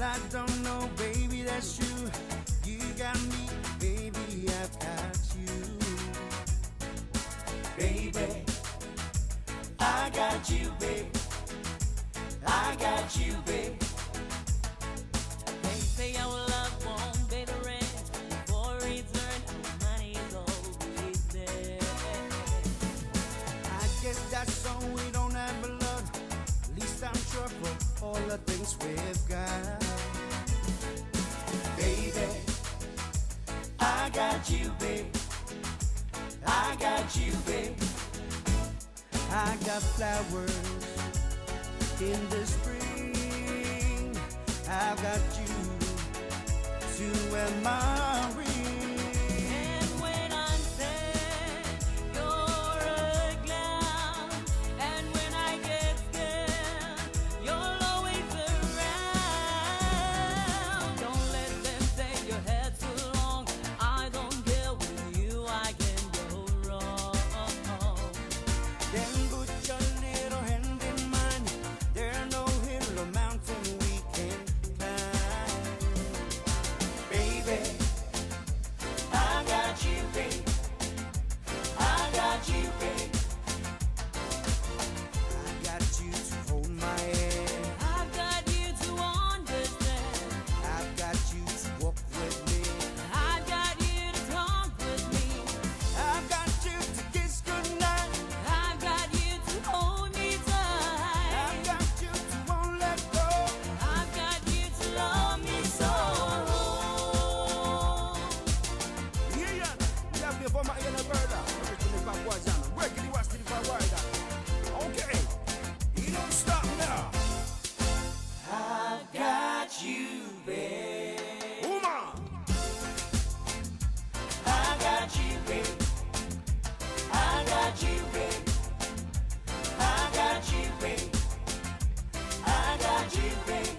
I don't know, baby, that's you. You got me, baby, I've got you. Baby, I got you, babe. I got you, babe. They say our love won't pay the rent. For return, our money is always there. I guess that's so we don't have a lot. At least I'm sure for all the things we've got. Baby, I got you, babe. I got you, babe. I got flowers in the spring. I've got you to wear my ring. And when I'm sad, you're a clown. And when I get scared, you're always around. Don't let them say your head's too long. I don't care, with you I can go wrong. Then put your little hand in mine. There's no hill or mountain we can climb. Baby, I got you, babe. I got you, babe. I got you to hold my hand. I've got you to understand. I've got you to walk with me. I've got you to talk with me. I've got you to kiss goodnight. I've got you to hold me tight. I've got you to won't let go. I've got you to love me so. Yeah, yeah, for my inner brother. Originally from Guajana. Working the West the. Okay, you don't stop now. I've got you, babe. Woman. I got you, babe. I got you, babe. I got you, babe. I got you, babe.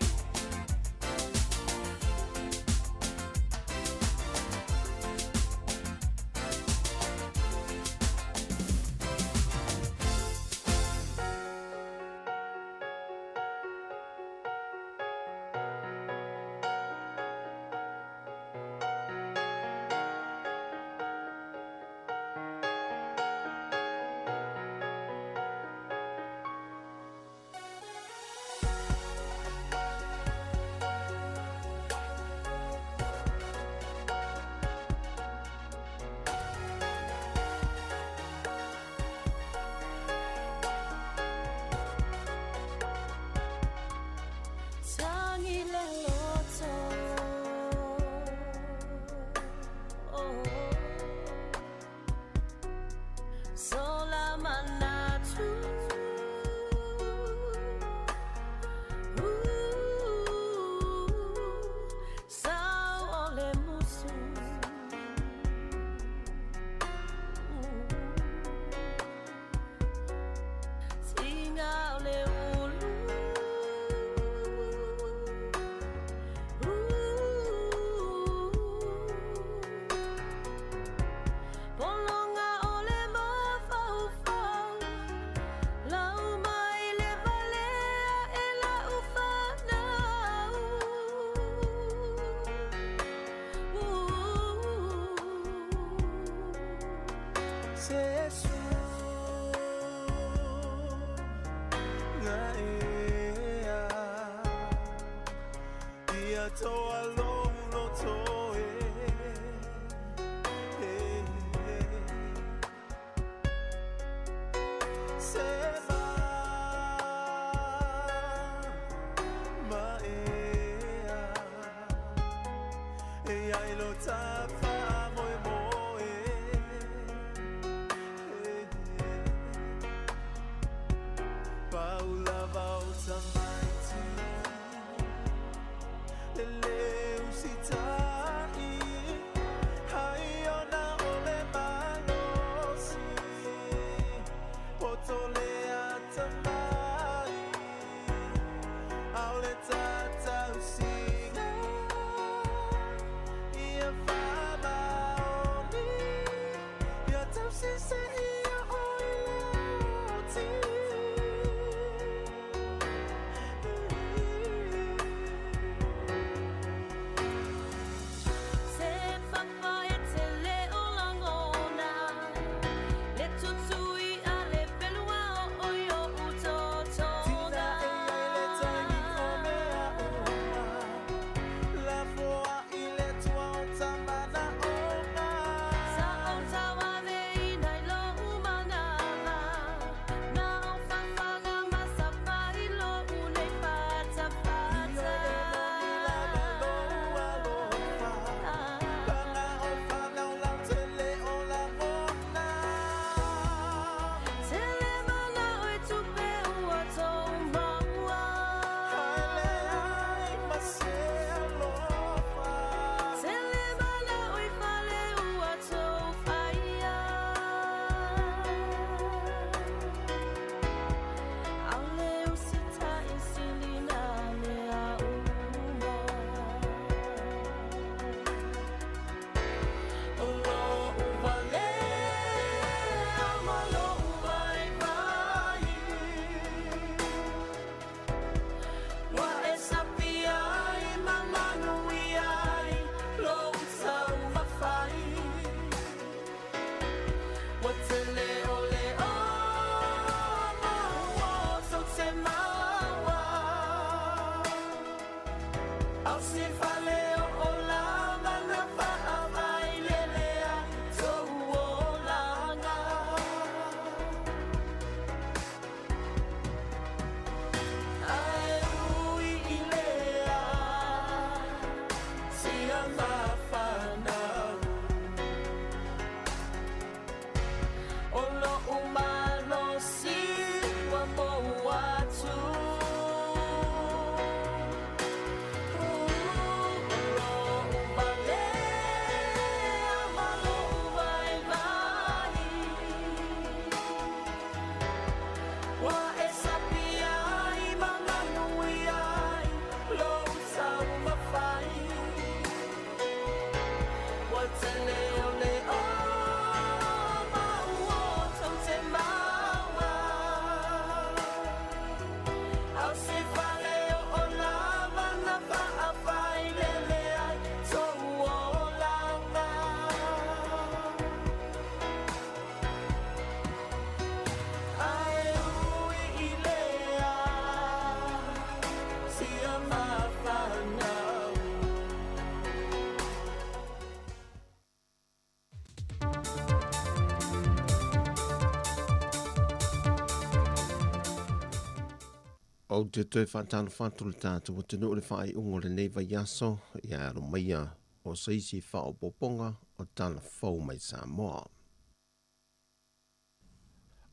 Ou te toe faatalofa atu i le tatou atunuu i le faaiuga o lenei vaiaso, ia alo maia o se isi faaopoopoga o tala fou mai Samoa.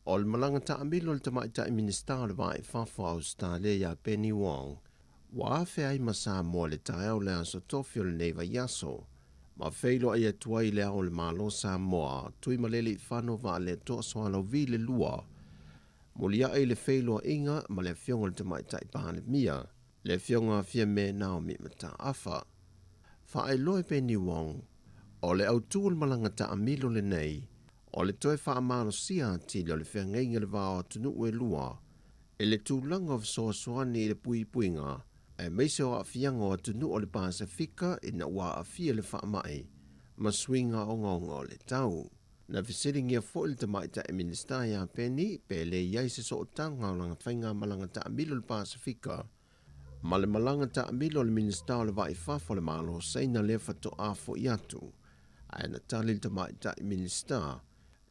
O le malaga taamilo a le Tamaitai Minisita o le Va i Fafo o Ausetalia ia Penny Wong, ua afea ai ma Samoa i le taeao o le Aso Tofi o lenei vaiaso, ma feiloai atu ai i Le Ao o le Malo o Samoa, Tuimalealiifano Vaaletoa Sualauvi le Lua, Muliaʻi i le feiloaiga ma le Afioga i le Tamaitai Palemia, le Afioga Fiame Naomi Mataafa. Faailoa e Penny Wong, o le autū o le malaga taamilo lenei, o le toe faamalosia atili o le feagaiga i le va o atunuu e lua i le tulaga o fesoasoani i le puipuiga aemaise o aafiaga o atunuu o le Pasefika ina ua aafia i le faamai ma suiga ogaoga o le tau. Na fesiligia foi le Tamaitai Minisita ia Penny pe le i ai se sootaga o lana faigamalaga taamilo i le Pasefika ma le malaga taamilo a le Minisita o le Va i Fafo a le Malo o Saina lea faatoa foi atu. Ae na tali le Tamaitai Minisita,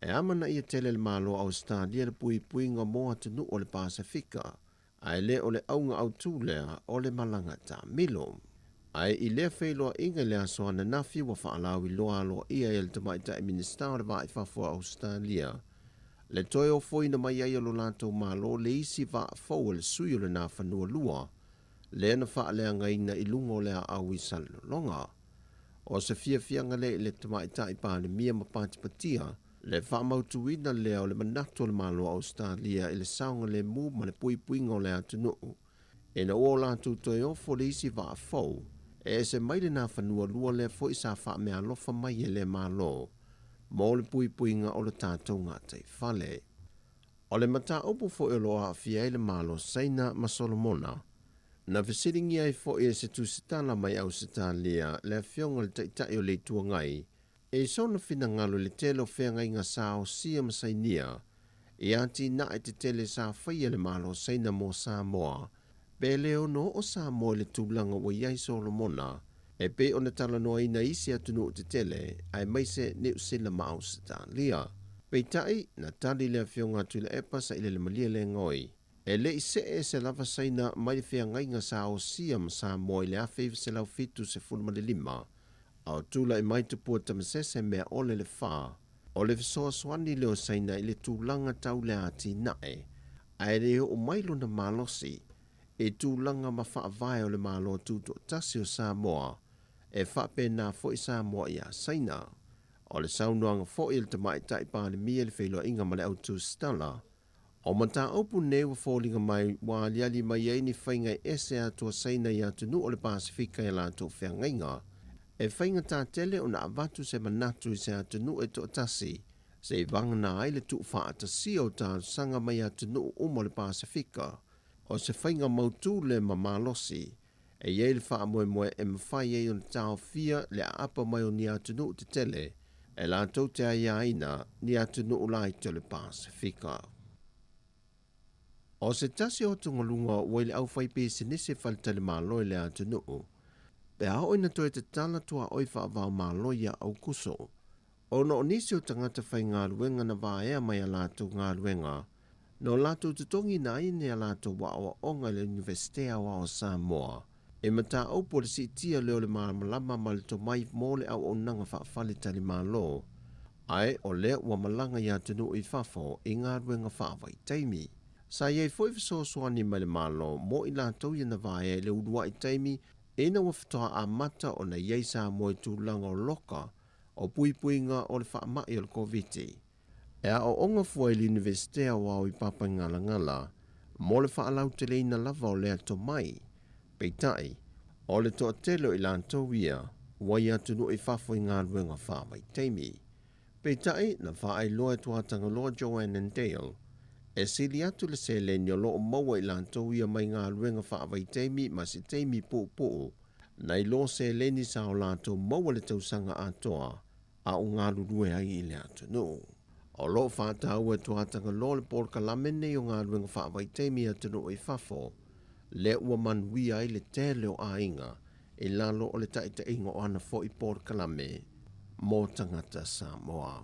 e amanaia tele e le Malo o Ausetalia le puipuiga mo atunuu o le Pasefika, ae le o le auga autū lea o le malaga taamilo. Ae i lea feiloaiga i le aso ananafi ua faalauiloa aloaia ai e le Tamaitai Minisita o le Va i Fafo o Ausetalia le toe ofoina mai ai o lo latou Malo le isi vaa fou a le sui o le Nafanua Lua lea na faaleagaina i luga o le aau i Salelologa. O se fiafiaga lea i le Tamaitai Palemia ma patipatia le faamautuina lea o le manatu o le Malo o Ausetalia i le saogalemu ma le puipuiga o le atunuu ina ua o latou toe ofo le isi vaa fou e ese mai le Nafanua Lua lea foi sa faameaalofa mai e lea Malo mo le puipuiga o le tatou gataifale. O le mataupu foi o lo o aafia ai le Malo o Saina ma Solomona, na fesiligia ai foi e se tusitala mai Ausetalia le Afioga i le Taitai o le Itu Agai i sona finagalo i le tele o feagaiga sa osia ma sainia i atinae tetele sa faia e le Malo o Saina mo Samoa, pe le ono oo Samoa i le tulaga ua i ai Solomona e pei ona talanoaina i isi atunuu tetele aemaise Niu Sila ma Ausetalia. Peitai, na tali le Afioga a Tuilaepa Sailelemalie Lengoi, e le i see ese lava Saina mai le feagaiga sa osia ma Samoa i le 1975, a o tulai mai Tupua Tamasese Meaole le Fa, o le fesoasoani lea o Saina i le tulaga tau le atinae, ae le oo mai lona malosi i tulaga ma faavae o le Malo Tutoatasi o Samoa, e faapena foi Samoa iā Saina. O le saunoaga foi a le Tamaitai Palemia i le feiloaiga ma le au tusitala, O mataupu nei ua foliga mai ua aliali mai ai ni faiga e ese atu a Saina i atunuu o le Pasefika i a latou feagaiga. E faigata tele ona avatu se manatu i se atunuu e toatasi se i vagana ai le tuufaatasia o talosaga mai atunuu uma o le Pasefika. O se faiga mautū lea ma malosi e i ai le faamoemoe e mafai ai ona taofia le aapa mai o ni atunuu tetele e latou te aiaina ni atunuu laiti o le Pasefika. O se tasi o atugaluga ua i le aufaipisinisi faletalimalo i le atunuu, pe a oo ina toe tatala tuaoi faavaomalo ia Aukuso, ona o nisi o tagata faigaluega na vaea mai a latou galuega no latou totogiina ai ni a latou aoaoga i le Iunivesite Aoao o Samoa i mataupu o le siitia lea o le malamalama ma le tomai mo le auaunaga faafaletalimalo, ae o lea ua malaga i atunuu i fafo i galuega faavaitaimi. Sa i ai foi fesoasoani mai le Malo mo i latou ia na vaea i le uluai taimi ina ua faatoa amata ona i ai Samoa i tulaga o loka o puipuiga o le faamai o le Koviti. E aoaoga fua i le Iunivesite Aoao i Papaigalagala mo le faalauteleina lava o lea tomai. Peitai, o le toatele o i latou ia ua i atunuu i fafo i galuega faavaitaimi. Peitai, na faailoa e Tuatagaloa Joanne and Dale, e sili atu le seleni o lo o maua i latou ia mai galuega faavaitaimi ma se taimi puupuu nai lo seleni sa o latou maua le tausaga atoa a o galulue ai i le atunuu. O lo o faataua e Tuatagaloa le polokalame nei o galuega faavaitaimi i atunuu i fafo, lea ua manuia ai le tele o aiga i lalo o le taitaiga o ana foi polokalame mo tagata Samoa.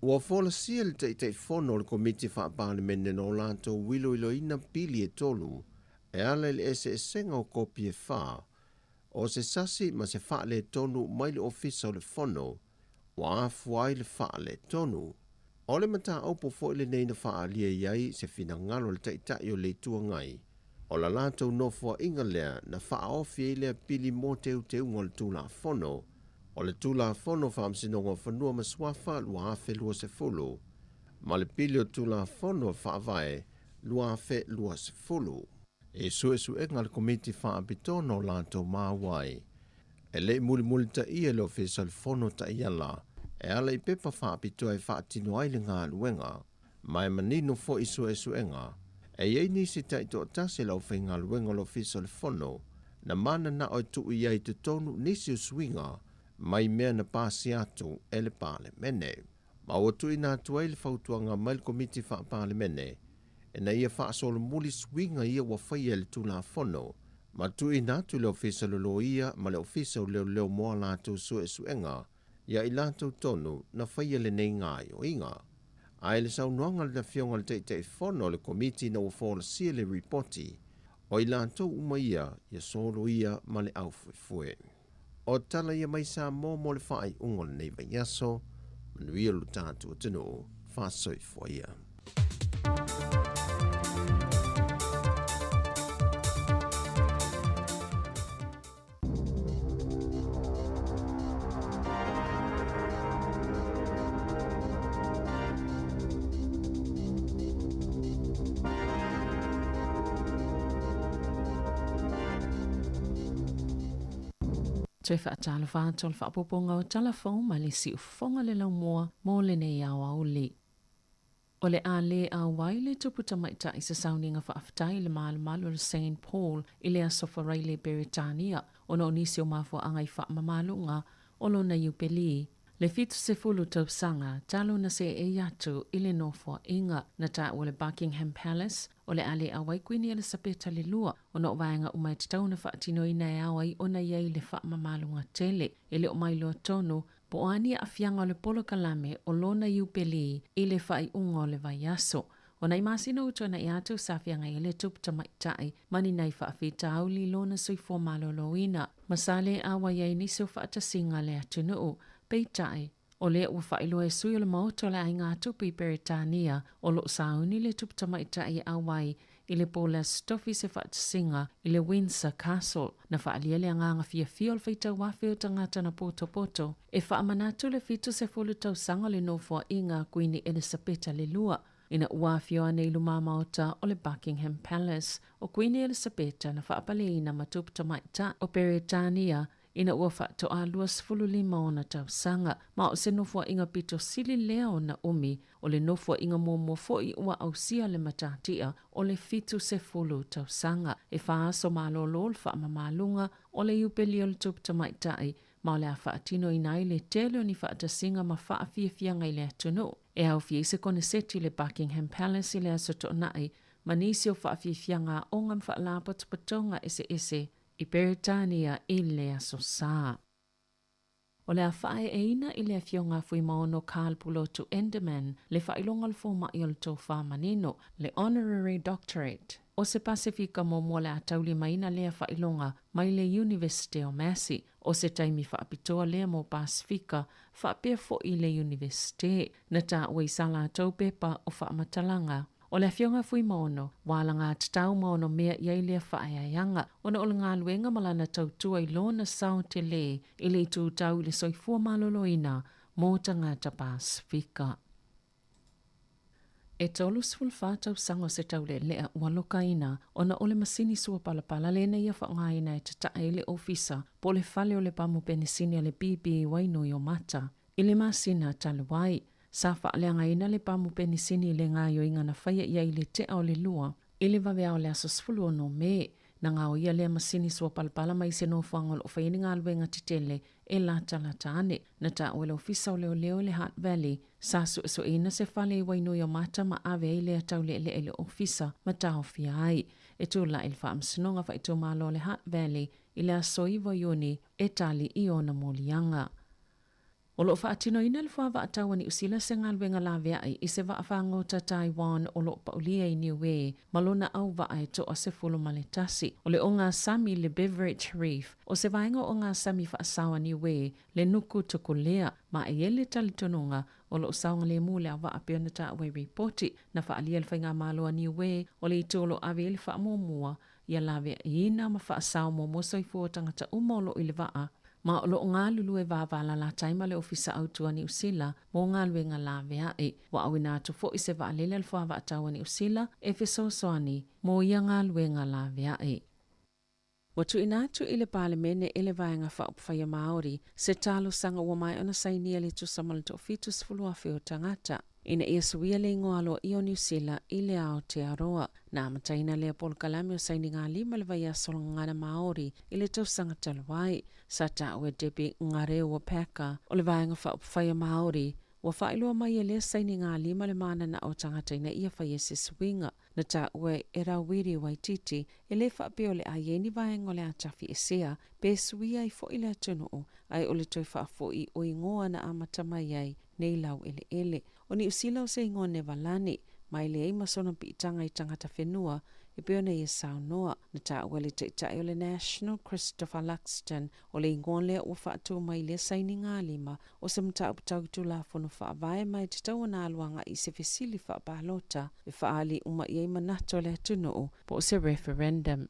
Ua folasia le Taitaifono o le Komiti Faa-Palemene no latou iloiloina pili e tolu e ala i le eseesega o kopi e whā o se sasi ma se faaletonu mai le Ofisa o le Fono ua afua ai le faaletonu. O le mataupu foi lenei na faaalia i ai se finagalo o le Taitai o le Itu Agai, o la latou nofoaiga lea na faaofi ai lea pili mo teuteuga o le Tulafono, o le Tulafono o Faamasinoga o Fanua ma Suafa 2020, ma le pili o Tulafono Faavae 2020. I suesuega a le Komiti Faapitoa na o latou maua ai, e le i mulimulitaia e le Ofisa o le Fono taiala e ala i pepa faapitoa e faatino ai le galuega, ma e manino foi i suesuega, e i ai nisi taitoatasi o le aufaigaluega o le Ofisa o le Fono na mananao e tuu i ai i totonu nisi o suiga mai mea na pasia atu e le Palemene. Ma ua tuuina atu ai le fautuaga mai le Komiti Faa-Palemene ina ia faasolomuli suiga ia ua faia i le Tulafono, ma tuuina atu i le Ofisa o le Loia ma le Ofisa o Leoleo mo a latou suesuega ia i latou tonu na faia lenei gaoioiga. Ae i le saunoaga a le Afioga i le Taitaifono o le Komiti ina ua folasia le Ripoti, o i latou uma ia ia soloia ma le aufuefue. O tala ia mai Samoa mo le faaiuga o lenei vaiaso, manuia lo tatou atunuu, faasoifua ia. Toe faatalofa atu o le faaopoopoga o tala fou ma le siufofoga le laumua mo lenei aoauli. O le a lē auai le tupu tamaitai se sauniga faafetai i le malumalu o le Saint Paul i le Aso Faraile Peretania ona o nisi o mafuaaga i faamamaluga o lona Iupeli. Le 70 tausaga talu na seei atu i le nofoaiga na taua le Buckingham Palace o le a lē auai Kuini Elisapeta le Lua ona o vaega uma e tatau ona faatinoina e ao ai ona i ai le faamamaluga tele e le o mailoa tonu Po o a ni aafiaga o le polokalame o lona Iupeli i le faaiuga o le vaiaso. O nai masina ua tuanai atu sa feagai ai le tupu tamaitai ma ni nai faafitauli i lona soifua maloloina. Ma sa le auai ai nisi o faatasiga a le atunuu. Peitai, o lea ua faailoa e sui o le Maota o le Aiga Tupu i Peretania o lo o sauni le tupu tamaitai e auai I le po le Aso Tofi se faatasiga i le Windsor Castle, na faaalia le agaga fiafia o le faitau afe o tagata na potopoto e faamanatu le 70 tausaga o le nofoaiga a Kuini Elisapeta le Lua ina ua afio ane i lumamaota o le Buckingham Palace. O Kuini Elisapeta na faapaleina ma tupu tamaitai o Peretania ina ua faatoa 25 ona tausaga, ma o se nofoaiga pito sili lea ona umi, o le nofoaiga muamua foi ua ausia le matatia o le 70 tausaga. E fa aso malolo le faamamaluga o le Iupeli o le Tupu Tamaitai, ma o le a faatinoina ai le tele o ni faatasiga ma faafiafiaga i le atunuu. E aofia ai se koneseti i le Buckingham Palace i le Aso Toonai ma nisi o faafiafiaga aoga ma faalapotopotoga eseese i Peretania i le Aso Sa. O le a faaeeina i le Afioga a Fuimaono Karl Pulotu Endemann le faailoga o le fomai o le tofa manino, le Honorary Doctorate o se Pasefika muamua o le a taulimaina lea faailoga mai le Iunivesite o Massey. O se taimi faapitoa lea mo Pasefika faapea foi le Iunivesite. Na taua i sa latou pepa o faamatalaga. O le Afioga a Fuimaono, ua alagatatau ma ono mea i ai lea faaeaeaga, ona o le galuega ma lana tautua i lona sao tele i le itu tau i le soifua maloloina mo tagata Pasefika. E 34 tausaga o se taulealea ua lokaina ona o le masini sua palapala lena ia faaaogaina e tatae ai le ofisa po o le fale o le pamu penisini a le BB i Wainuiomata i le masina talu ai. Sa faaleagaina le pamu penisini i le gaoioiga na faia i ai i le tea o le lua i le vaveao o le aso 16 Me. Na gaoia lea masini sua palapala mai se nofoaga o lo o faia ni galuega tetele e latalata ane. Na taua e le Ofisa o Leoleo i le Hutt Valley, sa suesueina se fale i Wainuiomata ma ave ai lea tauleelea i le ofisa ma taofia ai. E tulai le Faamasinoga Faaitumalo o le Hutt Valley i le aso 9 o Iuni e tali i ona moliaga. O lo o faatinoina e le Fuavaa Tau a Niu Sila se galuega laveai i se vaafagota Taiwan o lo o paulia i Niue ma lona auvaa e toa 11. O le ogasami le Beveridge Reef o se vaega o ogasami faasao a Niue le nuku tukulea ma e i ai le talitonuga o lo o saogalemu le auvaa pei ona taua i ripoti na faaalia e le Faigamalo a Niue o le itu o lo o ave i ai le faamuamua ia laveaiina ma faasao muamua soifua o tagata uma o lo o i le vaa ma o lo o galulue vavalalata ai ma le Ofisa Autu a Niu Sila mo galuega laveai. Ua auina atu foi se vaalele a le Fuavaatau a Niu Sila e fesoasoani mo ia galuega laveai. Ua tuuina atu i le Palemene e le Vaega Faaupufai a Māori se talosaga ua maea ona sainia le tusa ma le 70,000 o tagata ina ia suia le igoa aloaia o Niu Sila i le Aotearoa. Na amataina lea polokalame o sainigalima i le vaiaso o le Gagana Māori i le tausaga talu ai. Sa taua e Debbie Ngarewa Packer o le Vaega Faaupufai a Māori Ua faailoa mai e lea sainigalima le mananao o tagata ina ia faia se suiga. Na taua e Rawiri Waititi, e le faapea o le a i ai ni vaega o le a tafiesea pe suia ai foi le atunuu, ae o le toe faafoi o igoa na amata mai ai nei laueleele. O Niu Sila o se igoa Nevalani, ma e leai ma sona piitaga i tagata whenua e pei ona ia saunoa. Na taua e le Taitai o le National, Christopher Luxton, o le igoa lea ua faatu mai i lea sainigalima o se mataupu tau i Tulafono Faavae ma e tatau ona alu agai i se fesili faapalota e faaali uma i ai manatu o le atunuu po o se referendum.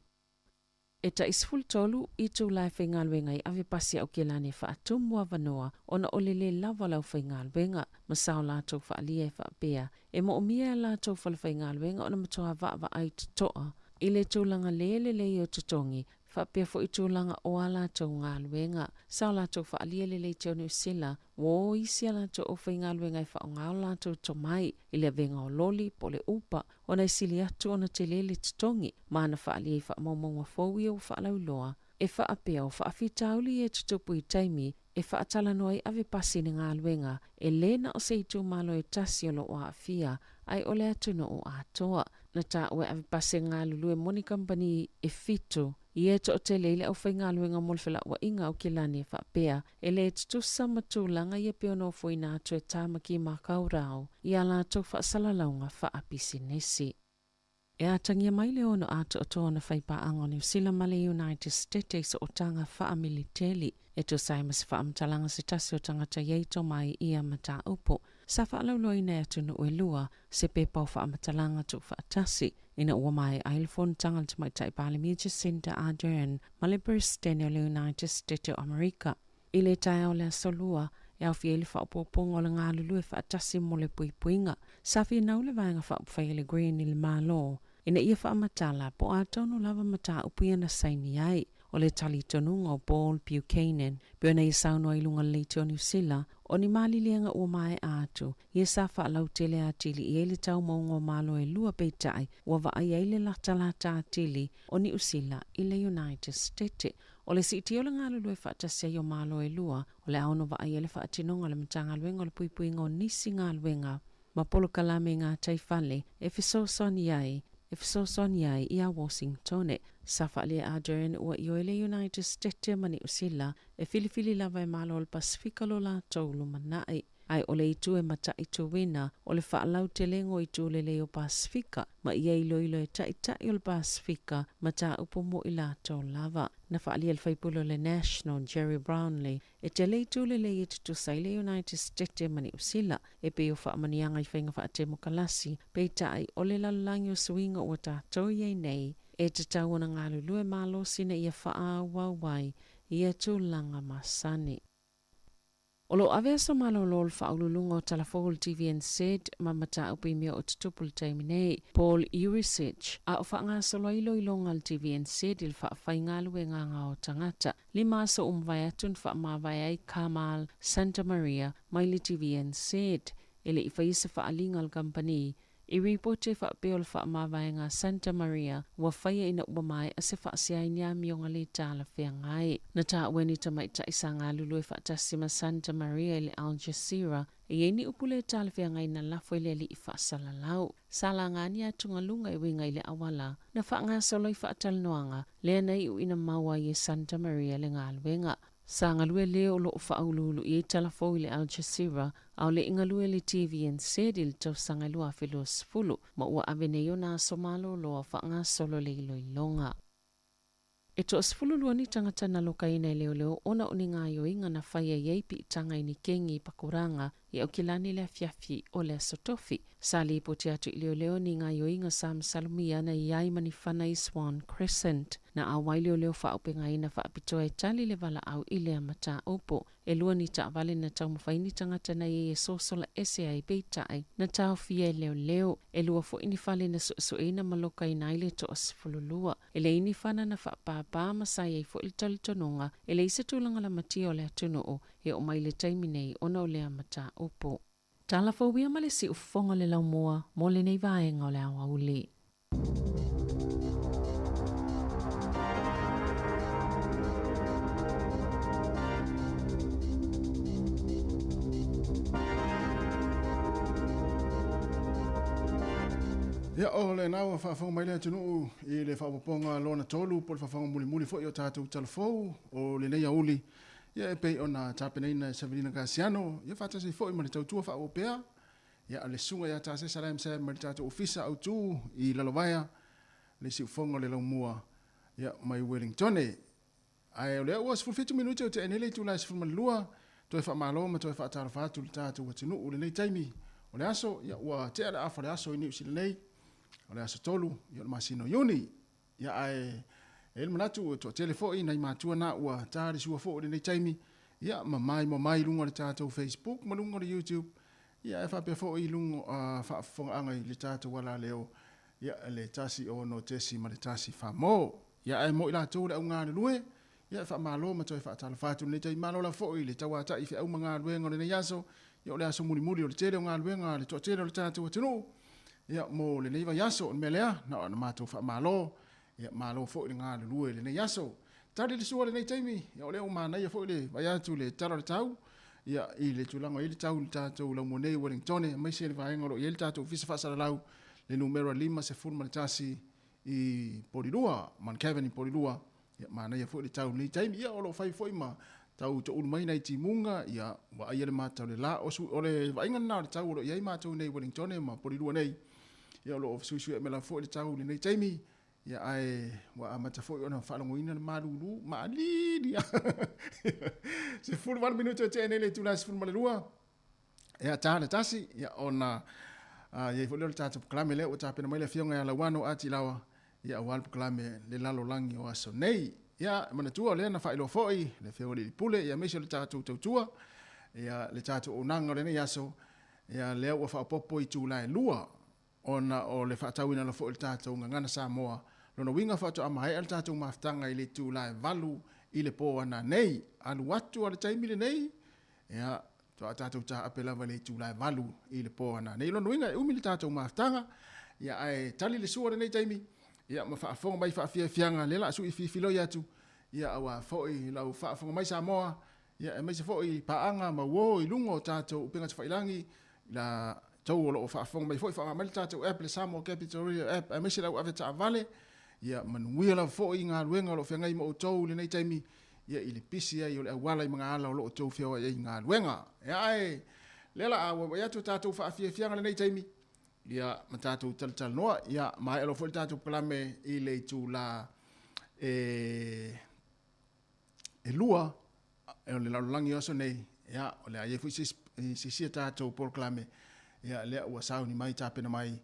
E tai 13 itula e faigaluega ai ave pasi Aokelani e faatumu avanoa ona o le lē lava o le aufaigaluega ma sa o latou faaalia e faapea e moomia e a latou falefaigaluega ona matuā vaavaai totoa i le tulaga lē lelei o totogi faapea foi tulaga o a latou galuega. Sa o latou faaalia le leitio o Niu Sila ua o isi a latou aufaigaluega e faaaoga o latou tomai i le avega o loli po o le upa ona e sili atu ona tele le totogi ma ana faaalia i faamaumauga fou ia ua faalauiloa e faapea o faafitauli ia e tutupu i taimi e faatalanoa ai ave pasi i le galuega e lē na o se itumalo e tasi o lo o aafia ae o le atunuu atoa. Na taua e ave pasi e galulue mo ni kamupani e fitu ia e toatele ai le aufaigaluega mo le felauaiga Aokelani e faapea e lē tutusa ma tulaga ia pei ona ofoina atu e Tāmaki Makaurau i a latou faasalalauga faapisinisi. E atagia mai le ono atoatoa ona faipaaga o Niu Sila ma le United Stete i sootaga faamiliteli e tusa ai ma se faamatalaga se tasi o tagata i ai tomai i ia mataupu. Sa faalauiloaina e atunuu e lua se pepa o faamatalaga tuufaatasi ina ua maea ai le fonotaga a le Tamaitai Palemia Jacinda Ardern ma le Peresetene o le United Stete o Amerika I le taeao o le Aso Lua, e aofia ai le faaopoopoga o le galulue faatasi mo le puipuiga. Sa finau le Vaega Faaupufai a le Green i le Malo ina ia faamatala po o a tonu lava mataupu ia na saini ai. O le talitonuga o Paul Buchanan, pei ona ia saunoa i luga o le leitio o Niu Sila, o ni maliliega ua maea atu, ia sa faalautele atili i ai le taumauga o Malo e lua peitai ua vaai ai le latalata atili o Niu Sila i le United States. O le siitia o le galulue faatasi ai o Malo e lua, o le a ono vaai ai le faatinoga o le Matagaluega o le Puipuiga o nisi galuega ma polokalame i gataifale e fesoasoani ai e fesoasoani ai iā Washingtone. Sa faaalia e Ardern ua ioe le United States ma Niu Sila e filifili lava e Malo o le Pasefika lo latou lumanai. Ae o le itu e mataituina, o le faalautelega o itu lelei o Pasefika, ma ia iloilo e Taitai o le Pasefika mataupu mo i latou lava. Na faaalia e le faipule o le National, Gerry Brownlee, e tele itu lelei e tutusa ai le United States ma Niu Sila, e pei o faamanuiaga i faiga faatemokalasi, peitai o le lalolagi o suiga ua tatou i ai nei, e tatau ona galulue malosi ina ia faaauau ai ia tulaga masani. O lo o ave aso malolo le faauluuluga o Talafou o le TVNZ ma mataupu i mea o tutupu i le taimi nei, Paul Yurisich, a o faagasolo ai iloiloga a le TVNZ i le faafaigaluega o tagata. Lima aso ua mavae atu na faamavae ai Carmel Santamaria mai le TVNZ e le i faia se faaaliga a le kamupani I ripoti e faapea o le faamavaega a Santa Maria ua faia ina ua maea se faasea i ni amioga le talafeagai. Na taua e ni tamaitai sa galulue faatasi ma Santa Maria i le Al Jazeera e i ai ni upu le talafeagai na lafo i le alii faasalalau. Sa laga ni atugaluga e uiga i le auala na faagasolo ai faatalanoaga lea na iu ina maua ai e Santa Maria le galuega. Sa galue le o loo faauluulu i ai tala fou i le Al Jazeera, a o le i galue i le TVNZ i le tausaga e 2020, ma ua ave nei ona aso malolo a o faagasolo le iloiloga. E toa-12 ni tagata na lokaina e leoleo ona o ni gaoioiga na faia i ai piitaga i ni kengi i Pakuranga i Aukilani i le afiafi o le Aso Tofi. Sa lipoti atu i leoleo ni gaoioiga sa masalomia na i ai ma ni fana i Swan Crescent. Na auai leoleo faaaupegaina faapitoa e tali le valaau i lea mataupu. E lua ni taavale na taumafai ni tagata na i ai e sosola ese ai peitai na taofia e leoleo. E lua foi ni fale na suesueina ma lokaina ai le toa-12. E leai ni fana na faapāpā ma sa i ai foi le talitonuga e leai se tulaga lamatia o le atunuu e oo mai i le taimi nei ona o lea mataupu. Tala fou ia ma le siufofoga o le laumua mo lenei vaega o le aoauli. Ia, o lena ua faafofoga mai le atunuu i le faaopoopoga lona tolu po o le faafofoga mulimuli foi o tatou tala fou o lenei aoauli, ia e pei ona tapenaina e Savelina Gasiano, ia faatasi ai foi ma le tautua faaauau pea, ia a le susuga ia Tasesa Lamsam mai le tatou Ofisa Autu i Lalovaea, le siufofoga o le Laumua, ia mai Uelingtone. Ae o lea ua 17 minute o tea nei le itula e 12, toe faamalo ma toe faatalofa atu i le tatou atunuu i lenei taimi o le aso, ia ua tea le afa o le aso i Niu Sila nei, o le aso 3 ia o le masina o Iuni. Ia ae e i ai le manatu ua toatele foi nai matua na ua ta le sua foi i lenei taimi, ia ma maimoa mai i luga o le tatou Facebook ma luga o le YouTube, ia ae faapea foi i luga o faafofogaaga i le tatou alaleo, ia le 1 6 ma le 1 4 mo. Ia ae mo i latou le au galulue, ia e faamalo ma toe faatalofa atu i lenei taimi. Malo lava foi i le tauatai i feau ma galuega o lenei aso, ia o le aso mulimuli o le tele o galuega a le toatele o le tatou atunuu, ia mo lenei vaiaso. O le mea lea, na ona matou faamalo, ia malo foi le galulue i lenei aso. Tali le sua i lenei taimi, ia o lea ua manaia foi le vaai atu i le tala o le tau, ia i le tulaga o i ai le tau i le tatou laumua nei i Wellingtone, aemaise le vaega o lo o i ai le tatou Ofisa Faasalalau, le numera 51 i Polilua, Mount Cavan i Polilua, ia manaia foi le tau i lenei taimi. Ia o lo o fai foi ma tau toulu mai nai timuga, ia vaaia le mata o le la. O, su, o le vaaiga lena o le tau o lo o i ai matou nei i Wellingtone ma Polilua nei. Ia o lo o fesuisui me lava foi le tau i lenei taimi. Ia ae ua amata foi ona faalogoina le malulu maalili. 18 minute o tea nei le itula e 12. Ia, ta le tasi, ia, ona i ai foi lea o le tatou polokalame lea ua tapena mai le Afioga ia Lauano Atilawa, ia, aua le polokalame le lalolagi o aso nei. Ia, manatua o lea na faailoa foi le Afioga i le Pule, ia, aemaise o le tatou tautua, ia, le tatou auaunaga o lenei aso, ia, lea ua faaopoopo itula e lua, ona o le faatauina loa foi o le tatou gagana Samoa. Lona uiga faatoa maea le tatou mafutaga i le itula e 8 i le po ananei. Alu atu a le taimi lenei, ia, faatoa tatou taape lava i le itula e 8 i le po ananei. Lona uiga e umi le tatou mafutaga, ia, ae tali le sua lenei taimi, ia, ma faafofoga mai i faafiafiaga lea la a sui filifiloi atu, ia, aua foi lau faafofoga mai Samoa, ia, aemaise foi paaga ma uo i luga o tatou upega tafailagi, la tou o lo o faafofoga mai foi, faaaoga mai le tatou app, le Samoa Capital Radio App, aemaise le au avetaavale, ia manuia lava foi i galuega o lo o feagai ma outou i lenei taimi, ia i le pisi ai o le auala i magaala o lo o outou feoai ai i galuega. Ia ae lea la a auauai atu tatou faafiafiaga lenei taimi, ia ma tatou talatalanoa, ia maea loa foi le tatou polokalame i le itula e 2 o le lalolagi o aso nei, ia, o le a i ai foi se isi a tatou polokalame, ia, lea ua sauni mai, tapena mai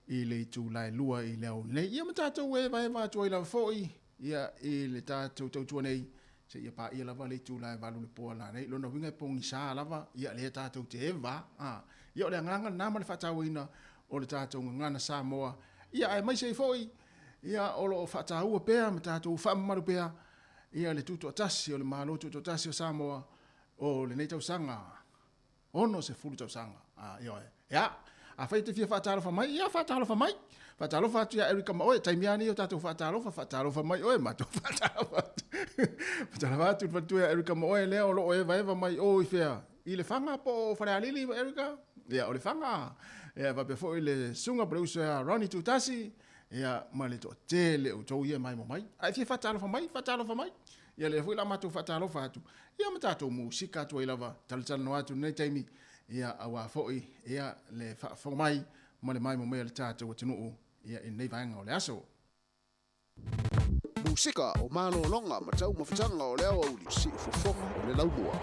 i le itula e 2 i le aoauli nei. Ia ma tatou evaeva atu ai lava foi, ia, i le tatou tautua nei, seia paia lava le itula e 8 i le po a nei. Lona uiga e pogisa lava, ia, lea tatou te eva, a. Ia, o le agaga lena ma le faatauaina o le tatou gagana Samoa, ia, aemaise ai foi, ia, o lo o faataua pea ma tatou faamamalu pea, ia le Tutoatasi o le Malo Tutoatasi o Samoa o lenei tausaga, 60 tausaga. A, ioe. Ia, afai e te fia faatalofa mai, ia faatalofa mai. Faatalofa atu ia Erica ma oe, taimi lava nei o tatou faatalofa, faatalofa mai oe, matou faatalofa atu. Faatalofa atu i le faletua ia Erica ma oe lea o lo o evaeva mai o i fea? I Lefaga po o Falealili, Erica? Ia, o Lefaga. Ia, faapea foi le susuga po o le uso ia Ronnie Tutasi, Ia, ma le toatele o outou ia e maimoa mai. A e fia faatalofa mai, faatalofa mai. Ia lea foi la matou faatalofa atu, ia ma tatou musika atu ai lava, talatalanoa atu i lenei taimi, ia auā foi ia le faafofoga mai ma le maimoa mai a le tatou atunuu ia i lenei vaega o le aso. Musika o malologa ma taumafataga o le aoauli, siufofoga o le laumua.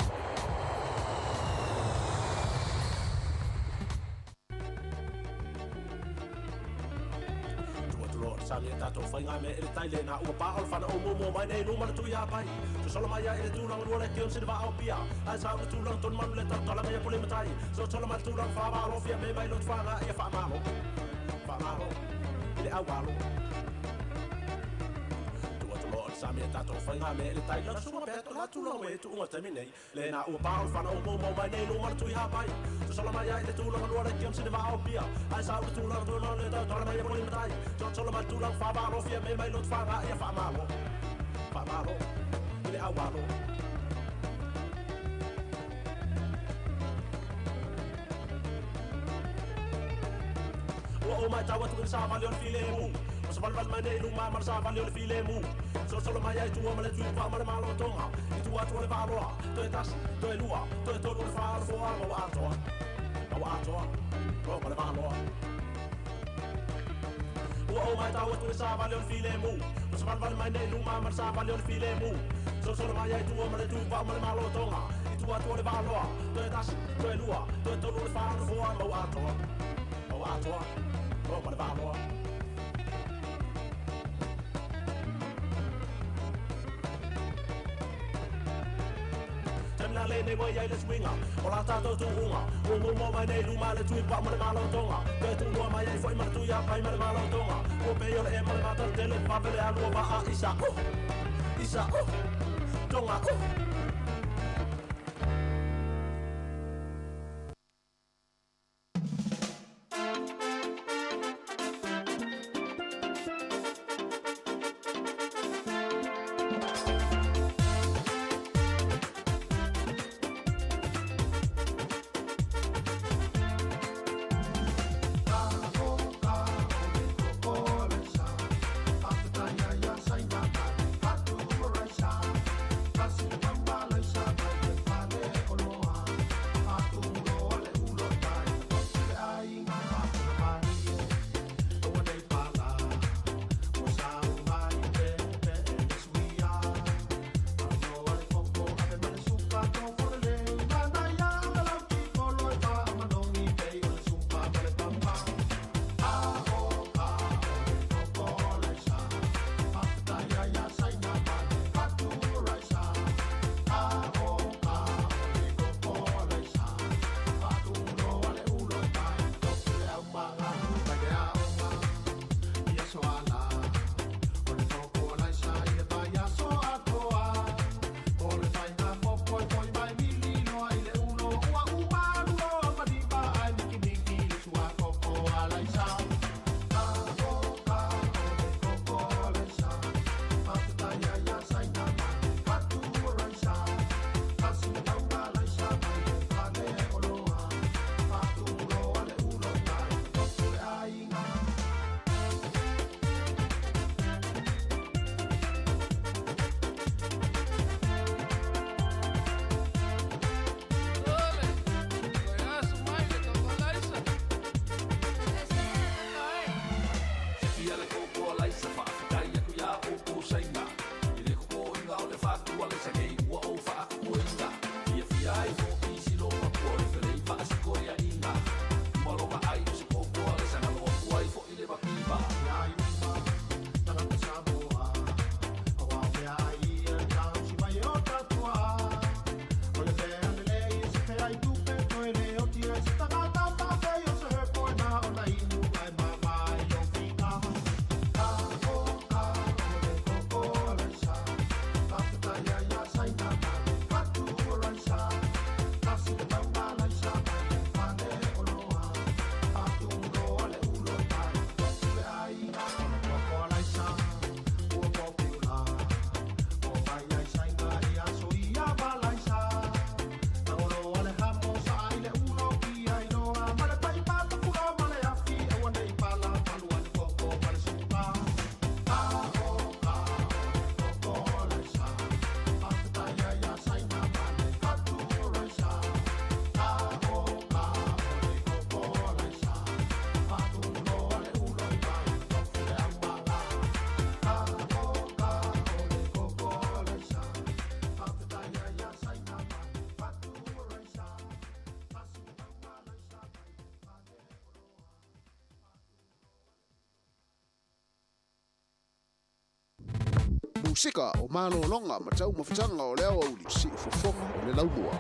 Musika o malologa ma taumafataga o le aoauli, siufofoga o le laumua.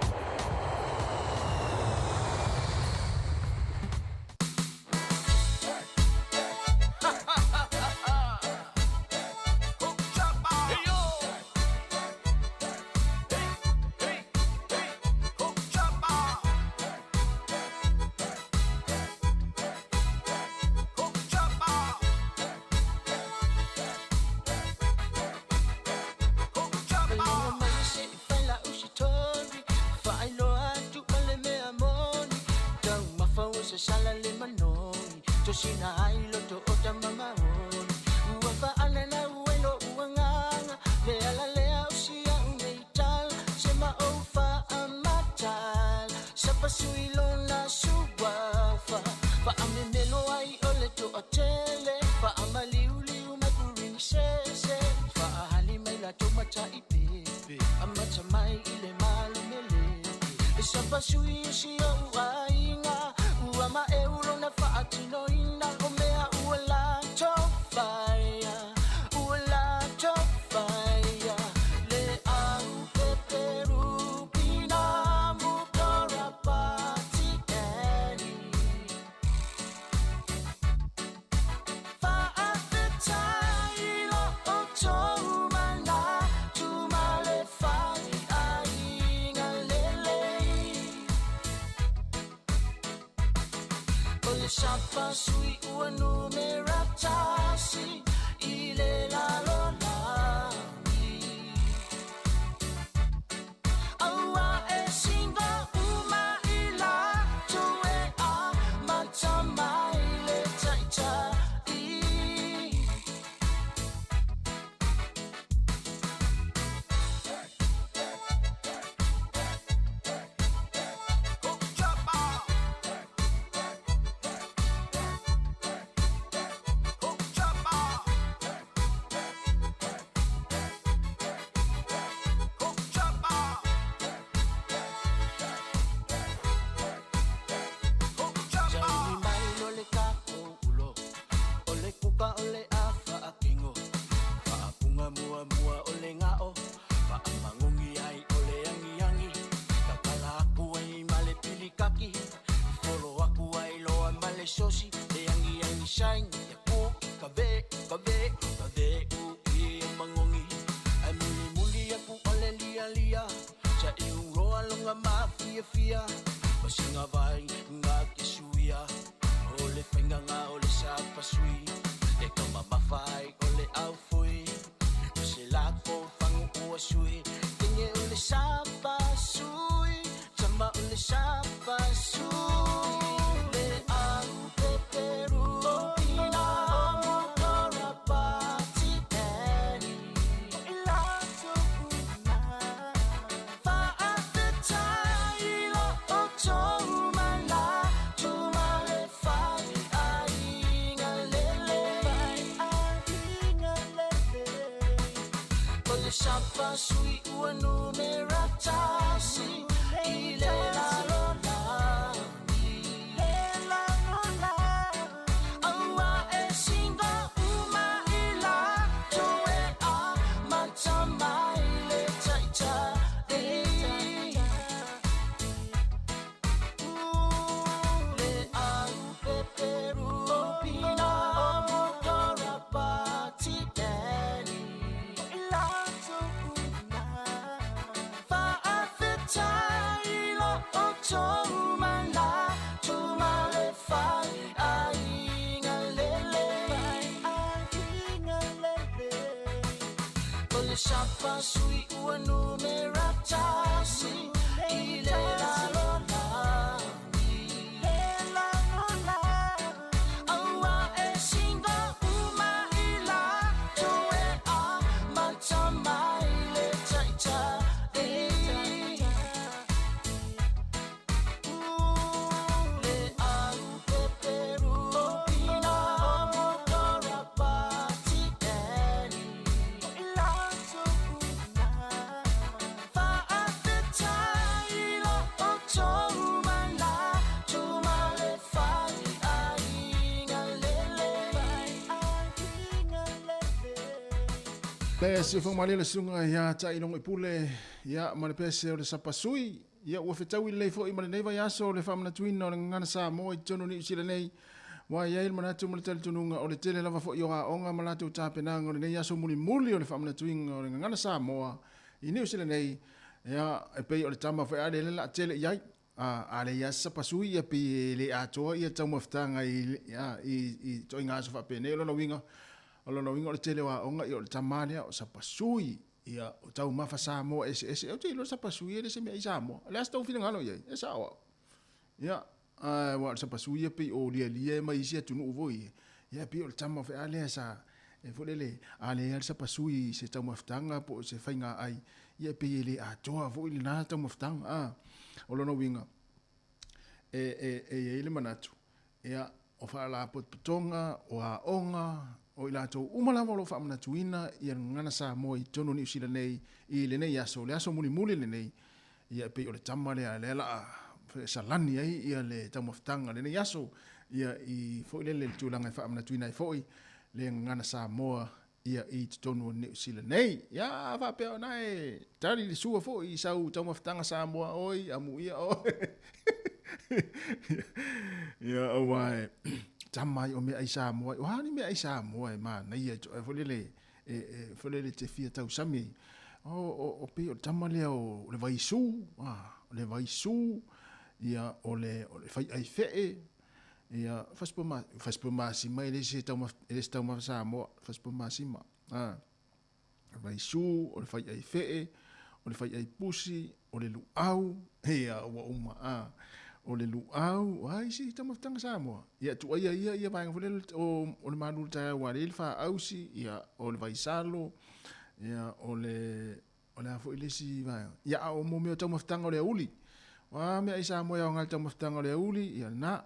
Le siufoga malie le susuga ia Taailogo i Pule, ia ma le pese o le Sapasui, ia ua fetaui lelei foi ma lenei vaiaso le faamanatuina o le gagana Samoa i totonu o Niu Sila nei, ua i ai le manatu ma le talitonuga o le tele lava foi o aoga ma latou tapenaga o lenei aso mulimuli o le faamanatuina o le gagana Samoa i Niu Sila nei, ia e pei o le tama foi a lea le laa tele i ai. A, a leai lava se sapasui, ia pei e le atoa ia taumafataga i, a, i, i ituaiga aso faapenei. O lona uiga, o lona uiga o le tele o aoga, ia o le tama lea o sapasui, ia o taumafa Samoa eseese. Ou te iloa le sapasui e le se mea i Samoa. O le a se tou finagalo i ai? E sao au. Ia, aua o le sapasui ia pei o lialia mai isi atunuu foi ia. Ia pei o le tama foi a lea sa, e foi lele, a leai lava le sapasui i se taumafataga po o se faiga ai, ia e pei e le atoa foi lena taumafataga. A, o lona uiga, e, e, e i ai le manatu, ia, o faalapotopotoga, o aoga, o i latou uma lava o lo o faamanatuina ia le gagana Samoa i totonu o Niu Sila nei i lenei aso, le aso mulimuli lenei, ia e pei o le tama lea lea la salani ai ia le taumafataga lenei aso, ia i foi lele le tulaga e faamanatuina ai foi le gagana Samoa ia i totonu o Niu Sila nei. Ia a faapea ona e tali le sua foi i sau taumafataga Samoa oi, amuia oe. Ia aua e tama ai o meaai Samoa. O a ni meaai Samoa e manaia e foi lele e, e foi lele te fia tausami ai. O, o, o pei o le tama lea o le vaisu, a, o le vaisu, ia o le, o le fai'ai fe'e, ia fasipamasima e le se e le se taumafa Samoa, fasipamasima. A, vaisu, o le fai'ai fe'e, o le fai'ai pusi, o le lu'au, ia ua uma. A, o le lu'au, o a isi taumafataga Samoa. Ia tu'aia ia ia vaega foi lele o, o le malu o le taeao ua le faausi, ia o le vaisalo, ia o le o le a foi le isi vaega. Ia a o mo mea o taumafataga o le aoauli. O a mea ai Samoa e aoga le taumafataga o le aoauli, ia lena.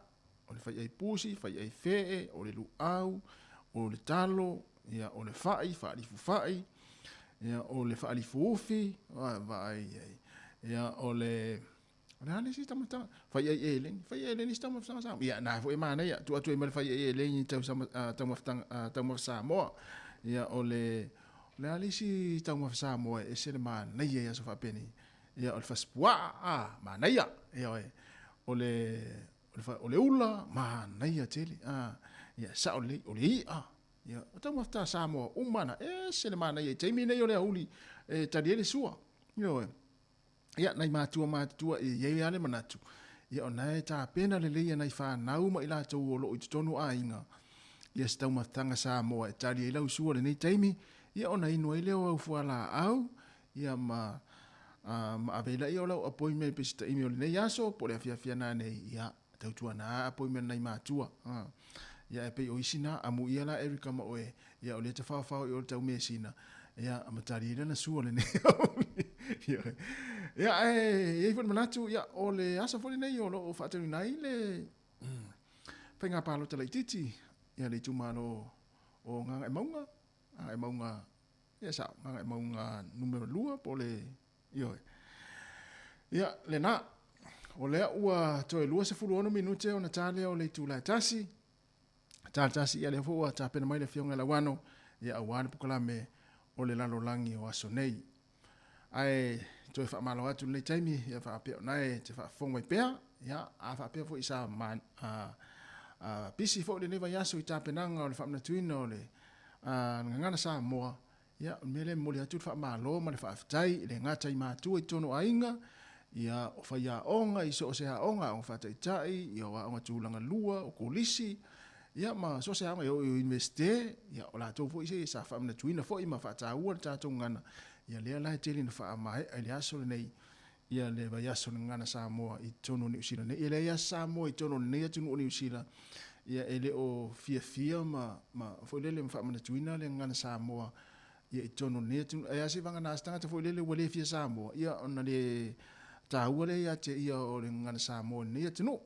O le fai'ai pusi, fai'ai fe'e, o le lu'au, o le talo, ia o le fa'i, fa'alifu fa'i, ia o le fa'alifu ufi, vaai ai. Ia o le O le a le isi taumafataga? Fai'ai eleni, fai'ai eleni se taumafataga Samoa. Ia na foi e manaia, tuu atu ai ma le fai'ai eleni i taumafataga taumafa Samoa. Ia o le o le a le isi taumafa Samoa e ese le manaia i aso faapenei. Ia o le fasipuaa, a, manaia. Ia oe. O le o le ula, manaia tele. A, ia sao lelei, o le i'a. Ia, o taumafataga Samoa uma na, ese le manaia i taimi nei o le aoauli e tali ai le sua. Ioe. Ia, nai matua matutua e i ai lava le manatu, ia o na e tapena lelei e nai fanau ma i latou o lo o i totonu o aiga, ia se taumafataga Samoa e tali ai lau sua i lenei taimi, ia ona inu ai lea o au fualaau, ia ma, a, ma ave ai laia o lau appointment pe se taimi o lenei aso po o le afiafi ana nei, ia, tautuana a appointment a nai matua. A, ia e pei o isi na, amuia la Erica ma oe, ia o lea te whaowhao i o le tau mesina, ia ma tali ai lana sua lenei aoauli. Ia, e i ai foi le manatu, ia, o le aso foi lenei o lo o faataunuuina ai le faiga palota laitiiti, ia le itumalo o Gagaemauga, Gagaemauga, ia sao, Gagaemauga numera 2 po o le, ioe. Ia, lena, o lea ua toe 26 minute ona ta lea o le itula e tasi, Ta tasi, ia lea foi ua tapena mai le Afioga ia Lauano, ia aua le polokalame o le lalolagi o aso nei. Ae toe faamalo atu i lenei taimi, ia faapea ona e te faafofoga mai pea, ia a faapea foi sa ma, a, a, pisi foi lenei vaiaso i tapenaga o le faamanatuina o le a, Gagana Samoa, ia o le mea lea e momoli atu le faamalo ma le faafetai e le gata i matua i totonu o aiga, ia o faiaoga i so o se aoga, aoga faataitai, ia o aoga tulaga lua, o kolisi, ia ma so o se aoga e oo i Iunivesite, ia o latou foi se sa faamanatuina foi ma faataua le tatou gagana, ia lea la e tele ina faamaea i le aso lenei, ia le vaiaso o le Gagana Samoa i totonu o Niu Sila nei. E leai lava se Samoa i totonu o lenei atunuu o Niu Sila, ia e le o fiafia ma, ma foi lele ma faamanatuina le Gagana Samoa ia i totonu o lenei atunuu. Ae a se vagana se tagata foi lele ua le fia Samoa, ia ona le taua lea ia te ia o le Gagana Samoa i lenei atunuu.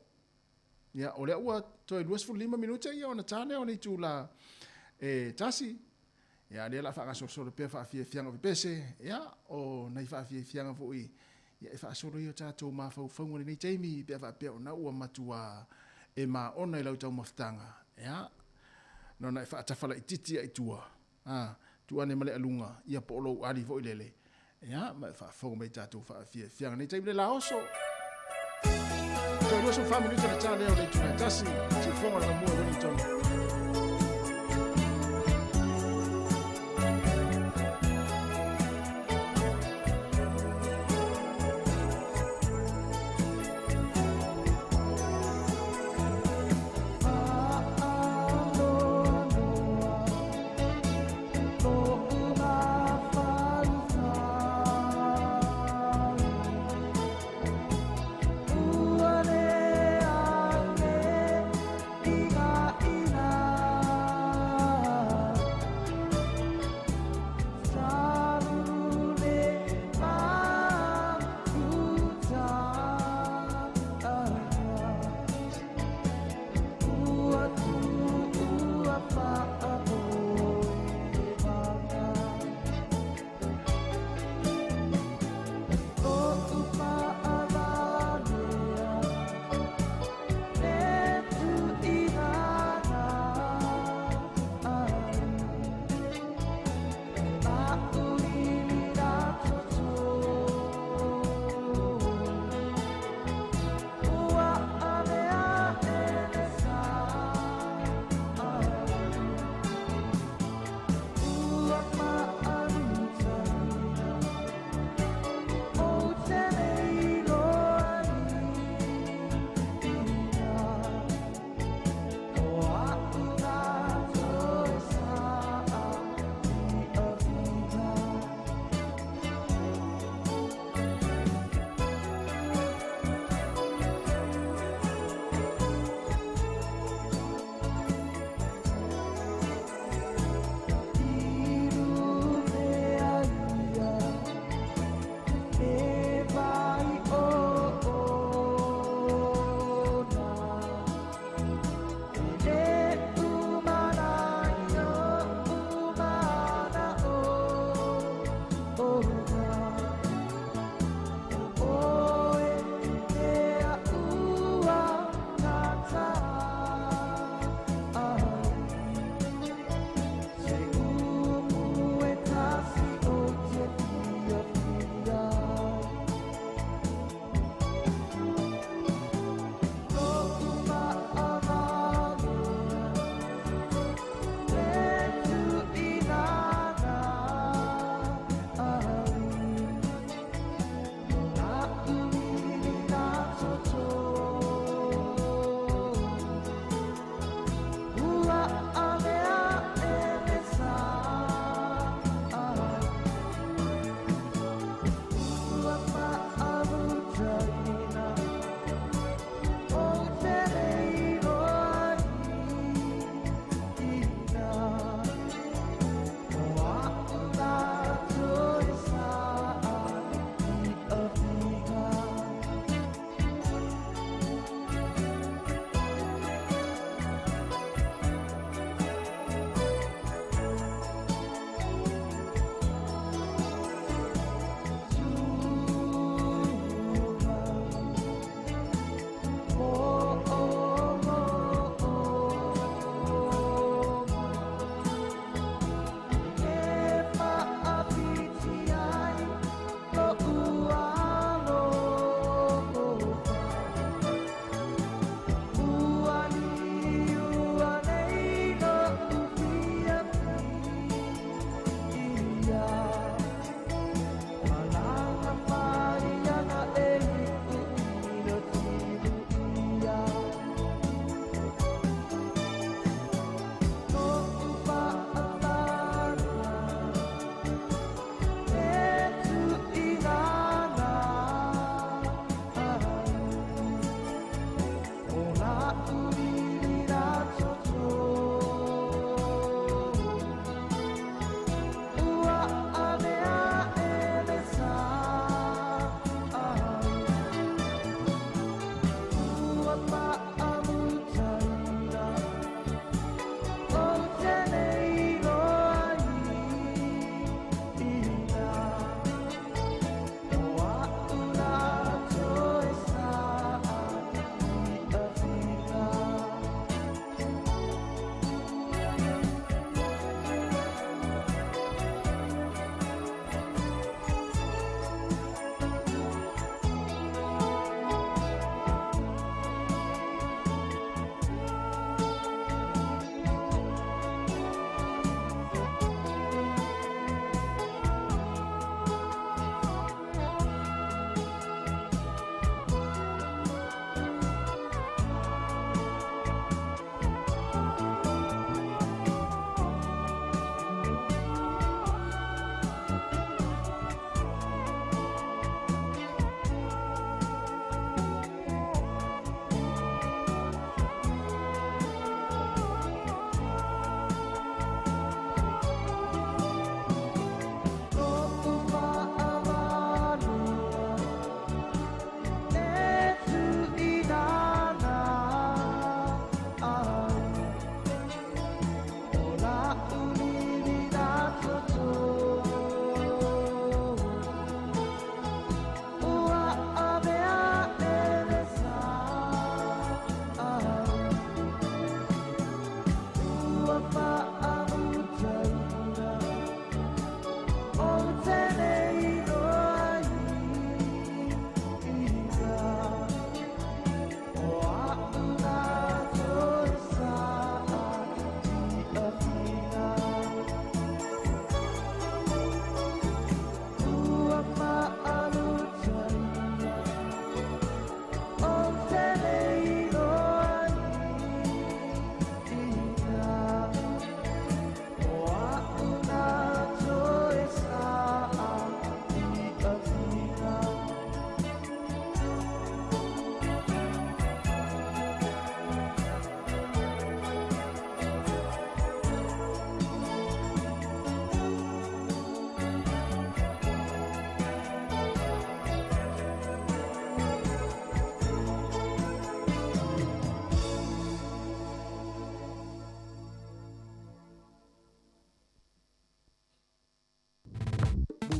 Ia, o lea ua toe 25 minute ia ona ta lea o le itula e tasi. Ia, lea la faagasolosolo pea faafiafiaga o pepese, ia, o nai faafiafiaga foi ia e faasolo ai o tatou mafaufauga i lenei taimi pe a faapea ona ua matua e maona i lau taumafataga, ia, na ona e faatafalaititi ai i tua, a. Tuu ane ma le aluga, ia po o lou ali foi lele, ia, ma e faafofoga mai i tatou faafiafiaga nei taimi le laoso. Toe 24 minute ona ta lea o le itula e tasi, siufofoga o le Lamua i Wellington.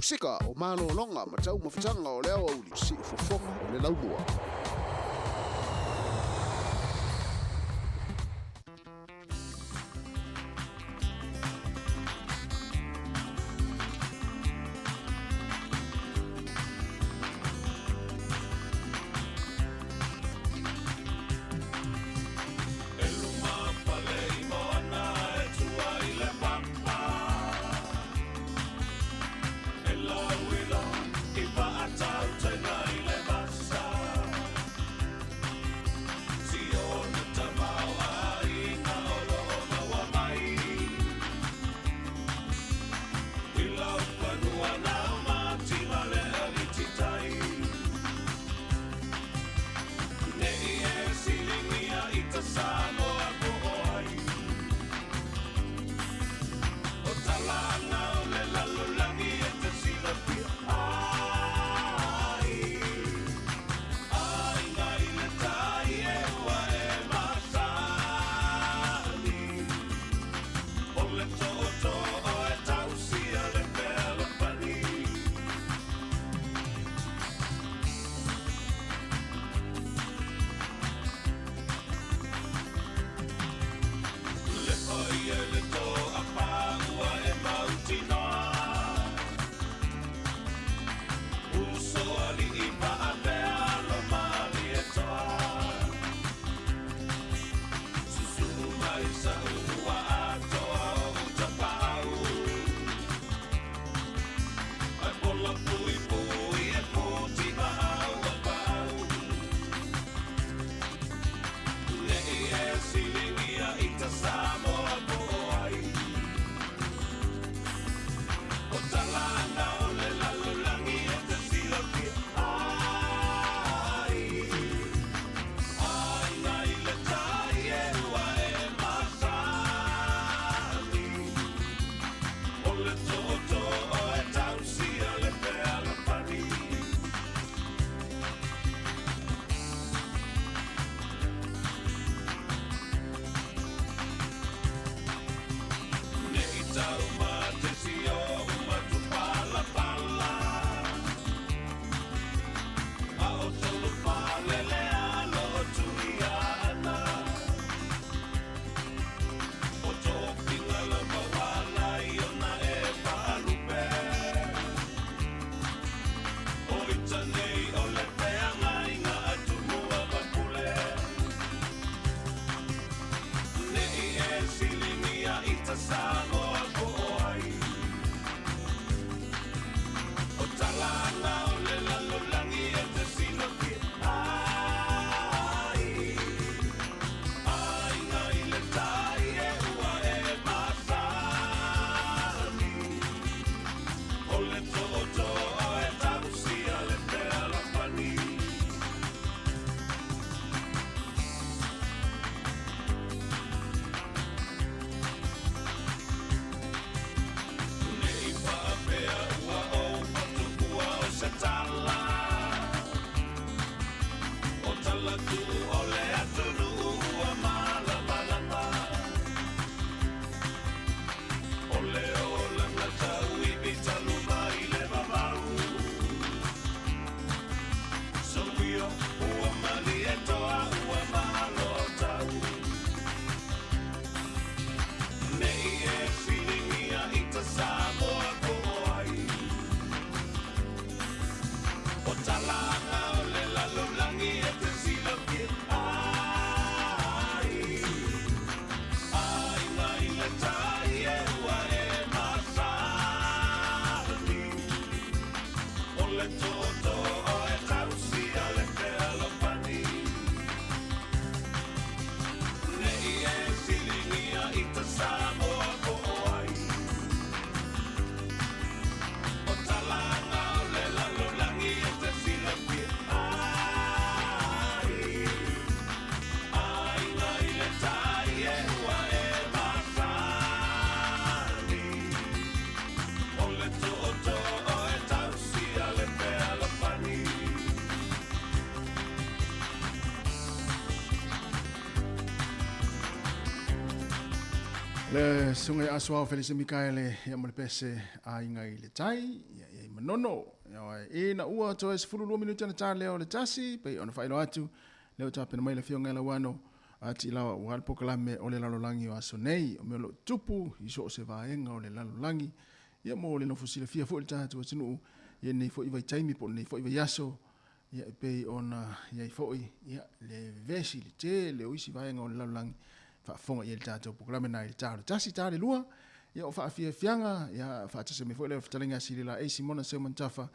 Pasifika o malologa ma taumafataga o le aoauli siufofoga o le laumua. Le suga ia Aso Ao Felise Mikaele ia ma le pese Aiga i le Tai, ia i ai Manono. Ioe, ina ua toe 12 minute ona ta lea o le 1, pei ona faailoa atu, lea ua tapena mai le Afioga ia Lauano a Tilawa aua le polokalame o le lalolagi o aso nei, o mea o lo o tupu i so o se vaega o le lalolagi, ia mo le nofo silafia foi i le tatou atunuu i lenei foi vaitaimi po o lenei foi vaiaso, ia e pei ona i ai foi ia le vevesi i le tele o isi vaega o le lalolagi faafofoga i ai le tatou polokalame na i le ta o le 1, ta le 2, ia o faafiafiaga, ia faatasi mai foi le fetalaiga a Silila A. Simona Seumanutafa,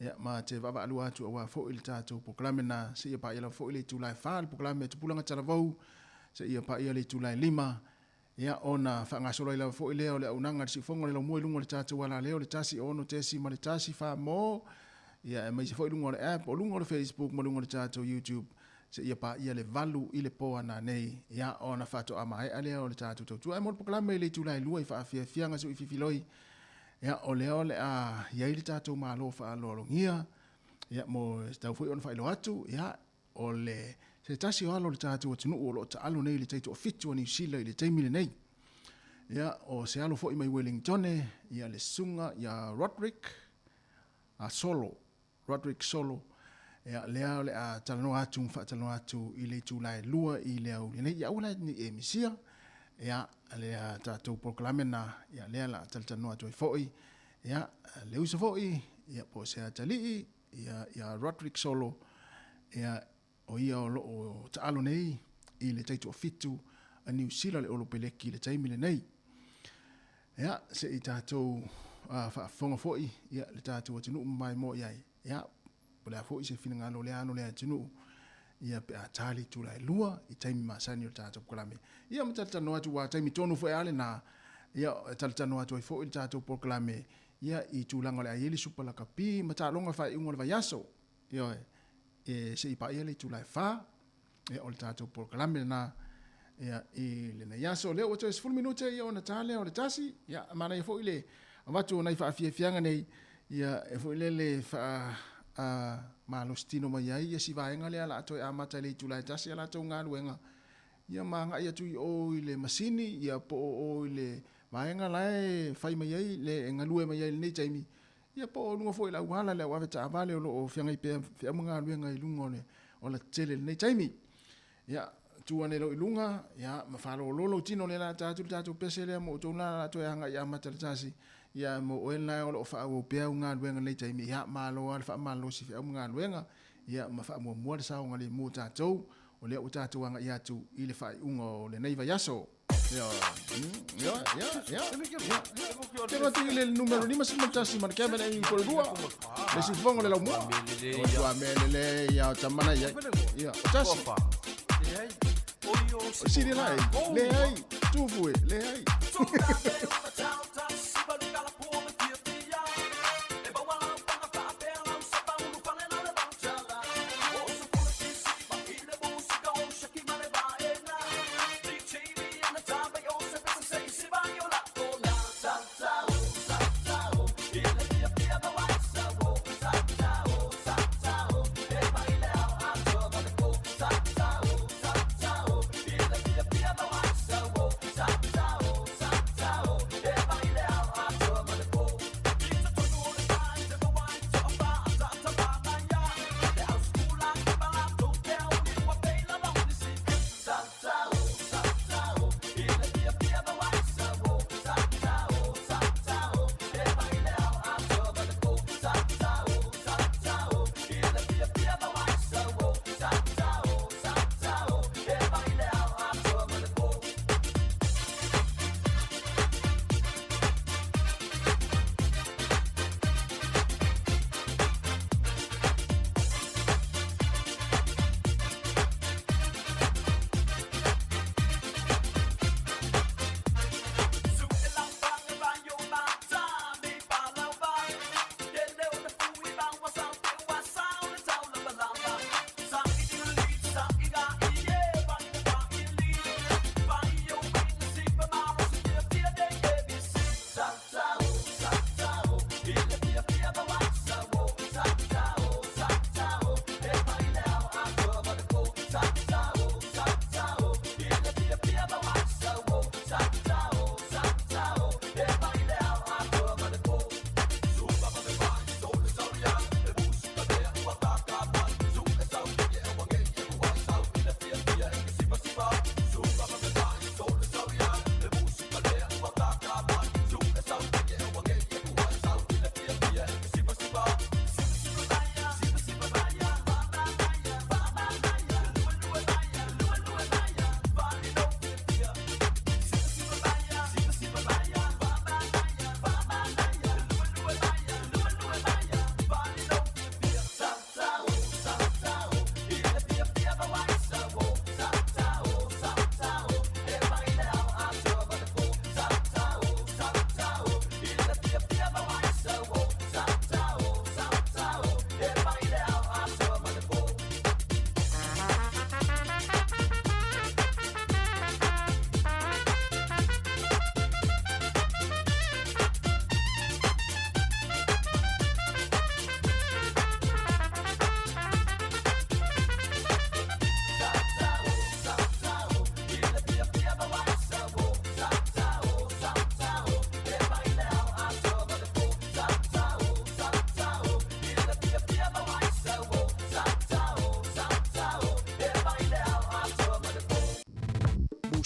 ia ma te vaavaalua atu aua foi le tatou polokalame na seia paia lava foi le itula e 4 le polokalame a Tupulaga Talavou, seia paia le itula e 5, ia ona faagasolo ai lava foi lea o le auaunaga a le siufofoga o le laumua i luga o le tatou alaleo le 1 6.1 famo, ia aemaise foi luga o le app, o luga o le Facebook ma luga o le tatou YouTube, seia paia le 8 i le po a nanei, ia ona faatoa maea lea o le tatou tautua. Ae mo le polokalame i le itula e 2 i faafiafiaga suififiloi, ia o lea o le a i ai le tatou Malo faaaloalogia, ia mo e tatau foi ona faailoa atu, ia o le se tasi o alo o le tatou atunuu o lo o taalo nei i le taitoafitu a Niu Sila i le taimi lenei. Ia o se alo foi mai Wellingtone, ia le susuga ia Roderick a Solo, Roderick Solo, ia lea o le a talanoa atu ma faatalanoa atu i le itula e 2 i le aoauli nei. Ia aua la ne i e misia, ia lea tatou polokalame na, ia lea la talatalanoa atu ai foi, ia le uso foi, ia po o se atalii, ia ia Roderick Solo, ia o ia o lo o taalo nei i le taitoafitu a Niu Sila le Olopeleki i le taimi lenei. Ia, se i tatou faafofoga foi ia le tatou atunuu ma maimoa i ai. Ia, po o le a foi se finagalo o lea alo o le atunuu, ia pe a ta le itula e 2 i taimi masani o le tatou polokalame. Ia ma talatalanoa atu, aua taimi tonu foi lava lena, ia e talatalanoa atu ai foi le tatou polokalame ia i tulaga o le a i ai le Supa Lakapi ma taaloga faaiuga o le vaiaso. Ioe, e se i paia le itula e 4, ia o le tatou polokalame lena ia i lenei aso. Lea ua toe 10 minute ia ona ta lea o le 1, ia manaia foi le avatu o nai faafiafiaga nei, ia e foi lele faa malosi tino mai ai ia si vaega lea la toe amata i le itula e 1 a latou galuega, ia ma agai atu i o i le masini, ia po o o i le vaega la e fai mai ai le e galue mai ai i lenei taimi, Ia po o luga foi i le auala le au avetaavale o lo o feagai pea feau ma galuega i luga o le ola tetele i lenei taimi. Ia, tu ane loa i luga, ia, ma faalolo lou tino lea o le a ta atu le tatou pese lea mo outou la o le a toe agai amata i le tasi, ia, mo oe lena o lo o faaauau pea au galuega i lenei taimi, ia, malo lava le faamalolosi feau ma galuega, ia, ma faamuamua le saogalemu o tatou, o lea ua tatou agai atu i le faaiuga o lenei vaiaso. Telo atu i le numero 51 ma le kevin e i lua. Le sifongo le laumua. O tua me le le ia o tamana ia. Ia, o tasi. O siri lai, le ai, tufu e, le ai.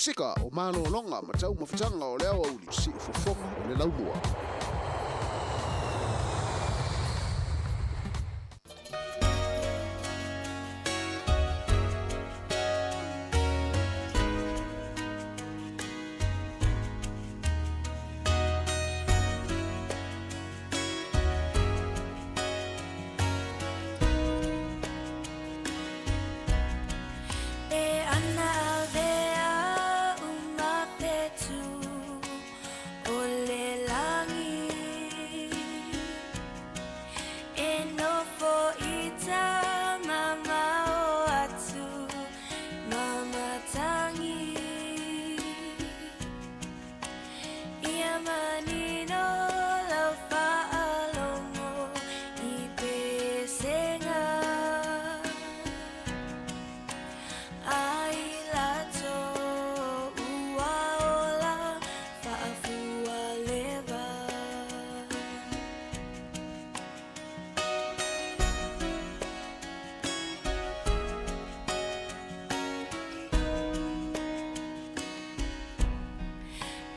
Pasika o malologa ma taumafataga o le aoauli siufofoga o le laumua. E ana avea umapetu o le lagi E nofo ita mamao atu ma matangi Ia manino lau faalogo i pesega Ai latou ua ola faafualeva.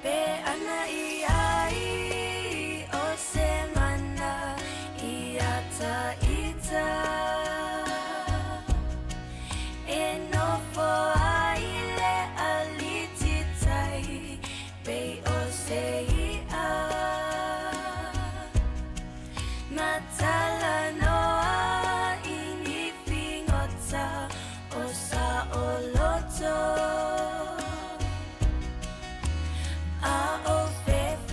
Pe ana i ai o se mana ia Taita E nofo ai le alititai pei o se i'a Matalanoa i ni figota o saoloto A o fefe.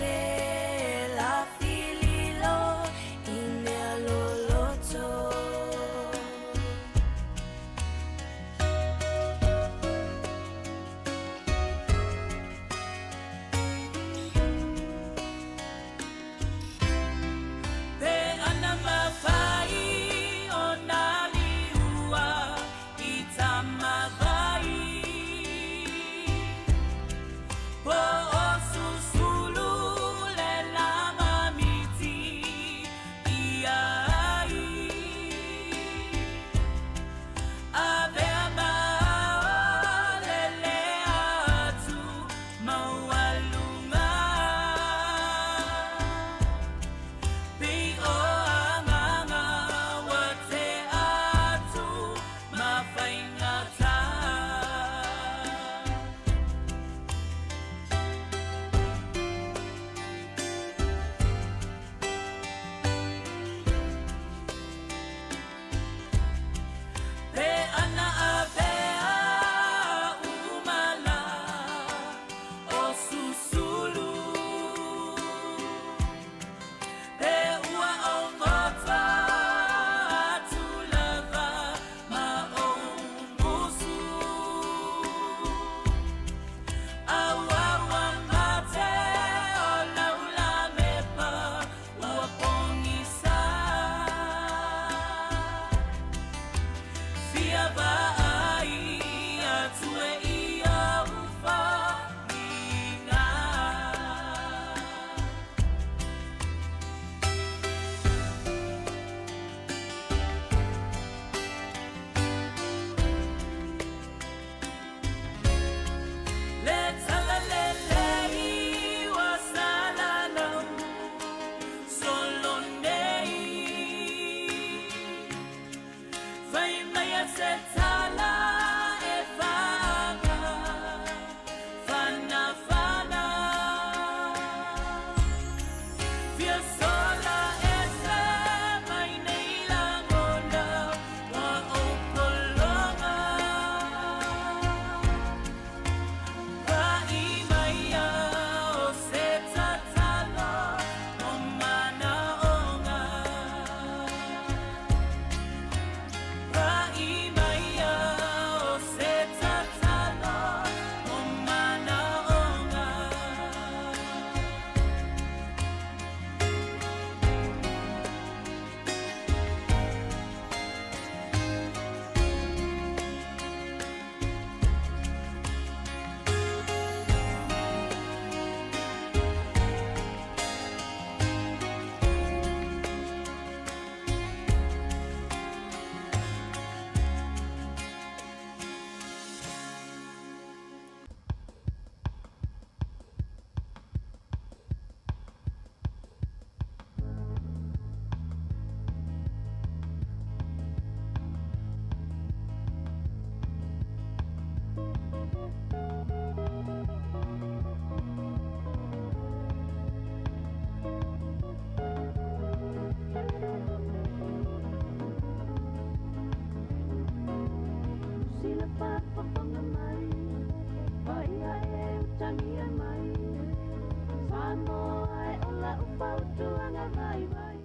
Samoa e o lau fautuaga vaivai.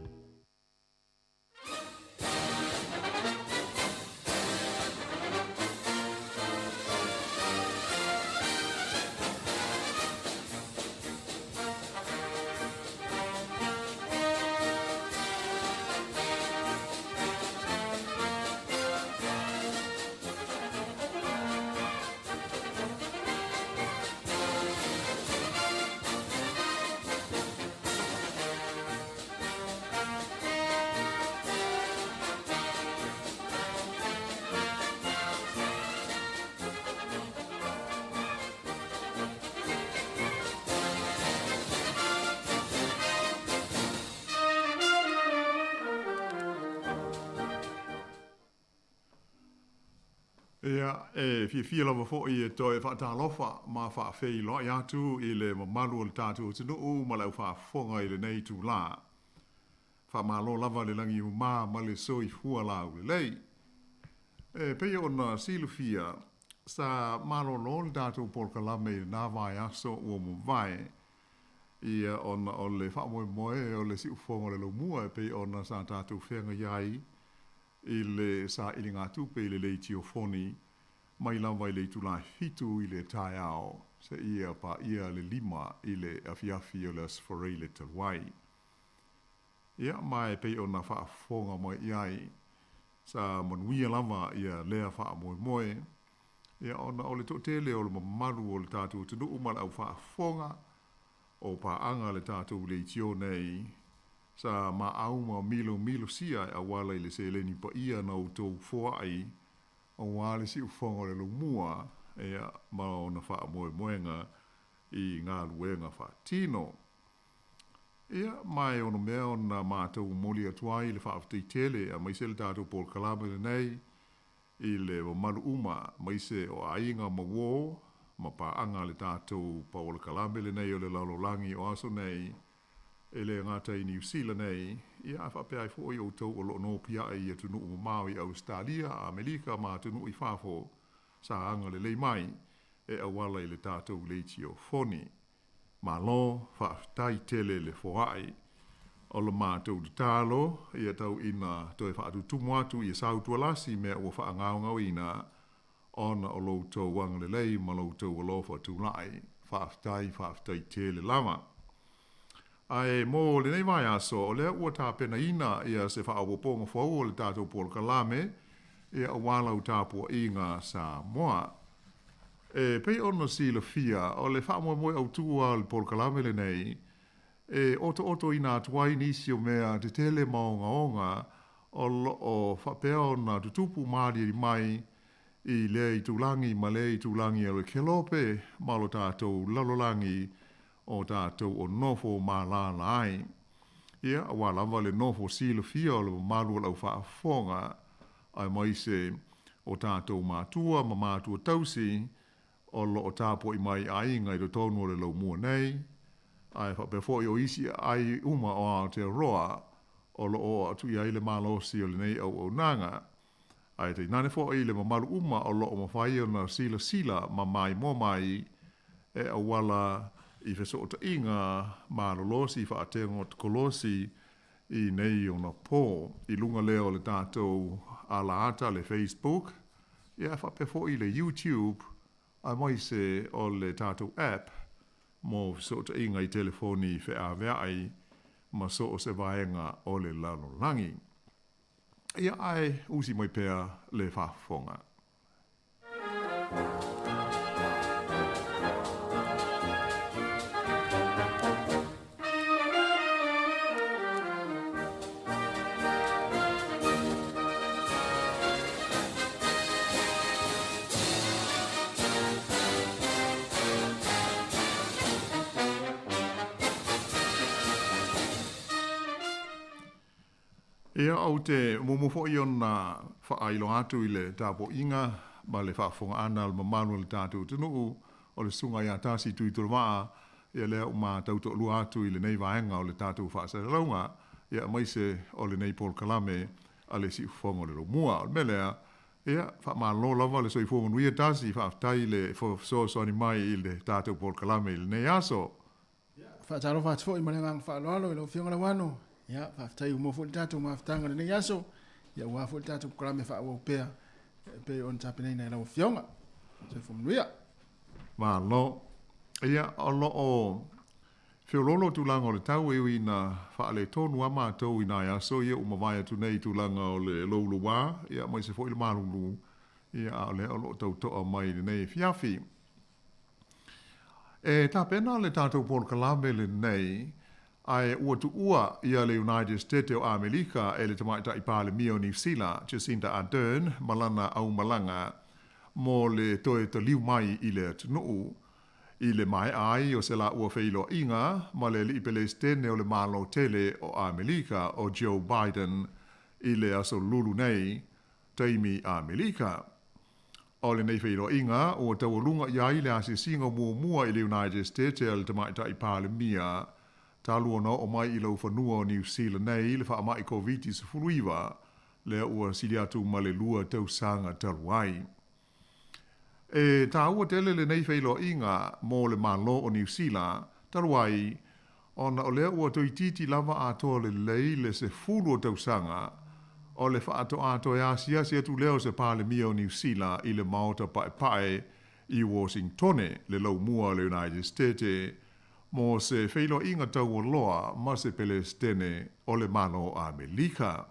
Ia, e fiafia lava foi e toe faatalofa ma faafeiloai atu i le mamalu o le tatou atunuu ma le aufaafofoga i lenei itulā. Faamalo lava le lagiuma ma le soifua laulelei. E pei ona silafia, sa malolo le tatou polokalame i lena vaiaso ua mavae, ia ona o le faamoemoe o le siufofoga o le laumua e pei ona sa tatou feagai ai i le sailigatupe i le leitiofoni mai lava i le itulā e 7 i le taeao seia paia le 5 i le afiafi o le Aso Faraile talu ai. Ia, ma e pei ona faafofoga mai i ai, sa manuia lava ia lea faamoemoe, ia ona o le toatele o le mamalu o le tatou atunuu ma le aufaafofoga o paaga le tatou leitio nei, sa maau ma milomilosia e auala i le seleni paia na outou foai aua le siufofoga o le laumua, ia, ma ona faamoemoega i galuega faatino. Ia, ma e ono mea ona matou momoli atu ai le faafetai tele aemaise le tatou polokalame lenei i le mamalu uma aemaise o aiga ma uō ma paaga le tatou polokalame lenei o le lalolagi o aso nei, e le gata i Niu Sila nei, ia ae faapea ai foi outou o lo o nopiai i atunuu mamao i Ausetalia, Amerika ma atunuu i fafo, sa agalelei mai e auala i le tatou leitiofoni. Malo, faafetai tele le foai. O le matou tatalo, ia tau ina toe faatutumu atu ia sautualasi mea ua faagaogaoina, ona o lo outou agalelei ma lo outou alofa tulai. Faafetai, faafetai tele lava. Ae mo lenei vaiaso, o lea ua tapenaina ia se faaopoopoga fou o le tatou polokalame, ia aua lau tapuaiga Samoa. E pei ona silafia, o le faamoemoe autū lava o le polokalame lenei, e otootoina atu ai nisi o mea tetele ma ogaoga o lo o faapea ona tutupu ma aliali mai i lea itulagi ma lea itulagi o le kelope ma lo tatou lalolagi o tatou o nofo ma alaala ai. Ia, aua lava le nofo silafia o le mamalu o le aufaafofoga, aemaise o tatou matua ma matua tausi o lo o tapuai mai aiga i totonu o le laumua nei, ae faapea foi o isi aai uma o Aotearoa o lo o oo atu i ai le malosi o lenei auaunaga. Ae tainane foi le mamalu uma o lo o mafai ona silasila ma maimoa mai e auala i fesootaiga malolosi faatekonolosi i nei ona pō i luga lea o le tatou alaata le Facebook, ia faapea foi le YouTube aemaise o le tatou app mo fesootaiga i telefoni feaveai ma so o se vaega o le lalolagi. Ia ae usi mai pea le faafofoga. Ia, ou te muamua foi ona faailoa atu i le tapuaiga ma le faafofogaaga a le mamalu o le tatou atunuu, o le Susuga ia Tasi Tuitolovaa, ia lea ua matau toalua atu i lenei vaega o le tatou faasalalauga, ia aemaise o lenei polokalame a le Siufofoga o le Laumua. O le mea lea, ia, faamalo lava le soifua manuia Tasi, faafetai i le fesoasoani mai i le tatou polokalame i lenei aso. Faatalofa atu foi ma le agaga faaaloalo i lau Afioga Lauano. Ia, faafetai ua maua foi le tatou mafutaga i lenei aso, ia aua foi le tatou polokalame faaauau pea e pei ona tapenaina e lau Afioga. Soifua manuia. Malo. Ia, o lo o feoloolo tulaga o le tau e ui ina faaletonu lava matou i nai aso ia ua mavae atu nei i tulaga o le loulua, ia aemaise foi le malulu, ia a o lea o lo o tau toa mai i lenei afiafi. E tapena le tatou polokalame lenei, ae ua tuua ia le United State o Amerika e le Tamaitai Palemia o Niu Sila, Jacinda Ardern, ma lana aumalaga mo le toe taliu mai i le atunuu, i le maea ai o se laua feiloaiga ma le Alii Pelesitene o le Malo Tele o Amerika o Joe Biden i le aso Lulu nei, taimi Amerika. O lenei feiloaiga ua taualuga i ai le asiasiga muamua i le United States a le Tamaitai Palemia talu ona oo mai i laufanua o Niu Sila nei le faamai Koviti-19, lea ua sili atu ma le 2 tausaga talu ai. E taua tele lenei feiloaiga mo le Malo o Niu Sila talu ai ona o lea ua toeitiiti lava atoa lelei le 10 o tausaga o le faatoa toe asiasi atu lea o se Palemia o Niu Sila i le Maota Paepae i Washingtone, le laumua o le United States, mo se feiloaiga taualoa ma se Pelesitene o le Malo o Amelika.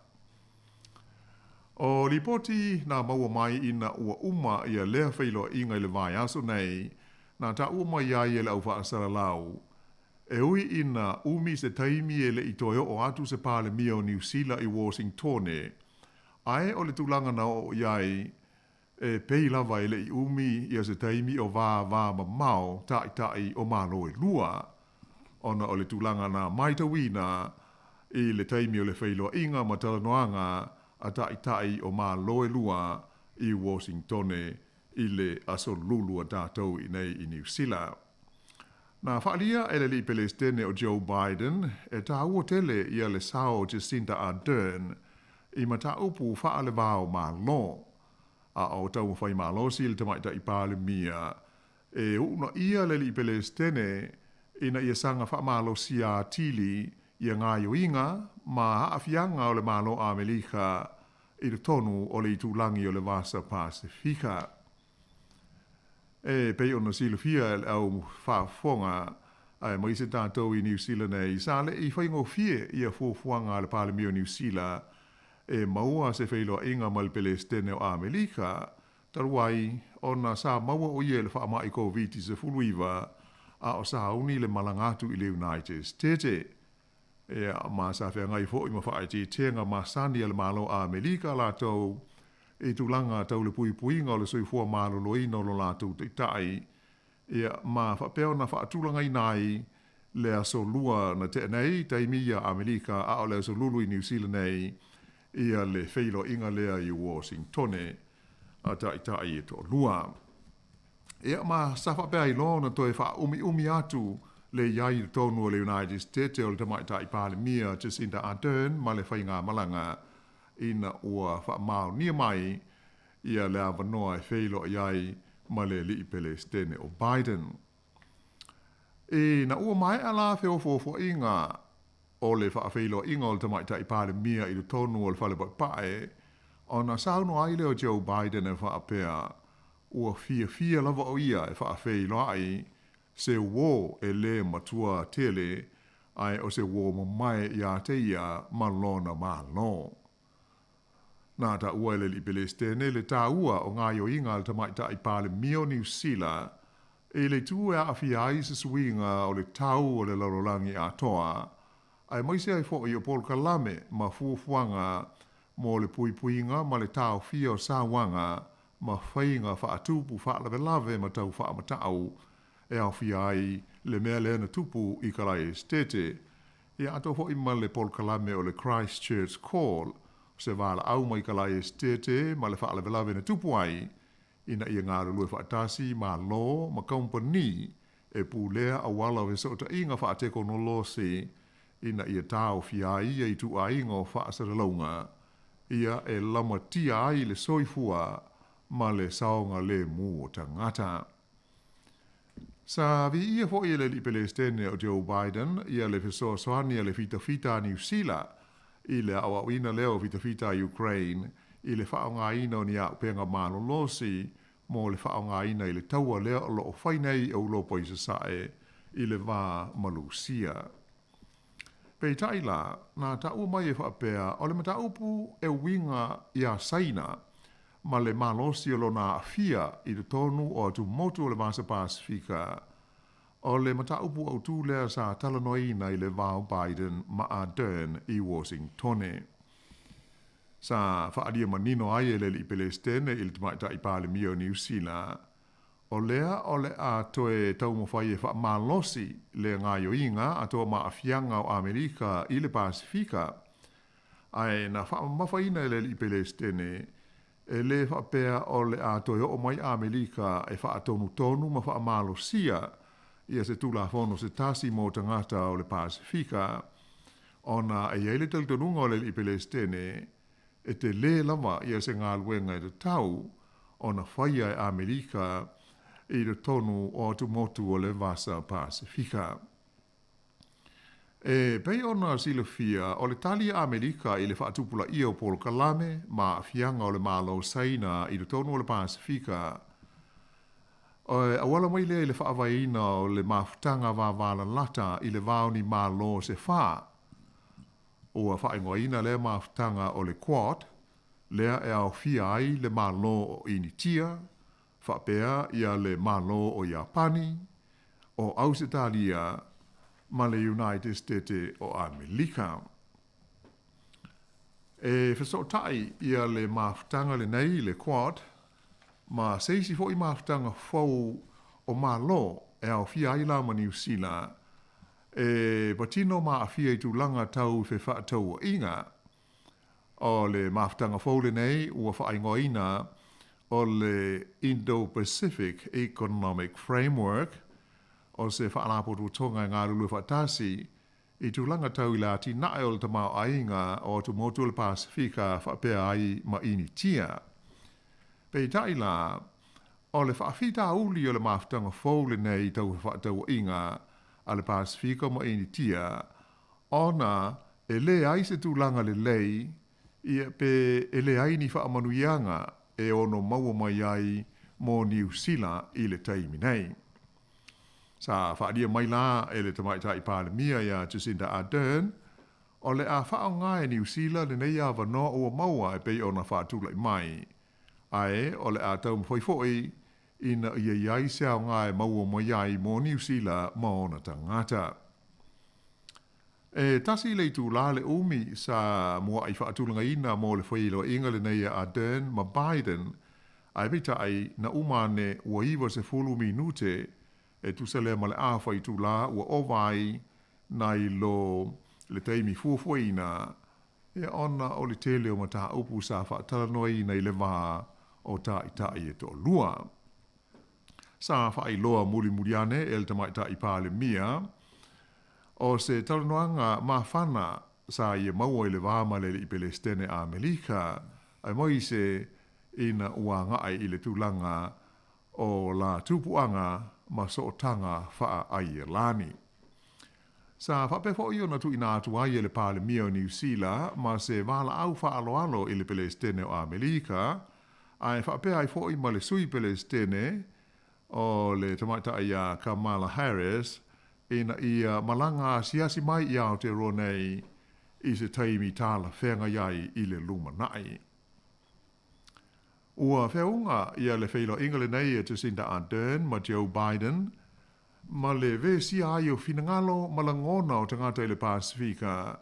O lipoti na maua mai ina ua uma ia lea feiloaiga i le vaiaso nei, na taua mai ai e le au faasalalau, e ui ina umi se taimi e le i toe oo atu se Palemia o Niu Sila i Washingtone, ae o le tulaga na oo i ai, e pei lava e le i umi ia se taimi o vāvāmamao taitai o Malo e lua, ona o le tulaga na matauina i le taimi o le feiloaiga ma talanoaga a taitai o Malo e lua i Washingtone i le aso Lulu a tatou i inei i Niu Sila. Na faaalia e le Alii Pelesitene o Joe Biden e taua tele ia le sao o Jacinda Ardern i mataupu faalevao Malo, a o taumafai malosi le Tamaitai Palemia e uunaia le Alii Pelesitene ina ia saga faamalosia atili ia gaoioiga ma aafiaga o le Malo Amerika i totonu o le itulagi o le Vasa Pasefika. E pei ona silafia e le au faafofoga aemaise tatou i Niu Sila nei, sa le i faigofie ia fuafuaga a le Palemia o Niu Sila e maua se feiloaiga ma le Pelesitene o Amerika, talu ai ona sa maua o ia i le faamai Koviti-19 a o sauni le malaga atu i le United States. Ia, ma sa feagai foi ma faaeteetega masani a le Malo Amerika latou i tulaga tau le puipuiga o le soifua maloloina o lo latou taitai, ia, ma faapea ona faatulagaina ai le aso Lua na tea nei, taimi ia Amerika, a o le aso Lulu i Niu Sila nei, ia le feiloaiga lea i Washingtone a taitai e toalua. Ia, ma sa faapea ai loa ona toe faaumiumi atu le i ai i totonu o le United States o le Tamaitai Palemia Jacinda Ardern ma le faigamalaga ina ua faamaonia mai ia le avanoa e feiloai ai ma le Alii Pelesitene o Biden. Ina ua maea la feofoofoaiga o le faafeiloaiga o le Tamaitai Palemia i totonu o le Fale Paepae, ona saunoa ai lea o Joe Biden e faapea, ua fiafia lava o ia e faafeiloai se uō e lē matua tele, ae o se uō mamae iā te ia ma lona Malo. Na taua e le Alii Pelesitene le taua o gaoioiga a le Tamaitai Palemia o Niu Sila i le itu e aafia ai se suiga o le tau o le lalolagi atoa, aemaise ai foi o polokalame ma fuafuaga mo le puipuiga ma le taofia o sauaga ma faiga faatupu faalavelave ma tau faamatau e aofia ai le mea lea na tupu i Kalaesetete, ia atoa foi ma le polokalame o le Christchurch Call, o se valaau mai Kalaesetete ma le faalavelave na tupu ai, ina ia galulue faatasi Malo ma kamupani e pulea auala o fesootaiga faatekonolosi ina ia taofia ai ia ituaiga o faasalalauga ia e lamatia ai le soifua ma le saogalemu o tagata. Sa viia foi e le Alii Pelesitene o Joe Biden ia le fesoasoani a le fitafita a Niu Sila i le aoaoina lea o fitafita a Ukraine i le faaaogaina o ni auupega malolosi mo le faaaogaina i le taua lea o lo o fai nei Eulopa i Sasae i le va ma Lusia. Peitai la, na taua mai e faapea o le mataupu e uiga iā Saina ma le malosi o lona aafia i totonu o atumotu o le Vasa Pasefika, o le mataupu autu lea sa talanoaina i le va o Biden ma Ardern i Washingtone. Sa faaalia manino ai e le Alii Pelesitene i le Tamaitai Palemia o Niu Sila, o lea o le a toe taumafai e faamalosi le gaoioiga atoa ma aafiaga o Amerika i le Pasefika, ae na faamamafaina e le Alii Pelesitene e lē faapea o le a toe oo mai Amerika e faatonutonu ma faamalosia ia se Tulafono se tasi mo tagata o le Pasefika, ona e i ai le talitonuga o le Alii Pelesitene e telē lava ia se galuega e tatau ona faia e Amerika i totonu o atumotu o le Vasa Pasefika. E pei ona silafia, o le tali a Amerika i le faatupulaia o polokalame ma aafiaga o le Malo o Saina i totonu o le Pasefika, e auala mai lea i le faavaeina o le mafutaga vavalalata i le va o ni Malo se fa. Ua faaigoaina lea mafutaga o le Quad, lea e aofia ai le Malo o Initia, faapea ia le Malo o Iapani, o Ausetalia ma le United State o Amelika. E fesootai ia le mafutaga lenei, le Quad, ma se isi foi mafutaga fou o Malo e aofia ai la ma Niu Sila, e patino ma aafia i tulaga tau fefaatauaiga. O le mafutaga fou lenei ua faaigoaina o le Indo-Pacific Economic Framework, o se faalapotopotoga e galulue faatasi i tulaga tau i le atinae o le tamaoaiga o atumotu o le Pasefika faapea ai ma Initia. Peitai la, o le faafitauli o le mafutaga fou lenei tau fefaatauaiga a le Pasefika ma Initia ona e leai se tulaga lelei ia pe e leai ni faamanuiaga e ono maua mai ai mo Niu Sila i le taimi nei. Sa faaalia mai la e le Tamaitai Palemia ia Jacinda Ardern, o le a faaaoga e Niu Sila lenei avanoa ua maua e pei ona faatulai mai, ae o le a taumafai foi ina ia i ai se aoga e maua mai ai mo Niu Sila ma ona tagata. E tasi le itulā le umi sa muaʻi faatulagaina mo le feiloaiga lenei a Ardern ma Biden, ae peitai na uma ane ua 90 minute e tusa lea ma le afa itulā ua ova ai nai lo le taimi fuafuaina ia ona o le tele o mataupu sa faatalanoaina i le va o taitai e toalua. Sa faailoa mulimuli ane e le Tamaitai Palemia, o se talanoaga mafana sa ia maua i le va ma le Alii Pelesitene Amelika, aemaise ina ua agai i le tulaga o la tupuaga ma sootaga faa-Aielani. Sa faapea foi ona tuuina atu ai e le Palemia o Niu Sila ma se valaau faaaloalo i le Pelesitene o Amelika, ae faapea ai foi ma le Sui Pelesitene o le Tamaitai ia Kamala Harris ina ia malaga asiasi mai i Aotearoa nei i se taimi talafeagai ai i le lumanai. Ua feauga ia le feiloaiga lenei e Jacinda Ardern ma Joe Biden ma le vesia ai o finagalo ma lagona o tagata i le Pasefika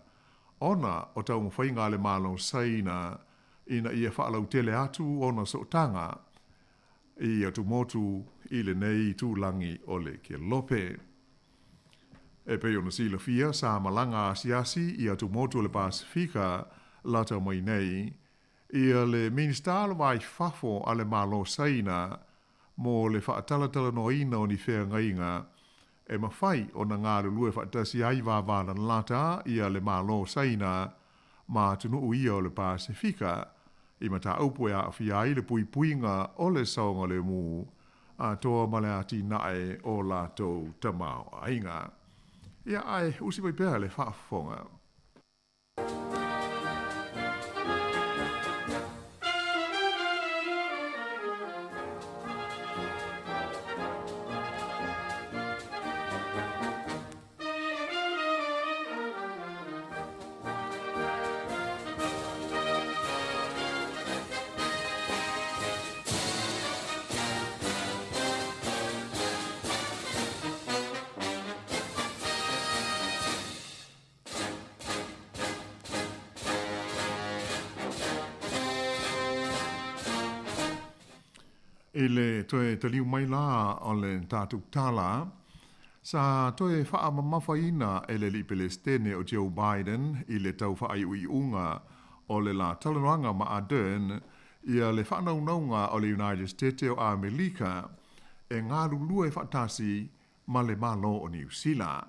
ona o taumafaiga a le Malo Saina ina ia faalautele atu ona sootaga i atumotu i lenei itulagi o le Kelope. E pei ona silafia, sa malaga asiasi i atumotu o le Pasefika lata mai nei ia le Minisita o le Va i Fafo a le Malo Saina mo le faatalatalanoaina o ni feagaiga e mafai ona galulue faatasi ai vavalalata ia le Malo Saina ma atunuu ia o le Pasefika i mataupu e aafia ai le puipuiga o le saogalemu atoa ma le atinae o latou tamaoaiga. Ia ae usi mai pea le faafofoga. I le toe taliu mai la o le tatou tala, sa toe faamamafaina e le alii Pelestene o Joe Biden i le tau faaiuiuga o le la talanoaga ma Ardern ia le faanaunauga o le United States o Amelika e galulue faatasi ma le Malo o Niu Sila.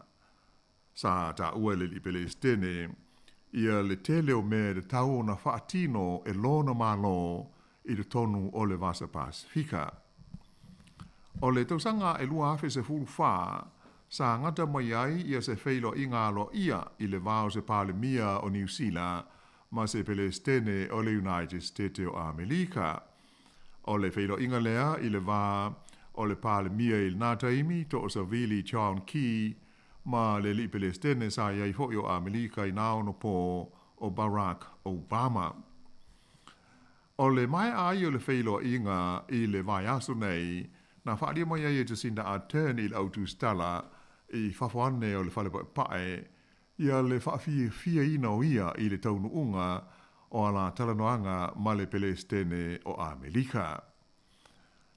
Sa taua e le alii Pelestene ia le tele o mea e tatau ona faatino e lona Malo i totonu o le Vasa Pasefika. O le tausaga e 2014, sa gata mai ai ia se feiloaiga aloaia i le va o se Palemia o Niu Sila ma se Pelestene o le United States o Amelika. O le feiloaiga lea i le va o le Palemia i lena taimi, Toosavili John Key, ma le alii Pelestene sa i ai foi o Amelika i na ono pō o Barack Obama. O le maea ai o le feiloaiga i le vaiaso nei, na faaalia mai ai e Jacinda Ardern i le autusitala i fafo ane o le fale paepae ia le faafiafiaina o ia i le taunuuga o ala talanoaga ma le Pelestene o Amelika.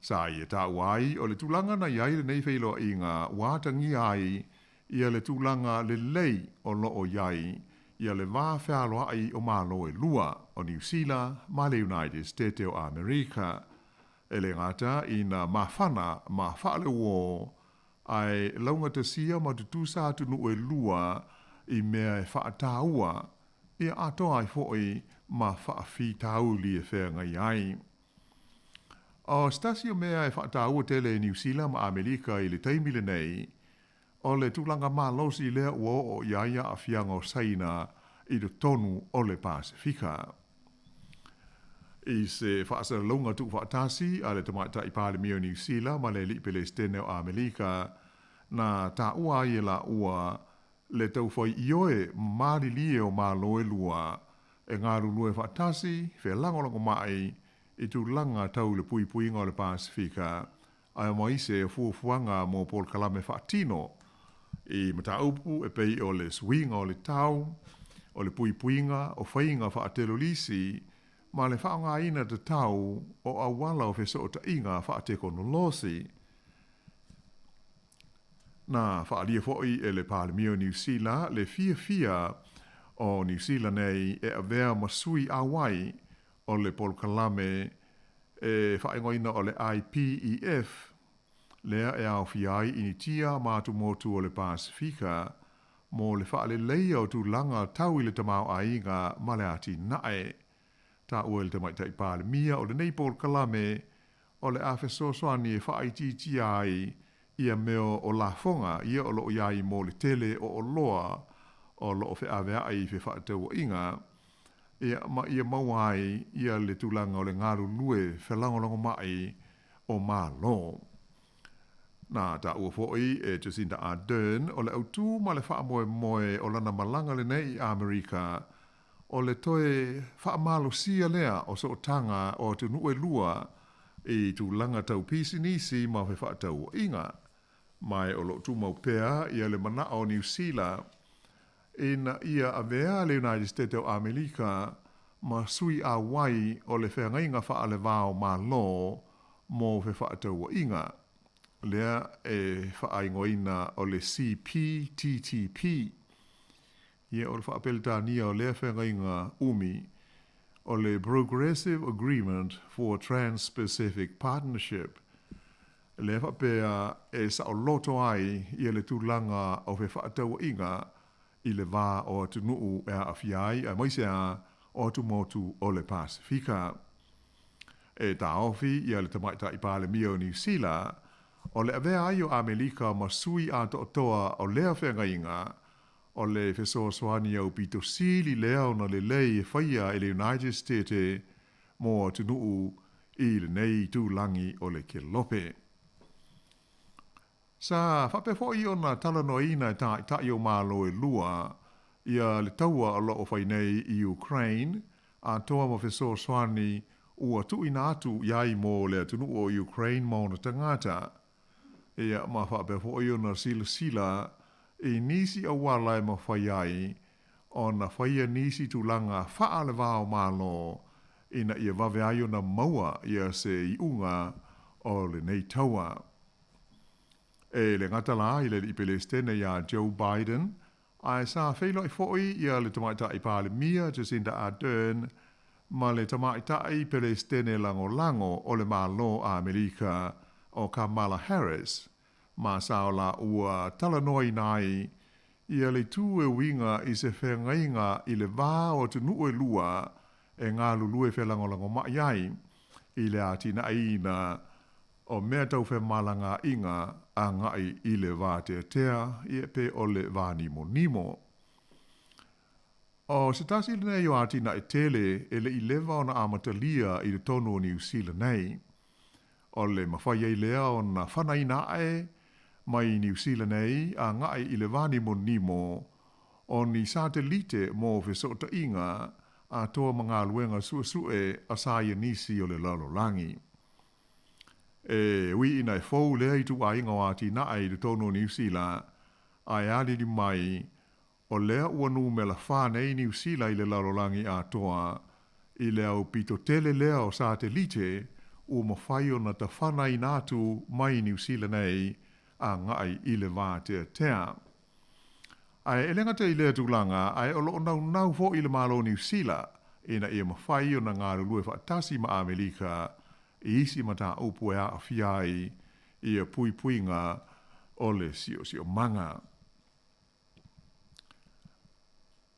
Sa ia taua ai o le tulaga na i ai lenei feiloaiga ua atagia ai ia le tulaga lelei o lo o i ai ia le va fealoai o Malo e lua, o Niu Sila ma le United States o Amerika, e le gata ina mafana ma faaleuō, ae laugatasia ma tutusa atunuu e lua i mea e faataua ia atoa ai foi ma faafitauli e feagai ai. O se tasi o mea e faataua tele e Niu Sila ma Amerika i le taimi lenei, o le tulaga malosi lea ua oo i ai aafiaga o Saina i totonu o le Pasefika. I se faasalalauga tuufaatasi a le Tamaitai Palemia o Niu Sila ma le Alii Pelestene o Amelika, na taua ai e laua le taufai ioe malilie o Malo e lua e galulue faatasi, felagolagomai i tulaga tau i le puipuiga o le Pasefika, ae ma ise o fuafuaga mo polokalame faatino i mataupu e pei o le suiga o le tau, o le puipuiga o faiga faatelolisi, ma le faaaogaina tatau o auala o fesootaiga faatekonolosi. Na faaalia foi e le Palemia o Niu Sila le fiafia o Niu Sila nei e avea ma sui auai o le polokalame e faaigoaina o le IPEF, lea e aofia ai Initia ma atumotu o le Pasefika mo le faaleleia o tulaga tau i le tamaoaiga ma le atinae. Taua e le Tamaitai Palemia o lenei polokalame o le a fesoasoani e faaitiitia ai ia mea o lafoga ia o lo o i ai mo le tele o oloa o lo o feaveai i fefaatauaiga, ia, ma ia maua ai ia le tulaga o le galulue felagolagomai o Malo. Na taua foi e Jacinda Ardern o le autū ma le faamoemoe o lana malaga lenei i Amerika o le toe faamalosia lea o sootaga o atunuu e lua i tulaga tau pisinisi ma fefaatauaiga, ma o lo o tumau pea ia le manao o Niu Sila ina ia avea le United States o Amerika ma sui auai o le feagaiga faalevao Malo mo fefaatauaiga, lea e faaigoaina o le CPTTP. Ia, o le Faapeletania o lea feagaiga umi, o le Progressive Agreement for Trans-Pacific Partnership, lea faapea e saoloto ai ia le tulaga o fefaatauaiga i le va o atunuu e aafia ai, aemaise lava o atumotu o le Pasefika. E taofi ia le Tamaitai Palemia o Niu Sila, o le avea ai o Amelika ma sui atoatoa o lea feagaiga, o le fesoasoani aupito sili lea ona lelei e faia e le United State mo atunuu i lenei itulagi o le Kelope. Sa faapea foi ona talanoaina e Taitai o Malo e lua ia le taua o lo o fai nei i Ukraine, atoa ma fesoasoani ua tuuina atu i ai mo le atunuu o Ukraine ma ona tagata. Ia, ma faapea foi ona silasila i nisi auala e mafai ai ona faia nisi tulaga faale-va-o-Malo ina ia vave ai ona maua ia se iuga o lenei taua. E le gata la i le alii Pelesitene iā Joe Biden, ae sa feiloai foi ia le Tamaitai Palemia Jacinda Ardern ma le Tamaitai Pelesitene Lagolago o le Malo a Amerika o Kamala Harris, ma sa o la ua talanoaina ai ia le itu e uiga i se feagaiga i le va o atunuu e lua e galulue felagolagomai ai i le atinaeina o mea tau femalagaaiga agai i le vateatea ia pe o le vānimonimo. O se tasi lenei o atinae tele e le i leva ona amatalia i totonu o Niu Sila nei. O le mafai ai lea ona fanaina ae mai Niu Sila nei agai i le vānimonimo o ni satelite mo fesootaiga atoa ma galuega suesue a saienisi o le lalolagi. E ui ina e fou lea ituaiga o atinae i totonu o Niu Sila, ae alili mai, o lea ua numera 4 nei Niu Sila i le lalolagi atoa i le aupito tele lea o satelite ua mafai ona tafanaina atu mai Niu Sila nei agai i le vateatea. Ae e le gata i lea tulaga, ae o lo o naunau foi le Malo o Niu Sila ina ia mafai ona galulue faatasi ma Amerika i isi mataupu e aafia ai ia puipuiga o le siosiomaga.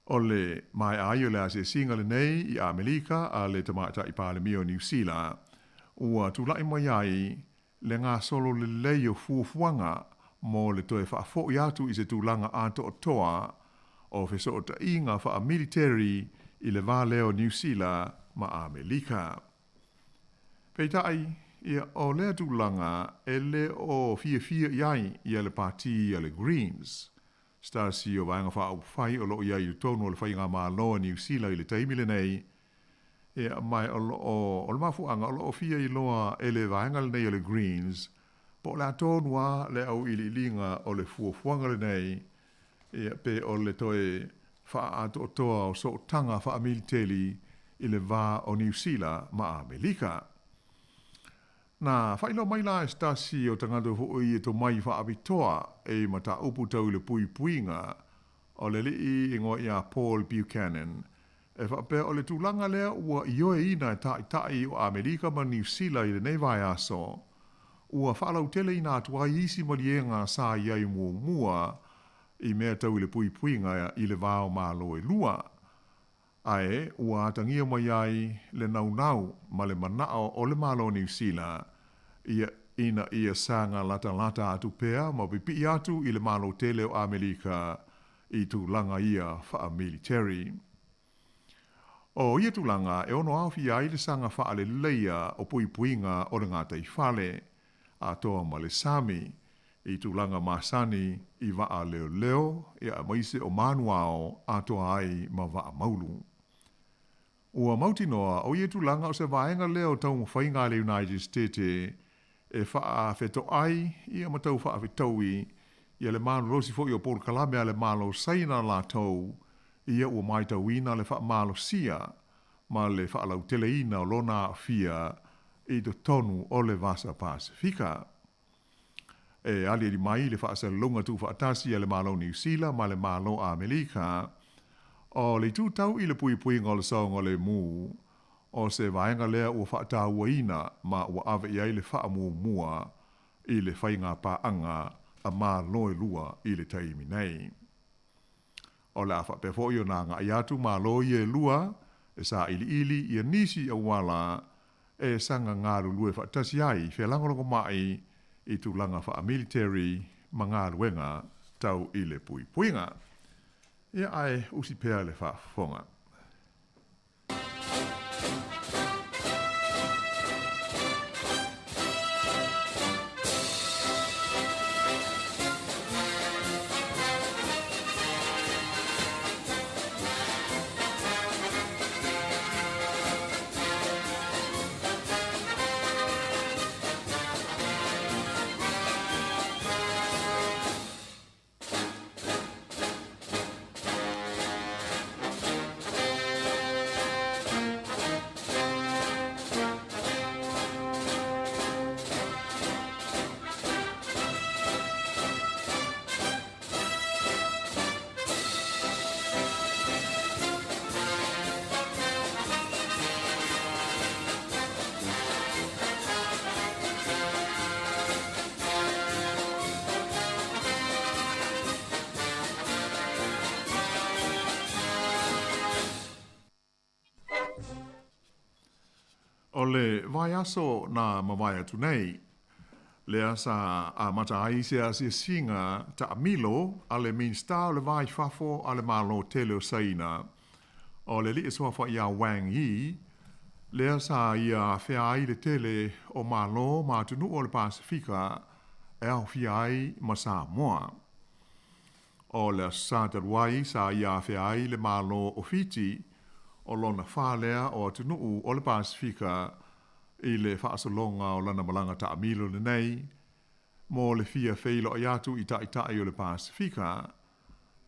O le maea ai o le asiasiga lenei i Amerika a le Tamaitai Palemia o Niu Sila, ua tulai mai ai le gasolo lelei o fuafuaga mo le toe faafoi atu i se tulaga atoatoa o fesootaiga faamiliteri i le va lea o Niu Sila ma Amerika. Peitai, ia, o lea tulaga e le o fiafia i ai ia le pati a le Greens, se tasi o vaega faaupufai o lo o i ai i totonu o le faigamalo a Niu Sila i le taimi lenei, ia, ma o lo o, o le mafuaaga o lo o fia iloa e le vaega lenei o le Greens, po o le a tonu lava le auiliiliga o le fuafuaga lenei, ia, pe o le toe faaatoatoa o sootaga faamiliteli i le va o Niu Sila ma Amerika. Na faailoa mai la e se tasi o tagata foi e tomai faapitoa e mataupu tau i le puipuiga o le alii igoa ia Paul Buchanan, e faapea o le tulaga lea ua ioeina e taitai o Amerika ma Niu Sila i lenei vaiaso, ua faalauteleina atu ai isi maliega sa i ai muamua i mea tau i le puipuiga i le va o Malo e lua, ae ua atagia mai ai le naunau ma le manao o le Malo o Niu Sila ia ina ia saga latalata atu pea ma pipii atu i le Malo tele o Amerika i tulaga ia faamiliteri. O ia tulaga e ono aofia ai le saga faaleleia o puipuiga o le gataifale, atoa ma le sami, i tulaga masani i vaa leoleo, ia aemaise o manuao atoa ai ma vaa maulu. Ua mautinoa o ia tulaga o se vaega lea o taumafaiga a le United States e faafetoai ia ma tau faafetaui ia le malolosi foi o polokalame a le Malo Saina latou ia ua matauina le faamalosia ma le faalauteleina o lona aafia i totonu o le Vasa Pasefika. E aliali mai le faasalalauga tuufaatasi a le Malo o Niu Sila ma le Malo a Amerika, o le itu tau i le puipuiga o le saogalemu, o se vaega lea ua faatauaina ma ua ave i ai le faamuamua i le faiga paaga a Malo e lua i le taimi nei. O le a faapea foi ona agai atu Malo ia e lua e sailiili ia nisi auala. e saga galulue faatasi ai felagolagomai i tulaga faamiliteri ma galuega tau i le puipuiga. Ia ae usi pea le faafofoga. O le vaiaso na mavae atu nei, lea sa amata ai se asiasiga taamilo a le Minisita o le Va i Fafo a le Malo tele o Saina, o le alii suafa ia Wang Yi, lea sa ia afea ai le tele o Malo ma atunuu o le Pasefika e aofia ai ma Samoa. O le Aso Sa talu ai sa ia afea ai le Malo o Fiti, o lona fa lea o atunuu o le Pasefika i le faasologa o lana malaga taamilo lenei, mo le fia feiloai atu i taitai o le Pasefika,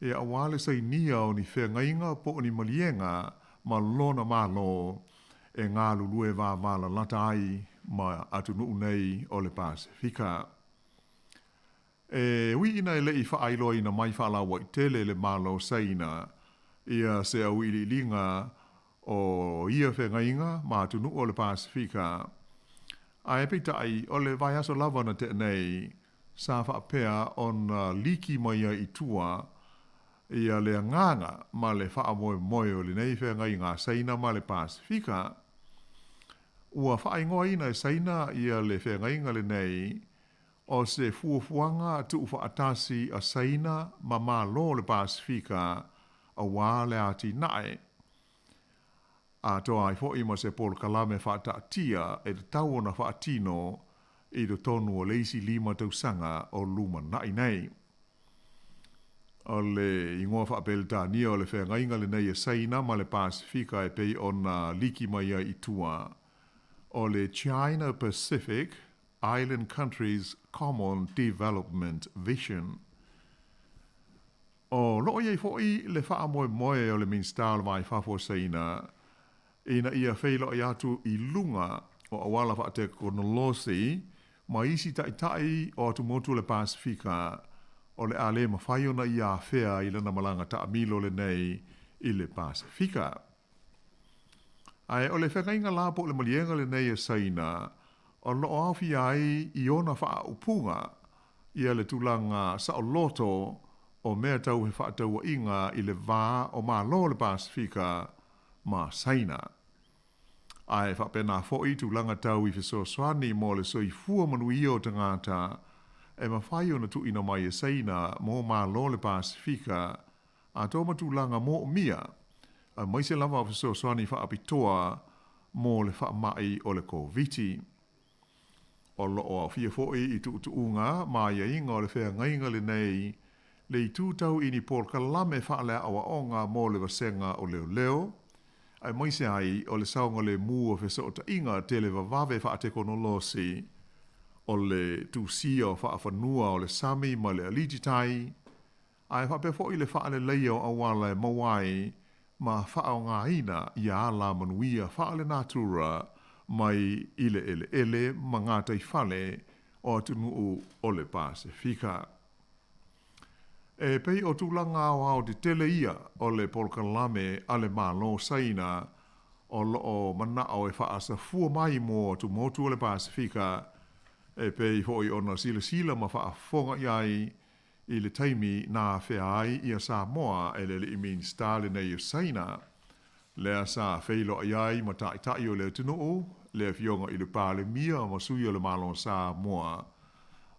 ia aua le sainia o ni feagaiga po o ni maliega ma lona Malo e galulue vavalalata ai ma atunuu nei o le Pasefika. E ui ina e le i faailoaina mai faalauaitele e le Malo o Saina ia se auiliiliga o ia feagaiga ma atunuu o le Pasefika, ae peitai o le vaiaso lava na tea nei sa faapea ona liki mai ai i tua ia le agaga ma le faamoemoe o lenei feagaiga a Saina ma le Pasefika. Ua faaigoaina e Saina ia le feagaiga lenei O se fuafuaga tuufaatasi a Saina ma Malo o le Pasefika aua le atinae, atoa ai foi ma se polokalame faataatia e tatau ona faatino i totonu o le isi 5 tausaga o lumanai nei. O le igoa faa-Peretania o le feagaiga lenei a Saina ma le Pasefika e pei ona liki mai ai i tua, o le China Pacific Island Countries Common Development Vision. O lo o i ai foi le faamoemoe o le Minisita o le Va i Fafo o Saina ina ia feiloai atu i luga o auala faatekonolosi ma isi taitai o atumotu o le Pasefika o le a le mafai ona ia afea i lana malaga taamilo lenei i le Pasefika. Ae o le feagaiga la po o le maliega lenei a Saina o lo o aofia ai i ona faaupuga ia le tulaga saoloto o mea tau fefaatauaiga i le va o Malo o le Pasefika ma Saina. Ae faapena foi tulaga tau i fesoasoani mo le soifua manuia o tagata e mafai ona tuuina mai e Saina mo Malo o le Pasefika atoa ma tulaga moomia, aemaise lava o fesoasoani faapitoa mo le faamai o le Koviti. O lo o aofia foi i tuutuuga ma aiaiga o le feagaiga lenei le itu tau i ni polokalame faaleaoaoga mo le vasega o leoleo, aemaise ai o le saogalemu o fesootaiga televavave faatekonolosi, o le tusia o faafanua o le sami ma le alititai, ae faapea foi le faaleleia o auala e maua ai ma faaaogaina ia ala manuia faalenatura mai i le eleele ma gataifale o atunuu o le Pasefika. E pei o tulaga aoao tetele ia o le polokalame a le Malo o Saina o lo o manao e faasafua mai mo atumotu o le Pasefika, e pei foi ona silasila ma faafofoga i ai I le taimi na afea ai ia Samoa e le alii Minisita lenei o Saina, lea sa feiloai ai ma taitai o le atunuu le Afioga i le Palemia ma Sui o le Malo o Samoa,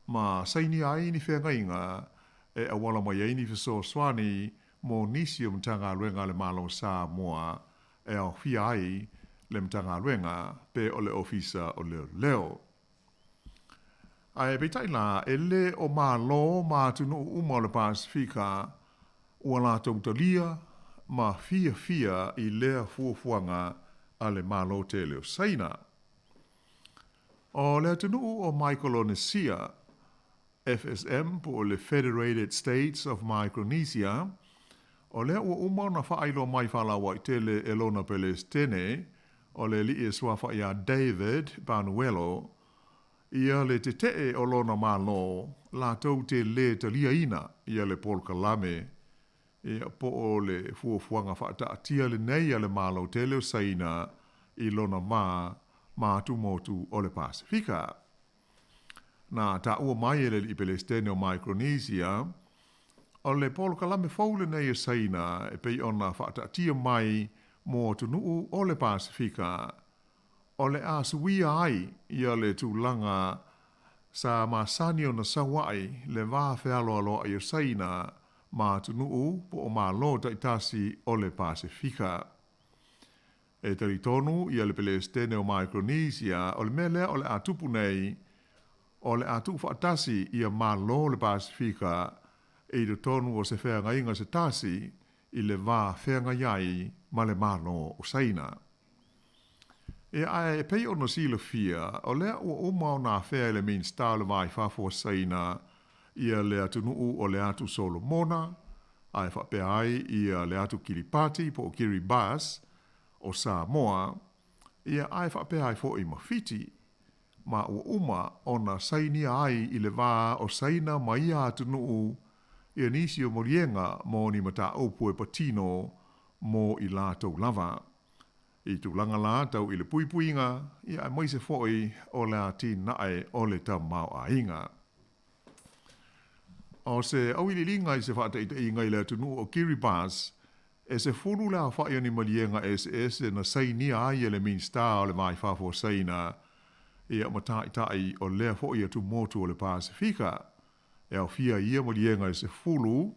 ma sainia ai ni feagaiga e auala mai ai ni fesoasoani mo nisi o Matagaluega a le Malo o Samoa e aofia ai le Matagaluega pe o le Ofisa o Leoleo. Ae peitai la, e lē o Malo ma atunuu uma o le Pasefika ua latou talia ma fiafia i lea fuafuaga a le Malo tele o Saina. O le atunuu o Maikolonesia, FSM po o le Federated States of Micronesia, o lea ua uma ona faailoa mai faalauaitele e lona Pelesitene, o le alii e suafa ia David Panuelo, ia le tetee o lona Malo latou te lē taliaina ia le polokalame, ia po o le fuafuaga faataatia lenei a le Malo tele o Saina i lona va ma atumotu o le Pasefika. Na taua mai e le alii Pelesitene o Micronesia, o le polokalame fou lenei a Saina e pei ona faataatia mai mo atunuu o le Pasefika, o le a suia ai ia le tulaga sa masani ona sau ai le va fealoaloai o Saina ma atunuu po o Malo taitasi o le Pasefika. E talitonu ia le Pelesitene o Micronesia o le mea lea o le a tupu nei, o le a tuufaatasi ia Malo o le Pasefika i totonu o se feagaiga se tasi i le va feagai ai ma le Malo o Saina. Ia ae e pei ona silafia, o lea ua uma ona afea e le Minisita o le Va i Fafo o Saina ia le atunuu o le Atu Solomona, ae faapea ai ia le Atu Kiripati po o Kiribati o Samoa, ia ae faapea ai foi ma Fiti, ma ua uma ona sainia ai i le va o Saina ma ia atunuu ia nisi o moliega mo ni mataupu e patino mo i latou lava. I tulaga la tau i le puipuiga, ia aemaise foi o le atinae o le tamaoaiga. O se auiliiliga i se faataitaiga i le atunuu o Kiribati, e 10 le aofai o ni maliega eseese na sainia ai e le Minisita o le Va i Fafo o Saina ia ma taitai o lea foi atumotu o le Pasefika. E aofia i ia maliega e 10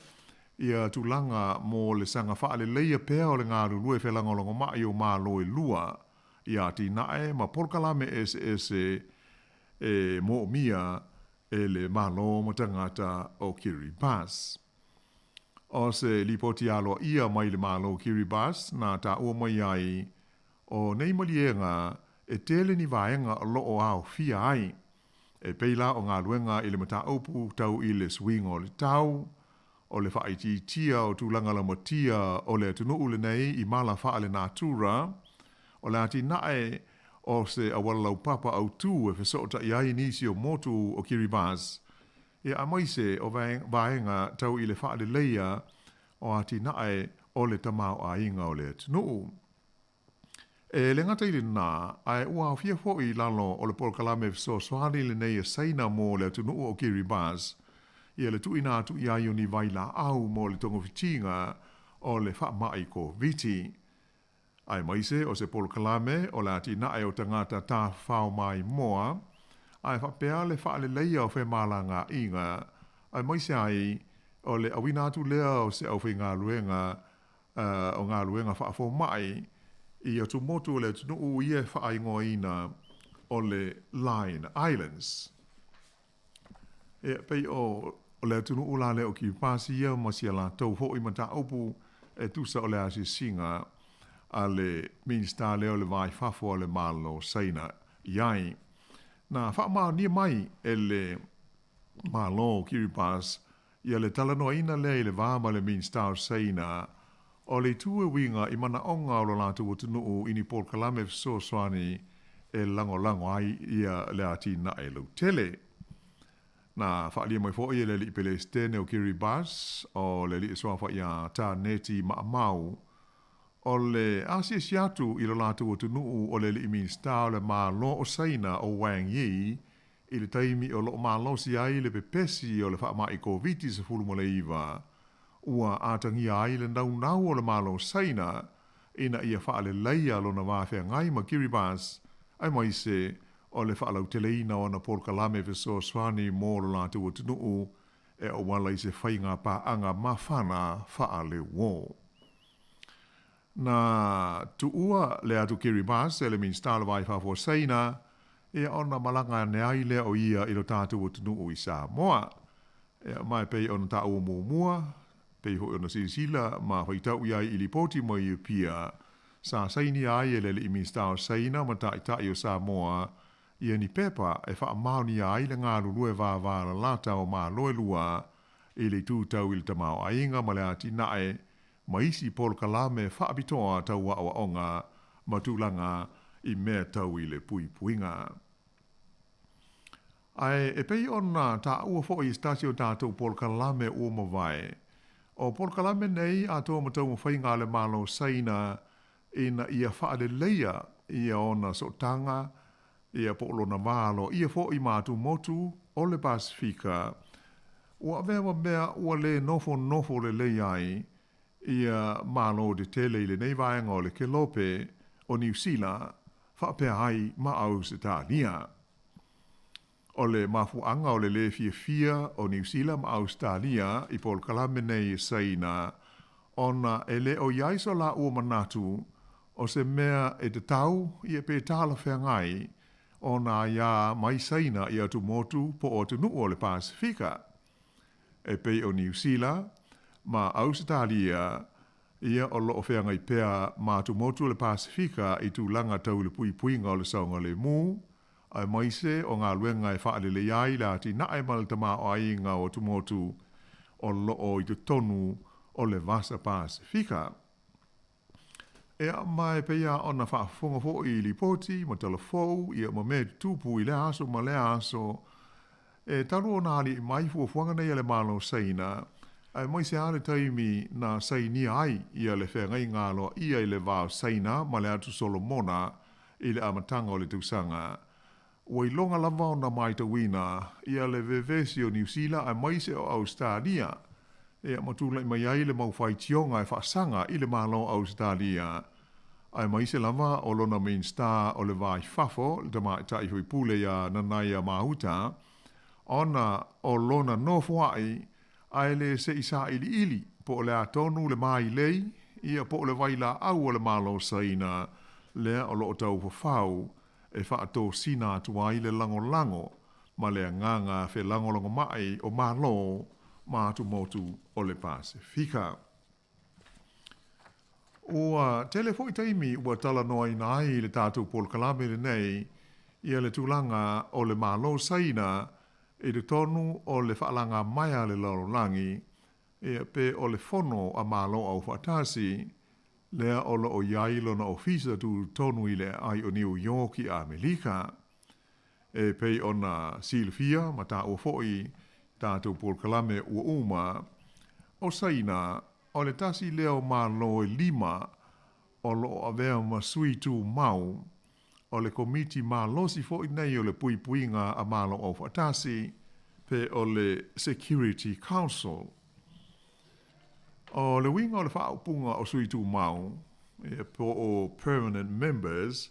ia tulaga mo le saga faaleleia pea o le galulue felagolagomai o Malo e lua i atinae ma polokalame eseese e moomia e le Malo ma tagata o Kiribati. O se lipoti aloaia mai le Malo o Kiribati na taua mai ai, o nei maliega e tele ni vaega o loo aofia ai, e pei la o galuega i le mataupu tau i le suiga o le tau, o le faaitiitia o tulaga laumatia o le atunuu lenei i mala faalenatura, o le atinae o se auala laupapa autū e fesootai ai nisi o motu o Kiribati, ia aemaise o vaega tau i le faaleleia o atinae o le tamaoaiga o le atunuu. E le gata i lenā, ae ua aofia foi i lalo o le polokalame fesoasoani lenei a Saina mo le atunuu o Kiribati, ia le tuuina atu i ai o ni vailaau mo le togafitiga o le faamai Koviti. Aemaise o se polokalame o le atinae o tagata tafafao maimoa, ae faapea le faaleleia o femalagaaiga, aemaise ai o le auina atu lea o se aufaigaluega o galuega faafomai i atumotu o le atunuu ia e faaigoaina o le Line Islands. Ia, pei o le atunuu la lea o Kiribati ia ma si a latou foi mataupu e tusa o le asiasiga a le Minisita lea o le Va i Fafo a le Malo o Saina i ai. Na faamaonia mai e le Malo o Kiribati ia le talanoaina lea i le va ma le Minisita o Saina o le itu e uiga i manaoga o lo latou atunuu i ni polokalame fesoasoani e lagolago ai ia le atinae lautele. Na faaalia mai foi e le alii Pelesitene o Kiribati, o le alii suafa ia Taneti Maamau, o le asiasi atu i lo latou atunuu o le alii Minisita o le Malo o Saina o Wang Yi i le taimi o loo malosi ai le pepesi o le faamai Koviti-19, ua atagia ai le naunau o le Malo o Saina ina ia faaleleia lona va feagai ma Kiribati Aemaise o le faalauteleina o ana polokalame fesoasoani mo lo latou atunuu e auala i se faiga paaga mafana faaleuo. Na tuua le atu Kiribati e le Minisita o le Va i Fafo o Saina ia ona malaga ane ai lea o ia i lo tatou atunuu i Samoa. Ia, ma e pei ona taua muamua, pei foi ona silasila ma faitau i ai i lipoti mai Apia, sa sainia ai e le alii Minisita o Saina ma Taitai o Samoa ia ni pepa e faamaonia ai le galulue vavalalata o Malo e lua i le itu tau i le tamaoaiga ma le atinae ma isi polokalame faapitoa tau aoaoga ma tulaga i mea tau i le puipuiga. Ae e pei ona taua foi i se tasi o tatou polokalame ua mavae, o polokalame nei atoa ma taumafaiga a le Malo o Saina ina ia faaleleia ia ona sootaga ia po o lona va aloaia foi ma atumotu o le Pasefika, ua avea ma mea ua le nofonofo lelei ai ia Malo tetele i lenei vaega o le Kelope o Niu Sila faapea ai ma Ausetalia. O le mafuaaga o le lē fiafia o Niu Sila ma Ausetalia i polokalame nei e Saina ona e le o i ai so laua manatu o se mea e tatau ia pe talafeagai ona aiā mai Saina i atumotu po o atunuu o le Pasefika e pei o Niu Sila ma Ausetalia ia o lo o feagai pea ma atumotu o le Pasefika i tulaga tau i le puipuiga o le saogalemu aemaise o galuega e faalelei ai le atinae ma le tamaoaiga o atumotu o lo o i totonu o le Vasa Pasefika. Ea, ma e pei lava ona faafofoga foi i lipoti ma tala fou, ia ma mea e tutupu i lea aso ma lea aso, e talu ona ali'i mai fuafuaga nei a le Malo o Saina, aemaise lava le taimi na sainia ai ia le feagaiga aloaia i le va o Saina ma le Atu Solomona i le amataga o le tausaga. Ua iloga lava ona maitauina ia le vevesi o Niu Sila aemaise o Ausetalia, ia ma tulai mai ai le mau faitioga e faasaga i le Malo o Ausetalia, aemaise lava o lona Minisita o le Va i Fafo, le Tamaitai Faipule ia Nanaia Mahuta, ona o lona nofoa'i ae le se i sailiili po o le a tonu le mailei ia po o le vailaau a le Malo o Saina lea o lo o taufafau e faatosina atu ai le lagolago ma le agaga felagolagomai o Malo ma atumotu o le Pasefika. Ua tele foi taimi ua talanoaina ai i le tatou polokalame lenei ia le tulaga o le Malo o Saina i totonu o le faalagamaea a le lalolagi, ia, pe o le Fono a Malo Aufaatasi, lea o lo o i ai lona ofisa tutotonu i le aai o Niu Ioki i Amerika. E pei ona silafia ma taua foi i tatou polokalame ua uma, o Saina, o le tasi lea o Malo e lima o lo o avea ma sui tumau o le Komiti malosi foi nei o le Puipuiga a Malo Aufaatasi, pe o le Security Council. O le uiga o le faaupuga o sui tumau, po o permanent members,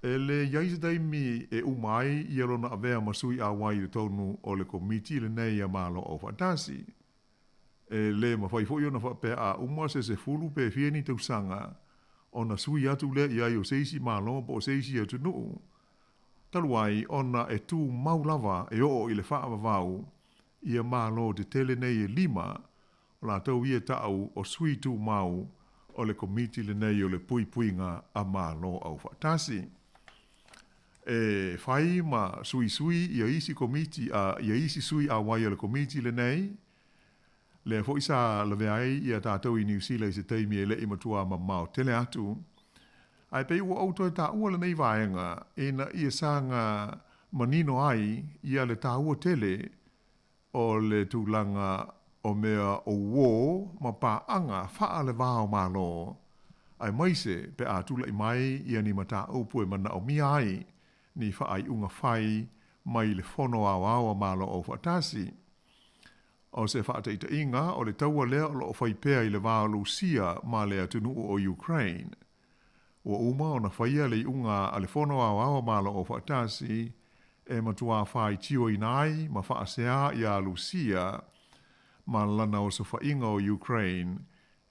e le i ai se taimi e uma ai ia lona avea ma sui auai i totonu o le Komiti lenei a Malo Aufaatasi. E le mafai foi ona faapea a uma se 10 pe fia ni tausaga ona sui atu lea i ai o se isi Malo po o se isi atunuu, talu ai ona e tumau lava e oo i le faavavau ia Malo tetele nei e lima, o latou ia e ta'u o sui tumau o le Komiti lenei o le Puipuiga a Malo Aufaatasi. E fai ma suisui ia isi Komiti a ia isi sui auai o le Komiti lenei, lea foi sa lavea ai ia tatou i Niu Sila i se taimi e le'i matuā mamao tele atu. Ae pei ua ou toe taua lenei vaega ina ia saga manino ai ia le taua tele o le tulaga o mea o uō ma paaga faale-va-o-Malo, aemaise pe a tulai mai ia ni mataupu e manaomia ai ni faaiuga fai mai le Fono Aoao a Malo Aufaatasi. O se faataitaiga, o le taua lea o lo o fai pea i le va o Lusia ma le atunuu o Ukraine. Ua uma ona faia le iuga a le Fono Aoao a Malo Aufaatasi e matuā faitioina ai ma faaseā iā Lusia ma lana osofaiga o Ukraine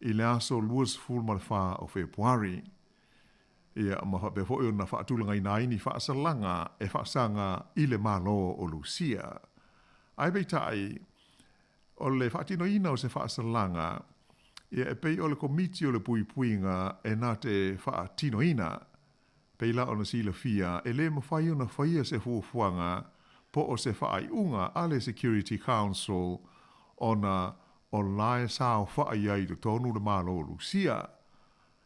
i le aso 24 o Fepuari. Ia, ma faapea foi ona faatulagaina ai ni faasalaga e faasaga i le Malo o Lusia. Ae peitai, o le faatinoina o se faasalaga, ia e pei o le Komiti o le Puipuiga e na te faatinoina. Pei la ona silafia, e le mafai ona faia se fuafuaga po o se faaiuga a le Security Council ona o la e saofai ai i totonu le Malo o Lusia.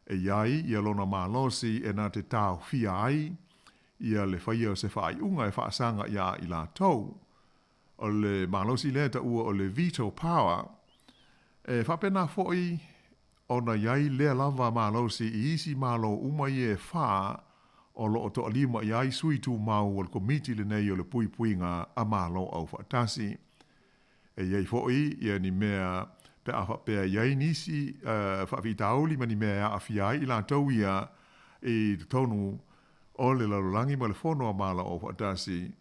E i ai ia lona malosi e na te taofia ai ia le faia o se faaiuga e faasaga iā i latou. O le malosi lea e taua o le veto power. E faapena foi ona i ai lea lava malosi i isi Malo uma ia e fa o lo o toalima i ai sui tumau o le Komiti lenei o le Puipuiga a Malo Aufaatasi. E i ai foi ia ni mea pe a faapea e i ai nisi faafitauli ma ni mea e aafia ai i latou ia i totonu o le lalolagi ma le Fono a Malo Aufaatasi,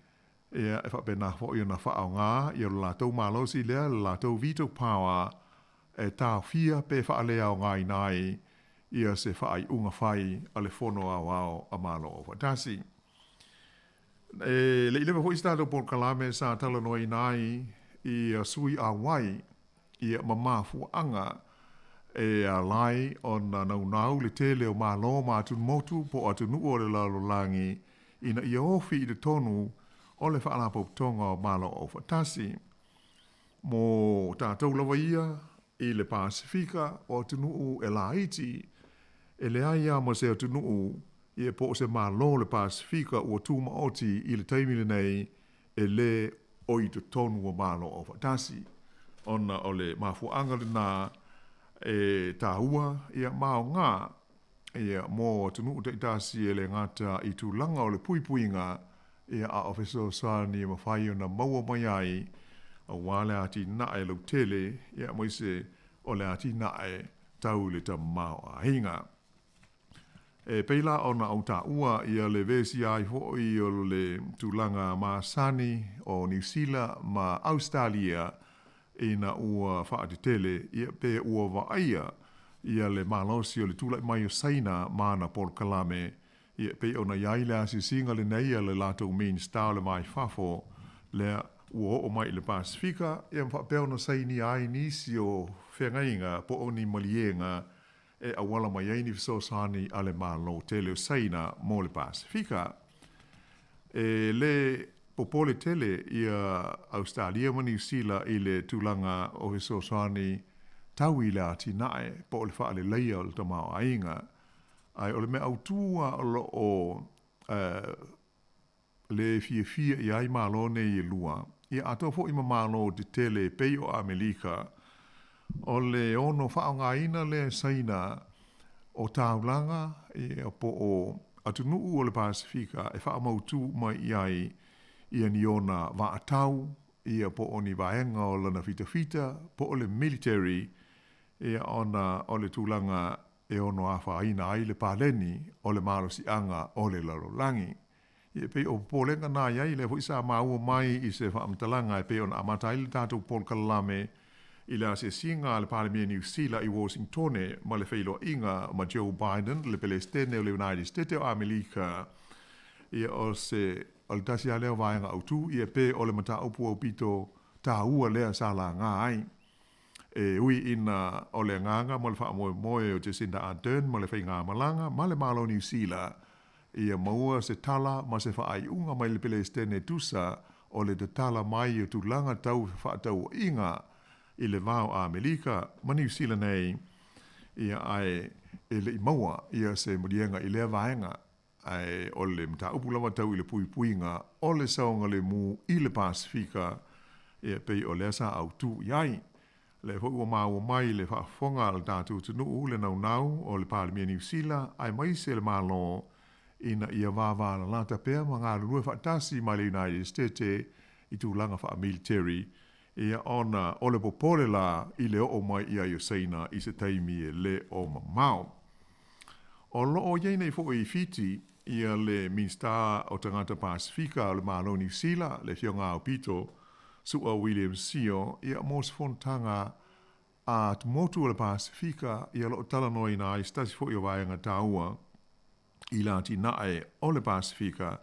ia e faapena foi ona faaaoga ia lo latou malosi lea, le latou veto power e taofia pe faaleaogaina ai ia se faaiuga fai a le Fono Aoao a Malo Aufaatasi. E le i leva foi se tatou polokalame sa talanoaina ai ia sui auai ia ma mafuaaga e ala ai ona naunau le tele o Malo ma atumotu po o atunuu o le lalolagi ina ia ofi i totonu o le Faalapotopotoga o Malo Aufaatasi. Mo tatou lava ia i le Pasefika, o atunuu e laiti, e leai lava ma se atunuu ia po o se Malo o le Pasefika ua tumaoti i le taimi lenei e lē o i totonu o Malo Aufaatasi, ona o le mafuaaga lena e taua ia ma aoga ia mo atunuu taitasi e le gata i tulaga o le puipuiga ia a o fesoasoani e mafai ona maua mai ai aua le atinae lautele ia aemaise o le atinae tau i le tamaoaiga. E pei la ona ou taua ia le vesia ai foi o le tulaga masani o Niu Sila ma Ausetalia ina ua faatetele ia pe ua vaaia ia le malosi o le tulai mai o Saina ma ana polokalame ia e pei ona i ai le asiasiga lenei a le latou Minista o le Va i Fafo lea ua oo mai i le Pasefika ia ma faapea ona sainia ai nisi o feagaiga po o ni maliega e auala mai ai ni fesoasoani a le Malo tele o Saina mo le Pasefika. E le popole tele ia Ausetalia ma Niu Sila i le tulaga o fesoasoani tau i le atinae po o le faaleleia o le tamaoaiga, ae o le mea autū lava o lo o le fiafia i ai Malo nei e lua, ia atoa foi ma Malo tetele e pei o Amelika, o le ono faaaogaina lea e Saina o taulaga ia po o atunuu o le Pasefika e faamautū mai i ai ia ni ona vaatau ia po o ni vaega o lana fitafita po o le military ia ona o le tulaga e ono afaina ai le paleni o le malosiaga o le lalolagi. Ia e pei o popolega na i ai, lea foi sa maua mai i se faamatalaga e pei ona amata ai le tatou polokalame i le asiasiga a le Palemia Niu Sila i Washingtone ma le feiloaiga ma Joe Biden, le Pelesitene o le United Stete o Amelika. Ia o se o le tasi lava lea o vaega autū, ia pe o le mataupu aupito taua lea sa laga ai. E ui ina o le agaga ma le faamoemoe o Jacinda Ardern ma le faigamalaga ma le Malo Niu Sila ia maua se tala ma se faaiuga mai le Pelesitene tusa o le tatala mai o tulaga tau fefaatauaiga i le va o Amelika ma Niu Sila nei, ia ae e le i maua ia se maliega i lea vaega. Ae o le mataupu lava tau i le puipuiga o le saogalemu i le Pasefika, ia pei o lea sa autū i ai. Lea foi ua maua mai le faafofoga a le tatou atunuu le naunau o le Palemia Niu Sila aemaise le Malo ina ia vavalalata pea ma galulue faatasi ma le United Stete i tulaga faamiliteri, ia ona o le popole la i le oo mai i ai o Saina i se taimi e le o mamao. O lo o i ai nei foi i Fiti ia le Minisita o Tagata Pasefika o le Malo o Niu Sila, le Afioga Aupito Su'a William Sio, ia mo se fonotaga a Tumotu o le Pasefika, ia o lo o talanoaina ai se tasi foi o vaega taua i le atinae o le Pasefika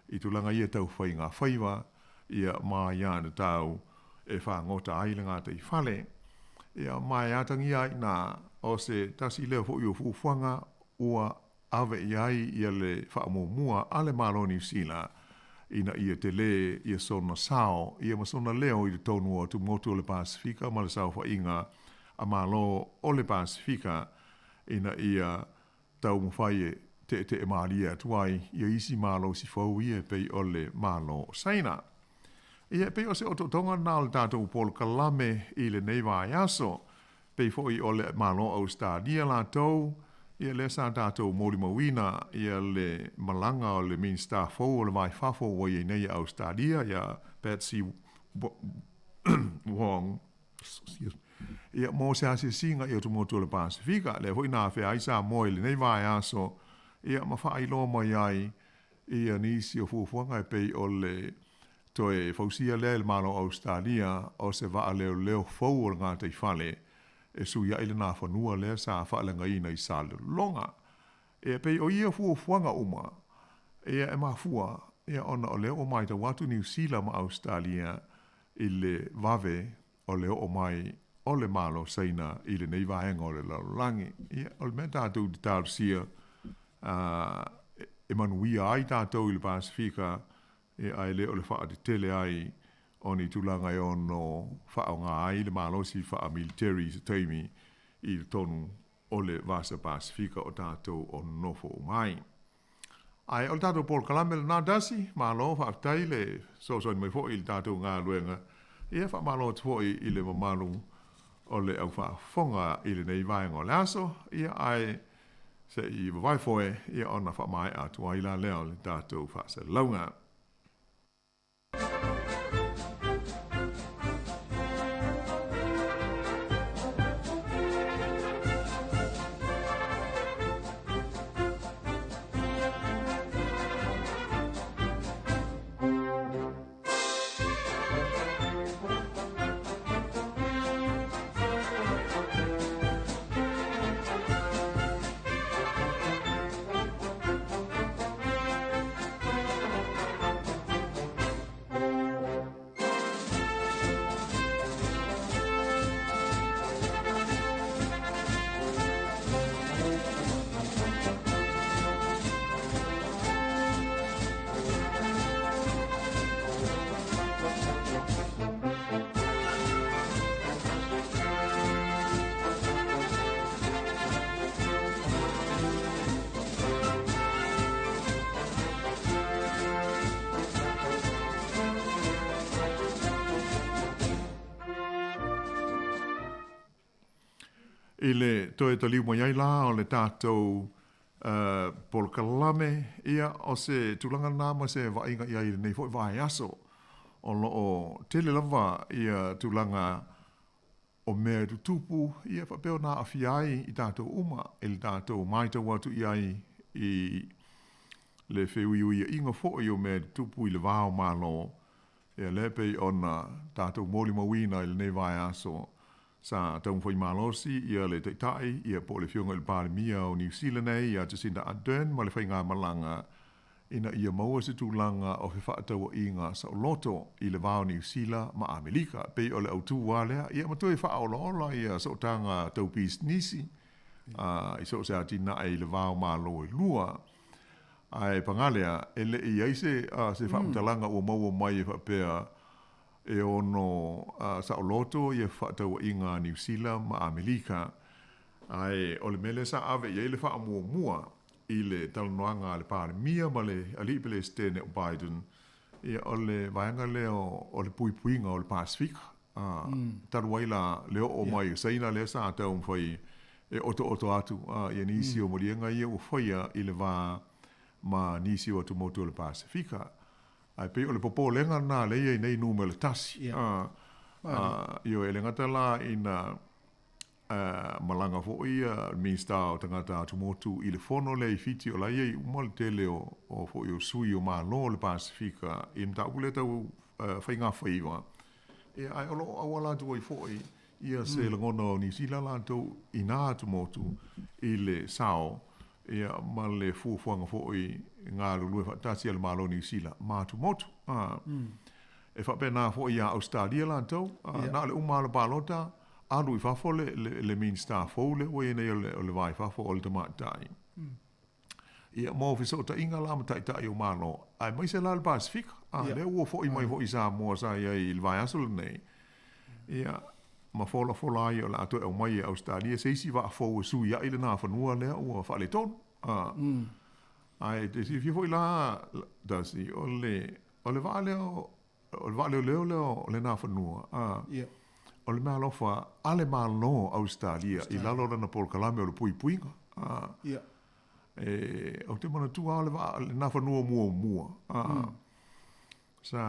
i tulaga ia tau faiga faiva, ia ma ia na tau e fagota ai le gataifale. Ia ma e atagia ai i ina o se tasi lea foi o fuafuaga ua ave i ai ia le faamuamua a le Malo o Niu Sila ina ia telē ia sona sao ia ma sona leo i totonu o atumotu o le Pasefika ma le saofaiga a Malo o le Pasefika ina ia taumafai e teetee malie atu ai ia isi malosi fou ia e pei o le Malo o Saina. Ia e pei o se otootoga lena o le tatou polokalame i lenei vaiaso, pei foi o le Malo o Ausetalia latou, ia lea sa tatou molimauina ia le malaga o le Minisita fou o le Va i Fafo ua i ai nei ia Ausetalia, ia Patsy Wong, Ia, mo se asiasiga i atumotu o le Pasefika, lea foi na afea ai Samoa i lenei vaeaso, ia, ma faailoa mai ai ia nisi o fuafuaga e pei o le toe fausia lea e le Malo o Ausetalia o se vaa leoleo fou o le gataifale e sui ai le nafanua lea sa faaleagaina i Salelologa. Ia, e pei o ia fuafuaga uma, ia, e mafua, ia, ona o lea ua matau atu Niu Sila ma Ausetalia i le vave o le oo mai o le Malo o Saina i lenei vaega o le lalolagi. Ia, o le mea tatou te talosia, e manuia ai tatou i le Pasefika, ia, ae le o le faatetele ai o ni tulaga e ono faaaoga ai le malosi faa-military i se taimi i totonu o le Vasa Pasefika o tatou o nonofo uma ai. Ae o le tatou polokalame lena Darcy, malo faafetai le fesoasoani mai foi i le tatou galuega. Ia faamalo atu foi i le mamalu o le au faafofoga i lenei vaega o le aso, ia ae se i vavae foe ia ona faamaea atu ai la lea o le tatou faasalalauga. I le toe taliu mai ai la o le tatou polokalame, ia, o se tulaga lena ma se vaaiga i ai i lenei foi vaiaso. O lo o tele lava ia tulaga o mea e tutupu, ia faapea ona aafia ai i tatou uma i le tatou matau atu i ai i le feuiuiaiga foi o mea e tutupu i le va o Malo, ia lea e pei ona tatou molimauina i lenei vaiaso sa taumafai malosi ia le Taitai ia po o le Afioga i le Palemia o Niu Sila nei ia Jacinda Ardern ma le faigamalaga ina ia maua se tulaga o fefaatauaiga saoloto i le va o Niu Sila ma Amerika. E pei o le autū lava lea, ia ma toe faaolaola ia sootaga tau pisinisi i so o se atinae i le va o Malo e lua. Ae paga lea, e le i i ai se, se faamatalaga ua maua mai e faapea e ono saoloto ia fefaatauaiga a Niu Sila ma Amerika. Ae o le mea lea sa ave i ai le faamuamua i le talanoaga a le Palemia ma le Alii Peresetene o Biden, ia o le vaega lea o le puipuiga o le Pasefika. Talu ai la le oo mai o Saina lea sa taumafai e otooto atu ia nisi o maliega ia ua faia i le va ma nisi o atumotu o le Pasefika. Ae pei o le popolega lena lea e i ai nei numera tasi. Ioe, e le gata la ina Malaga foi le Minisita o Tagata Atumotu i le fono lea i Fiti o la e i ai uma le tele o foi o sui o Malo o le Pasefika i le mataupu lea tau faigafaiva. Ia ae o lo o auala atu ai foi ia se lagona o Niu Sila latou i na atumotu i le sao ia ma le fuafuaga foi galulue faatasi a le Malo o Niu Sila ma atumotu. E faapena foi ia Ausetalia latou, na o le uma lava o le palota, alu i fafo le, le, le Minisita fou lea ua i ai nei o le, o le Va i Fafo o le tamaitai. Ia, mo fesootaiga la ma taitai o Malo, aemaise la le Pasefika, a, lea ua foi mai foi i Samoa sa i ai i le vaiaso lenei, ia, ma folafola ai o le a toe aumai e Ausetalia se isi vaa fou e suiai le nafanua lea ua faaletonu. A, ae te silafia foi la, Darcy, o le, o le vaa lea o, o le vaa leoleo lea o le Nafanua, a, o le meaalofa a le Malo o Ausetalia i lalo o lana polokalame o le puipuiga. A, e, ou te manatua lava o le vaa, le Nafanua muamua, a, sa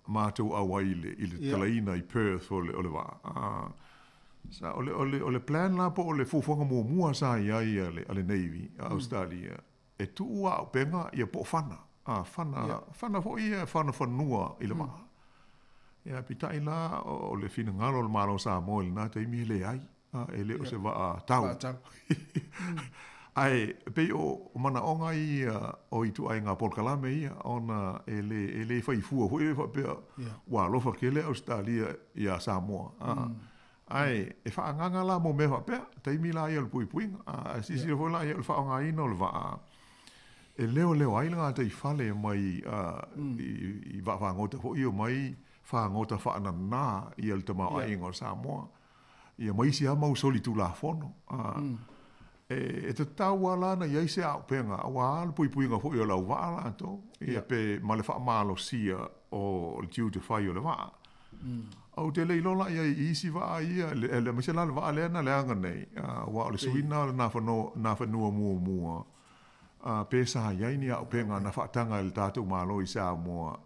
matou auai i le, i le talaina i Perth o le, o le vaa. A, sa, o le, o le, o le plan la po o le fuafuaga muamua sa i ai a le, a le Navy a Ausetalia, e tuu auupega ia po o fana, a, fana, yeah. fana foi ia, fana fanua i le vaa. Ia, peitai la, o le finagalo o le Malo o Samoa i lena taimi e leai, a, e le o se vaa tau. Vaa tau. Ae pei o manaoga ia o ituaiga polokalame ia, ona e le, e le fai fua foi le faapea, ua alofa tele Ausetalia iā Samoa. A, Ae e faaagaaga la mo mea faapea, taimi la ia o le puipuiga. Ae silasila foi la i ai o le faaaogaina o le vaa e leoleo ai le gataifale mai i vaa fagota foi ia mai fagota faanana ia le tamaoaiga o Samoa ia ma isi lava mau solitulafono. E tatau lava la ona i ai se auupega aua le puipuiga foi o le auvaa latou ia pe ma le faamalosia o le tiute fai o le vaa. Ou te le iloa la i ai i isi vaa ia, aemaise la le vaa lea na leaga nei, aua o le sui lena o le Nafanua muamua, pe sa i ai ni auupega na faataga e le tatou Malo i Samoa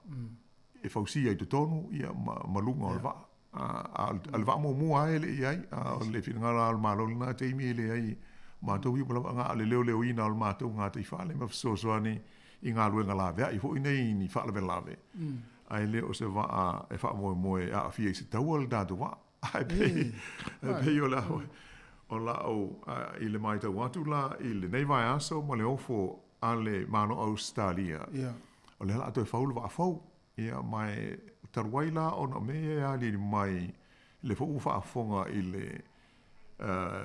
e fausia i totonu ia ma luga o le vaa. A o le vaa muamua lava e le i ai, a o le finagalo lava o le Malo i lena taimi e leai, matou ia ua lava na o le leoleoina o le matou gataifale ma fesoasoani i galuega laveai foi nei i ni faalavelave, ae le o se vaa e faamoemoe e aafia i se taua le tatou vaa. Ae pei, e pei o lau, o lau, i le matau atu la i lenei vaiaso ma le ofo a le Malo o Ausetalia, o lea o le a toe fau le vaa fou. Ia, ma e talu ai la ona o mea ia e aliali mai, lea foi ua faafofoga i le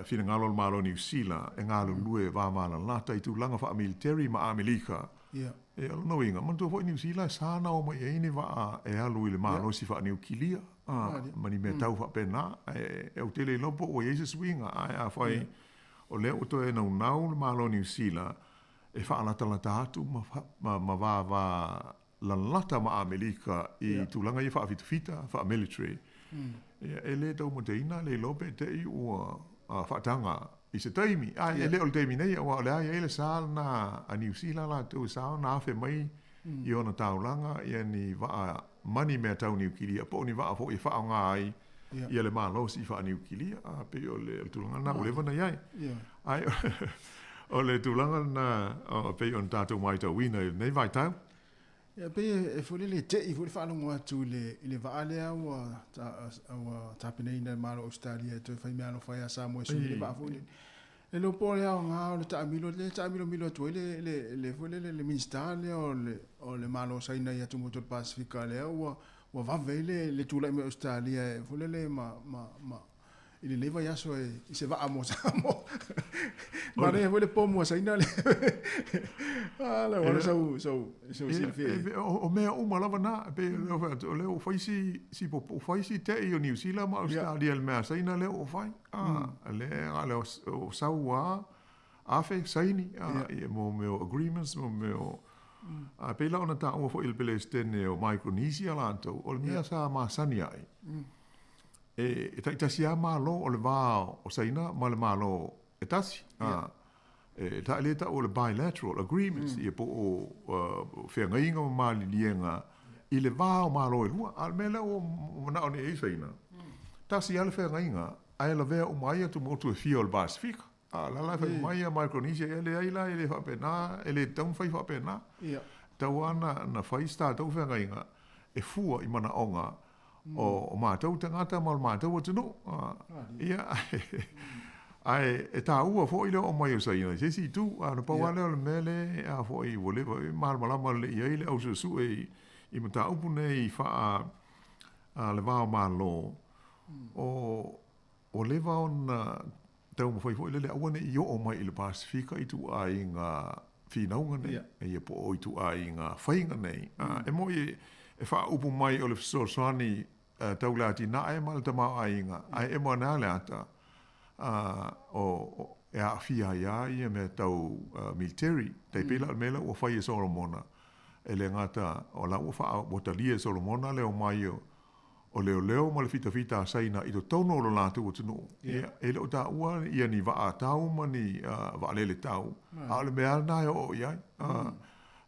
finagalo o le Malo o Niu Sila e galulue vavalalata i tulaga faamiliteri ma Amelika. Ia, o lona uiga, manatua foi Niu Sila e sa ona o mai ai ni vaa e alu i le malosi faaniukilia, ma ni mea tau faapena. Ae ou te le iloa po ua i ai se suiga, ae afai o lea ua toe naunau le Malo o Niu Sila e faalatalata atu ma vava lalata ma Amelika i tulaga ia faafitafita, faa-military, ia, e le taumateina le iloa pe te i ua faataga i se taimi. Ae e le o le taimi nei, aua o lea e i ai le sa lena a Niu Sila latou e sa ona afe mai i ona taulaga ia ni vaa ma ni mea tau niukilia, po o ni vaa foi e faaaoga ai ia le malosi faaniukilia. A pei o le tulaga lena ua leva ona i ai. Ae o le tulaga lena e pei ona tatou matauina i lenei vaitau. Ia pei e foi lele te'i foi le faalogo atu i le i le vaa lea ua ua tapenaina e le Malo o Ausetalia e toe fai meaalofa ai ia Samoa e sui le vaa foi lele. E le iloa po o le aoga o le taamilo lea e taamilomilo atu ai le le le foi lele le Minisita lea o le o le Malo o Saina i atumotu o le Pasefika lea ua ua vave ai le le tulai mai o Ausetalia e foi lele ma ma ma i lenei vaiaso e i se vaa mo Samoa. Manaia foi le pomu a Saina le. Ah, le wala sau sau sau silafia. O mea uma lava na, pe o lea ua fai si si popo fai si te'i o Niu Sila ma Australia le mea a Saina lea ua fai. Ah, le le o sau a afe saini ia mo mea o agreements mo mea o a pei la ona taua foi i le Peresetene o Micronesia latou, o le mea sa masani ai. E taitasi lava Malo o le va o Saina ma le Malo e tasi. E lea e tau o le bilateral agreements, ia po o feagaiga ma maliliega i le va o Malo e lua. A o le mea lea ua manao nei i ai Saina, tasi lava le feagaiga Ae lavea uma ai atumotu e fia o le Pasefika. A la la e fai mai ia Micronesia, ia e leai la e le faapena, e le tatau ona fai faapena. Ia. Tatau lava ona na fai se tatou feagaiga e fua i manaoga o matou tagata ma o le matou atunuu. Ia, ae e taua foi le oo mai o Saina i se isi itu. A na pau lava lea o le mea lea a foi ua leva e malamalama lelei i ai le au suesue i mataupu nei faa le va o Malo, o ua leva ona taumafai foi lele aua ne i oo mai i le Pasefika ituaiga finauga nei, ia po o ituaiga faiga nei. E moni e faaupu mai o le fesoasoani tau le atinae ma le tamaoaiga, ae emo ane lava le ata o e aafia ai lava ia mea tau military. Tai pei la o le mea lea ua fai e Solomona, e le gata o la ua faa ua talia e Solomona le omai o o leoleo ma le fitafita a Saina i totonu o lo latou atunuu. Ia, e le o taua ia ni vaa tau ma ni vaalele tau, a o le mea lava lena e oo i ai.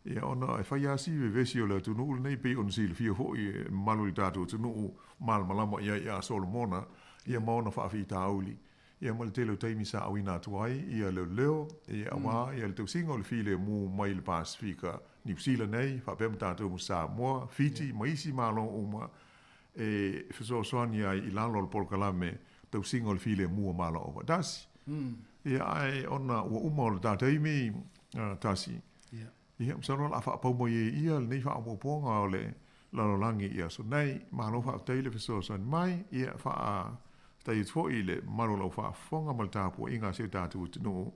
Ia, ona e fai lava si vevesi o le atunuu lenei, pei ona silafia foi e mamalu i le tatou atunuu malamalama i ai ia Solomona, ia ma ona faafitauli. Ia ma le tele o taimi sa auina atu ai ia leoleo, ia aua ia le tausiga o le filemu mai le Pasefika, Niu Sila nei, faapea ma tatou ma Samoa, Fiti ma isi Malo uma e fesoasoani ai i lalo o le polokalame tausiga o le filemu a Malo Aufaatasi. Ia ae ona ua uma o le ta taimi, tasi, ia masalo o le a faapau mai ai ia lenei faaopoopoga o le lalolagi i aso nei. Malo faafetai le fesoasoani mai, ia faafetai atu foi i le mamalu o lau faafofoga ma le tapuaiga a si o tatou atunuu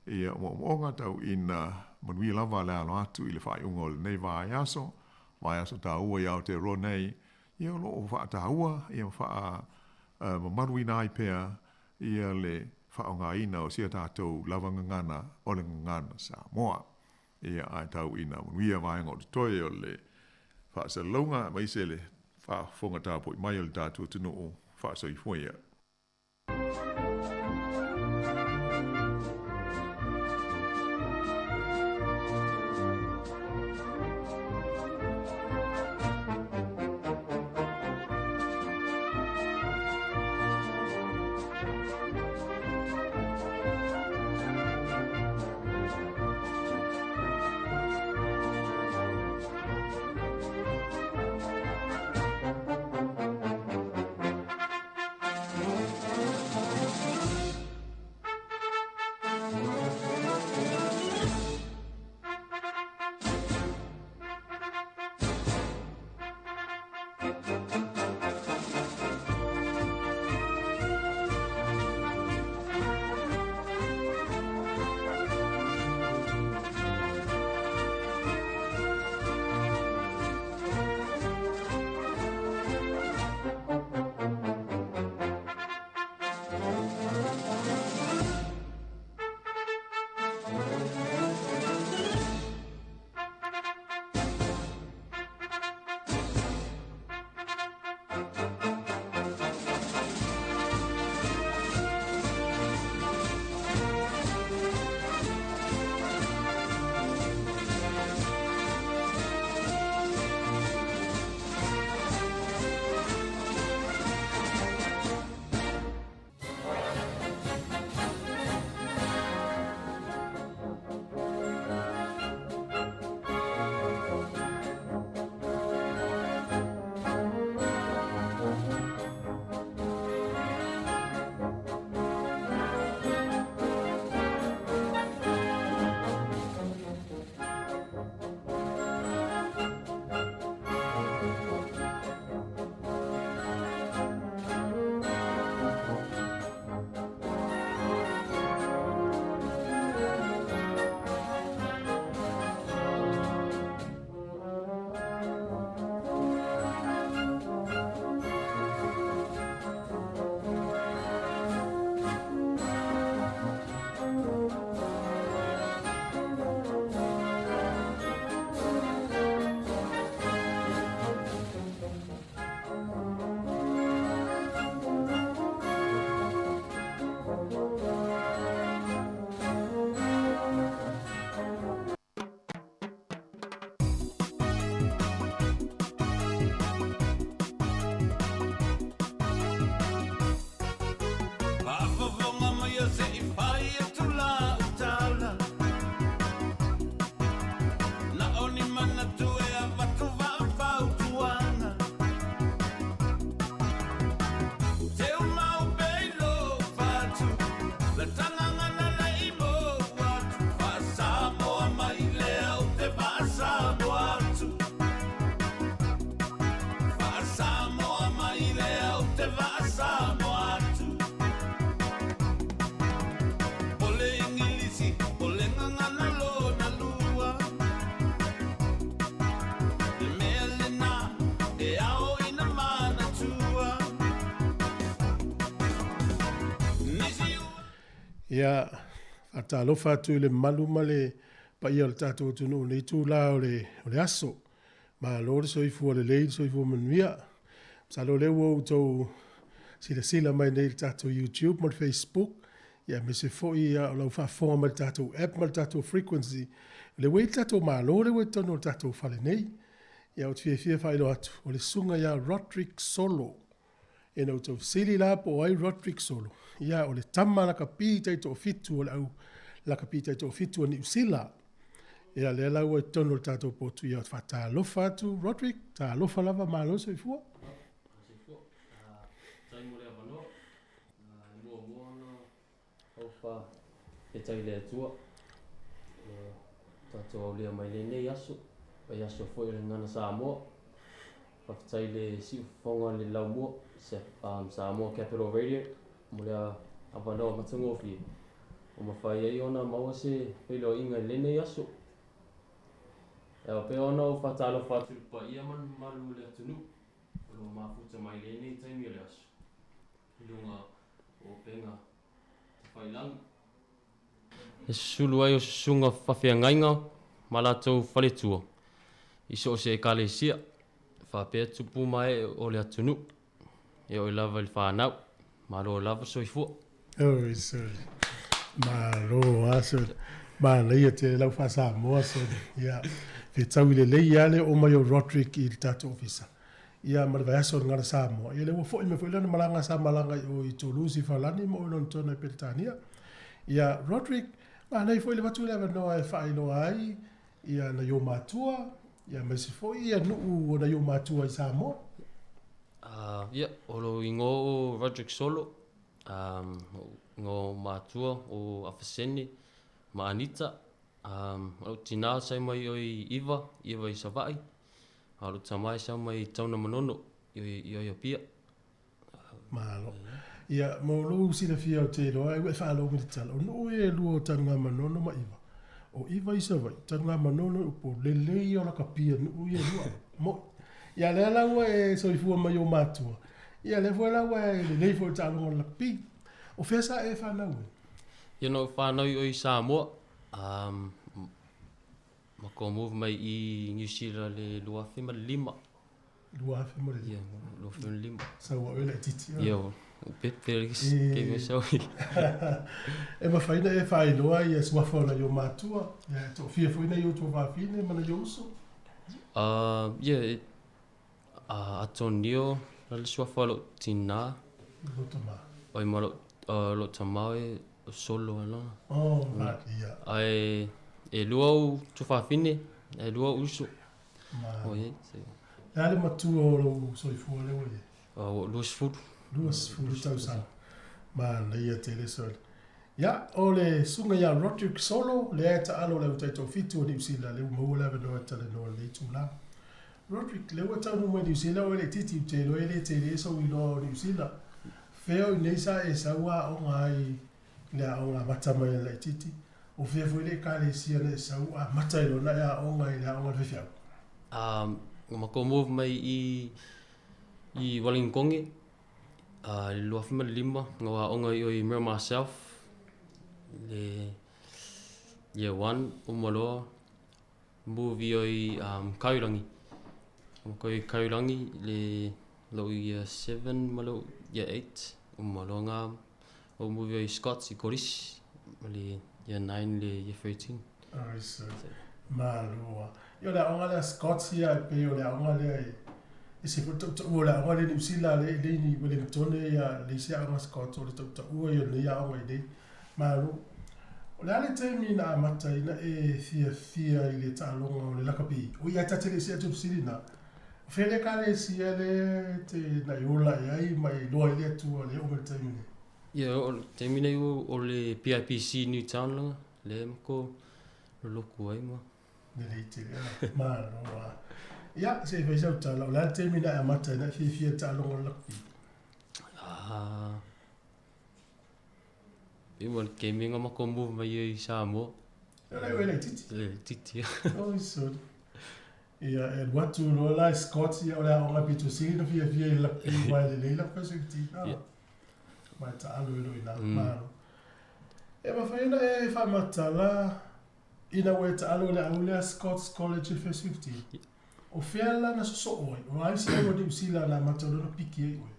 ia omoomoga tau ina manuia lava le alo atu i le faaiuga o lenei vaiaso, vaiaso taua i Aotearoa nei, ia o lo o faataua ia ma faamamaluina ai pea ia le faaaogaina o si a tatou lava gagana o le gagana Samoa. Ia ae tau ina manuia vaega o totoe o le faasalalauga aemaise le faafofoga tapuai mai o le tatou atunuu faasoifua ia. Ia, faatalofa atu i le mamalu ma le paia o le tatou atunuu i lenei itula o le, o le aso. Malo le soifua lelei, le soifua manuia. Masalo o lea ua outou silasila mai nei i le tatou YouTube ma le Facebook, ia aemaise foi ia, o lau faafofoga mai i le tatou app ma le tatou frequency. O lea ua i ai le tatou Malo lea ua i totonu o le tatou fale nei. Ia, ou te fiafia e faailoa atu, o le susuga ia Roderick Solo. Ina outou fesili la po o ai Roderick Solo, ia o le tama lakapi taitoafitu o le au lakapi taitoafitu a Niu Sila. Ia lea la ua i totonu o le tatou potu, ia faatalofa atu Roderick, talofa lava, malo le soifua. Faafetai mo le avanoa. E muamua ona ou faafetai i le Atua ua tatou aulia mai lenei aso, vaiaso foi o le Gagana Samoa. Faafetai i le siufofoga o le Laumua, Samoa Capital Radio mo le avanoa matagofie ua mafai ai ona maua se feiloaiga i lenei aso. E ao pea ona ou faatalofa atu i le paia ma le mamalu o le atunuu o lo o mafuta mai i lenei taimi o le aso i luga o upega tafailagi. E susulu ai o susuga faafeagaiga ma latou faletua i so o se ekalesia, faapea tupu ma ee o le atunuu, e oo lava i le fanau. Malo lava soifua. Oi sole. Malo lava sole. Manaia tele lau faa-Samoa sole. Ia, fetaui lelei lava le oo mai o Roderick i le tatou ofisa. Ia ma le vaiaso o le Gala Samoa. Ia lea ua foi mai foi lana malaga sa malaga i o i Toulouse i Falani ma o i Lonetona i Peretania. Ia Roderick, manaia foi le avatu o le avanoa e faailoa ai ia nai ou matua, ia aemaise foi ia nuu o nai ou matua i Samoa. Ia, o lou igoa o Roderick Solo, igoa o matua o Afasene ma Anita. O lou tina sai mai oi Iva, Iva i Savaii. A o lou tama e sau mai Taunamanono i oi Apia. Malo. Ia, mo lou silafia ou te iloa ai ua e faalogo i le tala, o nuu ia e lua o Tanugamanono ma Iva. O Iva i Savaii, Tanugamanono i Upolu, lelei ia o lakapia nuu ia e lua. Mo'i. Ia lea la ua e soifua mai i ou matua, ia lea foi la ua e lelei foi i le taaloga o le lakapi. O fea sa e fanau ai? Ia na ou fanau i oi Samoa, Ma ko move mai i New Zealand le 2005. 2005. Ia, 2005. Sau au e laitiiti. Ia, o pepe le ke me sau. E mafai ona e faailoa ia suafa o nai ou matua, ia e toafia foi nai ou tuafafine ma nai ou uso? Ia, Atonio la le suafa o lou tinā. Lou tama. Oi ma lou tama e Solo e lona. Oh, right, ia. Ae e lua ou tuafafine, e lua ou uso. Ma. Oh, ia. Le a le matua o lou soifua lea ua i ai? Ua 20. 20 tausaga. Manaia tele sole. Ia, o le susuga ia Roderick Solo, lea e taalo i le au taitoafitu o Niu Sila, lea ua maua le avanoa e talanoa i lenei itula. Roderick, lea ua taunuu mai Niu Sila oe laitiiti, ou te iloa e le tele sou iloa o Niu Sila. Fea o i nei sa e sau aoga ai i le aoga amata mai le laitiiti? O fea foi le ekalesia na e sau amata ai loa na e aoga i le aoga a le faifeau? Ua matou move mai i i Wellington i le 2005, na ou aoga i o i Miramar South le year one, uma loa move i o i Kairangi. Matou i Kairangi le lou year 7 ma lou year 8, uma loa na ou move i o i Scots i Kolisi ma le year 9 le year 13. Ai so. Malo a. Ia o le aoga lea Scots ia e pei o le aoga lea e ese foi le tautaua o le aoga lea i Niu Sila lea i inei i Wellingtone ia le isi aoga Scots o le tautaua ia o lenei aoga i inei. Malo. O le a le taimi na amata ai na e fiafia i le taaloga o le lakapi? Oi ae ta te le i see atu i le fesili na. O fea le ekalesia lea e te na e ola i ai ma e iloa ai le Atua lea e oo mai i le taimi nei? Ia, o le taimi nei o le PIPC Newtown laga, lea makou loloku ai ma. Lelei tele a. Malo a. Ia, se i fai sau tala, o le a le taimi na e amata ai na e fiafia i le taaloga o le lakpi? Ah, i ua le taimi nga makou move mai ai i Samoa. E le ue laitiiti. Le laitiiti. Oi sorry. Ia, e alu atu loa la i Scots, ia o le aoga pito sili ona fiafia i le lakpi aua e lelei lau first 15. Ah. Ia. Ma e taalo ai loa i ina. Malo. E mafai ona e faamatala ina ua e taalo i le au lea Scots College i le first 15. O fea la na sosoo ai? O ai se au a Niu Sila na amata loa ona piki ai oe?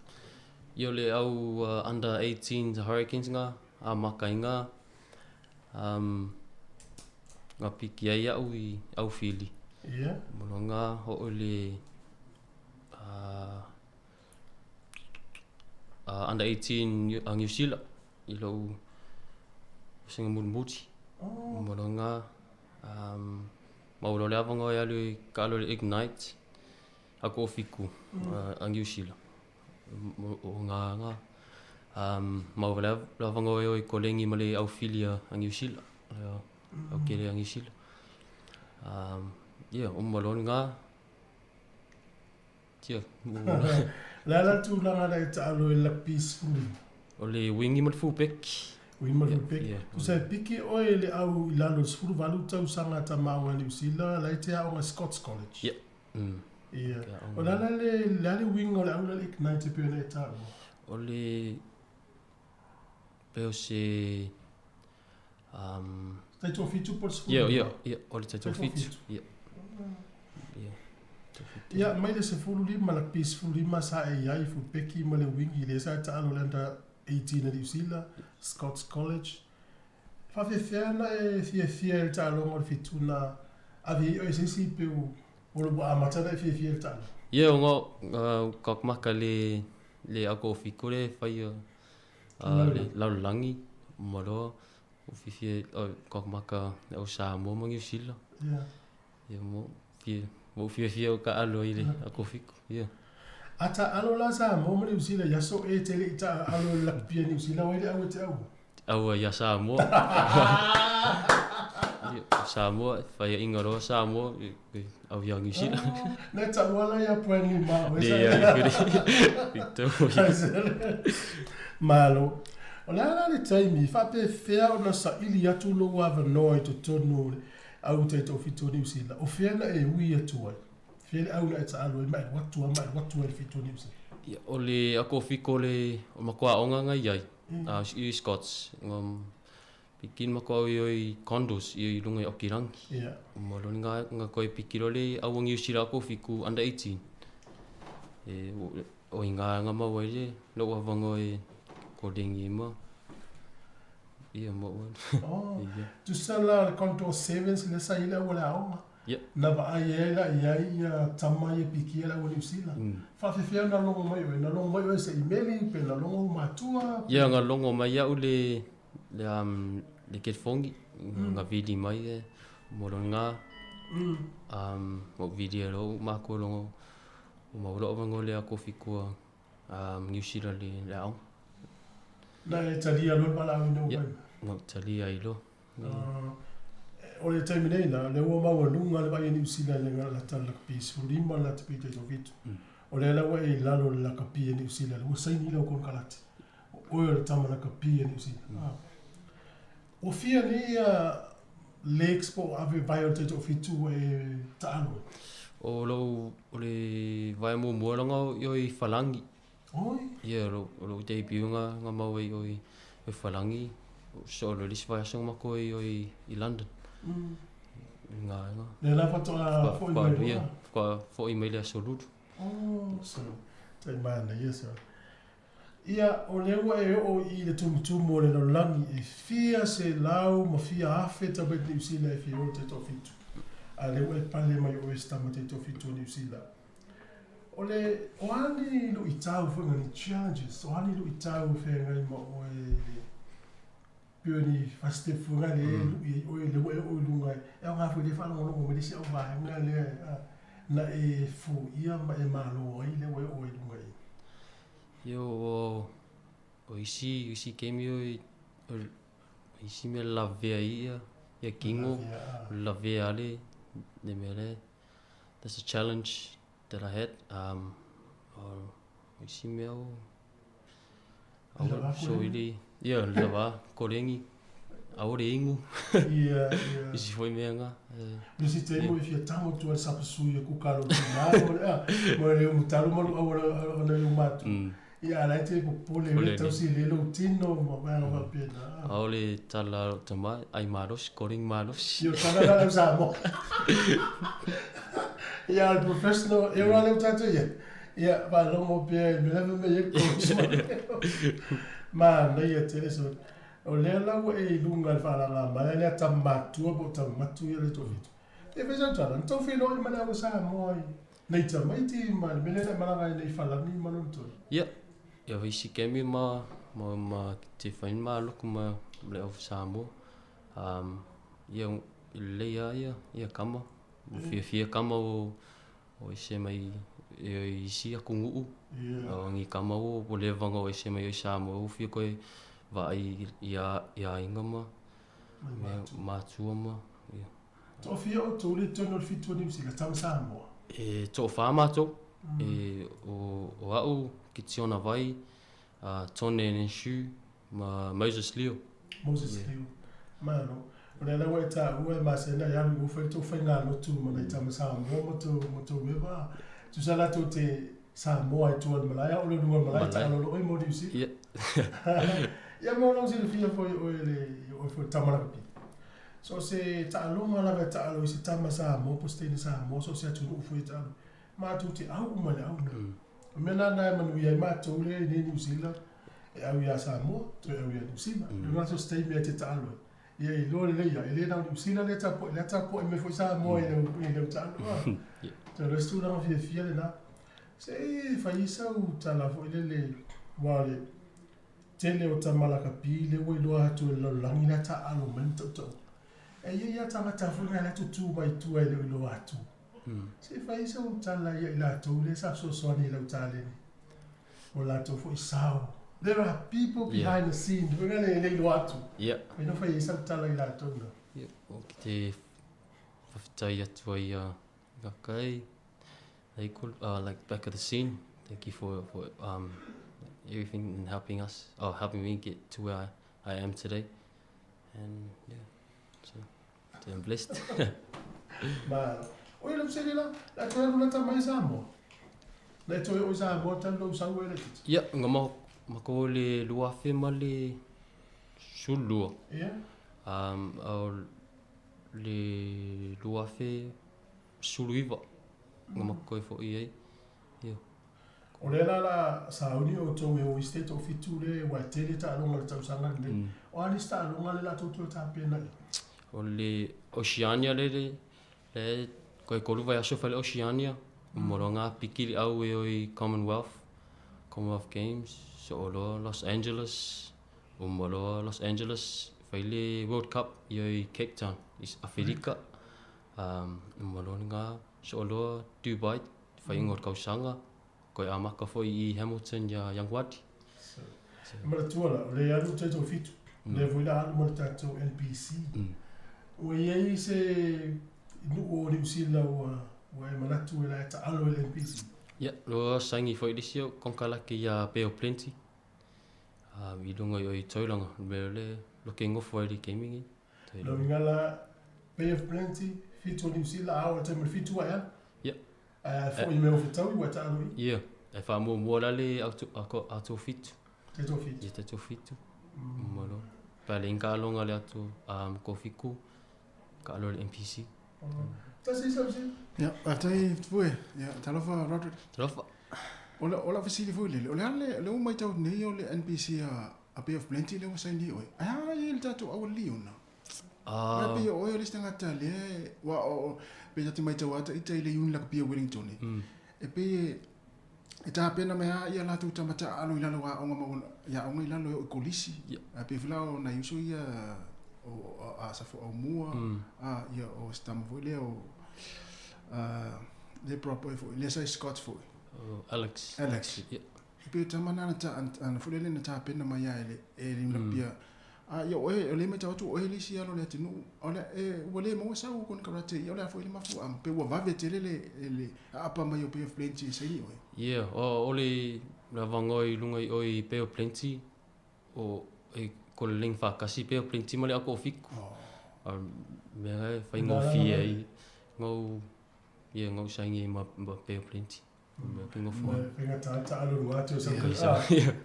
Ia o le au under 18 Hurricanes nga amaka i nga nga piki ai au i au fili. Ia. Mo nga ho le under 18 a Niu Sila i lou singa mulimuli. Oh. Mo nga Ma ua loa le avanoa e alu i ka alu i le Ignite a ko fiku a Niu Sila. O ngā ngā. Ma ua le avanoa e o i kolengi ma le aufili a Niu Sila. Au kele a Niu Sila. Ia, o ma loa ngā. Tia. Le a la tulaga na e taalo i lakpi 15? O le wingi ma le fullback. Wingi ma le fullback. Tusa e piki oe i le au i lalo i le 18 tausaga tama aoga Niu Sila, la e te aoga Scots College. Ia. Ia. O le a le, le a le uiga o le au lea le Ignite e pei ona e taua? O le pei o se Taitoafitu po o le 15? Ia, ia, ia, o le taitoafitu. Ia. Ia. Ia, mai le 15, lakpi 15 sa e i ai fulpeki ma le wingi lea sa e taalo i le under 18 a Niu Sila, Scots College. E faafefea ona e fiafia i le taaloga o le fitu na ave ai oe i se isi peu o le ua amata ona e fiafia i le taaloga? Ia, o ka maka le le ako fiku le whaia le lalolagi ma loa o fiafia o ka maka o Samoa ma Niu Sila. Ia. Ia mo fia mo fiafia o ka alo i le ako fiku. Ia. A taalo la Samoa ma Niu Sila i aso e te le i taalo i le lakpi a Niu Sila o ai le au e te aua? Aua ia Samoa. Ia, Samoa, whaiainga roa Samoa, au ia Niu Sila. Na taua la ia Bradley ma oe sa. Ia, ia, Malo. O le a la le taimi, faapefea ona saili atu lou avanoa i totonu o le au taitoafitu o Niu Sila? O fea na e ui atu ai? Fea le au na e taalo ai ma e alu atu lava ma e alu atu ai i le fitu o Niu Sila? Ia, o le ako fiko o le o makuaʻoga nga i ai, i Scots. Piki ma koa i oi condos i lunga i Okirangi. Ia. Ma lo nga nga koe piki lo le au Niu Sila ako fiku under 18. E o i nga nga maua i le lou avanoa e kolengi ma. Ia ma ua. Oh, Ia. tusa la le Condor Sevens lea sa i ai le au o le aoga. Ia. Na vaai ai la i ai ia tama ia pikia le au o Niu Sila. Faafefea ona logo mai oe? Na logo mai oe se imeli pe na logo ou matua? Ia nga logo mai au le le le kelefongi nga vili mai e mo lo nga mo vili e lo ma ko logo o ma lo ngo le ako fikua Niu Sila le le aoga. Na e talia loa le valaauina ua Ia, mai. na talia ai loa. O le taimi nei la, lea ua maualuga le vaai a Niu Sila i le lata lakapi 15 la te pei taitoafitu. O lea la ua e i lalo o le lakapi a Niu Sila, ua saini lau konekarate. O oe o le tama lakapi a Niu Sila. Ua fia nei ia legs po o ave vae o le taitoafitu ua e taalo ai? O lou o le vae muamua laga o i Falangi. Oi? Ia o lou debut nga nga maua ai i i Falangi. So o le isi vaiaso nga makou ai i London. Nga nga. Lea la faatoa foi mai loa. Ia, faatoa foi mai le aso lulu. Oh, so, tai manaia so. Ia, o lea ua e oo i le tumutumu o le lalolagi e fia selau ma fia afe tamaiti Niu Sila e fia o le taitoafitu. A lea ua e pale mai o oe se tama taitoafitu o Niu Sila. O le, o a ni luitau foi nga ni challenges, o a ni luitau feagai ma oe i le pei o ni first step foi nga le e lui ai oe lea ua e oo i luga e aoga foi lea e faalogologo mai le isi au vaega lea na e foia ma e malo ai lea ua e oo ai i luga i. Ia o O isi isi kemi o i o isi mea lavea ai ia ia kino, lavea ale le mea lea. That's a challenge that I had. Um, o isi mea o so ili ia le lava korengi aore ingu. Ia, ia. Isi foi mea nga. Nisi taimi e fia tago atu ai le sapasui e kuka lou tina ma le mo le umutalo ma lou auala ona i lou matua. Ia a la e te popole le tausi le lou tino ma vaega faapena. Aole tala o tama ai malosi, korengi malosi. Ia o tala la au Samoa. Ia o le professional era lea ua tatou i ai. Ia faalogo pea i le mea la e fai mai ai le coach. Manaia tele so O lea la ua e i luga i le faalagamaea lea tama matua po o tama matu ia le toafitu. E fai sau tala, na tou feiloai ma le au Samoa i nei tamaiti ma le mea lea na e malaga ai nei i Falani ma lona toe. Ia, ia isi kemi ma ma ma te fai ma loku ma le au Samoa. Um, ia lelei lava ia ia kama. Ua fiafia kama o o ese mai e isi atunuu. O ni kama ua ua leva ona o ese mai i Samoa ua fia koe vaai i aiga ma mea matua ma ia. Toafia outou le tonu o le fitu o Niu Sila, tama Samoa? E toafa matou. E o au, Kitiona Vai, Tone Nenshu ma Moses Leo. Moses Leo. Malo. O lea la ua e taua e masani ai alu i fai tou faigalotu ma nai tama Samoa ma tou ma tou mea va. Tusa la tou te Samoa i tua o le malae a o le luga o le malae taalo oe mo Niu Sila. Ia. Ia mo lou silafia foi oe le oe foi le tama lakapi. So se taaloga lava e taalo i se tama Samoa po o se teine Samoa so o se atunuu foi e taalo. Matou te au uma i le au lena. O mea lana e manuia ai matou lea i nei Niu Sila, e au iā Samoa, toe au iā Niu Sila. Mm. Lona so se taimi a te taalo ai. Ia i loa lelei ia, e le na o Niu Sila lea tapuai, lea tapuai mai foi Samoa i lau, i lau taalo. Yeah. So le isi tulaga fiafia lena. Se i fai sau tala foi lele, ua o le tele o tama lakapi lea ua iloa atu e le lalolagi lea taalo mai ma tautau. E i ai lava tagata foi na lea tutū mai tua e le o iloa atu. Se i fai sau tala ia i latou lea sa fesoasoani i lau taleni. O latou foi sao. There are people behind the scene. Foi lea e le iloa atu. Yeah. Mai no fai ai sau tala i latou na. Yeah. O ki te whawhitai atu ai a nga kai, they call, like back of the scene. Thank you for, for everything and helping us, oh, helping me get to where I am today. And yeah, so I'm blessed. Ma, o ia lau sele la, la toe alu lata mai Samoa. Na e toe o i Samoa talu lau sau e laitiiti. Ia, nga ma, ma ko le 2000 ma le 12. Ia. Um, o le 2019, nga ma koe foi ai. Ia. O lea la la sauni outou e o i se toafitu le ua e tele taaloga o le tausaga lenei. O a nisi taaloga le la tou toe tapena i ai? O le Oceania le le le koe kolu vaiaso fai le Oceania, uma loa ngā piki le au e o i Commonwealth, Commonwealth Games, so o loa Los Angeles, uma loa Los Angeles fai le World Cup i o i Cape Town, i Aferika, uma loa ngā, so o loa Dubai, whaiinga o le kausaga, koe amaka foi i Hamilton ia Young Wadi. So, e manatua la, o le alu o tatou fitu, lea foi la alu ma le tatou NPC. Ua i ai se nuu o Niu Sila ua, ua e manatu e la e taalo i le NPC? Ia, loa saini foi le isi o konekarate ia Bay of Plenty, i lunga i o i Tauranga, le mea le loke nofo ai le gaming i. Lau inga la Bay of Plenty, fitu o Niu Sila, a o le taimi o le fitu ua e alu? Ia. Ae foi i mea o fetaui ua e taalo i? Ia, e faamuamua la le ato fitu. Te tō fitu? Ia, te tō fitu. Malo. Pea le inga alonga le ato ko fiku, ka alo le NPC. Tasi sau se? Ia, faafetai Tupue. Ia, talofa Roderick. Talofa. O le o lau fesili foi lele, o le a le le ua maitau nei o le NPC a Bay of Plenty lea ua saini oe, ae a i ai le tatou aualiona? Aua e pei o oe o le isi tagata lea e, aua o, pei ta te maitau lava ita i le Iuni Lakapia Wellington e pei e, e tapena mai lava ia latou tama taaalo i lalo o aoga ma i aoga i lalo e oo i kolisi. Ae pei foi la o nai uso ia o Asafo Aumua, a, ia o se tama foi lea o, a, le bra boy foi, lea sa i Scots foi. Alex. Alex. Ia. E pe tama na ta ana foi le na tapena mai ai le e le lapia. A ia oe o le matau atu oe le isi alo le atunuu o le e ua lē maua sau konekarate ia o le a foʻi le mafuaaga pe ua vave tele le le aapa mai o Bay of Plenty e saini oe. Yeah, o le le avanoa i luga i oe i Bay of Plenty o e ko le leng whakasi Bay of Plenty ma le ako o fiku. A mea e whaingofie ai ngau ia ngau saini ma Bay of Plenty. Mea ki ngofo. Faiga tāta alo luga atu o sa kai.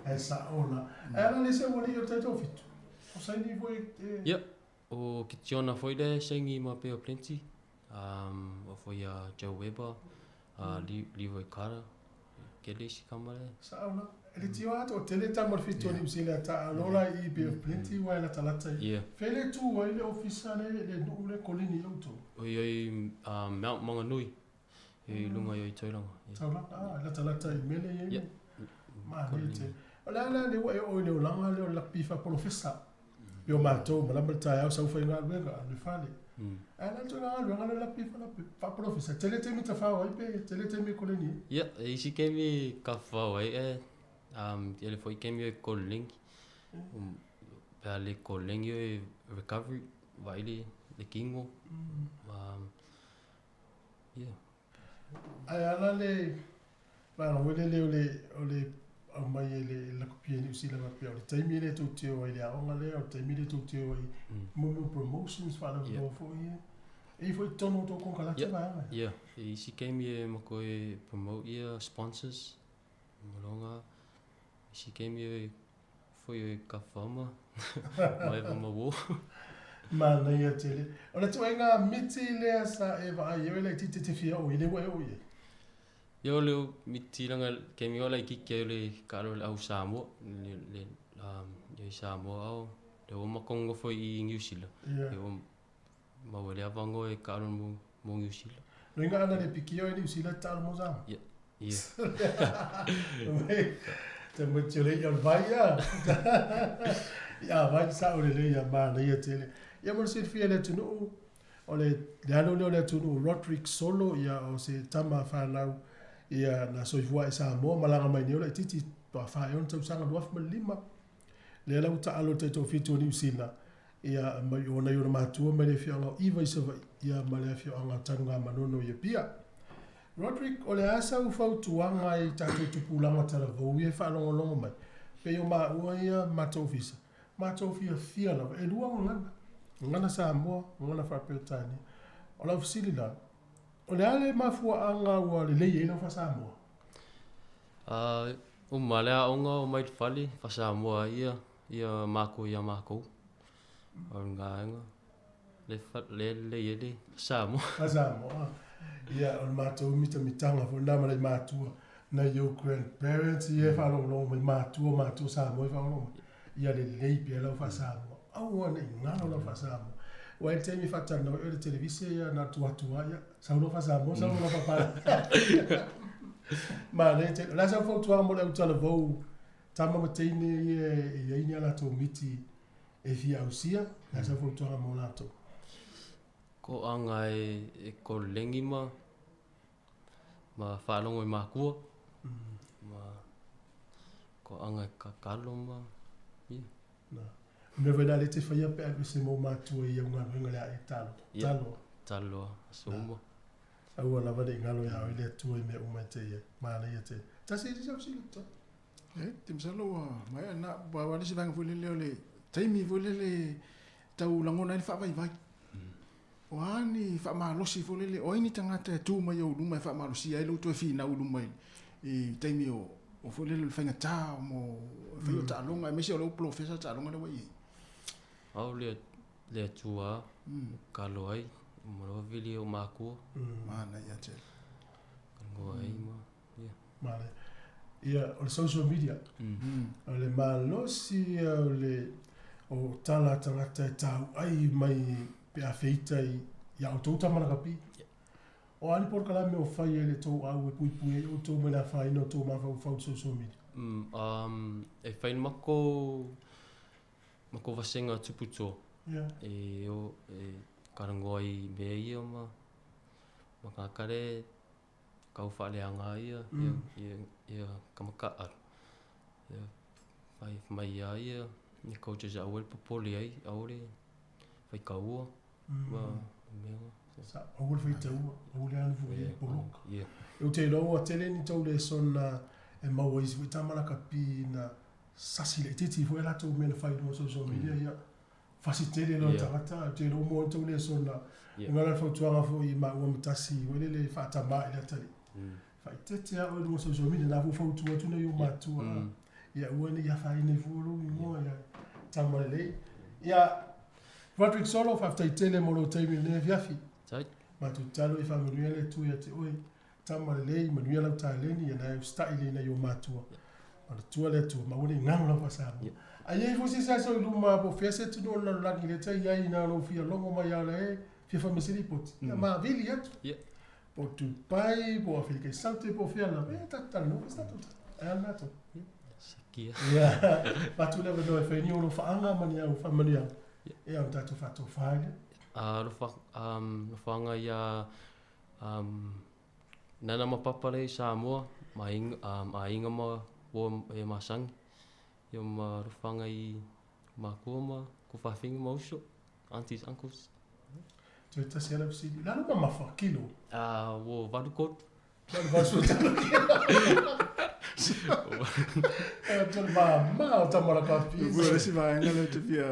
Ai sa ona. Ai ala le se wali o taito fitu. O saini foi e. Ia. O Kitiona foi le saini ma Bay of Plenty. O foi a Joe Webber, a Leroy Carter. Ke le isi kama le. Sa ona. E le tio atu o tele tama o fitu o Niu Sila ta alola i Bay of Plenty wa la talata. Fele tu ai le ofisa le le nuu le kolini au tau. Oi oi Mount Maunganui. I lunga i Tauranga. Tauranga, ah, la talata i mele i. Ma le te. O la la le wa e o le olanga le o la pifa profesa. Yo matou ma la malta au sau fai ngaluega le fale. Ala tu ngaluega le la pifa la fa profesa. Tele te mi ta fa ai pe tele te mi koleni. Ia, e isi kemi ka fa ai e ele foi kemi e kolengi. Pe le kolengi e recovery vai le le kingo. Yeah. Ai ala le va le le o le au mai e le la kopia ni usila ma pia o le taimi le tau teo ai le aonga le o taimi le tau teo ai mumu promotions fa la fo ia e foi tono to kon kala te va. Yeah, e isi kemi e mako e promote ia sponsors molonga isi kemi e foi e ka fama mai va ma wo. Mana ia tele. O le tuaiga miti lea sa e vaai ai le titi te fia o ile wa o ia. Yo le miti langa kemi ola i kiki le kalo le au Samoa le le Samoa au le o makongo foi i New Zealand. Yo ma wale avango e kalo mo New Zealand. No inga ana le pikio i New Zealand talo mo Samoa. Yeah. Yeah. Te mo tele ia vai ia. Ia vai sa o le ia mana ia tele. Ia mo se fia le tunu o le alo le tunu Roderick Solo ia o se tama whanau ia na soifua i Samoa malanga mai nei o le titi toa whae tau sanga luaf ma lima le lau ta alo te tō whitu o Niu Sila ia mai o nei o matua mai le whianga o Iva i Savai ia mai le whianga tanu ngā manono ia pia. Roderick o le asa ufautuanga i tātou tupulanga talavou ia whaalongolongo mai pe o maua ia matou fisa matou fia fia lava e lua ngana ngana Samoa ngana whapeltani o lau fisili la o le ale mafua anga ua le lei e lau Samoa. O malea onga o mai fale fa Samoa ia ia mako ia mako. O nganga le le le le Samoa. Fa Samoa. Ia o matou mita mitanga fo na mala matua na yo grandparents ia fa lo lo mai matua matua Samoa fa lo. Ia le lei pe lau fa Samoa. Au ana ngalo lau fa Samoa. Wa te mi fata no e televise ia na tua tua ia sa lo fa Samoa sa lo fa pa. Ma le te la sa fo tua mo le utala vo tama ma teine ia ia la to miti e fia ausia la sa fo tua mo la to. Ko anga e ko lengi ma ma whalongo i makua. Ma ko anga e kakalo ma ia. Na. Me vena le te whaia pe alu se mō mātua i au ngā wenga lea e talo. Talo. Talo, aso uma. Aua lava le ngalo ia au i le atua i mea uma te ia. Maana ia te. Tasi i te sila ta. E, te masalo ua mai na wa le se vanga foi le o le taimi foi le tau langona i le whaavaivai. O ani whaamalosi foi le o ini tangata e tū mai au luma e whaamalosi ai lo toe whina ulu mai i taimi o foi le whainga tā o mo whai o ta'alonga e mese o le profesa ta'alonga le wai. Au le atua kalo ai mo vili o makua. Mana ia te. Kango ai ma. Ia. Male. Ia o le social media. O le malosi o le o tala tangata e tau ai mai pe a feita i ia o tau tamana kapi. O ani por kala me o whai e le tau au e pui pui e o tau mena whai no tau mawhau whau social media. E whai mako vasenga tuputoa. Yeah. E o e karangoa i mea ia ma kakare kau whaaleanga ia ia kamaka aru. Ia, fai mai ia ia ni coaches aua le popole ai, aua le faitaua ma mea. Sa, aua le faitaua, aua le alu foi i poloka. Ia. Ou te iloa ua tele ni tou lesona e maua i isi foi tama lakapi na sasi laitiiti foi a latou mea na fai i luga o social media, ia fasi tele loa le tagata. Ou te iloa ua maua ai tou lesona. Luga la le fautuaga foi i maua ma tasi foi lele faatama i le atalii. Faaeteete lava oe i luga o social media, na foi fautua atu nai ou matua. Ia aua ne i afaina ai fua lou igoa, ia tama lelei. Ia Roderick Solo, faafetai tele mo lou taimi i lenei afiafi. Matou tatalo ia faamanuia le Atua ia te oe. Tama lelei, manuia lau taleni, ia na e usitai lelei i nai ou matua. Manatua le Atua, ma aua ne i galo lau faa-Samoa. A i ai foi se isi aso i luma po o fea se atunuu o le lalolagi lea e i ai na lou fia logo mai a o la e fia fai mai se lipoti, ia ma vili atu. Po o Dubai, po o Afelika i Saute, po o fea lava, ia tatou talanoa fai se tatou tala. Ae a lena tonu? Sikia. Ia, avatu le avanoa e fai ni ou alofaaga ma ni au faamanuiaga, ia ona tatou faatofa ai lea. Alofaga ia Nana ma Papa lea i Samoa, ma aiga, aiga ma uo e masani. Ia ma alofaga i matua ma tuafafine ma uso, aunties, uncles. Toe tasi lava lau fesili. Lalo mamafa, kilo? Ua 83. 83 kilo. Tolu mama o tama lakapi. Ua le isi vaega lea ou te fia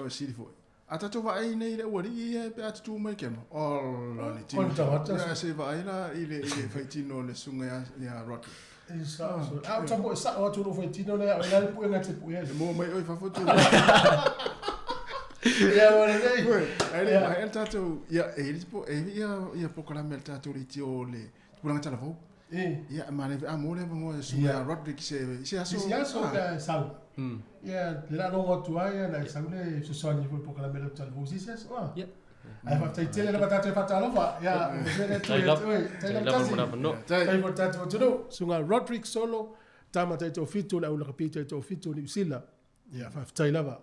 fesili foi. A tatou vaai nei i le aualii ia pe a tutū mai kema. Ola le tino. O le tagata. Ia se vaai la i le i le faitino o le susuga ia ia Roderick. E sao so. A o tamo e sao atu lou faitino lea o le a le puega e te pue ai. E maua mai oe i fafo tu. Ia ua lelei. Ue, ai le mai le tatou ia e le po e ia ia polokalame a le tatou leitio o le tupulaga talavou. Ia manaia foi a maua le avanoa e susuga ia Roderick i se aso. I se aso pe a e sau. Ia le laalogo atu ai ona e sau le fesoasoani foi i le polokalame lea talavou i se isi aso. Ae faafetai tele lava tatou e faatalofa. Ia manuia le Atua ia te oe. Tai lava tasi. Tai mo le tatou atunuu. Susuga Roderick Solo, tama taitoafitu o le au lakapi taitoafitu o Niu Sila. Ia faafetai lava.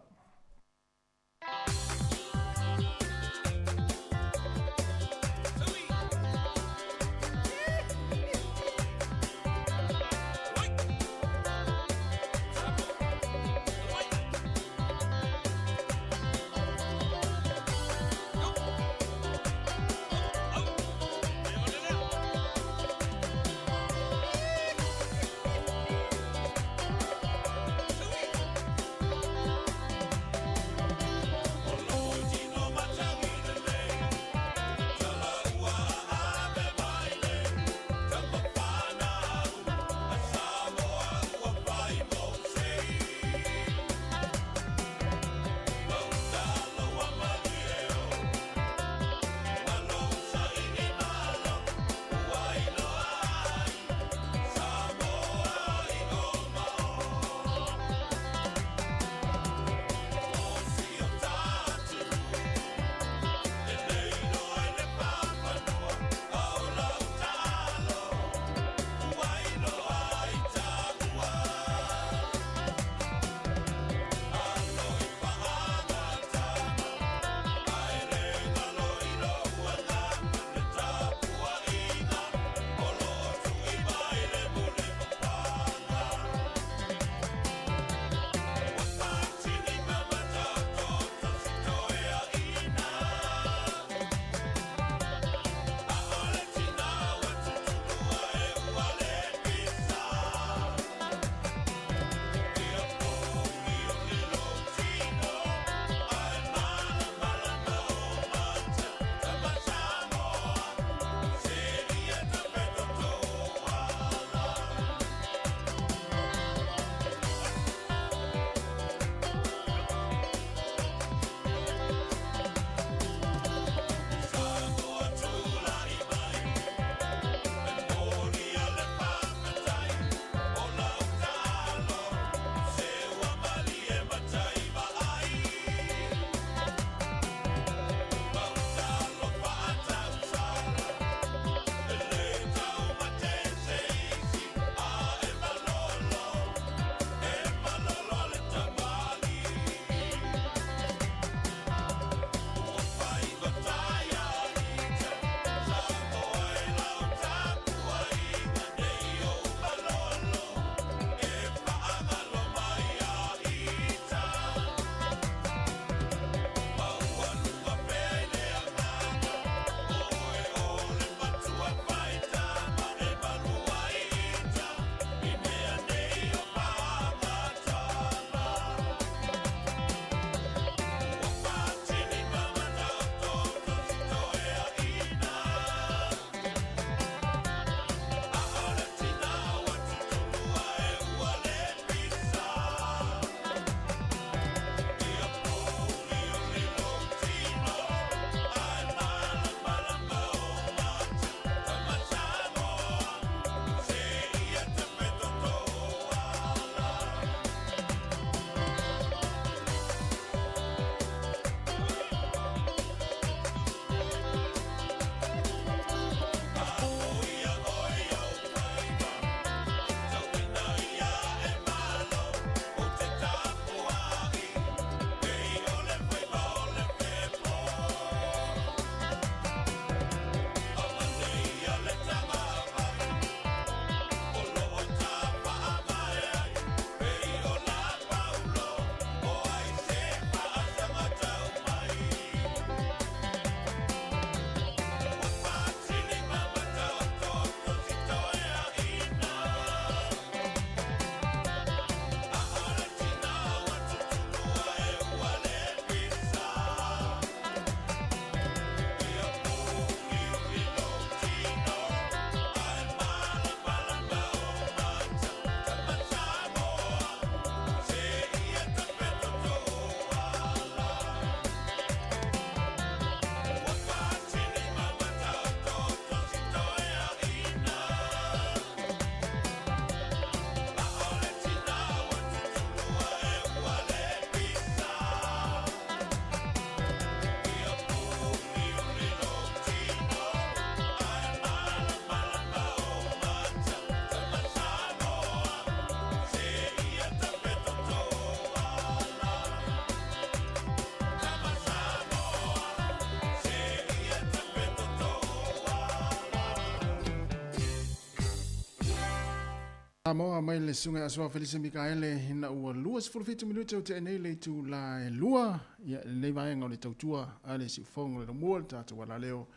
Samoa mai le susuga ia Asoa Felise Mikaele ina ua 27 minute o tea nei le itula e 2 ia lenei vaega o le tautua a le siufofoga o le laumua le tatou alaleo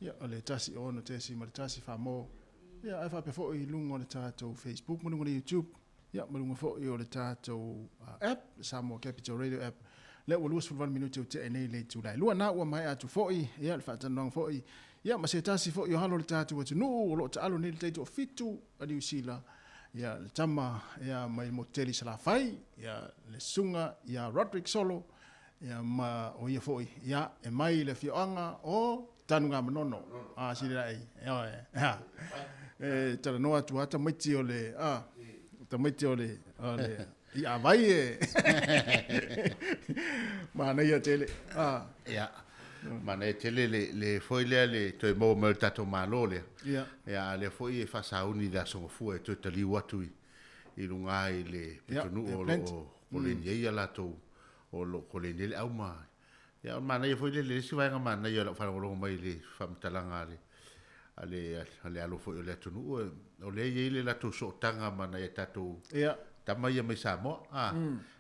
ia o le 1 6.1 Famo ia ae faapea foi i luga o le tatou Facebook ma luga o le YouTube ia ma luga foi o le tatou app Samoa Capital Radio app lea ua 28 minute o tea nei le itula e 2 na ua maea atu foi ia le faatalanoaga foi ia ma se tasi foi o alo o le tatou atunuu o lo o taalo nei le taitoafitu a Niu Sila ia le tama ia mai le motu tele i Salafai ia le susuga ia Roderick Solo ia ma o ia foi ia e mai le afioaga o Tanugamanono a sili ai e ia e talanoa atu a tamaiti o le a tamaiti o le o le i avai e manaia tele a ia manaia tele le le foi lea le toe maua mai o le tatou Malo lea. Ia. Ia a lea foi e faasauni i le Aso Gafua e toe taliu atu i i luga i le pitonuu o lo o koleni ai a latou o lo o koleni ai le auma. Ia o le manaia foi lele, le isi vaega manaia o lau faalogologo mai i le faamatalaga a le a le a le alo foi o le atunuu, o lea e i ai le latou sootaga ma nai a tatou tama ia mai Samoa, a,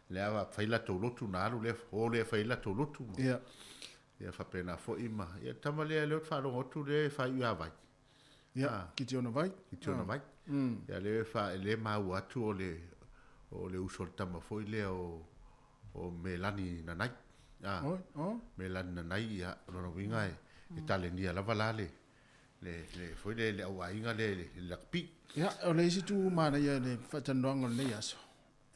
lea a fai latou lotu na alu lea, o lea e fai ai latou lotu ma, ia faapena foi ma, ia le tama lea lea ou te faalogo atu lea e faaiu ia Vai. Ia, Kitiona Vai. Kitiona Vai. Ia lea e fa, lea e maua atu o le o le uso o le tama foi lea o o Melani Nanai. A, Oi, oh. Melani Nanai, ia, o lona uiga e, e talenia lava la le, le, le, foi le, le auaiga lea i le, le lakapi. Ia, o le isi itu manaia i le faatalanoaga o lenei aso,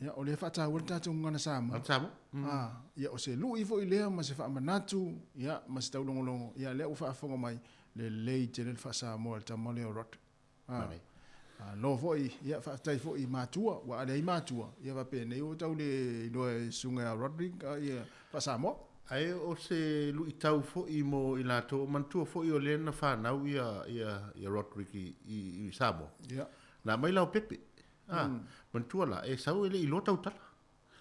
ia, o lea e faataua le tatou gagana Samoa. Gagana Samoa. Ah, ia, o se lui foi lea ma se faamanatu, ia, ma se taulogologo, ia, lea ua faafofoga mai, lelei tele le faa-Samoa i le tama lea o Roderick. Ah, malo foi, ia, faafetai foi i matua, ua a leai matua, ia faapenei ua tau le iloa e susuga ia Roderick, ia, faa-Samoa. Ae o se luitau foi mo i latou, manatua foi o lea na fanau ia, ia, ia Roderick i, i, i Samoa. Ia. Na aumai Leaupepe. Ah, manatua la, e sau e le i iloa tautala.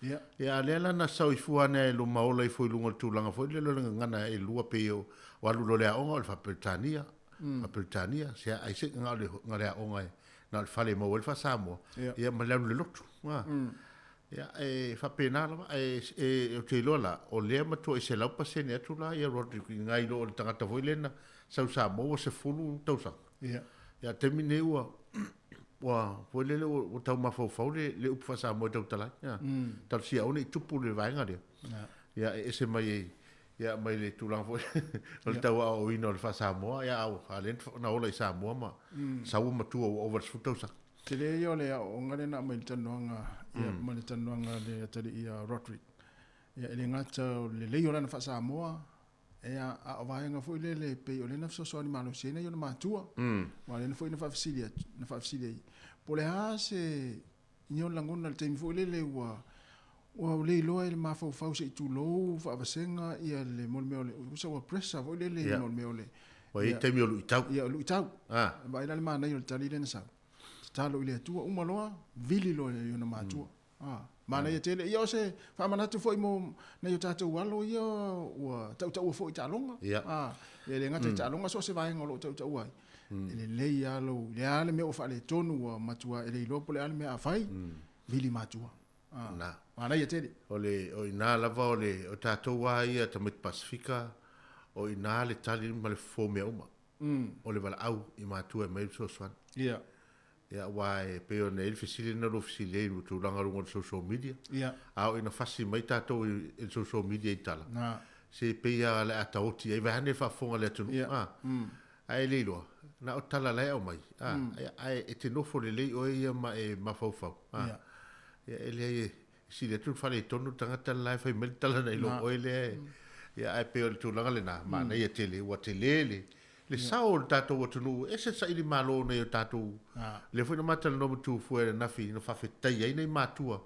Ia. Ia, a lea la na sau i fua ane ai luma ola ifo i luga o le tulaga foi lele o le gagana e lua pei o, o alu loa i le aoga o le Faa-Peretania, Faa-Peretania, se ai se na o le, na o le aoga e, na o le fale e maua ai le Faa-Samoa, Ia. ia ma le alu i le lotu. Ah. Ia, e faapena lava, ae e, ou te iloa la, o lea matuai 100% atu la ia Roderick i nai lo o le tagata foi lea na sau Samoa ua 10 tausaga. Ia. Ia, taimi nei ua, ua foi lele ua, ua tau mafaufau le, le upu faa-Samoa e tautala ai. Ia. Talosia aua ne i tupu le vaega lea. Ia. Ia, e ese mai ai, ia, mai le tulaga foi o le tau aoaoina o le faa-Samoa, ia, a, a lea na ola i Samoa ma sau ua matua ua ova i le 10 tausaga. Tele ia o le aoaoga lea na aumai i le talanoaga, ia, ma le talanoaga a le atalii ia Roderick. Ia, e le gata o le lelei o lana faa-Samoa, ia, a o vaega foi lele pei o lea na fesoasoani malosi ai nai ona matua. Aua o lea foi na faafesili atu, na faafesili ai, po o le a se ni ona lagona i le taimi foi lele ua ua le iloa e le mafaufau se i tulou faavasega ia le mo le mea o le usa ua pressure foi lele Ia. mo le mea o le Ua i ai taimi o luitau. Ia, o luitau. Ah. Vaai la le manaia o le tali lea na sau. Tatalo i le Atua, uma loa, vili loa i ona matua. Ah, manaia tele. Ia o se faamanatu foi mo nai o tatou alo ia ua tautaua foi i taaloga. Ia. Ah, e le gata i taaloga, so o se vaega o lo o tautaua ai. E lelei lava lou, le a le mea ua faaletonu ua matua e le iloa po o le a le mea a fai, vili matua. Ah, Na. manaia tele. O le, o ina lava o le, o tatou lava ia tamaiti Pasifika, o ina le tali ma le fofo o mea uma. O le valaau i matua e aumai le fesoasoani. Ia. Ia, aua e pei ona i ai le fesili lena o lo o fesili ai i le tulaga i luga o le social media. Ia. A oo ina fasi mai tatou i le social media i tala, Na. se pei lava o le a taoti ai, vaeane le faafofoga a le atunuu. Ia. A, ae le iloa, na o tala la e aumai, a, ae e te nofo lelei oe ia ma e mafaufau. A, Ia. ia, e leai e sili atu le faaletonu le tagata le la e fai mai le tala nai lo oe lea e, ia, ae pei o le tulaga lena, manaia tele, ua tele le, le sao o le tatou atunuu, e ese le saili malo nei o tatou, lea foi na matalanoa ma Tufua ananafi, na faafetai ai nei matua,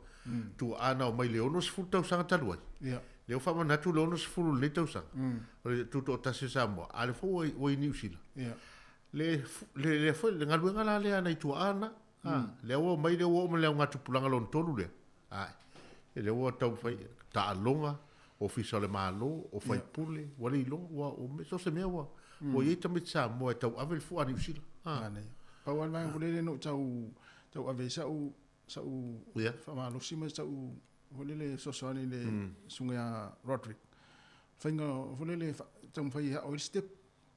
tuaa na omai le 60 tausaga talu ai. Ia. Lea ua faamanatu le 60 lenei tausaga, o le tutoatasi o Samoa, a o lea foi ua, ua i Niu Sila. Ia. Le, le, le foi, le galuega la lea a nai tuaa na, lea ua omai, lea ua oo mai le augatupulaga lona tolu lea. Ai, e lea ua taumafai, taaloga, ofisa o le Malo, o faipule, ua le iloa, ua, o me, so o se mea ua, ua i ai tamaiti Samoa e tauave le fua a Niu Sila. Manaia. Pau lava le vaega foi lele na ou tau tau ave ai sa'u sa'u faamalosi ma sa'u foi lele fesoasoani i le susuga ia Roderick. Faiga foi lele taumafai e a'o ai le step,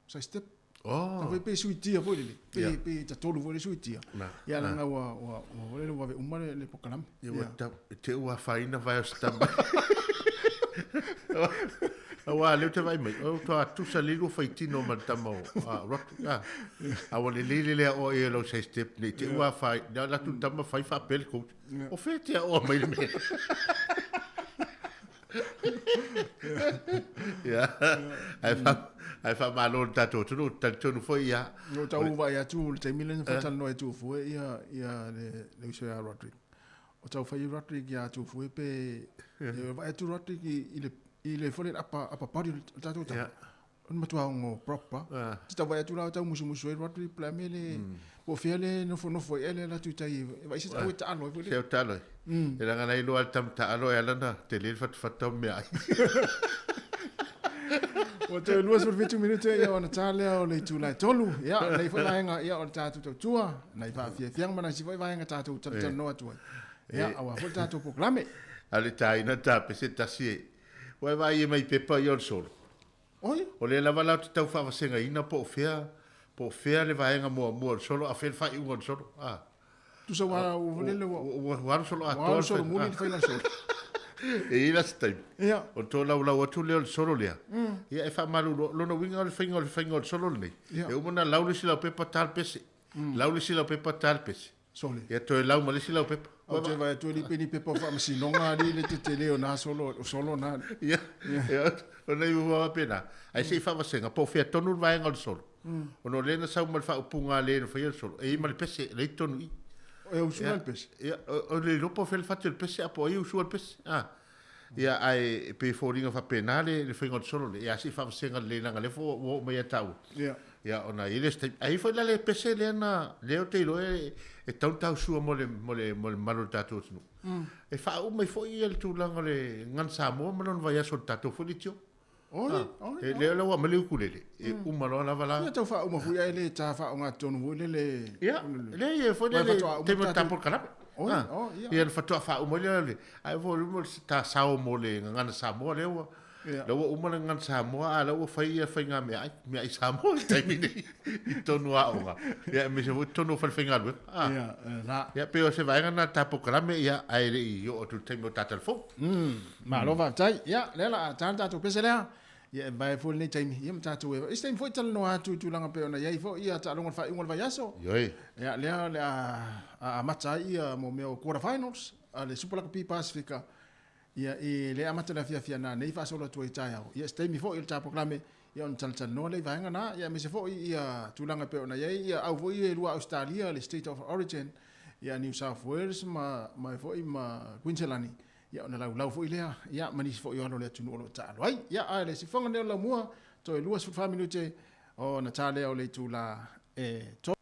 side step. Taumafai pe suitia foi lele, pe pe tatolu foi le suitia. Ia leaga ua ua foi lele ua vave uma le polokalame. Ia ua tau te ua afaina vae o se tama. Aua lea ou te vaai mai, o ua tusa lelei lua faitino ma le tama o Roderick. A ua lelei le le aoa i ai o lau side step nei te i ua afaina, alu atu le tama fai faapea le coach. O fea e te aoa mai le mea? Ia, ae fa ae faamalo i le tatou atunuu, talitonu foi ia. O tau vaai atu le taimi lea na faatalanoa ai Tufue ia ia le le uso ia Roderick. O tau fai Roderick ia Tufue pe e vaai atu Roderick i le i le foi le upper upper body o le tatou tama. O le matua ono proper. Te tau vaai atu la o tau musumusu ai Roderick po o le a mea le po o fea le nofonofo ai le alu atu i tai e vaai se au e taalo ai foi le. Se au taalo ai. E leaga la iloa le tama taalo e ala ona tele le fatafata o meaai. Ua toe 27 minute ia ona ta lea o le itula e 3. Ia, lenei foi vaega ia o le tatou tautua, nai faafiafiaga ma nai isi foi vaega tatou talatalanoa atu ai. Ia, aua foi le tatou polokalame. A le taina tapese tasi e. Ua e vaai e mai pepa ia o le solo. Oi. O lea lava la ou te tau faavasegaina po o fea, po o fea le vaega muamua o le solo a o fea le faaiuga o le solo. A. Tusa ua ua lele ua. Ua ua alu solo atoa. Ua alu solo muli le faiga o le solo. E i ai la se taimi. Ia. O le tolaulau atu lea o le solo lea. Ia e faamalulu, lona uiga o le faiga o le faiga o le solo lenei. Ia. E uma ona lau le isi laupepa ta le pese. Lau le isi laupepa ta le pese. Sole. Ia toe lau ma le isi laupepa. Ou te vaai atu e le pe ni pepa o faamasinoga alii le tetele o na solo, o solo na. Ia, ia, o nai ua faapena. Ae se i faavasega, po o fea tonu le vaega o le solo. Ona o lea na sau ma le faaupuga a le na faia le solo, e i ai ma le pese, lea i totonu i i. E usua le pese? Ia, o le iloa po o fea le fati o le pese, a po o ai e usua le pese. Ia, ae pei e foliga faapena le faiga o le solo lea. Ia se i faavasega lelei leaga o lea foi ua oo mai ia taua. Ia. Ia, ona e i ai le isi taimi. Ae i ai foi la le pese lea na, lea ou te iloa e tatau ona tausua mo le, mo le, mo le mamalu o le tatou atunuu. E faauu mai foi ia le tulaga o le Gana Samoa ma lona vaiaso o le tatou foi leitio. Oi, oi, E lea la ua aumai le ukulele, e uma loa lava la. Ia tau faauma foi ae le ta faaaoga tonu foi lele. Ia, leai e foi lele taimi o le tatou polokalame. Oi, oi, ia. Ia na faatoa faauma lea le, ae foi le ta sao mo le Gagana Samoa lea ua, la ua uma le Gagana Samoa a la ua fai ia faiga meaai, meaai Samoa i le taimi nei i totonu o aoga. Ia aemaise foi totonu o falefaigaluega. Ia, la. Ia pei o se vaega lena o le ta polokalame, ia ae le i oo atu i le taimi o ta telefoni. Malo faafetai. Ia, lea la a ta le tatou pese lea. Ia e vae foi lenei taimi, ia ma tatou e. Isi taimi foi talanoa atu i tulaga pei ona i ai foi ia taaloga o le faaiuga o le vaiaso. Ioe. Ia, lea o le a amata ai ia mo mea o quarter finals a le Super Rugby Pasifika. Ia, i le amata le afiafi a nanei faasolo atu ai i taeao. Ia, se taimi foi o le ta polokalame, ia ona talatalanoa lea i vaega na. Ia, aemaise foi ia tulaga pei ona i ai ia au foi ia e lua Ausetalia, le State of Origin, ia New South Wales ma, ma foi ma Quinselani. Ia ona laulau foi lea, ia ma nisi foi o alo o le atunuu o lo o taalo ai. Ia, ae le sifoga nei o le laumua, toe 24 minute ona ta lea o le itula e 3.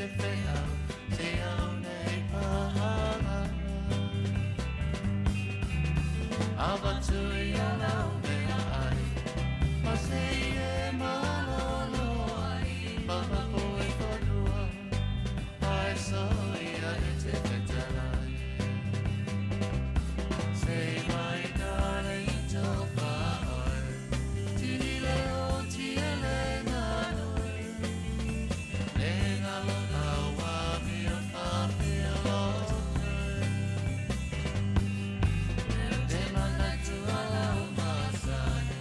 se feau Se au nei pahanga Avatu ia lau mea ai Ma se e malolo ai Maha poe whanua Ai so ia e te whetalai Say my darling to whaoi Tini leo ti ele nganui Le ngalo lau wa mea whawhia lotu Te manatu alau masani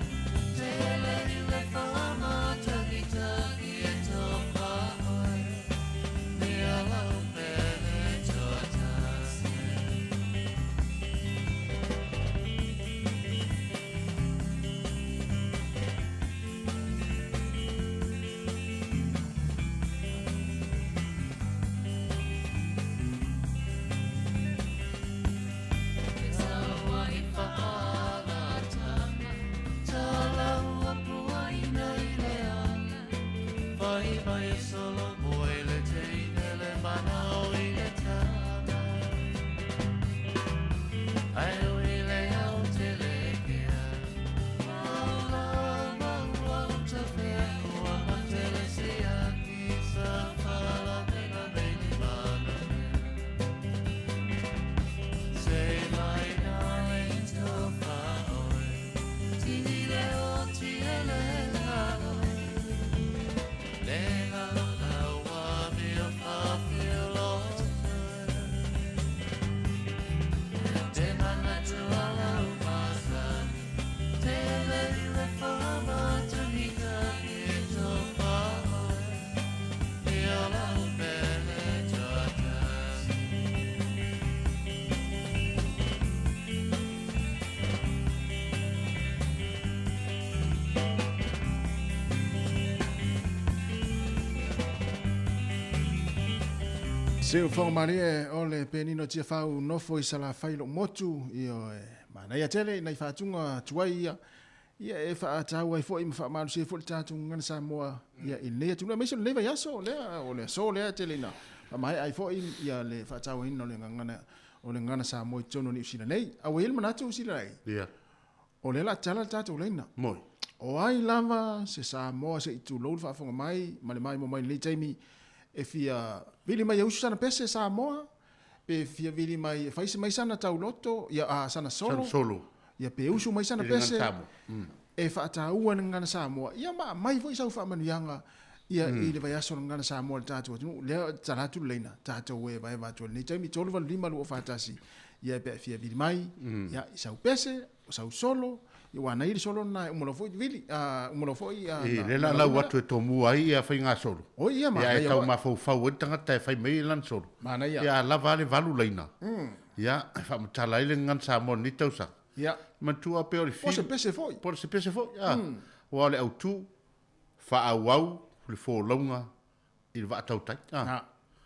Te ele i le whaama taki taki e tō whaoi Mea lau pele tō tasi. Say my darling to whaoi Tini leo ti ele ngalo Le ngalo lau wa mea whawhia lotu Te manatu alau masani Te ele i le whaama tuhika i tō whaoi Ia lau pele tō tasi. Se o whango marie o le penino tia whau nofo i sala whailo motu i o e manaia tele nei whaatunga tuai ia ia e whaatau ai foi ma whaamalu se foi le tātou ngana Samoa ia i lenei atunuu aemaise o lenei vaiaso lea o le aso lea tele ina faamaea ai foi ia le faatauaina o le gagana o le gagana Samoa i totonu o Niu Sila nei. A ua i ai le manatu Sila ai? Ia. O lea o le a tatala le tatou laina. Moi. O ai lava se Samoa se i tulou le faafofoga mai ma le maimoa mai i lenei taimi e fia vili mai e usu sana pese Samoa, pe fia vili mai e fai mai sana tauloto, ia a sana solo. Sana solo. Ia pe usu mai sana I le gagana pese Samoa. Mm. e faataua i le gagana Samoa. Ia ma aumai foi sau faamanuiaga ia i le vaiaso o le gagana Samoa i le tatou atunuu. Lea e tatala atu le laina, tatou e vaeva atu ai i lenei taimi, 385 241, ia pe a fia vili mai, ia i sau pese, o sau solo, ia ua ana ia le solo lena e uma loa foi vili, a uma loa foi a E na le la na lau lauina. atu e tomua ai ia faiga solo. Oi ia Ia e manaia tau foi. mafaufau ai le tagata e fai mai lana solo. Manaia. Ia a lava a le valu laina. Ia e faamatala ai le gagana Samoa i lenei tausaga. Ia. Manatua pea o le Po o se fili. pese foi. Po o se pese foi. A. Aua o le autu, faaauau le folauga i le vaatautai. A. Na,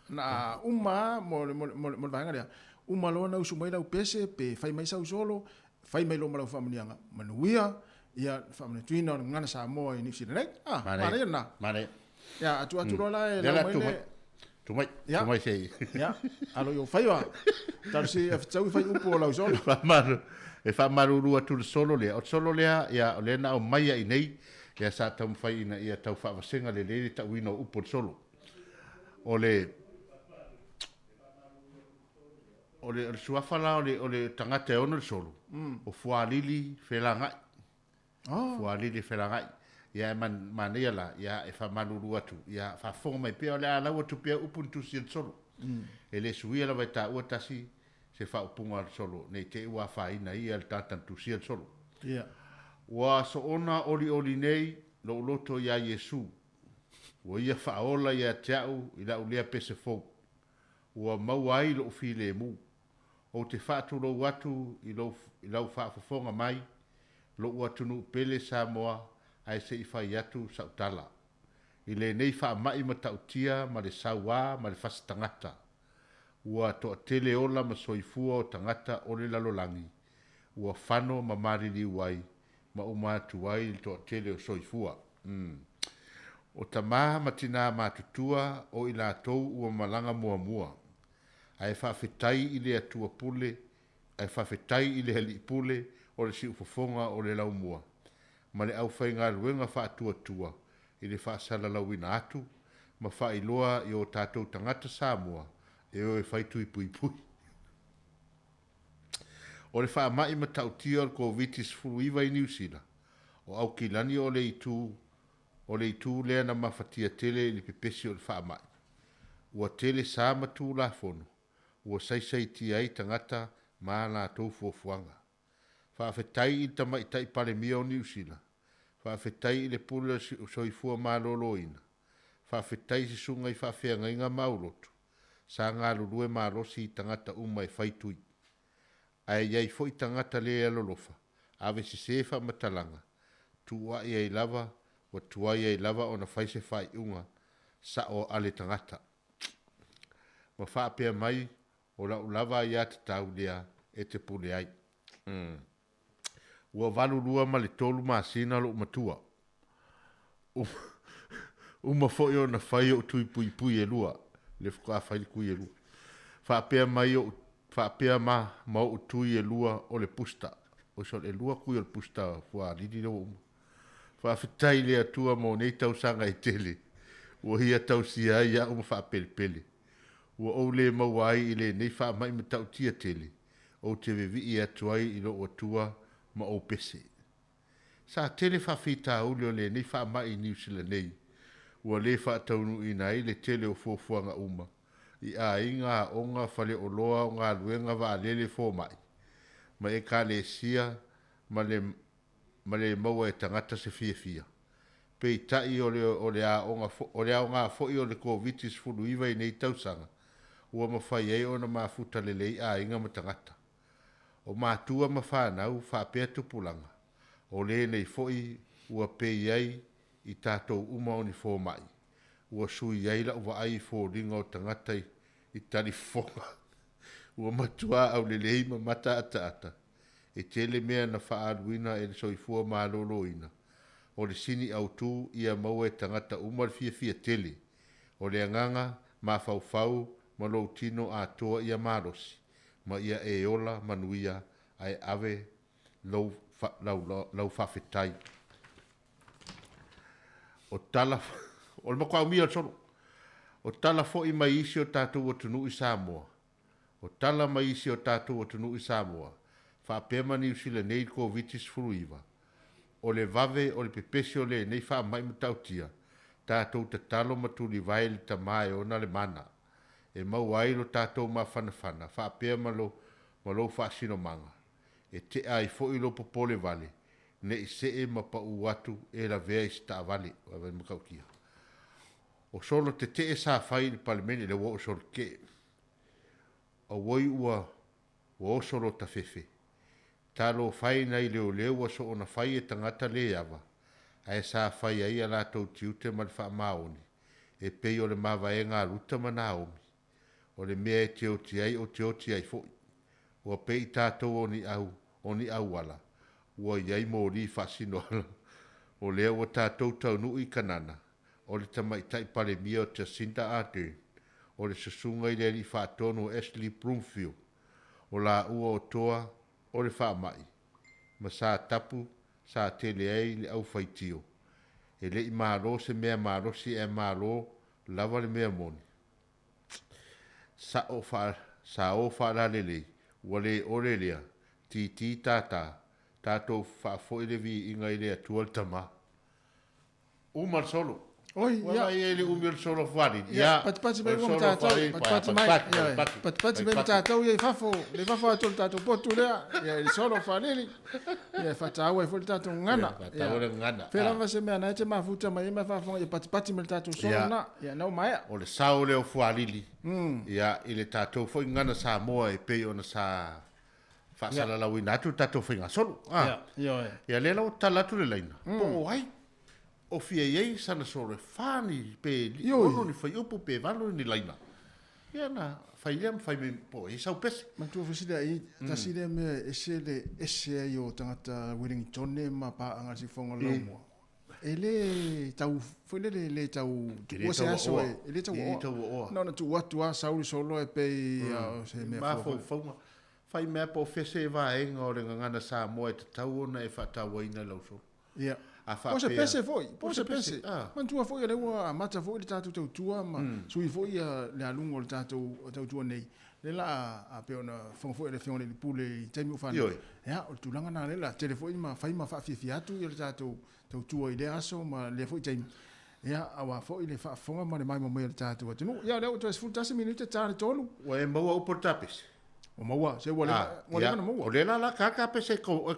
na uma mo le, mo le, mo le, mo le vaega lea, uma loa ona usu mai lau pese pe fai mai sau solo, fai mai loa ma lau faamanuiaga, manuia ia le faamanatuina o le gagana Samoa i Niu Sila nei. Ah, Manaia. manaia lena. Manaia. Ia, atu atu loa la e Lea lau la mai tu le mai. Tu mai, Ia. tu mai se. Ia, alo i ou faiva. Talosi e fetau i fai upu o lau solo. Faamalu, e faamalulu atu le solo lea. O le solo lea, ia, o lea na aumai ai nei, ia sa taumafai ina ia tau faavasega lelei le tauina o upu o le solo. O le, o le, o le suafa la o le, o le tagata e ono le solo, o Fualili Felagai. Oh. Fualili Felagai. Ia e man, manaia la, ia e faamalulu atu, ia faafofoga mai pea, o le a lau atu pea upu na tusi e le solo. E le suia lava e taua tasi se faaupuga a le solo, nei te i ua afaina ia le tagata na tusia le solo. Ia. Ua soona olioli nei lou loto iā Iesu. Ua ia faaola ia te au i lau lea pese fou. Ua maua ai lou filemu. Ou te faatulou atu i lou, i lau faafofoga mai, lou atunuu pele Samoa, ae se i fai atu sau tala. I lenei faamai matautia ma le sauā ma le fasi tagata. Ua toatele ola ma soifua o tagata o le lalolagi, ua fano ma maliliu ai ma uma atu ai le toatele o soifua. O tamā ma tinā matutua o i latou ua malaga muamua. Ae faafetai i le Atua pule, ae faafetai i le Alii Pule o le siufofoga o le laumua ma le aufaigaluega faatuatua i le faasalalauina atu ma faailoa i o tatou tagata Samoa e o e fai tui puipui. O le faamai matautia o le Koviti-19 i Niu Sila, o Aukilani o le itu o le itu lea na mafatia tele i le pepesi o le faamai. Ua tele sa ma tulafono ua saisaitia ai tagata ma a latou fuafuaga. Faafetai i le Tamaitai Palemia o Niu Sila, faafetai i le Pule o le Soifua Maloloina, faafetai i susuga i faafeagaiga ma aulotu sa galulue malosi i tagata uma e fai tui. Ae i ai foi tagata le alolofa, ave sese faamatalaga, tuuai ai lava ua tuai ai lava ona fai se faaiuga sa'o a le tagata. Ma faapea mai, O la'u lava aiatatau lea e te pule ai. Ua 82 ma le 3 masina lo'u matua. Uma foi ona fai o'u tui puipui e lua, lea faatoa fai le tui e lua. Faapea mai o'u, faapea ma ma o'u tui e lua o le pusta. Oi sole, e lua tui o le pusta fuaalili lea ua uma. Faafetai i le Atua mo nei tausaga e tele ua ia tausia ai a'u ma faapelepele. Ua ou le maua ai i lenei faamai matautia tele, ou te vevii atu ai i lou Atua ma ou pese. Sa tele faafitauli o lenei faamai i Niu Sila nei, ua le faataunuuina ai le tele o fuafuaga uma, i aiga, aoga, faleoloa, o galuega, vaalele, fomai, ma ekalesia ma le ma le maua e tagata se fiafia. Peitai o le o le aoga o le aoga foi o le Koviti-19 i nei tausaga, ua mafai ai ona mafuta lelei aiga ma tagata. O matua ma fanau faapea tupulaga, o lenei foi ua pei ai i tatou uma o ni fomai, ua sui ai la'u vaai i foliga o tagata i talifofoga. Ua matua aulelei ma mata ataata E tele mea na faaaluina e le soifua maloloina, o le sini autu ia maua e tagata uma le fiafia tele, o le agaga mafaufau ma lou tino atoa ia malosi, ma ia e ola manuia ae ave lou lau faafetai. O tala o le matua umia o le solo. O tala foi mai isi o tatou atunuu i Samoa, O tala mai isi o tatou atunuu i Samoa, faapea ma Niu Sila nei i le Koviti-19, o le vave o le pepesi o lenei faamai matautia, tatou tatalo ma tulivae i le Tama e ona le mana, e maua ai lo tatou mafanafana faapea ma lo ma lou faasinomaga, e tea ai foi lou popole vale, ne i see ma pau atu e lavea i se taavale. Vaivai matautia. O solo tetee sa fai i le Palemene, lea ua oo solo tetee. Auoi ua ua oso lo tafefe. Talofa e nai leoleo ua soona fai e tagata le ava, ae sa fai ai a latou tiute ma le faamaoni, e pei o le mavaega a Ruta ma Naomi. O le mea e te oti ai ou te oti ai foi. Ua pei i tatou o ni au, o ni auala, ua i ai moli faasinoala. O lea ua tatou taunuu i Kanana, o le tamaitai Palemia o Jacinda Ardern, o le susuga i le alii faatonu o Ashley Bloomfield, o laua o toa o le faamai, ma sa tapu sa tele ai le aufaitio. E le i malo se mea malosi ae malo lava le mea moni. Sa'o faa, sao faalalelei, ua le ole lea, titi tātā, tatou faafoi le viiga i le Atua le Tama. Uma le solo. Oi, Ua ia. vaai ai le umi o le solo fualili. Ia, Ia, patipati o mai le uma ma solo tatou, fualili, patipati mai, patipati, ia, patipati, patipati mai ma patipati. tatou ia i fafo, le fafo atu o le tatou potu lea, ia, i le solo faalili. Ia, e faataua ai foi le tatou Ia, gagana. Ia, faataua le gagana. fea Ah. lava se mea na e te mafuta mai ai ma faafofoga, ia patipati mai le tatou solo Ia, lena. Ia, na ua maea. o le sao lea o fualili, ia, i le tatou foi gagana Samoa e pei ona sa faasalalauina atu le tatou faigasolo. Ah. Ia, ioe. Ia, lea la ua tatala atu le laina, po o ai o fia i ai sana solo e fa ni pe Ioi. ono ni faiupu pe valo ni laina. Ia na fai lea ma fai mai po o ai sau pese. Matua fesili ai, tasi lea mea e ese le ese ai o tagata Wellingtone ma paaga i le siufofoga o le laumua. E le tau foi lele e le tau tuua se aso e, e le tau oa. Na ona tuu atu lava sau le solo e pei o se mea fua foi. Mafaufauga. Fai mea po o fese vaega o le gagana Samoa e tatau ona e faatauaina i lau solo. Ia. A Po o se faapea. pese foi, po Po o o se se pese. pese, ah. Manatua foi o lea ua amata foi le tatou tautua ma sui foi le aluga o le tatou tautua nei. Lea la a pei ona fofoga foi le Afioga i le Pule i taimi ua fanau. Ioe. Ia, o le tulaga lena lea la tele foi ma fai ma faafiafia atu ia le tatou tautua i lea aso ma lea foi taimi. Ia, aua foi le faafofoga ma le maimoa mai a le tatou atunuu. Ia, o lea ua toe 11 minute ta le 3. Ua e maua upu o le tapese? Ua maua, se ua leva, ua leva ona maua. O lea la la ka tapese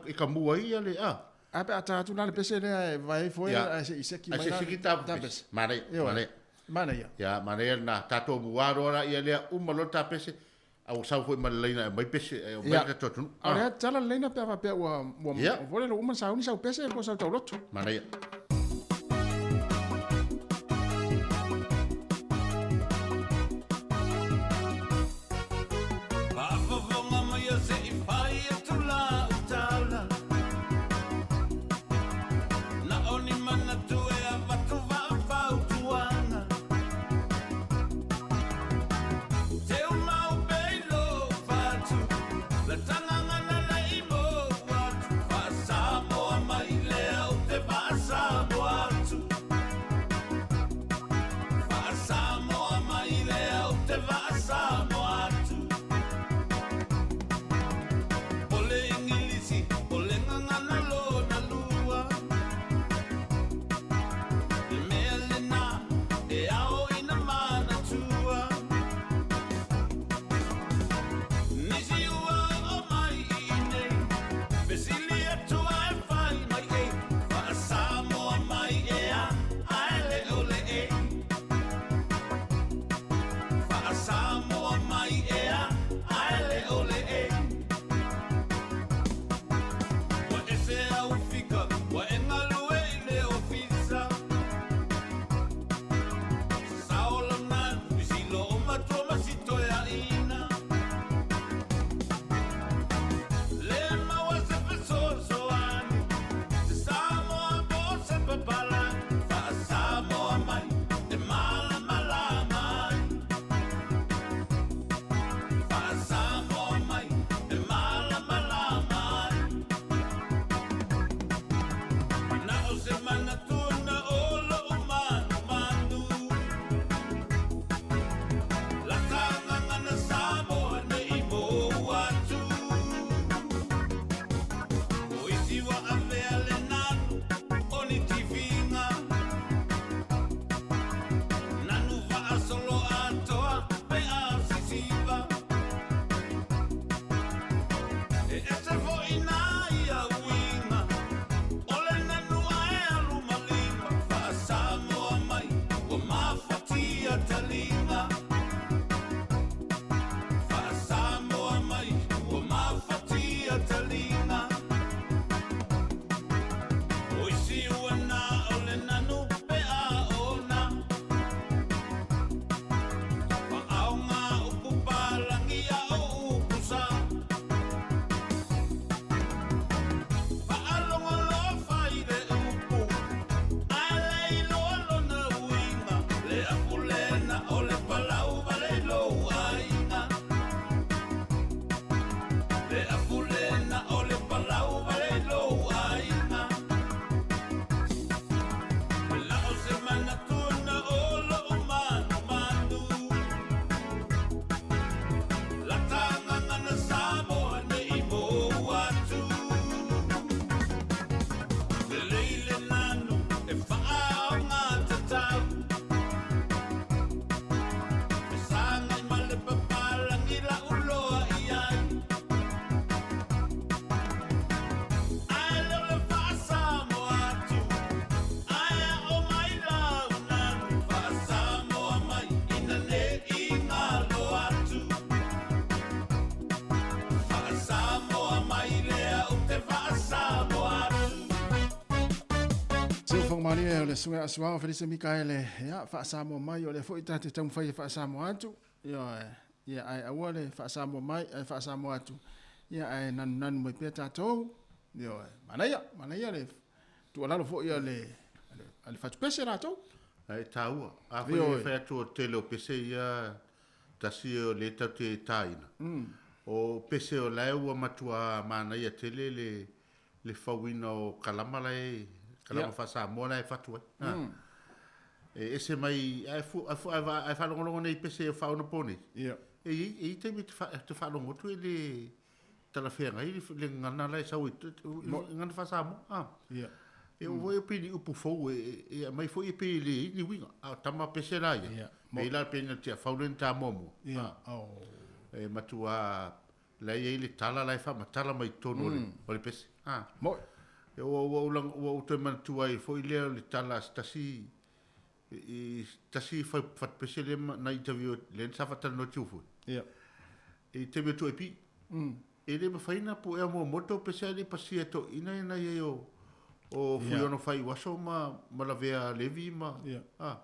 e ka mua ai ia le, ah. A pe a ta atu la le pese lea e vae foi Ia. ae se i seki Ai mai se la siki tapese. Manaia, Ioe. manaia. Manaia. Ia, manaia lena. Tatou mua loa la ia lea uma loa le tapese, a ua sau foi ma le laina e aumai pese, e aumai Ia. le tatou atunuu. A o lea tala le laina pe a faapea ua ua Ia. ua vole uma sauni sau pese po o sau tauloto. Manaia. Faafofoga mai a se i fai atu la utala. Na o ni manatu e avatu vaafautuaga. Teu mau peilo fatu, la tagaga na le i mo atu. Faasamoa mai lea o te faasamoa atu. Faasamoa mai lea o te faasamoa atu. O le Ingilisi, o le gagana lona lua. Le mea lena e ao ina manatua. Nisi ua o mai i inei, fesili atu ae fai mai e. Faasamoa mai ea, ae le o le e. Faasamoa mai ea, ae le o le e. Ua ese au fika, ua e galue i le ofisa. Sao lona, fisilo o matua ma sitoeaina. Le maua se fesoasoani, se Samoa po o se papalagi. Faasamoa mai, e malamalama ai. Faasamoa mai, e malamalama ai. Na o se manatu na o lou manumanu. La tagaga na Samoa nei mou atu. O isi ua avea le nanu o ni tifiga. Nanu faasolo atoa pe a sisiva. E ese foi na ia uiga. O le nanu ae alu ma lima. Faasamoa mai, ua mafatia taliga. Faasamoa mai, ua mafatia taliga. O isi ua na o le nanu pe a ona. Faaoga upu palangi a o upu sa. Faalogolofa i le upu, ae le iloa lona uiga. Le afu lena o le palau vale i lou aiga. Le afu lena o le palau vale i lou aiga. La o se manatu na o lou manumanu. La tagaga na Samoa nei mou atu. Lelei le nanu e faaoga tatau. Fesagai ma le papalagi lau loa i ai. Ae leo le faasamoa atu, ae ao mai lau nanu. Faasamoa mai ina nei galo atu. Faasamoa mai lea ou te faasamoa atu. Se fofoga malie o le susuga ia Asuao Felisa Mikaele, ia faasamoa mai o lea foi tatou te taumafai e faasamoa atu. Ioe, ia ae aua le faasamoa mai ae faasamoa atu. Ia ae nanunanu mai pea tatou. Ioe, manaia, manaia le tuualalo foi a le a le fatupese latou. Ae taua. Afai e fai atu o le tele o pese ia tasi o lea tatou te taina, o pese o la e ua matua manaia tele le le fauina o kalama la e kalama faa-Samoa la e fatu ai. E ese mai ae fu ae fu ae faalogologo nei i pese o faaonapo nei. E i ai e i ai taimi e te faalogo atu e le talafeagai le gagana la e sau i gagana faa-Samoa. Ah. E oo foi pei ni upu fou e aumai foi e pei e leai ni uiga. A o tama pese la ia. Pei la pei na Tiafau lea na ta muamua. E matua la e i ai le tala la e faamatala mai totonu o le pese. E ua ua ua ou toe manatua ai foi lea o le tala a se tasi i tasi fatupese lea na interview lea sa faatalanoa atu foi. I taimi o Tuaipi. E le mafai ona puea muamua le tou pese ae le i pasia e toeaiina ia nai ai o o Fuiono Faiuaso ma ma Lavea Levi ma a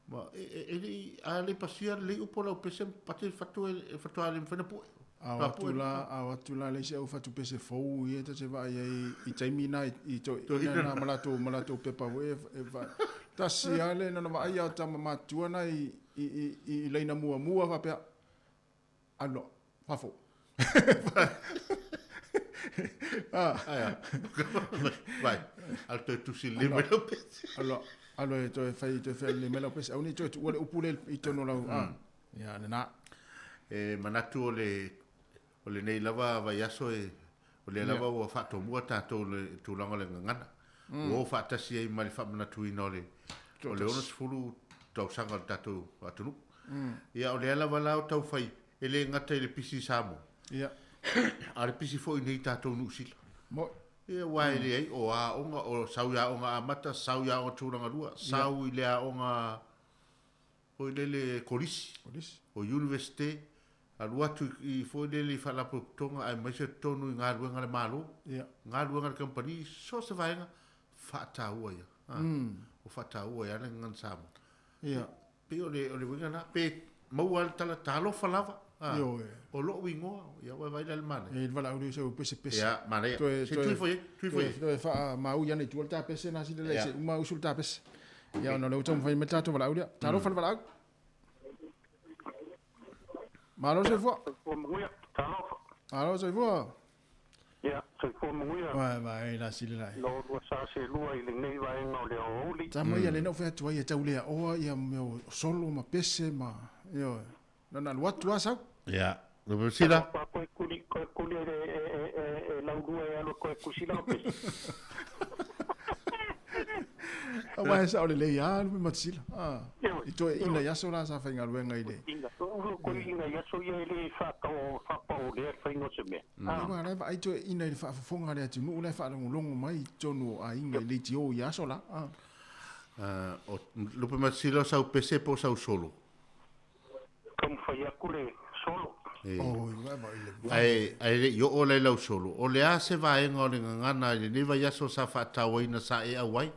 ma e le i a le i pasia lelei upu o lau pese pate fatu e faatoa le mafai ona pue. Ao atu la, ao atu la le isi au fatupese fou ia ta te vaai ai i taimi na i toeaiina na ma latou ma latou pepa foi e tasi lava le na ona vaai a tama matutua na i i i laina muamua faapea alu loa fafo. Aia. Vai. Alu toe tusi lelei mai lau pese. Alu alu e toe fai toe fai lelei mai lau pese. Aua ne i toe tuua le upu lea i totonu o lau a. Ia lena. E manatu o le o lenei lava vaiaso e o lea lava ua faatomua tatou i le tulaga o le gagana. Ua o faatasi ai ma le faamanatuina o le o le 60 tausaga o le tatou atunuu. Ia o lea lava la o taufai e le gata i le pisi i Samoa. Ia. A o le pisi foi nei tatou Niu Sila. Moi. Ia aua e leai o aoga o sau i aoga amata, sau i aoga tulaga lua, sau i le aoga foi lele kolisi, Kolisi. o Universite, alu atu i foi lele i faalapotopotoga aemaise totonu i galuega a le Malo, Ia. galuega a le kamupani, so o se vaega, faataua ia. Ua faataua ai lava le gagana Samoa. Ia. Pei o le o le uiga lena, pe maua le tala talofa lava. Ioe. O lou igoa, ia ua vaai la i le manaia. E i le valaau lea o sau pesepese. Ia, manaia. Toe, Se toe, tui foi ai, tui foi ai. Toe faamaui ane i tua le ta pese na sila lea se uma usu le ta pese. Ia ona o lea ua taumafai mai le tatou valaau lea. Talofa le valaau. Malo soifua. Soifua manuia. Talofa. Malo soifua. Ia, soifua manuia. Vai, vai, la sila lai. Lo lua sa se lua i lenei vaega o le aoauli. Tama ia lena ua fai atu ai e tau le aoa ia mea o solo ma pese ma, ioe. Na ona alu atu lava sau. Ia, lo sila. Talofa koe kuli, koe kuli e, e, e, e, e laulua e alu e koe kusi lau pese. Aua e sao lelei lava le Matasila. Ah, Ioe, i toeaiina ioe. i aso la sa faigaluega i le. Ina, toeaiina i aso ia e le whātao, whāpao lea le whainga o se mea. Ah. Aua la e vaai toeaiina i le faafofoga a le atunuu la e faalogologo mai i totonu o aiga i leitio i aso la. Ah. Ah, o Lupe Matasila o sau pese po o sau solo? Taumafai atu le solo. Oi, vaai vaai le vave. Ae, ae le i oo la i lau solo, o le a se vaega o le gagana i lenei vaiaso sa faatauaina sa e auai?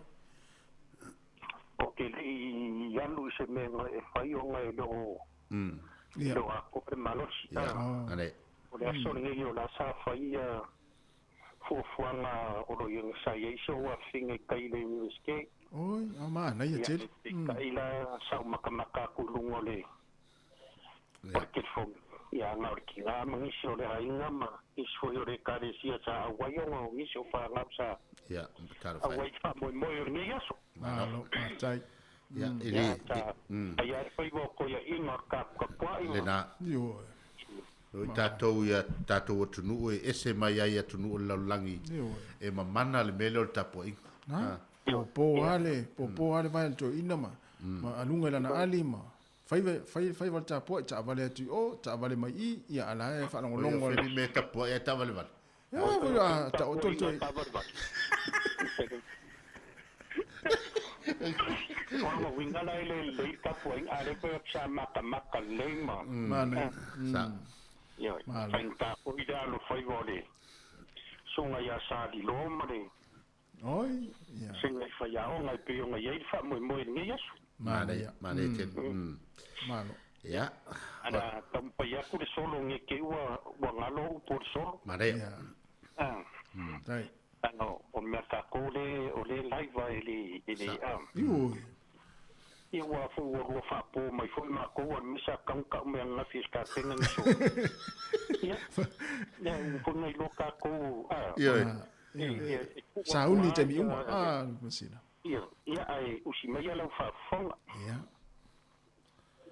Ou te le i alu i se mea na e fai ona e le o, e le o atoa le malosi. Ia, ane. O le aso lenei o la sa fai ia fuafuaga o lo o sa i ai se ou afifina i tai i le Universite. Oi, a manaia Ia, tele. peitai la sa ou makamaka atu i luga o le o le telefoni. Ia, na o le tina ma nisi o le aiga ma nisi foi o le ekalesia sa auai ona o nisi o fanau sa Ia, talofa e. auai i le faamoemoe o lenei aso. Malo, faafetai. Ia, e le, Ia, sa fai lava le faiva o toeaiina o le taputapuai ma. Lena. Ioe. O i tatou ia tatou atunuu e ese mai ai atunuu o le lalolagi Ioe. e mamana le mea lea o le tapuaiga. Na, popo lava le, popo lava le vae a le toeaina ma, ma aluga i lana ali ma faiva, fai, faiva le tapuai, taavale atu i o, taavale mai i, ia a la e faalogologo. Oia, fai mea tapuai ae taavalevale. Ia, foi a taoto le toeaina. O lona uiga la e le lelei le tapuaiga, a o lea foi sa matamata lelei ma. Manaia. Sa. Ioe, Malo. faigata foi le alofaiva o le susuga ia Saliloa ma le Oi, ia. susuga i faiaoga e pei ona i ai le faamoemoe i lenei aso. Manaia, manaia tele. Malo. Ia. Ana taumafai atu le solo nei te i ua galo upu o le solo. Manaia. Ia. Ah. Tai. Leaga o le mea tatou le o le live e le e le a. Ioe. Ia ua foi ua lua faapo mai foi matou a le misa kau kau mea ananafi e se tapena ni so. Ia. Ia ua foi na iloa tatou a. Ioe. Ia e tuu atu Sauni lava taimi uma. ia Ah, Masila. ia ia ae usi mai lau faafofoga. Ia.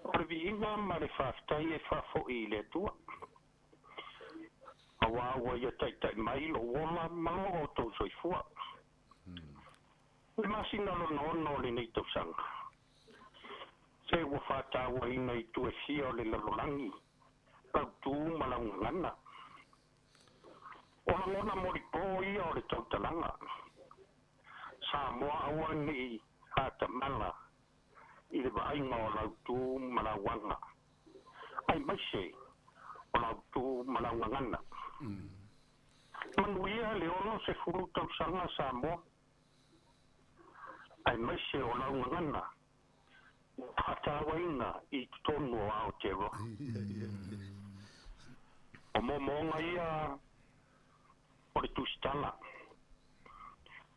O le viiga ma le faafetai e faafoi i le Atua. Auā ua ia taitai mai lou ola ma lo outou soifua. I le masina lona ono o lenei tausaga, se ua faatauaina i itu e fia o le lalolagi lau tu ma lau gagana. O lagona molipo ia o le tautalaga, Samoa aua ne i atamala i le vaaiga o lau tu ma lau aga, aemaise o lau tu ma lau gagana. Manuia le 60 tausaga Samoa, aemaise o lau gagana ua faatauaina i totonu o Aotearoa. O moomooga ia o le tusitala,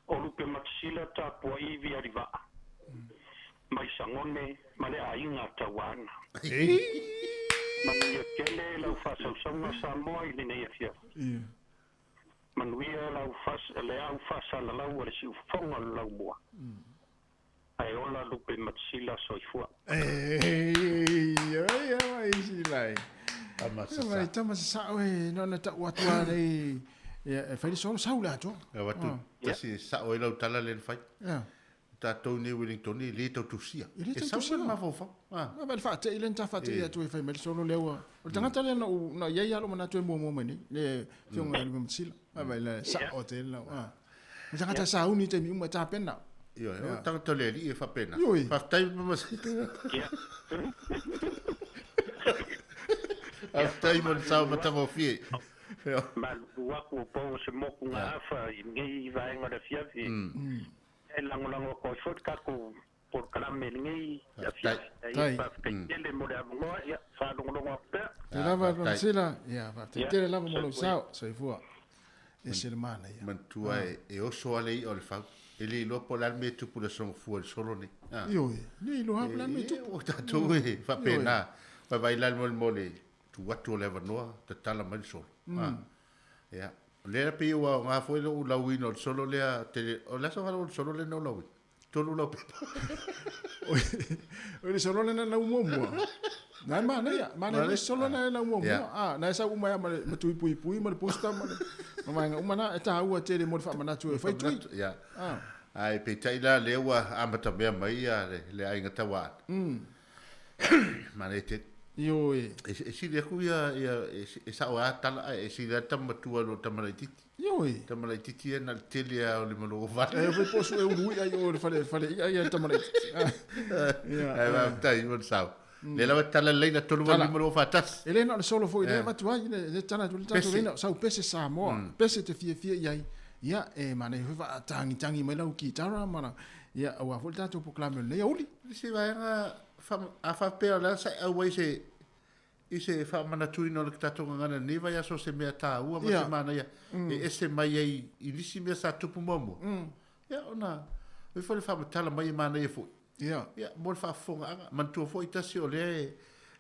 o Lupe Matasila Tapuaiivi Alivaa, mai Sagone ma le aiga Tauaana. Manuia tele lau faasausauga Samoa i lenei afiafi. Manuia lau le au faasalalau a le siufofoga o le laumua. Ae ola Lupe Matasila soifua. Tama Ia mai tama sasao e na ona tau atu a nei ia e fai le solo sau le atoa. E watu tasi sao ai lau tala le fai. Ia. Tatou nei Wellington e le tau tusia. E le tau E sau tusia. mai mafaufau. Ah. Na vai faatei le ta faatei atu e fai mai le solo lea ua. O le tagata lea na u na iai alo manatu e muamua mai nei le afioga ia Lupe Matasila. Vai vai le sao tele lau. Ah. O le tagata sauni i taimi uma e tapena. Ioe, o tagata le alii e faapena. Ioe. Faafetai mo Ia. Faafetai mo le sao matagofie. Malulu aku o pau o se moku ngā afa i lenei vaega o le afiafi. E lagolago atu ai foi le tatou polokalame i lenei afiafi. Ai Tai. faafetai tele mo le avanoa, ia faalogologo atu pea. Te lava faafetai. Matasila. Ia faafetai Ia. tele lava mo lou Soifua. sao. Soifua. E se le mana ia. Manatua e oso a le i'a o le fau. E le iloa po o le a le mea e tupu i le aso gafua i le solo nei. Ah. Ioe. Le iloa po o le a le mea e E, tupu. o tatou e faapena. Vaivai la le molemole tu atu o le avanoa, tatala mai le solo. Ah. Ia. O lea pei ua aoga foi lou lauina o le solo lea tele. O le aso fale o le solo lea na ou lauina. Tolu lau pepa. O le solo lena na muamua. Na e manaia, manaia le solo na na muamua. Ia. Ah, na e sau uma ia ma le ma tuipuipui ma le posta ma le ma vaega uma na e tāua tele mo le faamanatu e fai tui. Ia. Ah. Ai peitai la lea ua amatamea mai ia le aiga tauaana. Manaia tele. Ioe. E sili aku ia ia e sao a tala ae e sili a tama matua i lo tama laitiiti. Ioe. Tama laitiiti ia na le tele a o le malo vale. E foi posu e ulu ia i o le fale fale ia ia tama laitiiti. Ah. Ia. Ai faafetai mo le sao. Le lava tala lelei na tolu Tala. lima lua faatasi. E le na o le solo foi le avatu ai le le tala atu le tatou Pese. leina sau pese Samoa. Pese te fiafia i ai. Ia e manaia foi faatagitangi mai lau kitara ma la ia aua foi le tatou polokalame o lenei aouli. Le se vaega a faapea o le a sa e auai se i se faamanatuina o le tatou gagana nei vaiaso se mea tāua ma Ia. se manaia e ese mai ai i nisi mea sa tupu muamua. Ia ona oi foi le faamatala mai e manaia foi. Ia. Ia, mo le faafofogaaga. Manatua foi tasi o lea e,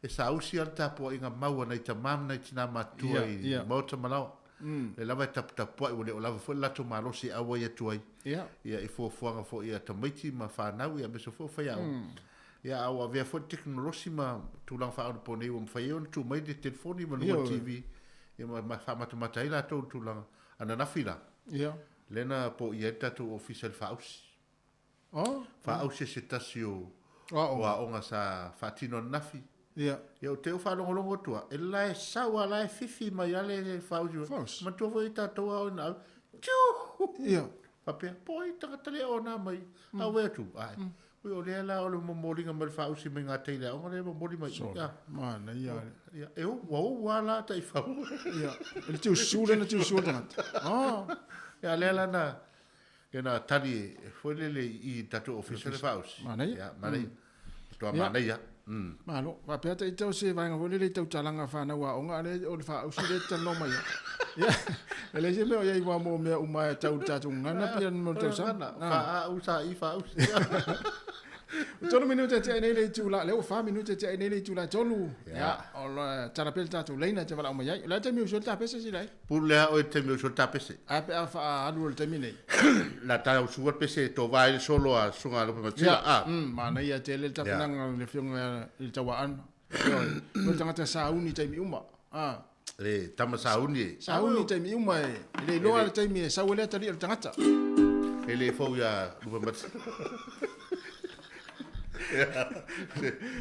e sausi a le tapuaiga mau a nai tamā ma nai tinā matutua Ia, i ia. maota malaoa. Le lava e taputapuai ua le o lava foi le latou malosi e auai atu ai. Ia. Ia, i fuafuaga foi ia tamaiti ma whanau, ia mese foi whai au. Ia, au avea foi le teknolosi ma tulaga faaonaponei ua mafai ai ona tuu mai le telefoni ma luga Ioe. TV. Ia, ma faamatamata ai latou i le tulaga. Ananafi la, Ia. lea na poia ai le tatou ofisa i le faausi. Oh. Faausi e se tasi o, Oh. o aoga sa faatino ananafi. Ia. Ia, o te o faalogologo atua, e la e sau a la e fifi mai a le faausi. Faausi. Manatua foi tatou ao ina au, tiu! Ia. Faapea, po ai tagata le o nā mai, au e atu, ai. Ui, o lea la o le momoliga mai le faausi mai ngā teile aoga le momoli mai. Ia, Manaia le. ia, e o, ua o ua la tai fau. Ia. E le tiusu le na tiusu le tagata. Oh. Ia, lea la na, ia na tali e foi lele i tatou ofisa le faausi. Manaia. Ia, manaia. Toa Ia. manaia. Malo, faapea ita o se vaega foi lele i tautalaga a fanau aoga, a o lea o le faausi lea e te talanoa mai ai. Ia, e leai se mea o i ai aua mo mea uma e tau i le tatou gagana pei o le tausaga. Faa-a-u sa-i faausi. Ua 3 minute e tea ai nei le itula, lea ua 4 minute e tea ai nei le itula e 3. Ia, o le tala pea le tatou laina e te valaau mai ai. O le a le taimi e usu ai le tapese sila ai? Pule lava oe i le taimi e usu ai le tapese. Ae a pe a faaalu o le taimi nei? La ta usua le pese e tova ai le solo a Susuga a Lope Matila, a. Manaia tele le tapenaga a le Afioga i le Tauaana. Ioe, o le tagata sauni i taimi uma. A. E tama sauni e. Sauni i taimi uma e le iloa le taimi e sau ai le atalii o le tagata. E le fou ia Lupe Matila.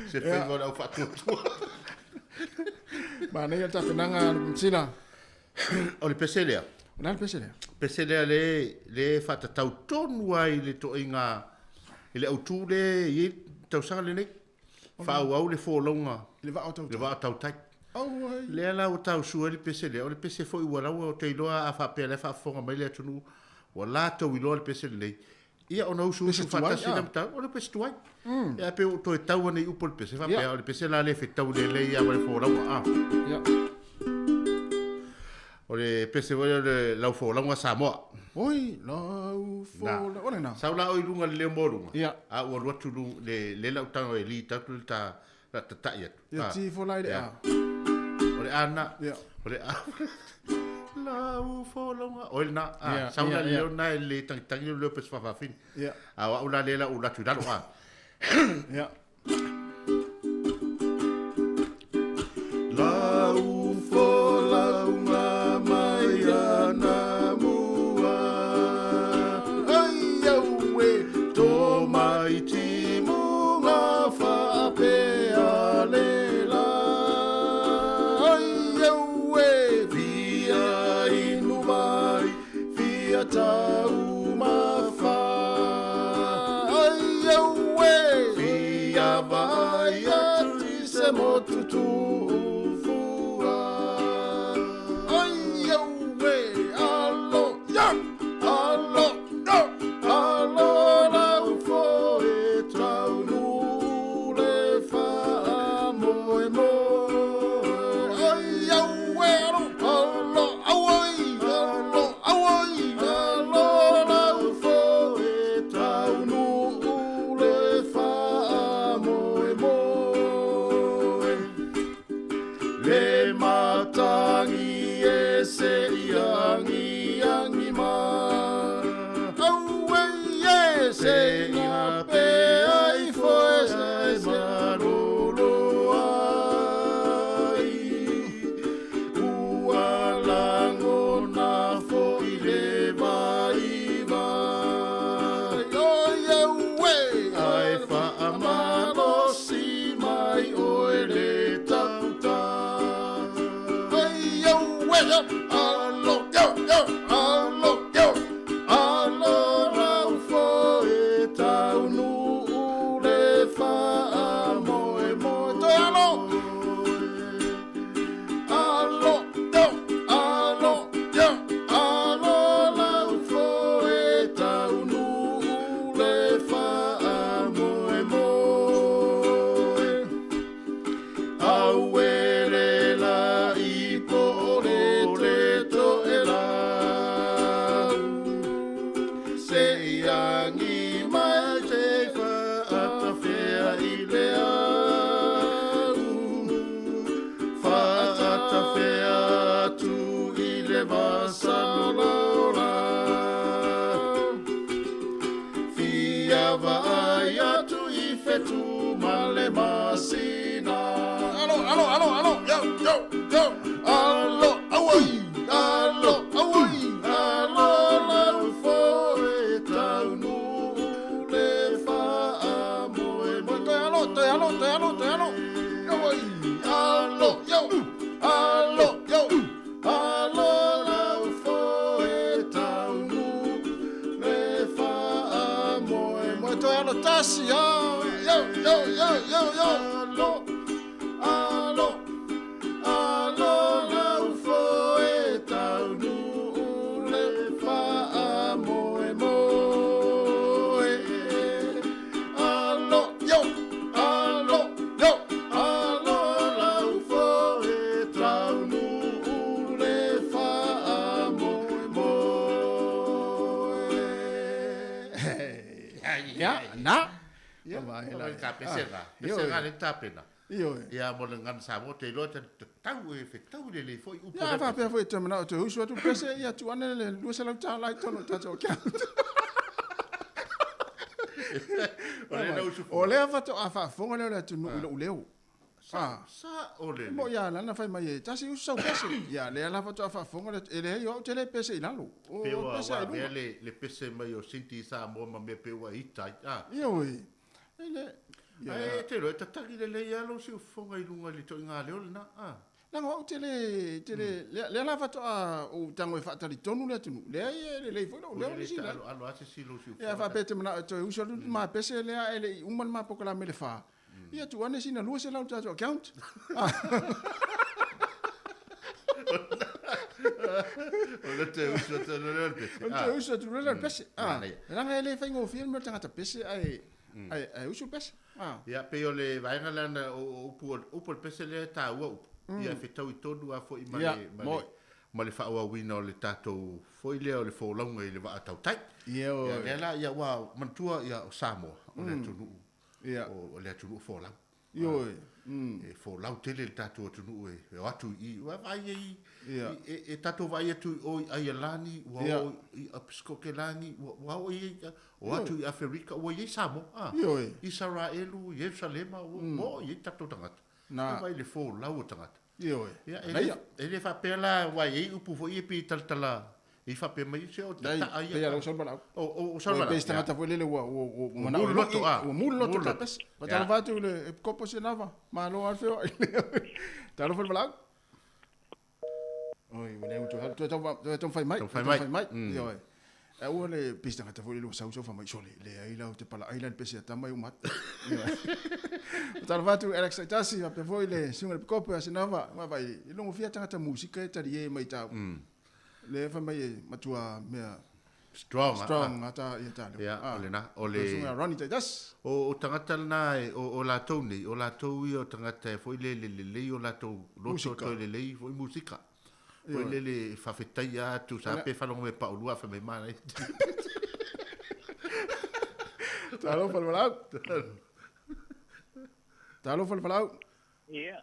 Se faiva o le au faatuatua. Manaia le tapenaga a Lupe Matila. O le pese lea. O le a le pese lea? Pese lea le, le faatatau tonu ai le toaiga i le autu le i ai tausaga lenei. Faaauau le folauga. I le vaa o tautai. Le vaa o tautai. Auai. Lea la ua tausua ai le pese lea. O le pese foi ua laua ou te iloa a faapea la e faafofoga mai le atunuu, ua latou iloa le pese lenei. Ia ona usuusu faatasi lea ma o le pese tuai. Ia ae pei ua toe tau ane i upu o le pese faapea o le pese la le fetau lelei lava ma le folauga a. Ia. O le pese foi lea o le lau folauga Samoa. Oi, lau folauga. O lena. Sau la oe i luga i le leo maualuga. Ia. A ua alu atu le le lau tago e li tatu le ta la tatai atu. Ia ti fola i le A. O le A na. Ia. O le A. Lau folauga. O lena. A, sau la le leo na e le tagitagi le leo pese faafafine. Ia. A o au la lea la ou alu atu i lalo a. Ia. Lau folauga mai anamua Ai au e tō mai timuga faapea le la Ai au e fia inu mai fia taumafa Ai au e fia vaai atu i se motu tuufua Ai au e alo ia alo ia alo lau foe taunuu le faamoemoe Ai au e alo alo auai alo auai alo lau foe taunuu le faamoemoe Le matangi e se i agiagi mai Aue e se i pea ifo e se malolo ai Ua lagona foi le vaivai Oi aue ae faamalosi mai oe le tauta Ai aue alo yo yo alo yo alo raufo e taunuu le faamoemoe Toe alo Alo yo alo yo alo laufo e taunuu le faamoemoe Auele la i po o le toe toe lau Se i agi mai te whaatawhea i le au Whaatawhea atu i le vasalola Fia vaai atu i whetu ma le masina Alo, alo, alo, alo, yo, yo, yo Alo, auai, alo, auai Alo, lau foe taunuu le faamoemoe Toe alo, toe alo, toe alo, toe alo Auai, alo, yo, alo, yo Alo, lau foe taunuu le faamoemoe Toe alo, tasi, ah, yo, yo, yo, yo, yo Alo, alo, alo, lau foe taunuu le faamoemoe Alo, yo, alo, yo, Na. Ia, Vai o la. le ka pese la. Ioe. Pese la le tapena. Ioe. Ia mo le ngana Samoa te iloa tau e fetau le le foi upu. Ia faapea foi e toe manao toe usu atu pese ia tuu ane le $200 i totonu o le tatou account. O le na usu O lea faatoa faafofoga lea o le atunuu i lou leo. Sa sa o le. Mo ia lana fai mai e tasi usu sau pese. Ia lea la faatoa faafofoga le e leai o au te le pese i lalo. O Pe ua pese ai ua mea luga. le pese mai o Sinti Samoa ma mea pe ua ita ai. Ah. Ioe. E le Ai te loa tatagi le lei alo si ufonga i lunga i le toinga leo lena. Ah. Langa au te le lea la faatoa ou tago e faatalitonu le atunuu. Leai e lelei foi lou leo le sila. Alo alo ase silo si ufonga. Ia faapea te manao e toe usu atu ma pese lea e le i uma le mapokalame le 4. Ia tuu ane sina $200 le tatou account. O le te usu atu le leo le pese. O le toe usu atu le leo le pese. Ah. Langa e le faigofie le mea o le tagata pese ae usu le pese. Ia pe o le vaega lana o upu o le pese lea e tāua upu. Ia fetau i tonu a foi ma le ma le whaawawina o le tātou foi lea o le fōlaunga i le waa tautai. Ia o. Ia lea la ia ua manatua ia o Samoa o le atunuu. Ia. O le atunuu fōlau. Ioe. E fōlau tele le tātou atunuu e o atu i ua vai e Ia. e tātou vai atu o i Aialani, ua Ia. o i Apiskokelani, ua o i o atu i Aferika, ua i Samoa. Ioe. Israelu, Yerusalema, ua o i tātou tangata. Na. Vai le fōlau o tangata. Ioe. Ia, Leia. e le faapea la wai ei upu foi e pi talatala i faapea mai se o Dai, tataa ia. pei ala o salupalau. O O salupalau. pei se tagata foi lele ua Ua manao mulu loto, ah. Ua mulu loto Mulu ta loto. pese. Faatalofa atu i le epikopo se lava. Malo lava le feoai. Talofa le valaau. Oi, ua le utu hale. Toe taumafai mai. Taumafai Toe mai. taumafai mai. Ioe. E ua le pei se tagata foi lele ua sausau fai mai sole. Leai la ou te palaai la le pese a tama i uma atu. Ioe. Faatalofa atu Alex Taitasi, faapea foi le susuga i le epikopo ia Sinava. Vaavaai, i logofia tagata musika e talie mai tau. Le fai mai e matua mea Strong, strong ata ia ta leo. Ia, o le na, o le Susuga Ronnie Taitasi. O tagata lena e o latou nei, o latou ia o tagata e foi le le lelei o latou loto Musika. toe lelei foi musika. Foi Ioe. le le faafetai atu sa pe faalogo mai paulua fai mai mana. Talofa le valaau. Talofa le valaau. Ia.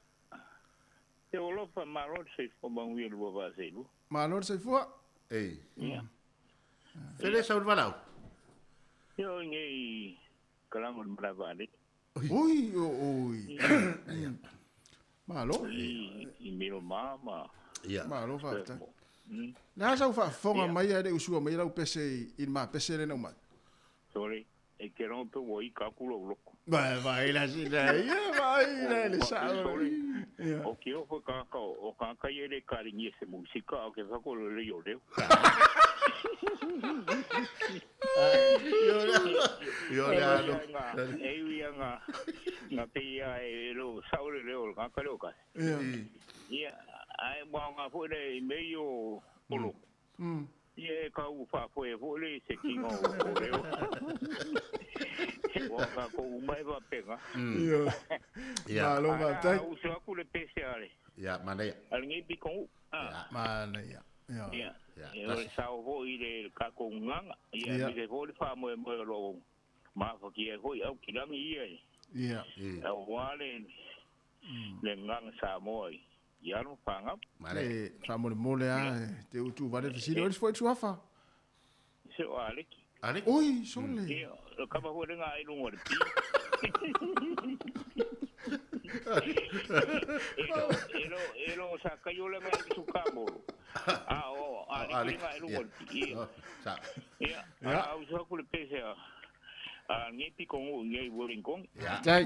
Te olofa malo le soifua manuia lua vaselua. Malo le soifua. Ei. Ia. Fele sau le valaau. Ia o ngei kalango le malavale. Oi, oi. Malo. I miro mama. Ia. Malo faafetai. Le a sau faafofoga mai a le usua mai lau pese i le mapese lena uma. Sorry. E ke rongo pe ua i ka kula uloko. Vai, vai la sila. Ia, vai la le sao. Ia. O ke ofo kaka o kaka i le karingi e se musika o ke whako le le o leo. Io le alo. E ui a ngā ngā pia e lo sao le leo ngā ka leo ka. Ia. Ia, ai mua ngā fo le i mei o olo. Ia e ka u whaafoe fo le se kinga o leo. Ua ka ko umai wa penga. Ia. Ia. Malo faafetai. Usu aku le pese ale. Ia, manaia. Ale ngi pikong u. Manaia. Ia. Ia. Ia, E o le sao foi le kako nganga. Ia, Ia. me se foi le wha moe moe o lo mawhaki e foi au kirangi ia e. Ia. Au wā le le nganga Samoa i. Ia anu whanga. E faamolemole a te utu vale fesili o le foi tuafa. Se o aleki. Aleki? Oi, sole. Ia, o kama foi le ngā i lunga o le pi. E lo sa kaiola ngā i su kamoro. A o, aleki ngā i lunga o le pi. Ia. Sa. Ia, a au sa ku le pese a a ngi pikongu ngi Wollongong. Ia. Tai.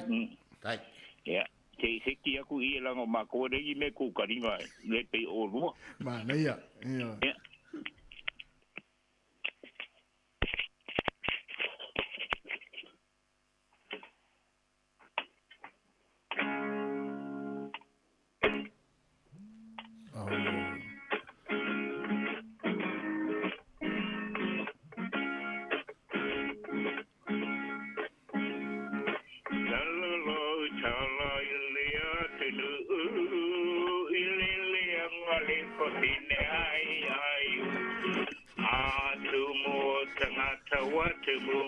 Tai. Ia. Te seki aku i langa ma ko le i me ku karinga le pe o lua. Manaia. Ia. Ia. Lalalo chala ilia tunu ilele ngale kotine ai ai a tu mo tangata wa tu mo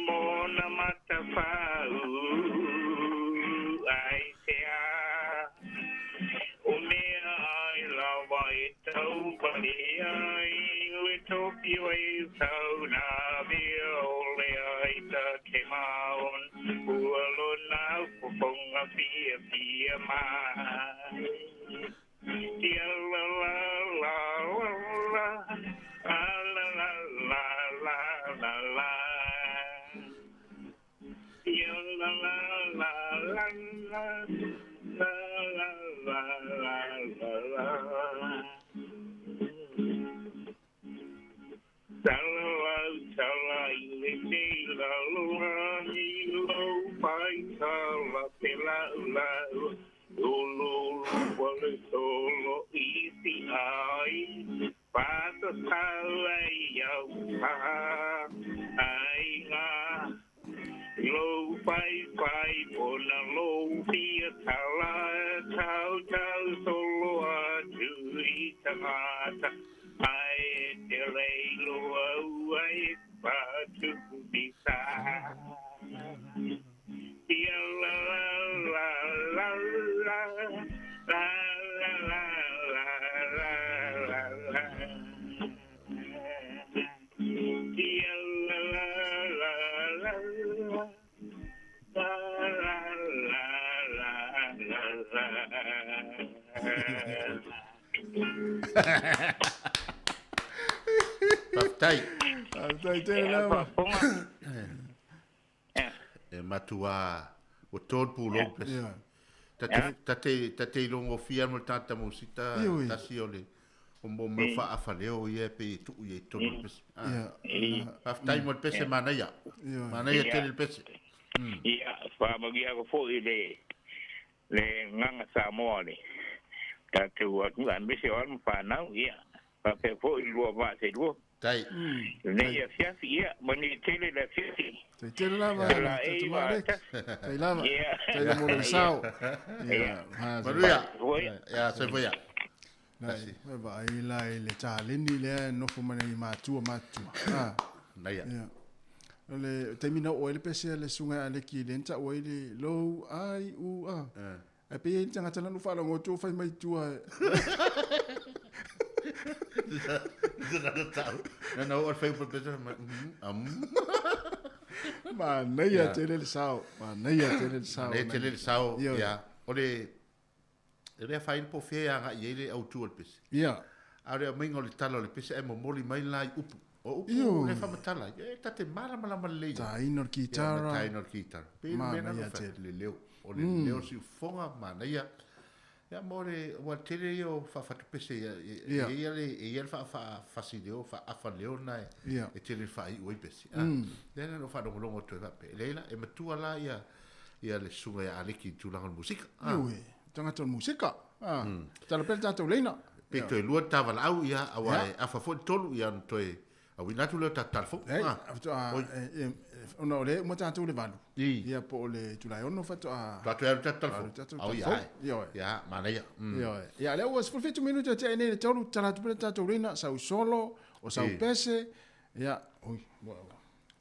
mo lona matafau ai te a o mea ai lava e tau pale ai le topi o e tau nā mea o le ai ta te maon ua lona fofoga fiafia mai. Ia la la la la la la la la la la la. Ia la la la la la la la la la la la. Tala tala i le te la lorangi lo pai tala te lau lau ulu ulu wale solo i si ai pata tau ai au pa ai ngā lo pai pai pona lo fia tala tau tau solo atu i tangata ai te leilo au ai patu bisa. Ia la la la la la la la la la la la la. Ia la la la la la la la la la la la. Faafetai. Faafetai tele lava. E matua ua tolu pulou pese. Tate tate i logofia mo le tagata mausita tasi o le o mo mea faafaleo ia pe i tuu ia i totonu o le pese. Faafetai mo le pese manaia. Manaia tele le pese. Ia, faamanuia atu foi le le gaga Samoa le tatou atunuu aemaise o alo ma fanau, ia, faapea foi le lua vaa se lua. Tai. Lenei afiafi, ia, manuia tele le afiafi. Tai tele lava, Te la Tata ei Malek. vaatasi. Tai lava. Ia. Tai le mo le sao. Ia. Ia. Manuia. Foi. Ia, soifua ia. Lai, e vaai la i le taleni lea e nofo mai nei matua matua. Ah. Naia. Ia. O le taimi na oo ai le pese a le susuga ia Aleki lea na ta'u ai le lou ai u a. Ae pei e i ai le tagata lanu faalogo atu o fai mai tua. Na oo le fai upu le pese ma am. Manaia tele le sao. Manaia tele le sao. Manaia tele le sao. Ioe. Ia. O le e le afaina po o fea e aga'i ai le autū o le pese. Ia. A o le aumaiga o le tala o le pese ae momoli mai la i upu. O upu Ioe. le faamatala ai. E ta te malamalama lelei. Taina o le Ia, kitara. ma taina o le kitara. Pei le mea Manaia na tele. le leo. O le leo siufofoga manaia. Ia mo le ua tele ia o faafatupese ia Ia. e ia le e ia le faafasileo faafaleo na e Ia. e tele faaiu ai pese. Ah. Lea na faalogologo atu ai faapea. E leai la e matua la ia ia le susuga ia Aleki i le tulaga o le musika. Ah. Ioe. Tagata o le musika. Ah. Tala pea le tatou leina. Pe toe lua le tavalaau ia aua Ia. e afa foi le tolu ia ona toe auina atu lea o tatou talafou. Ei, Ah. faatoa Oi. ona o lea uma tatou le valu. I. Ia po o le Tulae 6 faatoa Tatou alu tatou talafou. Alu tatou Au ia talafou. ai. Ioe. Ia, manaia. Ioe. Ia lea ua 17 minute o tea nei le tolu tala atu pea le tatou leina sau solo o sau I. pese. Ia, oi, ua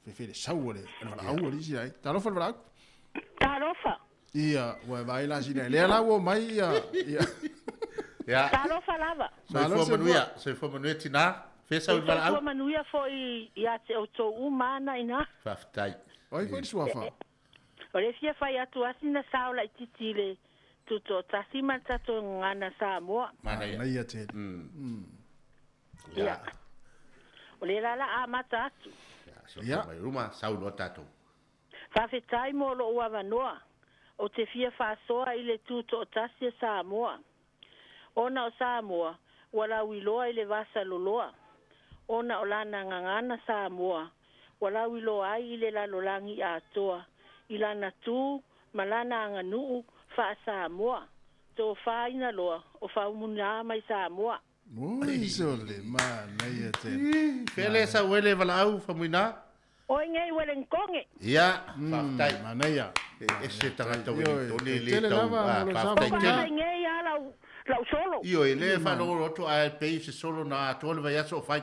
fefe le sau o le valaau o le isi ai. Talofa le valaau. Talofa. Ia, ua e vaai la sina. Lea la ua mai ia. Ia. Ia. Talofa lava. Soifua manuia, soifua manuia tinā. Fea sau i le Soifua valaau. manuia foi ia te outou uma ana ina. Faafetai. Oi foi le suafa. O le fia fai atu asi na sao laititi i le tutoatasi ma le tatou gagana Samoa. Manaia. Manaia tele. Ia. O le la la amata atu. Soifua mai ruma, sau loa tatou. Faafetai mo lou avanoa o te fia faasoa i le tutoatasi e Samoa. Ona o Samoa, ua lauiloa i le vasaloloa. Ona o lana gagana Samoa, ua lauiloa ai i le lalolagi atoa, i lana tu ma lana aganuu faa-Samoa. Tofāina loa o faumunā mai Samoa. Oi sole, manaia tele. Fea le sau ai le valaau famuina. Oi nei Wellingtonge. Ia, faafetai. Manaia. E ese tagata Ioe, Wellingtone le tele tau. lava Ah, mo le faafetai sao. tele. Fai nei a lau lau solo. Ioe, le faalogologo atu ae pei se solo na atoa le vaiaso o fai.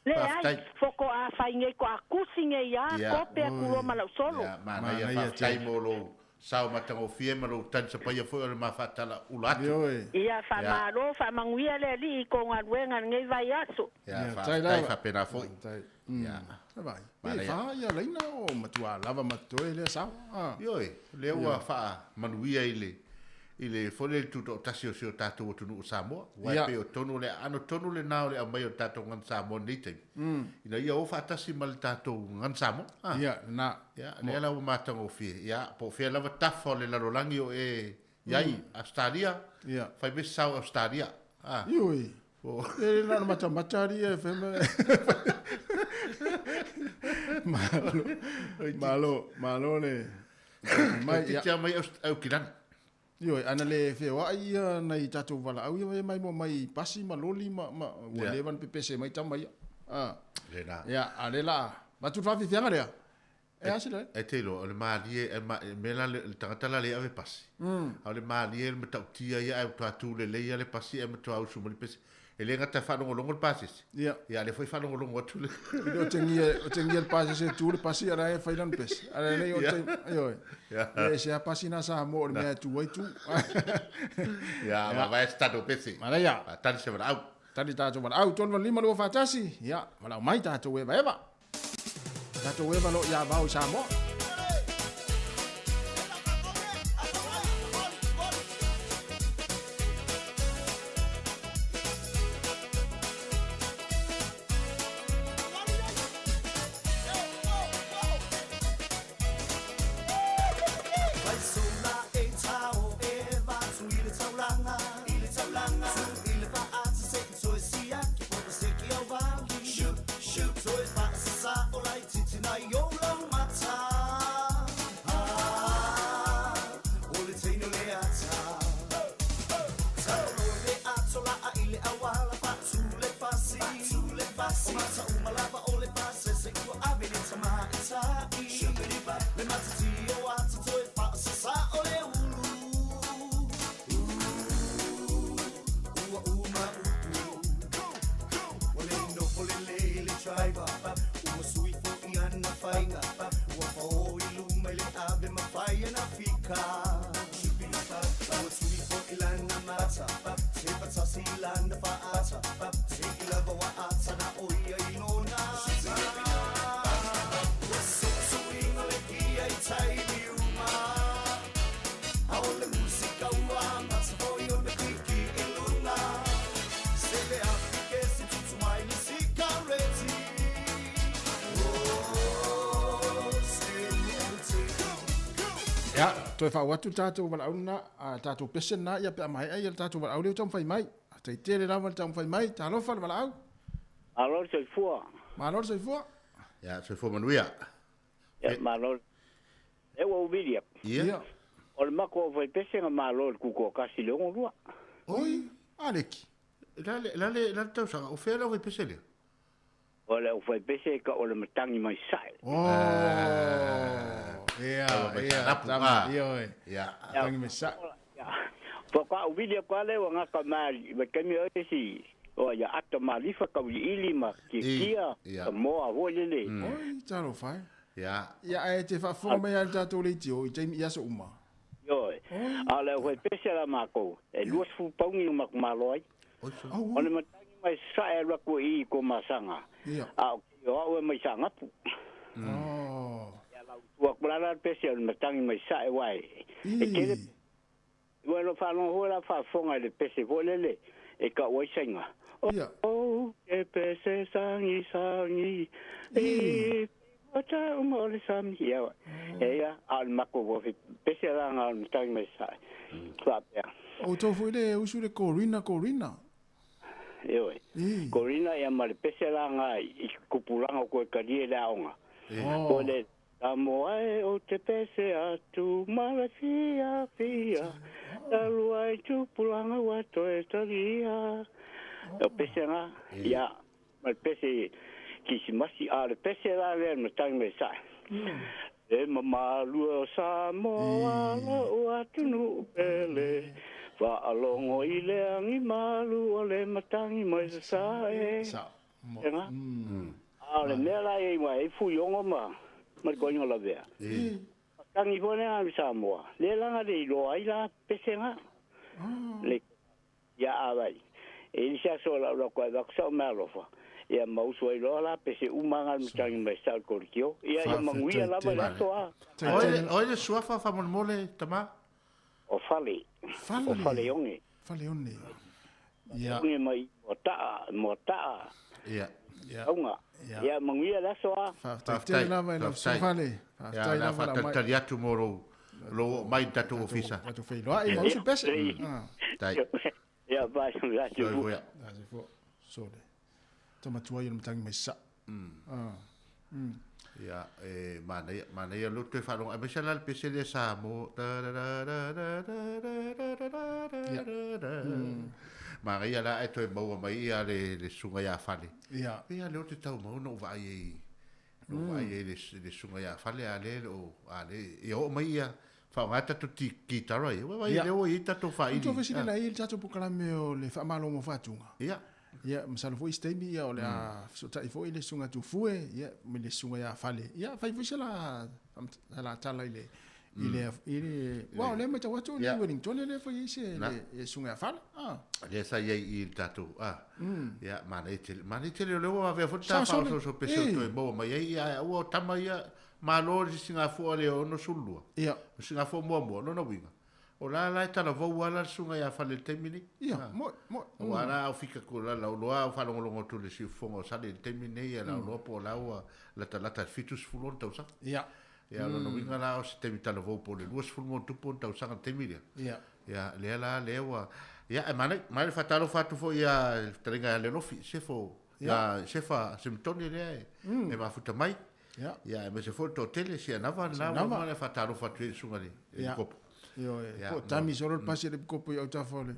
Le ai, foko a whai ngei ko a kusi ngei a, kope a kulo malau solo. Ia, manaia faafetai mo lou sao matagofie ma lou talisapaia foi o le mafaatala ula atu. Ia, faamalo, faamanuia le Alii i kou galuega i lenei vaiaso. Ia, faafetai faapena foi. Ia. Vai. Pe fa ia laina o matua lava ma totoe lea sao. Ioe, lea ua faamanuia i le i le foi lea i le tutoatasi o si o tatou atunuu o Samoa, aua e pei o tonu le aano tonu lena o le aumai o le tatou gagana Samoa i lenei taimi, ina ia o faatasi ma le tatou gagana Samoa. A. Ia, lena. Ia, lea la ua matagofie, ia, po o fea lava tafa o le lalolagi o e i ai, Ausetalia, fai mai se sao i Ausetalia. A. Ioe. E le na ona matamata alii e fai mai. Malo, malo, malo le mai. Toeitiiti lava mai Aukilani. Ioe, ana le feoai ia nai tatou valaau ia mai mo mai pasi ma loli ma, ma ua leva ona pepese mai tama ia. Ah. Lena. Ia, a le la, avatu le faafiafiaga lea. E a sila. E te iloa, o le malie, e ma, e mea la le tagata la le ave pasi. A o le malie le matautia ia ae matua tu lelei lava le pasi ae matua usu mai le pese. E le gata e faalogologo le pasese. Ia. Ia a o lea foi e faalogologo atu le. E le o tegia, o tegia le pasese e tu le pasi a o la e fai lana pese. A o lea o te, ioe. Ia e se a pasi na Samoa o le mea e tu ai tu. Ia, vaavaai se tatou pese. Manaia. Tali se valaau. Tali tatou valaau, 3 8 5 2 4 1. Ia, valaau mai tatou evaeva. Tatou eva lo ia vao i Samoa. Ia, toe faauu atu le tatou valaau lena, a tatou pese lena, ia pe a maea ia le tatou valaau lea ua taumafai mai. Faafetai tele lava le taumafai mai, talofa le valaau. Malo le soifua. Malo le soifua. Ia, soifua manuia. Ia, malo. E ua William. Ia. O le matou aufaipese na malo i le tutoatasi i le 62. Oi, aleki. La le, la le, la le tausaga, o fea le aufaipese lea? O le aufaipese e tau o le matagi mai sae. Oh, ia, ia, tama, ioe. Ia. Matagi mai sae. Faatoa ou vili atu lava lea ua gata mai vaitaimi o isi o ia ata malifa tauiliili ma tiatia samoa foi lele. Oi, talofa e. Ia. Ia, ae te faafofoga mai lava i le tatou leitio i taimi i aso uma. Ioe. A o le aufaipese la matou, e 20 pauni na matou malo ai. O le matagi mai sae alu atu i i Toamasaga, a o o au e mai Saanapu. Ia lau tua atu la la le pese o le matagi mai sae aua e tele. Ua e faalogo foi la faafofoga i le pese foi lele e tau ai saiga. O te pese sagi sagi i ata uma o le sami. Ia, e ia, a o le matou pese la na o le matagi mai sae. Faapea. O outou foi le usu le Corina Corina. Ioe. Corina ia ma le pese la na i tupulaga o koe talie le aoga. Po le Samoa e o te pese atu ma le fiafia, talu ai tupulaga ua toe talia. O pese na, ia, ma le pese Kisimasi, a o le pese la lea le matagi mai sae. E mamalu e o Samoa lou atunuu pele, faalogo i le agimalu o le matagi mai sasae. Ega. A o le mea la e i ai fuiogo ma le koiga o Lavea. Tangi foi lea i Samoa. Le laga le iloa ai la pesega. Le ia avai. E i se aso la la ko va sa mealofa. Ia mausu ai loa la pese uma nga matangi mai sa kolikio. Ia ia manguia lava le aso a. Oi le suafa faamolemole tama. O Fale. Fale. O Faleoge. Faleone. Ia. Onge mai o taa, mo taa. Ia. Ia. Aunga. Ia manguia le aso a. Faafetai tele lava i lau Fale. Faafetai lava la mai. Faatalitali atu mo lou mai tatou ofisa. Tatou feiloai ma usu pese. Tai. Ia vai, vai. Soifua. Soifua. Sole. Tamatua i le matangi mai sa. Ia, e manaia, manaia lo toe faalogo. Aemaise la le pese lea sa mo. Manaia la e toe maua mai ia le suga ia fale. Ia. Ia leo te tau mau no vaai ai. No vaai ai le suga ia fale a le o a le ia o mai ia faagata tu kitara ia. Vai leo i tatou faili. Tu fesili la i le tatou pokalame o le faamalo mo faatuga. Ia. Ia, masalo foi se taimi ia o le a fesotai foi le suga tufue, ia, ma le suga ia fale. Ia, fai foi se la tala i le Ua, o lea matau atu le Wellington le foi i se le suga ia fale. Lea sa iai i le tatou. Ia, manaia tele. Manaia tele o lea ua avea foi ta faaososo pese o toe maua mai ai. Ia, ua o tama ia malo le singafua le 62. Ia. O singafua muamua, lona uiga. O la la e talavou ala le suga ia fale le taimi nei. Ia, mo. Ua la au fika ku la lau loa au faalogologo atu le siufofoga o Sale i le taimi nei, ia lau loa po o la ua latalata 70 tausaga. Ia. Ia, lona uiga la o se taimi talavou po o le 20 mo tupu ona tausaga le taimi lea. Ia. Ia, lea la, lea ua... Ia, e manai, mai le faatalofa atu foi ia le fetalaiga ia Lelofi, Sefo, ia Sefa Semitoni lea e mafuta mai. Ia. Ia, e mese foi le toatele, si anava, na ua ma le faatalofa atu i le suga le kopo. Io, po tami solo le pasi le kopo i autafa o le.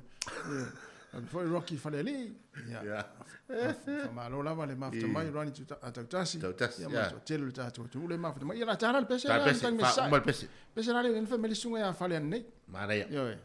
Io, foi Rocky Faleli. Ia. Faamalo lava le mafuta mai Rani Tautasi. Tautasi. Ia ma toatele le tatou atunuu le mafuta mai. Ia la tala le pese la tangi me sa. Uma le pese. Pese la le nfa me le suga ia fale anei. Manaia. Io.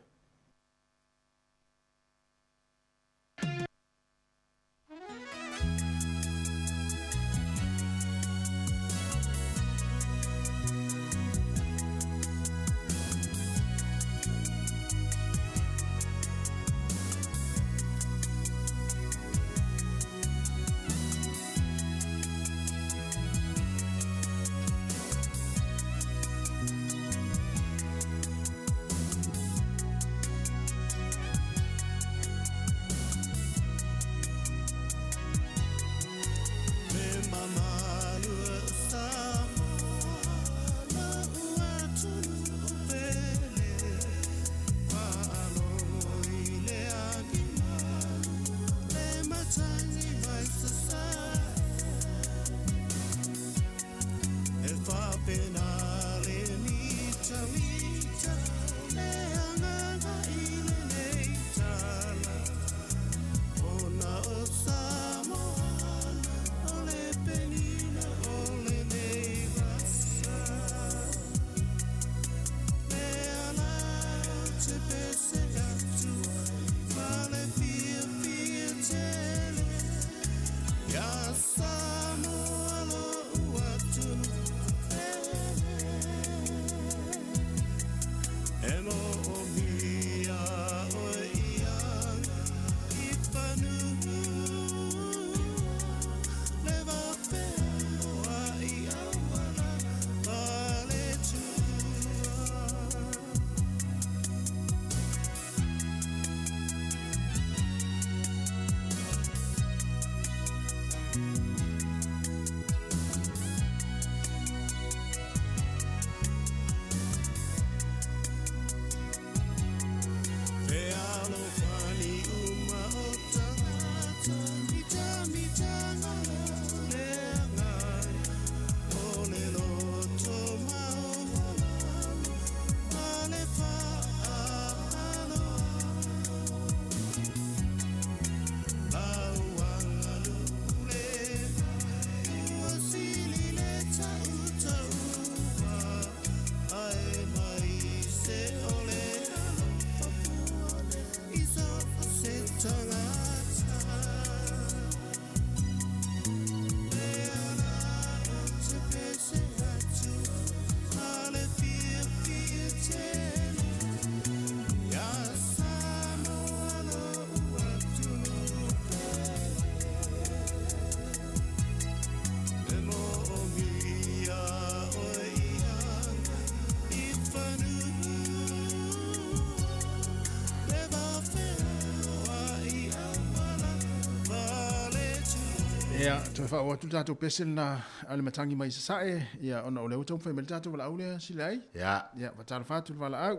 Ia, toe faaoo atu le tatou pese lena a le matagi mai Sasae, ia ona o lea ua taumafai mai le tatou valaau lea sila ai. Ia. Ia, faatalofa atu le valaau.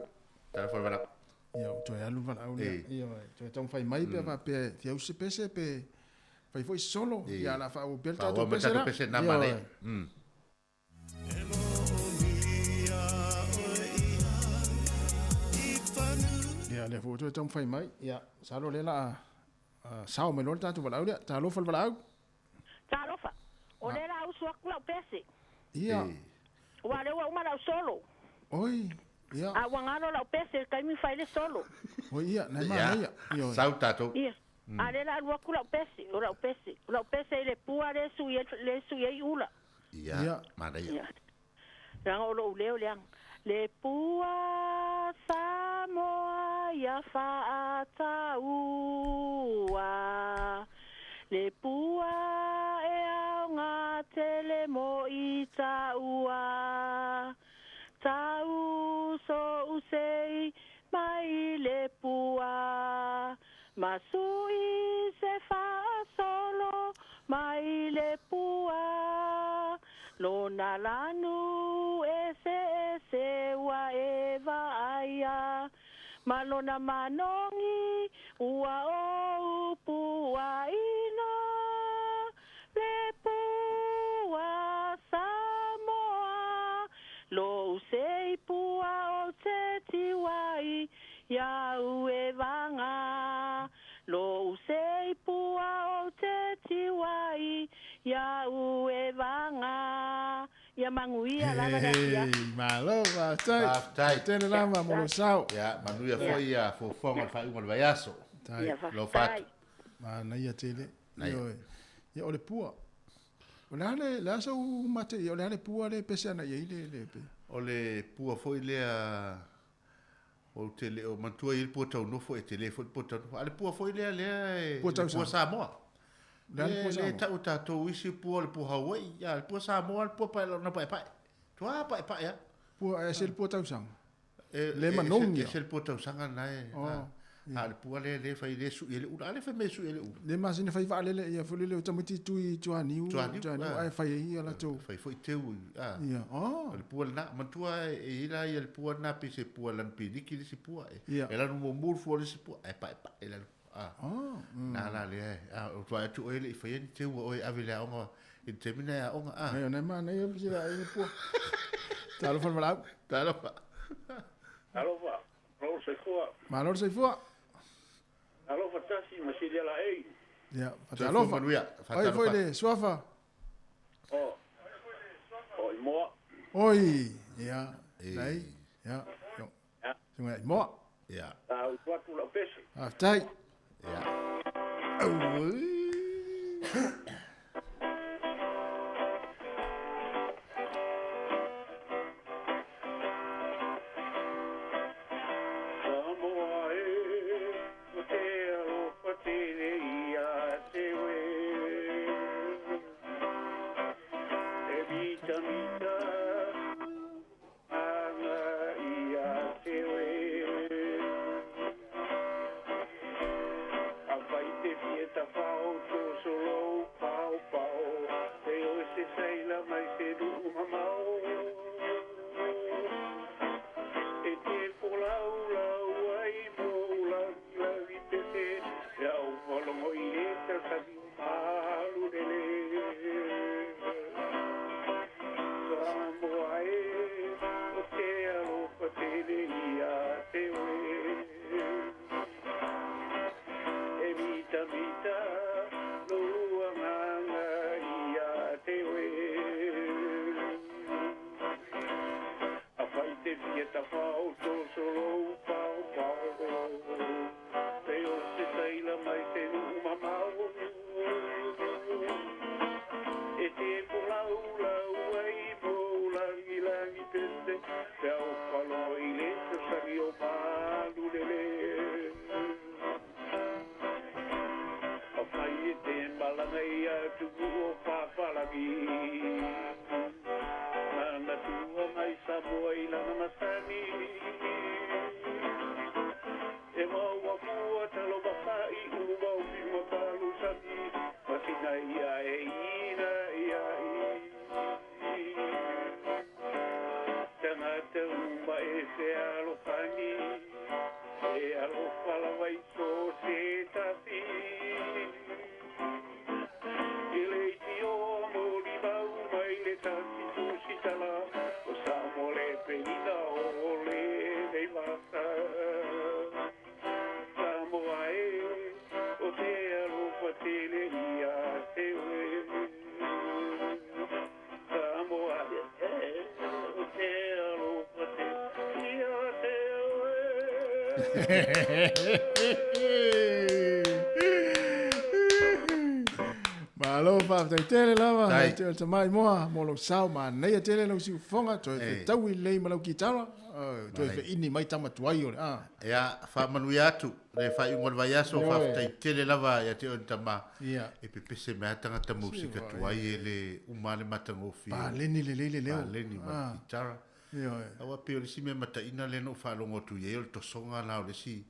Talofa le valaau. Ia, ua toe alu le valaau lea. Ia, toe taumafai mai pe a faapea e fia usi se pese pe fai foi se solo. Ia, o le a faaauau pea le tatou pese la. Pese na manaia. Ia, lea foi ua toe taumafai mai. Ia, masalo o lea o le a sao mai loa le tatou valaau lea. Talofa le valaau. Talofa. O lea o le a usu atu lau pese. Ia. Ua o lea ua uma lau solo. Oi, ia. A ua galo lau pese i le taimi fai le solo. Oi, ia, na e manaia. Ia. Sau tatou. Ia. A lea o le a alu atu lau pese, o lau pese. O lau pese i le pua lea e sui ai ula. Ia, manaia. Ia. Leaga o lou leo leaga. Le pua Samoa ia faataua, le pua e aoga tele mo i taua, tau so usei mai le pua, ma sui se faasolo mai le pua, lona lanu ese ese ua e vaaia, ma lona manogi ua o upuaina, le pua Samoa, lo usei pua o te tiwai, iau e vaga, lo usei pua o te tiwai, iau e vaga. Ia manuia lava le afiafi. Malo, faafetai. Faafetai. Tele lava mo lou sao. Ia, manuia foi ia fuafuaga o le faaiuga o le vaiaso. Faafetai. Alofa atu. Manaia tele. Ioe. Ia, o le pua. O le a le, le a sau mate ia, o le a le pua le pese ana i ai le, le pe. O le pua foi lea, ou te le o manatua i ai le pua taunofo, e tele foi le pua taunofo. A o le pua foi lea, lea e, Pua le tausaga. pua Samoa. Le a le pua Le, le Samoa? tau tatou isi pua o le pua Hawaii, ia, le pua Samoa, le pua pae, lona paepae. Tua paepae lava. Pua, e se le pua tausaga. E, Le e, manogi e se le pua tausaga lena e, Oh, a, a o le pua lea, lea fai le sui ai le ula. A lea fai mea e sui ai le ula. Le masina fai vaalele ia foi lele o tamaiti tui tuaniu, Tuaniu, tuaniu, ah. ae fai ai ia latou. Fai foi teu i, a. Ia, oh. O le pua lena, manatua e i ai la ia le pua lena pe se pua lanu piniki le isi pua. E, Ia. e lanu mumu le fua o le isi pua, ae paepae lalo. A. Oh, Na la lea e, a, o tua atu oe le i faia ni teu a oe ave le aoga, i le taimi na e aoga, a. Ai, o nai manaia pe sila ai le pua. Talofa le valaau. Talofa. Alofa, malo le soifua. Malo le soifua. Alofa tasi ma silia la ei. Ia, Soifua fatalofa. manuia, Oi fatalofa. foi le suafa. O, o i moa. Oi, ia, E. nai, ia, yo. Ia. Sunga i moa. Ia. A utu atu lau pese. Faafetai. Ia. Samoa e, o te alofa tele ia te oe. E mita mita, anga ia te oe. A fai te fieta fao, tō solo pao pao, te oe se seila mai se nuu mamao. E te polau lau ai mo lagi lagi pese, e au malongo i le tausagi o malu lele. Samoa e, o te alofa tele ia te oe. E mita mita, lou agaga ia te oe. A fai te fia tafao, tō solo pao pao. Te o se saila mai se nuu mamao. E te polau lau ai mo lagi lagi pese, te au whaloa i le tausagi o malu lele. A fai e te malanga ia tupu o pāpalagi. Mana tua mai Samoa i lana masani. E maua pua talo mawhai ulu mau pima palu sani. Masina ia e Malo faafetai tele lava ia te oe le tama Imoa mo lou sao manaia tele lau siufofoga toe fetaui lelei ma lau kitara toe feini mai tama tuai o le a. Ia, faamanuia atu le faaiuga o le vaiaso, faafetai tele lava ia te oe le tama e pepese mai lava tagata musika tuai e le uma lava le matagofie. Paleni lelei le leo. Paleni ma le kitara. Aua pei o le isi mea mataina lea na ou faalogo atu i ai o le tosoga la o le isi,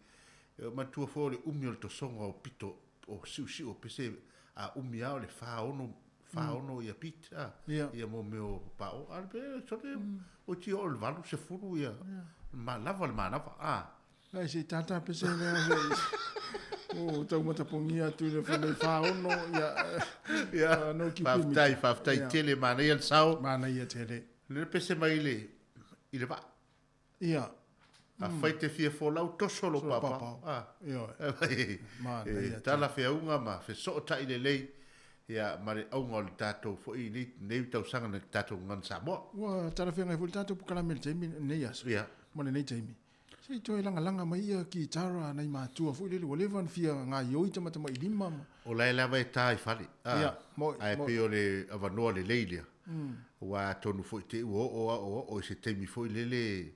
manatua foi o le umi o le tosoga o pito o siusiu o pese a umi lava o le 46, 46 ia beat a, ia mo mea o papaoa. A o le pei sole ua ti oo i le 8, 10 ia ma lava le manava a. Ai se i tata pese lea se i o taumatapogia atu i le fale 46 ia Ia, no ki pimi. Faafetai, faafetai tele, manaia le sao. Manaia tele. Le pese mai i le vaa. Ia. Afai te fia folau, toso lou paopao. Ioe. E tala feauga ma fesootai lelei ia ma le auga o le tatou foi nei tausaga na tatou gagana Samoa. Ua talafeagai foi le tatou polokalame i le taimi lenei aso. Ia. Ma lenei taimi. Se i toe lagalaga mai ia kitara a nai matua foi lele ua leva ona fia gaioi tamatamailima ma. O la e lava e ta i fale. Ia, mo'i, Ae pei o le avanoa lelei lea. Aua atonu foi te i ua oo a oo oo i se taimi foi lele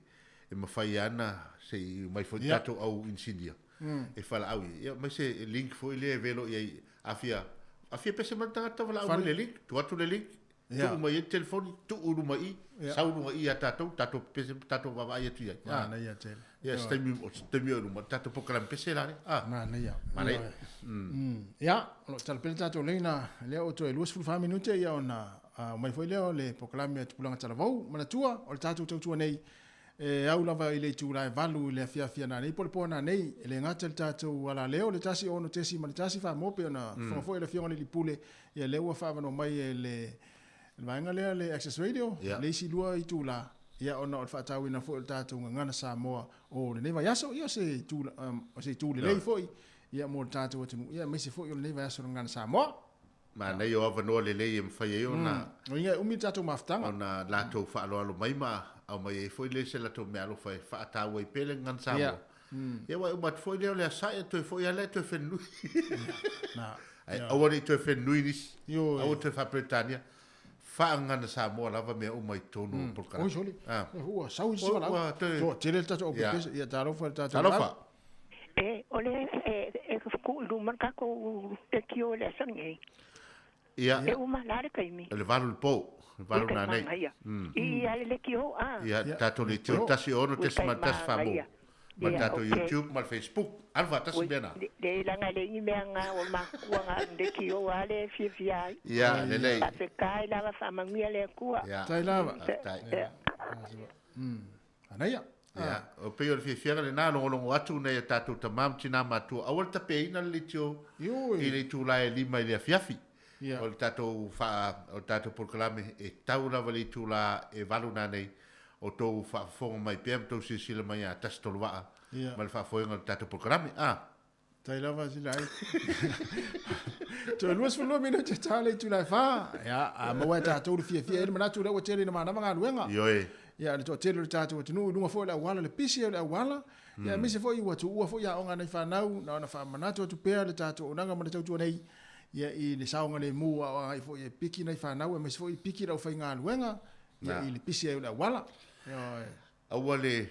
e mafai ana se i omai foi tatou au inisinia e valaau i ai. Ia aemaise link foi lea e velo i ai a fia a fia pese mai le tagata valaau mai le link, tuu atu le link, tuu mai ai le telefoni, tuu i luma i i, sau i luga i i ia tatou, tatou pepese ma tatou vaavaai atu i ai. Manaia tele. Ia se taimi o se taimi o i luma, tatou polokalame pese la lea. Manaia. Manaia. Ia, o lo o tala pea le tatou laina lea ua toe 24 minute ia ona omai foi lea o le polokalame a Tupulaga Talavou. Manatua, o le tatou tautua nei e au lava i le itula e 8 i le afiafi a nanei po o le po a nanei. E le gata i le tatou alaleo le 1 6.1 Samoa pei ona fofoga foi e le Afioga i le Alii Pule, ia lea ua faaavanoa mai e le vaega lea le Access Radio le isi lua itula, ia ona o le faatauina foi o le tatou gagana Samoa o lenei vaiaso, ia o se itu, o se itu lelei foi ia mo le tatou atunuu, ia aemaise foi o lenei vaiaso o le gagana Samoa. Manaia o avanoa lelei e mafai ai ona. O iga e umi le tatou mafutaga. Ona latou faaaloalo mai ma aumai ai foi le se latou meaalofa e faataua ai pea le gagana Samoa. Ia aua e uma atu foi lea o le asae e toe foi lava lea e toe fenunui. Ae aua ne i toe fenunui nisi. Aua toe faa-Peretania. Faagagana Samoa lava mea uma i totonu o polokalame. Oi sole. Ua sau isi valaau. Toatele le tatou aupepese. Ia talofa i le tatou Talofa. E, o le e tuu i luma le tatou leitio i le aso lenei. Ia. E uma la le taimi. O le 8 i le po, le 8 nanei. I a le leitio, a. Ia, tatou leitio 1 6.1 faa-mo. Ma le tatou YouTube ma le Facebook. Alu faatasi mea na. Le leaga e leai ni mea na o le matua na o le leitio lava lea e fiafia ai. Ia, lelei. Faafetai lava, faamanuia le Atua. Ia. Tai lava. Faafetai. Manaia. Ia, o pei o le fiafiaga lena, logologo atu nai a tatou tama ma tina matua, aua le tapeina le leitio i le itula e 5 i le afiafi. O le tatou faa, o le tatou polokalame e tau lava i le itula e 8 nanei, o tou faafofoga mai pea ma tou silasila mai ia tasi tolu vaa ma le faafoega o le tatou polokalame. Tai lava sila ai. Toe 22 minute ta le itula e 4. Ia, a maua e tatou le fiafia ai le manatu lea ua tele ina manava galuega. Ioe. Ia, le toatele o le tatou atunuu i luga foi o le auala, le pisi o le auala. Ia, aemaise foi ua tuua foi aoga a nai fanau, na ona faamanatu atu pea le tatou auaunaga ma le tautua nei. Ia, i le saogalemu a o agai foi e piki nai fanau, aemaise foi piki le aufaigaluega, ia, i le pisi ai o le auala. Ioe. Aua le,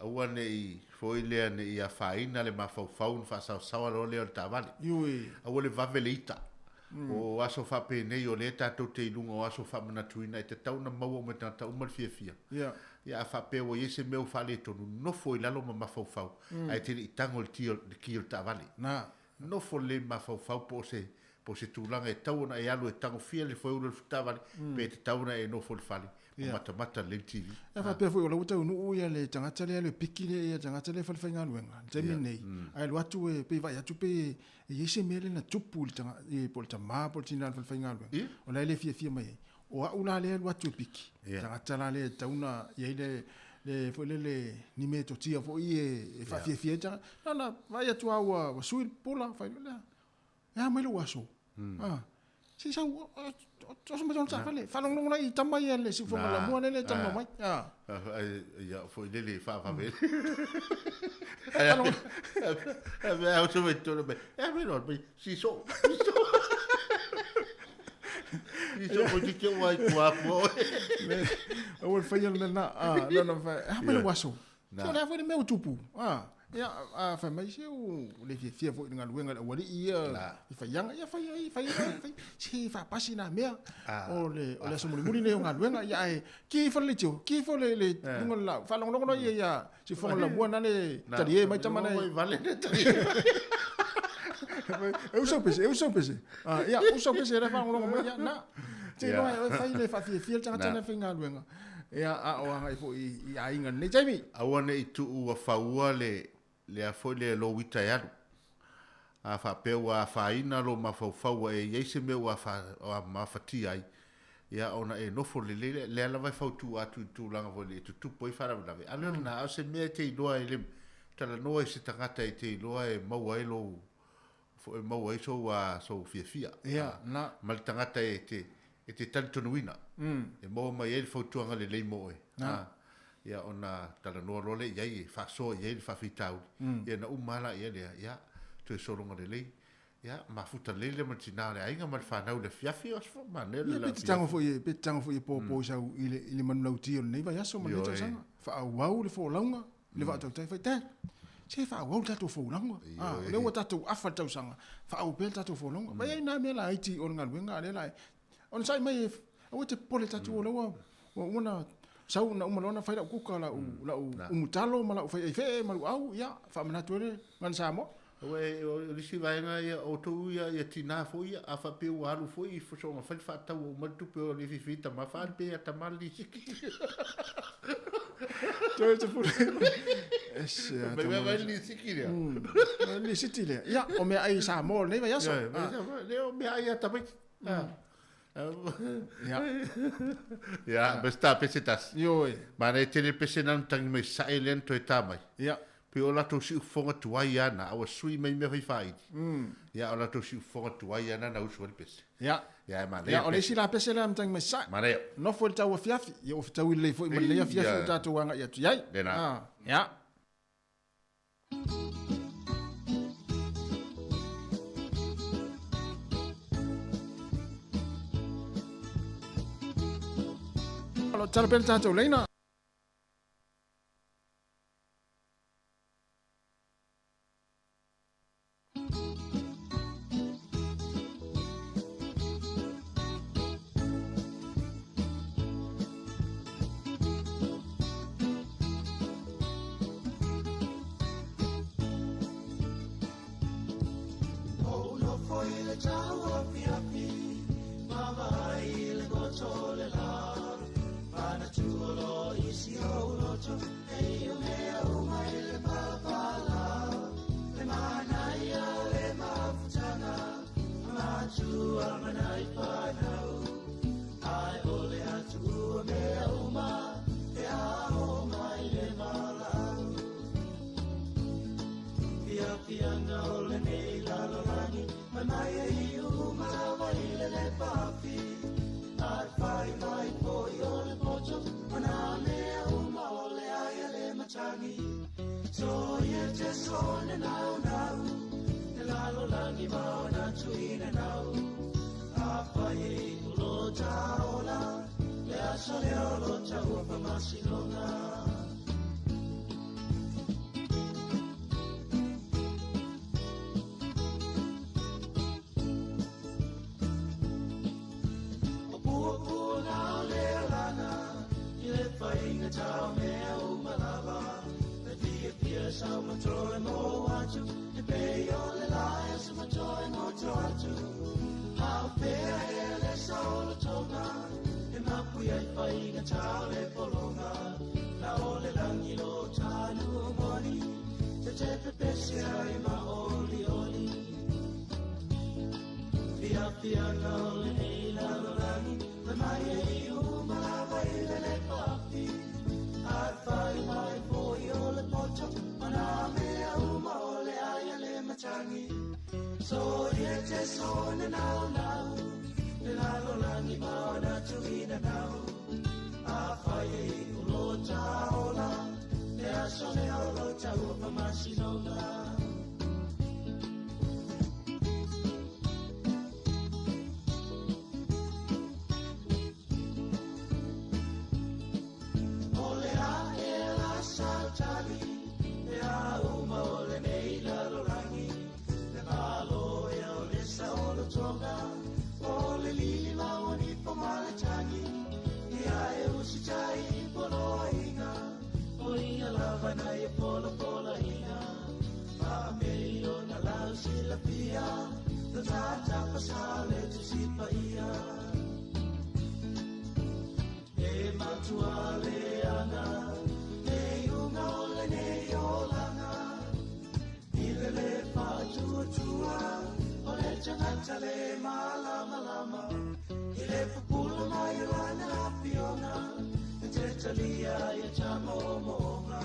aua ne i foi lea ne i afaina le mafaufau ona faasaosaoa loa lea o le taavale. Ioe. Aua le vave le ita. O aso faapenei o lea tatou te i luga o aso faamanatuina e tatau ona maua uma e tagata uma le fiafia. Ia a faapea ua i ai se mea ua faaletonu, nofo i lalo ma mafaufau, ae te le i tago i le ti o le ki o le taavale. Nofo lelei ma mafaufau po o se po o se tulaga e tatau ona e alu e tagofia le foeula o le taavale, pe tatau ona e nofo i le fale ma matamata lelei le TV. E faapea foi o la ua taunuu ia le tagata lea le piki lea ia tagata lea e falefaigaluega i le taimi lenei, ae alu atu e pei vaai atu pe e i ai se mea lea na tupu i le taga po o le tama po o le tina o le falefaigaluega, o la e le fiafia mai ai. O au la lea e alu atu e piki, tagata la lea e tatau ona i ai le le foi lele ni metotia foi e faafiafia ai tagata. Na ona vaai atu lava ua sui le pula, fai loa lea, e a mai lou aso? Se sau o se ma ta fale faalogologo lai i tama ia le siufoga lamua lele e talanoa mai a ia foi lele faavave ai a uso mai tolo mai e me no mai si so si so mo ti ke wai kua kua o le faia le na a no no fa a me waso se le foi le mea o tupu a ia a fai mai se o le fiafia foi i le galuega le aualii ia i faiaga ia fai ai fai ai fai se faapasi na mea o le o le aso mulimuli lenei o galuega ia ae ki ifo le leitio ki ifo le le luga o le laau faalogologo loa ia ia siufoga lamua na le talie mai tama na vale le talie e uso pese e uso pese ia uso pese le faalogologo mai ia na te iloa e fai le faafiafia le tagata na faigaluega ia a o agai foi i aiga i lenei taimi. Aua ne i tuu ua faua le lea foi le lou ita e alu. A faapea ua afaina lou mafaufau ua e i ai se mea ua mafatia ai, ia ona e nofo lelei lea. Lea lava e fautua atu i le tulaga foi lea e tutupu ai faalavelave. A o le lena, a o se mea e te iloa e le talanoa i se tagata e te iloa e maua ai lou e maua ai sou sou fiafia. Ia, na. Ma le tagata e te e te talitonuina. E maua mai ai le fautuaga lelei mo oe. Na. Ia ona talanoa loa lea i ai e faasoa i ai le faafitauli. Ia na uma lava la lea, ia toe sologa lelei. Ia mafuta lelei lea ma le tina o le aiga ma le fanau i le afiafi, o se manaia le Ia, pe te tago foi pe te tago foi e popo i sau i le i le manulauti o lenei vaiaso ma lenei tausaga. Faaauau le folauga i le vaatautai fai Dad, se faaauau le tatou folauga. A, o lea ua tatou afa le tausaga, faaauau pea le tatou folauga. Vaai ai na mea laiti o le galuega a lea la e onosai mai e aua e te popole tatou o lea ua ua uma ona sau na uma loa ona fai lau kuka lau lau umutalo ma lau faiaifee ma luau ia faamanatu ai le Gagana Samoa. Aua o le isi vaega ia, o outou ia, ia tinā foi ia, a faapea ua alu foi i soona fai le faatau ua uma le tupe o le fifi tama, faali pea ia tama le lisiti. Toe te pule. Ese a Mai mai le lisiti lea. Lisiti lea. Ia, o mea ai Samoa lenei vaiaso. Lea o mea ai a tamaiti. Ia. Ia, ma se tā pese tasi. Ioe. Manaia tele pese na tangi mai sae lea na toe tā mai. Ia. Pei o latou siufofoga tuai lava na, a ua sui mai mea fai faaili. Ia, o latou siufofoga tuai lava na na usu ai le pese. Ia. Ia, e manaia. Ia, o le isi la pese lea na tangi mai sae. Manaia. Nofo i le tau afiafi. Ia, ua fetaui lelei foi ma lenei afiafi ua tatou agai atu i ai. Lena. Ia. O lo o tatalo pea le tatou laina. Le lalolagi ma ona tuina nau Afai e iu lo taola Le aso lea o lo taua faamasinoga. O le ae la sautali Le a uma o lenei lalolagi Le malo ea o le saolotoga O le lili maua ni po ma le tagi Ia e usitai poloaiga O ia lava na ia polapolaiga Faamei ona lau silafia Lo tata pasao le tusi paia E matua leaga Le iuga o lenei olaga I le lē faatuatua O le tagata le malamalama I le pupula mai o lana afioga E te talia ia tamoomoga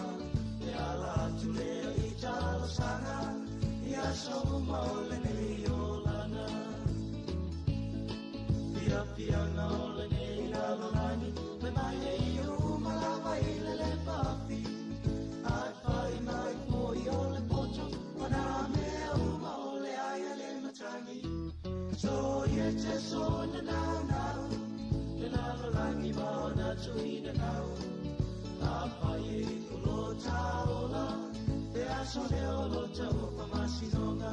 E ala atu lea i talosaga I aso uma o lenei olaga Fiafiaga o lenei lalolagi Fai mai e iu uma lava i le lepaafi Ae fai mai foi o le poto Ma nā mea uma o le ai a le matagi So ia te so na nau nau Le lalolagi ma ona tuina nau Afai e iu lo taola Le aso lea o lo taua faamasinoga.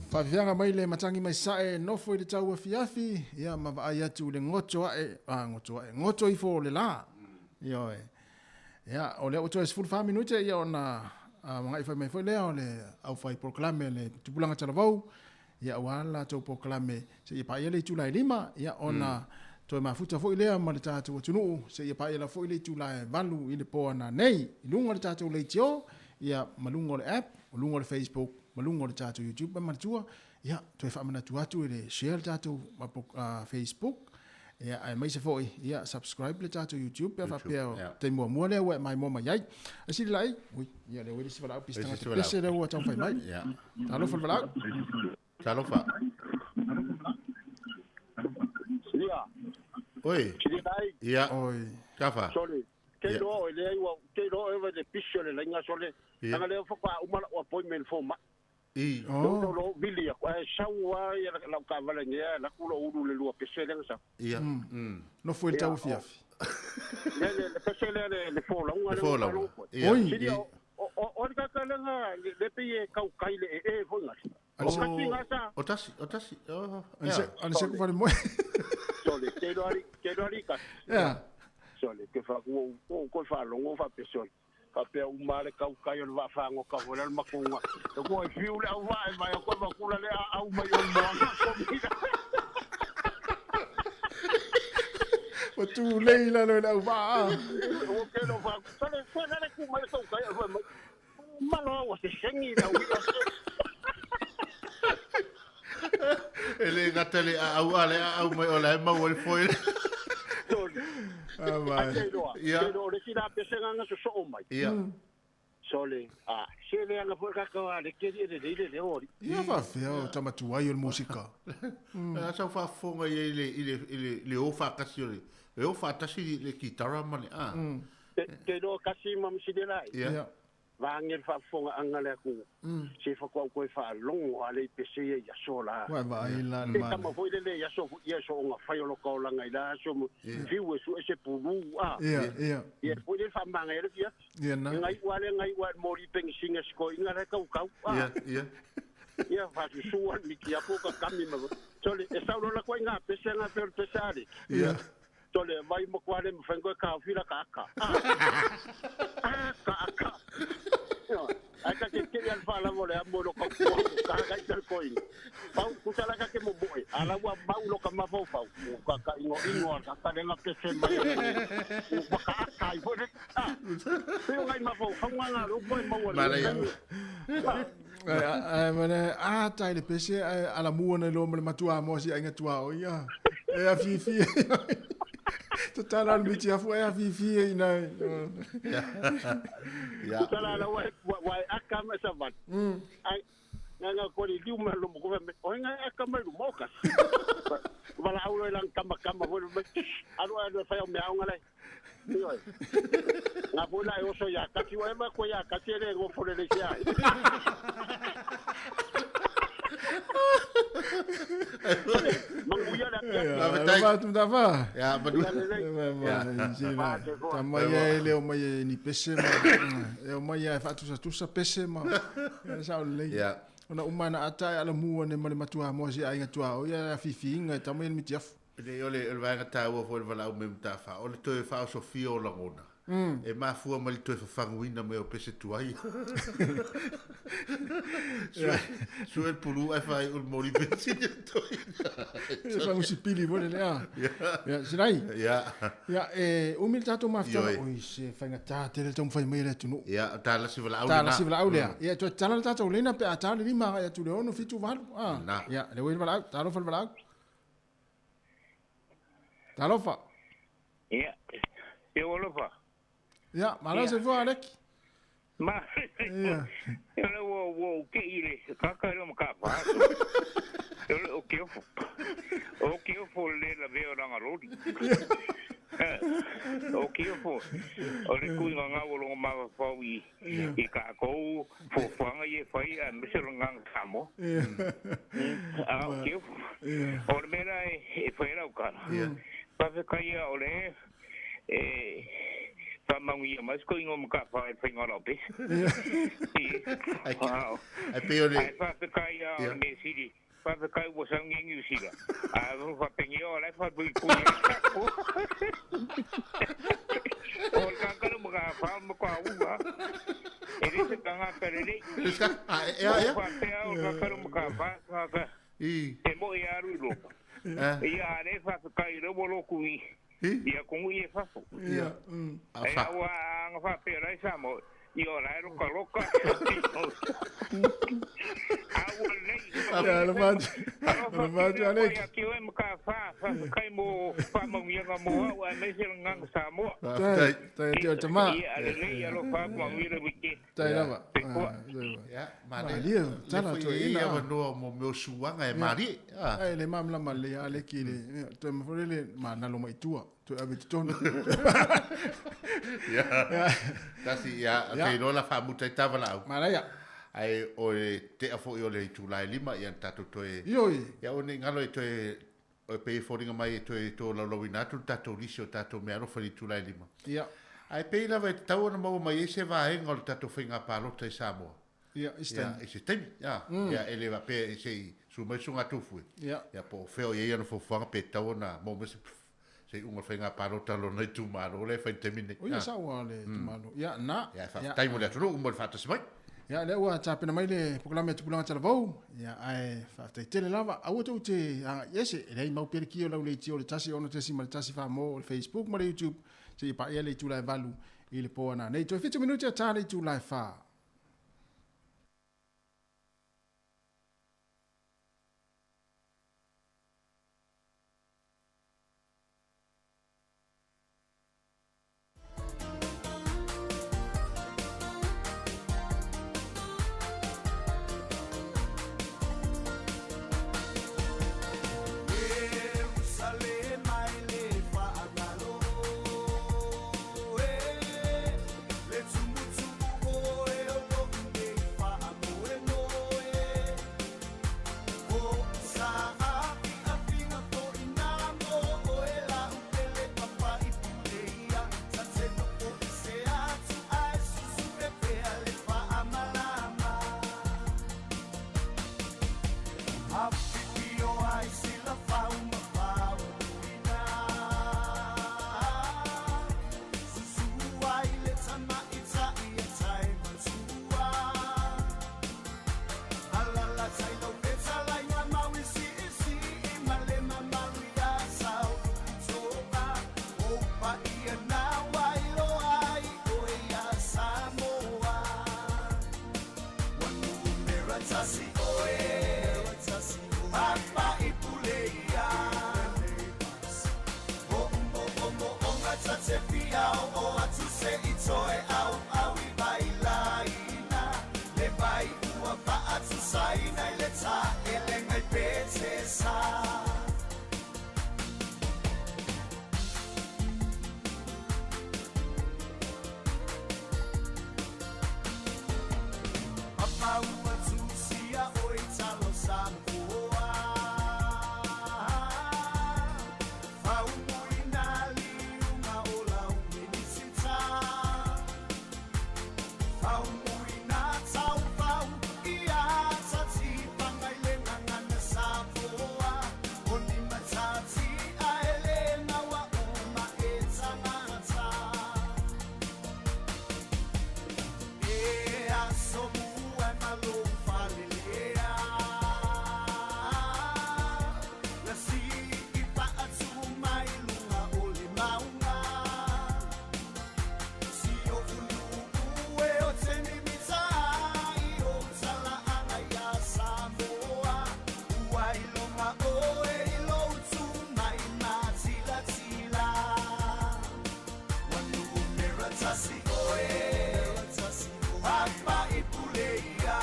Faafiaga mai le matagi mai sae nofo i le tau afiafi, ia ma vaai atu le goto ae, a goto ae, goto ifo o le lā. Ioe. Ia, o lea ua toe 14 minute ia ona magai fai mai foi lea o le aufai polokalame le tupulaga talavou, ia aua le latou polokalame seia paia le itula e 5, ia ona toe mafuta foi lea ma le tatou atunuu seia paia la foi le itula e 8 i le po ana nei i luga o le tatou leitio, ia ma luga o le app, o luga o le Facebook, ma luga o le tatou YouTube. E manatua, ia toe faamanatu atu i le share le tatou Facebook, ia aemaise foi ia subscribe le tatou YouTube pe faapea taimi muamua lea ua e maimoa mai ai. Ai sili lai, ui, ia lea ua i le isi valaau pisi tagata pese lea ua taumafai mai. Talofa le valaau. Talofa. Silia. Oi. Silia lai. Ia. Oi. Tafa. Sorry. Ke loa o le ai ua ke loa e le pisi o le lainga sole. Anga lea whaka umala o appointment for ma. I. Lo lo vili aku ai sau ai la ka vale ngia la ku lo ulu le lua pese le sa. Ia. No foi le tau fiafi. Le le pese le le fo longa le fo. Oi. O o ka ka lenga le pe e kau kai le e fo nga. O kasi nga sa. O tasi, o tasi. O. Ani se ku fale mo. Sole ke lo ari ka. Ia. Sole ke fa ku o ko fa longo fa pese. Ka pea umale kau kai o le vaafago ka foe le makuga e koe fiu le auvaa e mai a koe makula le aau mai o le moaga komina. Ua tulei lalo i le auvaa. Ua kelo faaku sale koe lale ku mai le kau kai e mai malo ua sesegi le auia se. E le gata le aau a le aau mai o la e maua le foe. Ai te iloa, te iloa o le isi la pesega ga sosoo mai. Ia. Sole, a, se leaga foi kakau a le keri e lelei le leo o alii. Ia faafefea o tamatuai o le musika. A sau faafofoga i ai i le i le le o faatasi o le le o faatasi le kitara ma le a. Te iloa kasi ma masini lai. Ia. Vaage le faafofogaaga le atunuu, se faatoa toe faalogo a le i pese ia i aso la. Ua e vaai la le E tama foi le le i aso foi ia soonga fai o lo ka olaga i la aso fiu e sue se pulu a. Ia, ia. Ia foi le faamagaia ai le fiafi. Ia na. E ngai ua le ngai ua le moli pengisinga sikoiga la e kaukau a. Ia, ia. Ia faasusua le mikiapo ka kami ma. Sole, e sau lola koe i ngā pese ngā peo le pese a le. Ia. Tole vai ma koa le mawhai koe ka whira ka aka. Aka, aka. Ai ka ke kiri al whala le amo lo ka kua, ka haka i tel koinga. Pau, kusala ka ke momoe. Ala ua mau lo ka mawhau Ka ka ingo ingo ka ka lenga pese mai. Ua ka aka i fo le. Peo ngai mawhau, whau ngā ngā lo koe maua. Malaya. Ai mane a tai le pese ala mua nei lo ma le matua mo si ainga tua o ia. E a fifi. Tatala le miti afu e afifi e ina. Ya. Tatala la wa wa aka ma sa vat. Ai nga nga ko li liu ma lo mo ko me. O nga aka ma lu mo ka. Wala au lo lang kama kama fo me. Alu alu fa o me au ngale. Nga po la oso ya kati wa ma ko ya kati le go fo le le sia. Manguia la Va Ya, manu. Ta mai e le o mai e ni pese ma. E o mai e whaatusa tusa pese ma. Sa o lei. Ya. Ona umana ata e ala mua ne male matua moa si ainga tua. O ia fifi inga e tamai miti afu. Le o le vaega tāua fo le walau me mtafa. O le toe whao Sofia o langona. E mafua ma le toe whafanguina me o pese tuai. Sue el pulu e whai ul mori pese ni toi. E whangu si pili vole le a. Ya, sinai. Ya. Ya, e umi le tātou mafutanga. Oi, se whainga tā tele tau mwhai mai le tunu. Ya, tā lasi wala au Tā lasi wala au lea. Ya, toi tala le tātou lena pe a tā le lima ya tu le ono fitu valu. Na. Ya, le wei wala au, tā lofa le wala au. Tā lofa. Ya, e olofa. Ya, malo se fua Alec. Ma. Ya. Ele wo wo ke ile ka ka ro ka pa. Ele o ke ofo. O ke ofo le la veo ranga lori. O ke ofo. O le ku nga wo lo ma fa i i ka ko fo fanga ye fai a me se nga ka mo. A o ke ofo. O le mera e fai ra o ka. Pa fe kai o le e Manguia mas ko ingo mka fa e whainga rau pesi. Ai pe o le... Ai fa kai a me siri. Fa kai wo sangi ngi sira. A ro fa pengi o lai fa bui pui. O ka ka mo ka fa mo ka uga. E re se kanga pere le. Ya ya. Fa pe o ka ka mo ka fa ka. I. E mo ia ru lo. Ia re fa kai ro mo lo ku i. Ia kongu i e fafo. Ia. E aua anga whapea rai sa mo. I o lai roka roka. Aua nei. Ia, le mātu. Le mātu, Alec. Ia ki oe maka wha, wha kai mo whamangianga mo au, a mese nganga Samoa. Tai, tai te o tama. Ia, ale nei, alo whamangira wike. Tai lava. Ia, mane. Malia, tala Le toi fai ina. ia wanoa mo meo suanga e mari. Ai, le mamla le Alec i le. Toi mafore le manalo mai tua. Toi ave te tonu. Ya. Tasi, ya, te iloa la whaamuta i tāwala au. Maraia. Ai, o le te afo i o le itulai lima, ia tātou toe... Ioi. Ia, o ne ngalo e toe... O e pei fōringa mai e toe tō laulauina atu, tātou lisi o tātou mea alofa i itulai lima. Ia. Ai, pei lava e te tau ona maua mai e se vaenga o le tātou whainga pālota i Samoa. Ia, i se taimi. Ia, i se taimi, ia. Ia, e le wapea e se i sumai sunga tūfue. Ia. Ia, po o wheo ia ia na fofuanga pe tau ona maua mai se... Se unga whainga pālota lona i tūmāro, le whai te mine. O ia saua le tūmāro. Ia, na. Ia, whaatai mo le atunu, umo le whaatasi mai. Ia, lea ua tāpena mai le pokalame tupulanga talavou. Ia, ai, whaatai tele lava. Aua tau te, iese, e lei mau pere ki o lau le tio le tasi, ono tesi ma le tasi wha mo, le Facebook ma le YouTube. Se i pa ia le tūlai valu i le pōana. Nei, toi 7 minuti a tā le tūlai wha. Jerusalem, le se i toe au au i vailaina Le vai ua faatusaina i le taelega i Petesa. Papa ua tusia oi talo Samoa Faumuina liuga o lau minisita Faumuina taufau ia tatipanga i le gagana Samoa O ni matati ae le gaua uma e tagata E aso mua e malo falelea Na sii faatu mai luga o le mauga Si o ulu'u e o te mimita ai o talaaga iā Samoa Ua iloga oe i lou tumai matilatila Ua numera tasi oe Papa i pule ia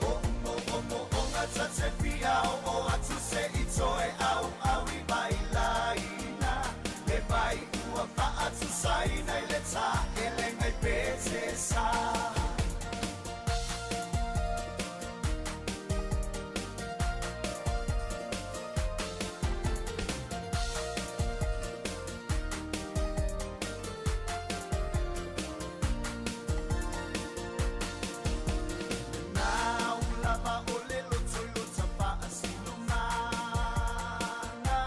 O mo o mo o ngā tate pia o atu se i toe au au i vailaina Le vai ua faatusaina i le taelega i Petesa. Nau lava o le loto i lota faasinomaga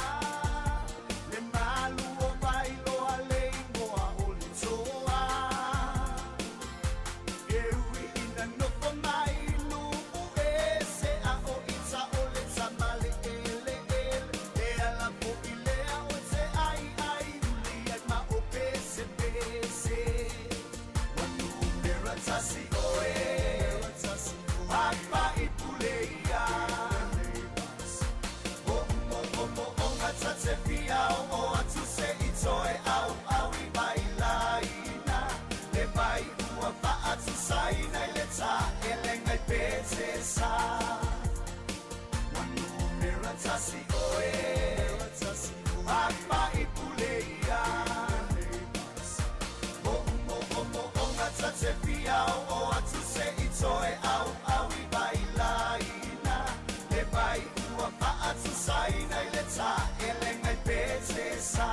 Le malu o vailoa le igoa o le toa E ui ina nofo mai nuu ese a o ita o le tamale ele ele E ala fo'i lea o te ai ai uli ai ma o pese pese Ua numera tasi oe Papa i pule ia O mo o mo o ngā tate pia o atu se i toe au au i vailaina Le vai ua faatusaina i le taelega i Petesa Ua numera tasi oe Papa i pule ia O mo o mo o ngā tate pia o atu se i toe au au i vailaina Le vai ua faatusaina i le taelega i Petesa.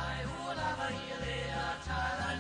Ai ua lava ia le a tala.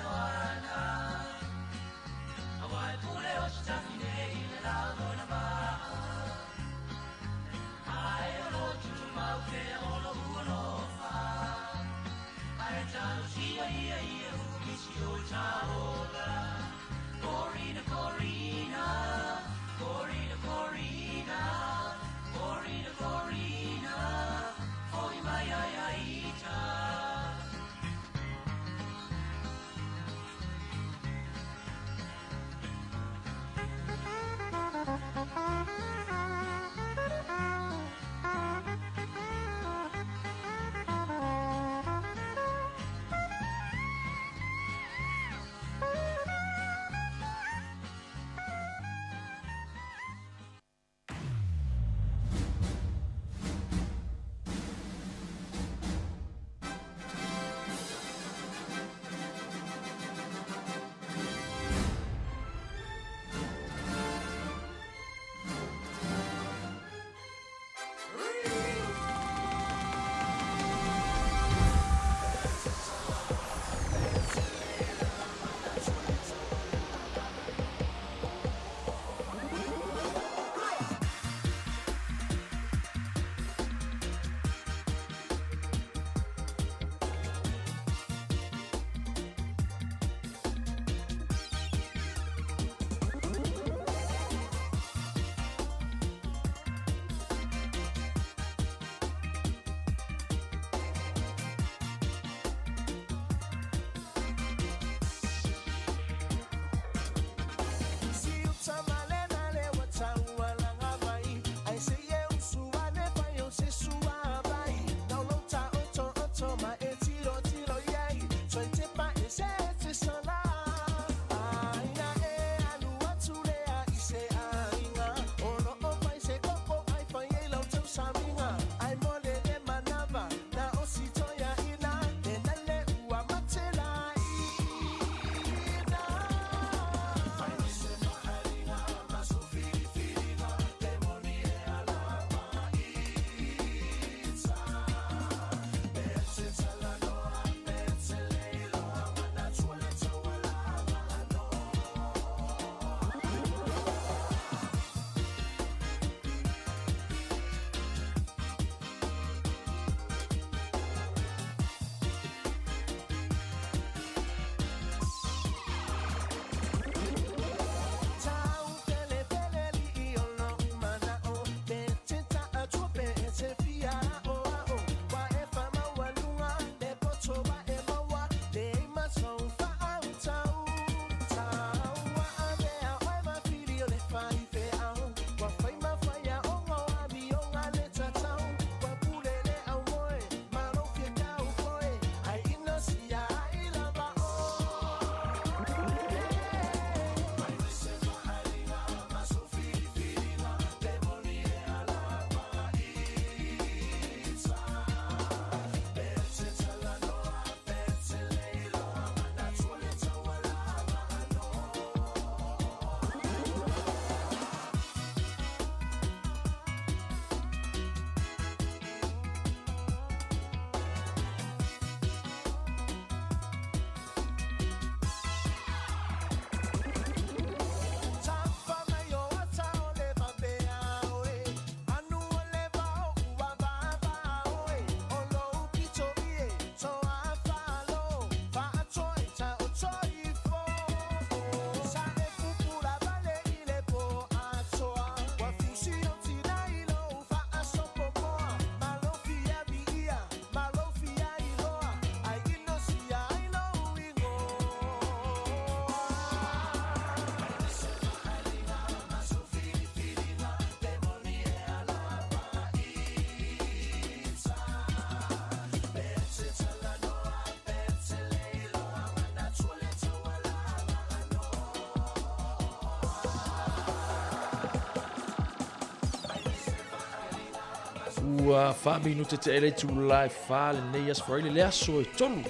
Ua faaminute teʻe le itulā e fa lenei aso Faraile le aso e tolu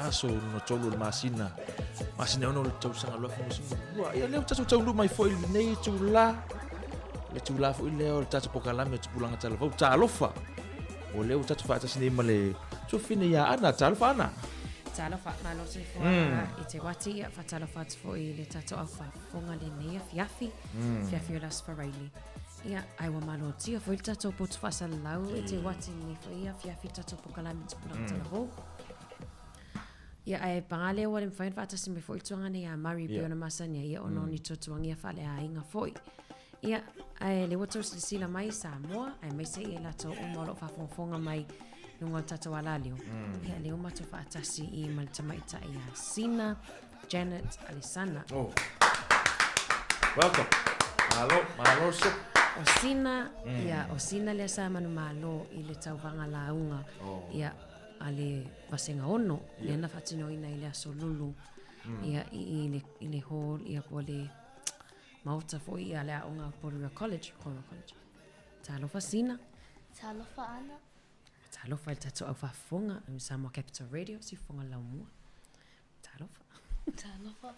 aso lona tolu o le masina masina e ono o le tausaga 2022. Ia lea ua tatou taunuu mai foi i lenei itulā le itulā foi lea o le tatou pokalame o Tupulaga Talavou. Talofa! O lea ua tatou faatasi nei ma le tuafafine ia Ana. Talofa Ana! Talofa, malo soifua i te wati, ia whatalofa atu foi i le tatou au faafofoga lenei afiafi, afiafi o le Aso Faraile. Ia, ai ua malotia foi le tatou poto faasalalau e te wati lenei foi afiafi le tatou pokalame tupulaga talavou. Ia, ae paga lea ua le mafai ona faatasi mai foi le tuaga nei a Murray pei ona masani ai, ia ona o ni tuatuagia faaleaiga foi. Ia, ae lea ua tou silasila mai Samoa, aemaise ia i latou uma o lo o faafogafoga mai luga o le tatou alaleo. Ia, lea ua matou faatasi i ma le tamaitai ia Sina Janet Alesana. Oh. Welcome. Malo, malo so. O Sina, ia, o Sina lea sa manumalo i le tauvaga lauga, ia, a le Vasega 6, lea na faatinoina i le Aso Lulu, ia, i, i le, i le hall, ia, po o le Maota foi ia le aoga o Porirua College, Porirua College. Talofa Sina. Talofa Ana. Talofa i le tatou au faafofoga i Samoa Capital Radio, Siufofoga Laumua. Talofa. Talofa.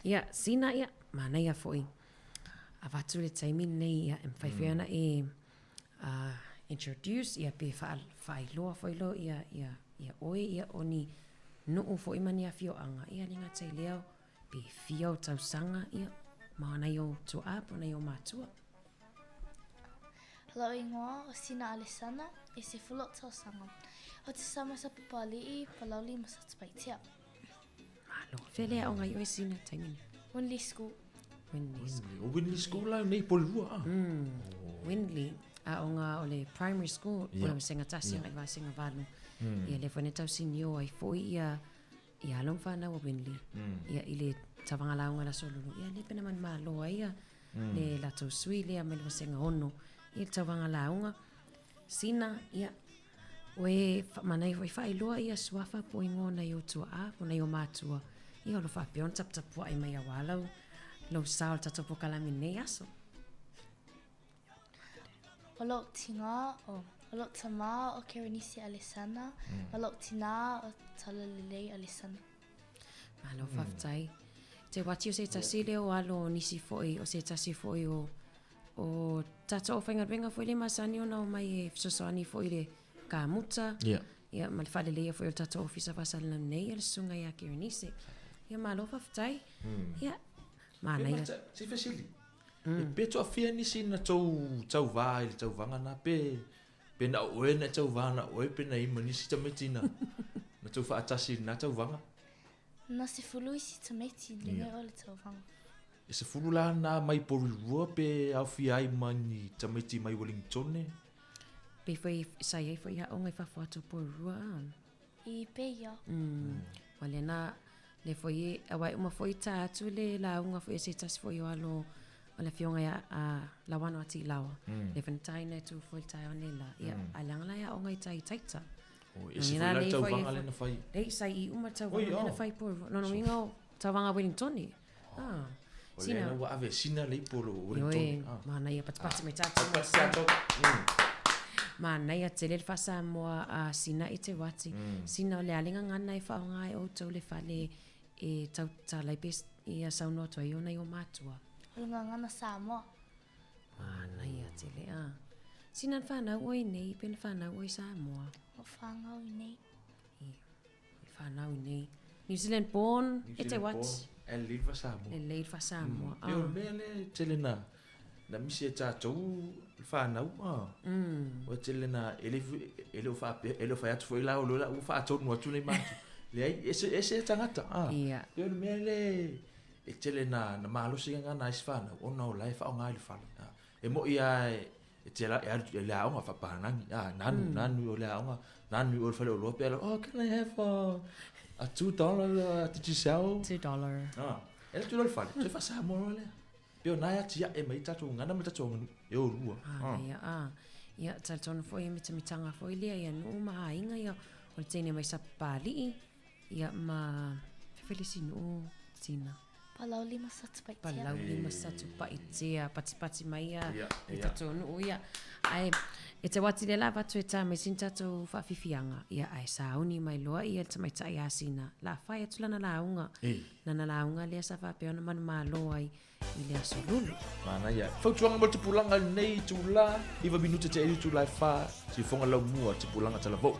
Ia, Sina, ia, manaia foi. Avatu le taimi lenei, ia, e mawhai mm. ana e introduce, ia, pe whaailoa foi lo, ia, ia, ia oe, ia, o ni nuu foi ma ni afioaga, ia, le gata i lea, Pe fia o tausaga, ia, ma nai ou tuaa po o nai ou matua. Lou ingoa o Sina Alesana, e 10 ou tausaga. O te sama sa Papali'i, Palauli ma Satupaitea. Malo. Fea le aoga i oe Sina taimi nei? Winley School. Winley School. O Winley School la nei Porirua a? Winley, aoga o le primary school, o le vasega tasi agai vasega valu. Ia lea foi na tausinio ai foi ia Ia alo ma fanau a Winley, ia i le tavaga lauga i le Aso Lulu, ia lea pe na manumalo ai ia le latou sui lea mai le vasega 6 i le tauvaga lauga. Sina, ia, ua manai foi faailoa ia suafa po o igoa o nai ou tuaa po o nai ou matua, ia o lo o faapea ona taputapuai mai aua lau, lou sao i le tatou pokalame i lenei aso. O lou tigā o, o lou tamā o Kerenisi Alesana, ma lou tinā o Talalelei Alesana. Malo faafetai. Te wati o se tasi lea o alo o nisi foi, o se tasi foi o o tatou aufaigaluega foi le masani ona omai e fesoasoani foi i le kamuta. Ia. Ia ma le faaleleia foi o le tatou ofisa faasalalau nei ia le susuga ia Kerenise. Ia malo faafetai. Ia, manaia. Se fesili. E pe toafia nisi na tou tauvā i le tauvaga na pe pe na o oe na e tauvā na o oe pe na i ai ma nisi tamaiti na na tou faatasi i lena tauvaga? Na 10 isi tamaiti i luga o le tauvaga. E 10 la na mai Porirua pe aofia ai ma ni tamaiti mai Wellingtone? Pe foi sa i ai foi aoga i fafo atu o Porirua a? I peia. Ua lea na, lea foi e, aua e uma foi ta atu le lauga foi a se tasi foi o alo o le afioga ia a Lauano Atilawa. Lea foi na taina e tu foi le taeao nei la. Ia, ae leaga la e aoga i tai i Taita. Oi, e se foi la le tauvaga lea na fai. Lei, sa i uma le tauvaga lea na fai Porirua. Lona uiga o tauvaga Wellingtone. Ah. O lea na ua ave sina le ipu o lo Wellingtone. Ioe, manaia patipati mai tatou. Patipati tatou. Manaia tele le faa-Samoa a Sina i te wati. Sina o le a le gagana e faaaoga ai outou le fale e tautatala ai pe ia saunoa atu ai ona i o matua. O le gagana Samoa. Manaia tele a. Sina na whanau oe nei, pe na whanau oe i Samoa? O whanau i nei. I whanau i nei. New Zealand born, New e te Zealand what? born, e lelei le faa-Samoa. Lelei le faa-Samoa. Pei o le mea lea e tele na na misi e tatou le fanau a. Ua tele na e le e le o faapea e le o fai atu foi la o la ua faatonu atu nei matou. Leai, ese ese tagata a. Ia. Pei o le mea lea e tele na na malosi gagana ai se fanau ona o la e faaaoga i le fale. A. E moi lava e te e alu i le aoga faapalagi, a, nanu, nanu o le aoga, nanu o le faleoloa pe ala, oh, can I have a $2 Digicel? $2. A, e alu atu loa i le fale, toe faa-Samoa loa lea. Pei o na e atiae mai ai tatou gagana ma le tatou aganuu, e o lua. A, ia, a. Ia, talitonu foi e mitamitaga foi lea ia nuu ma aiga ia o le teine mai Sapapalii, ia ma fai le isi nuu Tina. Palauli ma Satupaitea. Palauli ma Satupaitea, patipati mai ia i tatou nuu ia. Ae e te wati le lava atu e tā mai sina tatou whaafifianga. Ia ae sauni mai loa ia le tamaitai a Sina. La whai atu lana lauga. Lana lauga lea sa faapea ona manumalo ai i le aso lulu. Manaia. Fautuaga mo le tupulaga i lenei itula, 9 minute te i itula e 4, siufoga laumua, tupulaga talavou.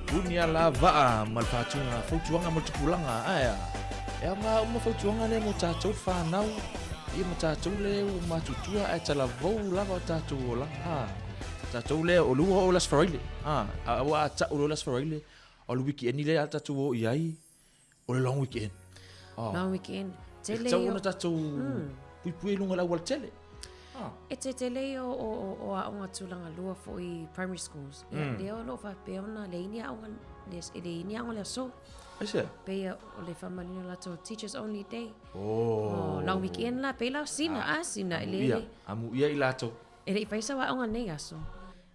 Puni ala vaa ma le faatuga fautuaga mo le tupulaga ae a e aoga uma fautuaga lea mo tatou fanau ia ma tatou le ua matutua ae talavou lava o tatou olaga a tatou lea o le ua oo i le Aso Faraile a a ua a tau loa le Aso Faraile o le weekend lea a tatou o i ai o le long weekend. Oh. Long weekend. Tele e tatau ona tatou puipui i luga o le aualatele. Ah. E te tele ia o, o, o, o aoga tulaga lua foi primary schools. Ia, lea o lo o faapea ona leai ni aoga, e leai ni aoga le aso. Aisea? Pei o le faamalina o latou teachers only day. Oh. Oh, long weekend la, pei la o sina, ah, sina, e le, le. Amuia i latou. E le i fai sau aoga nei aso.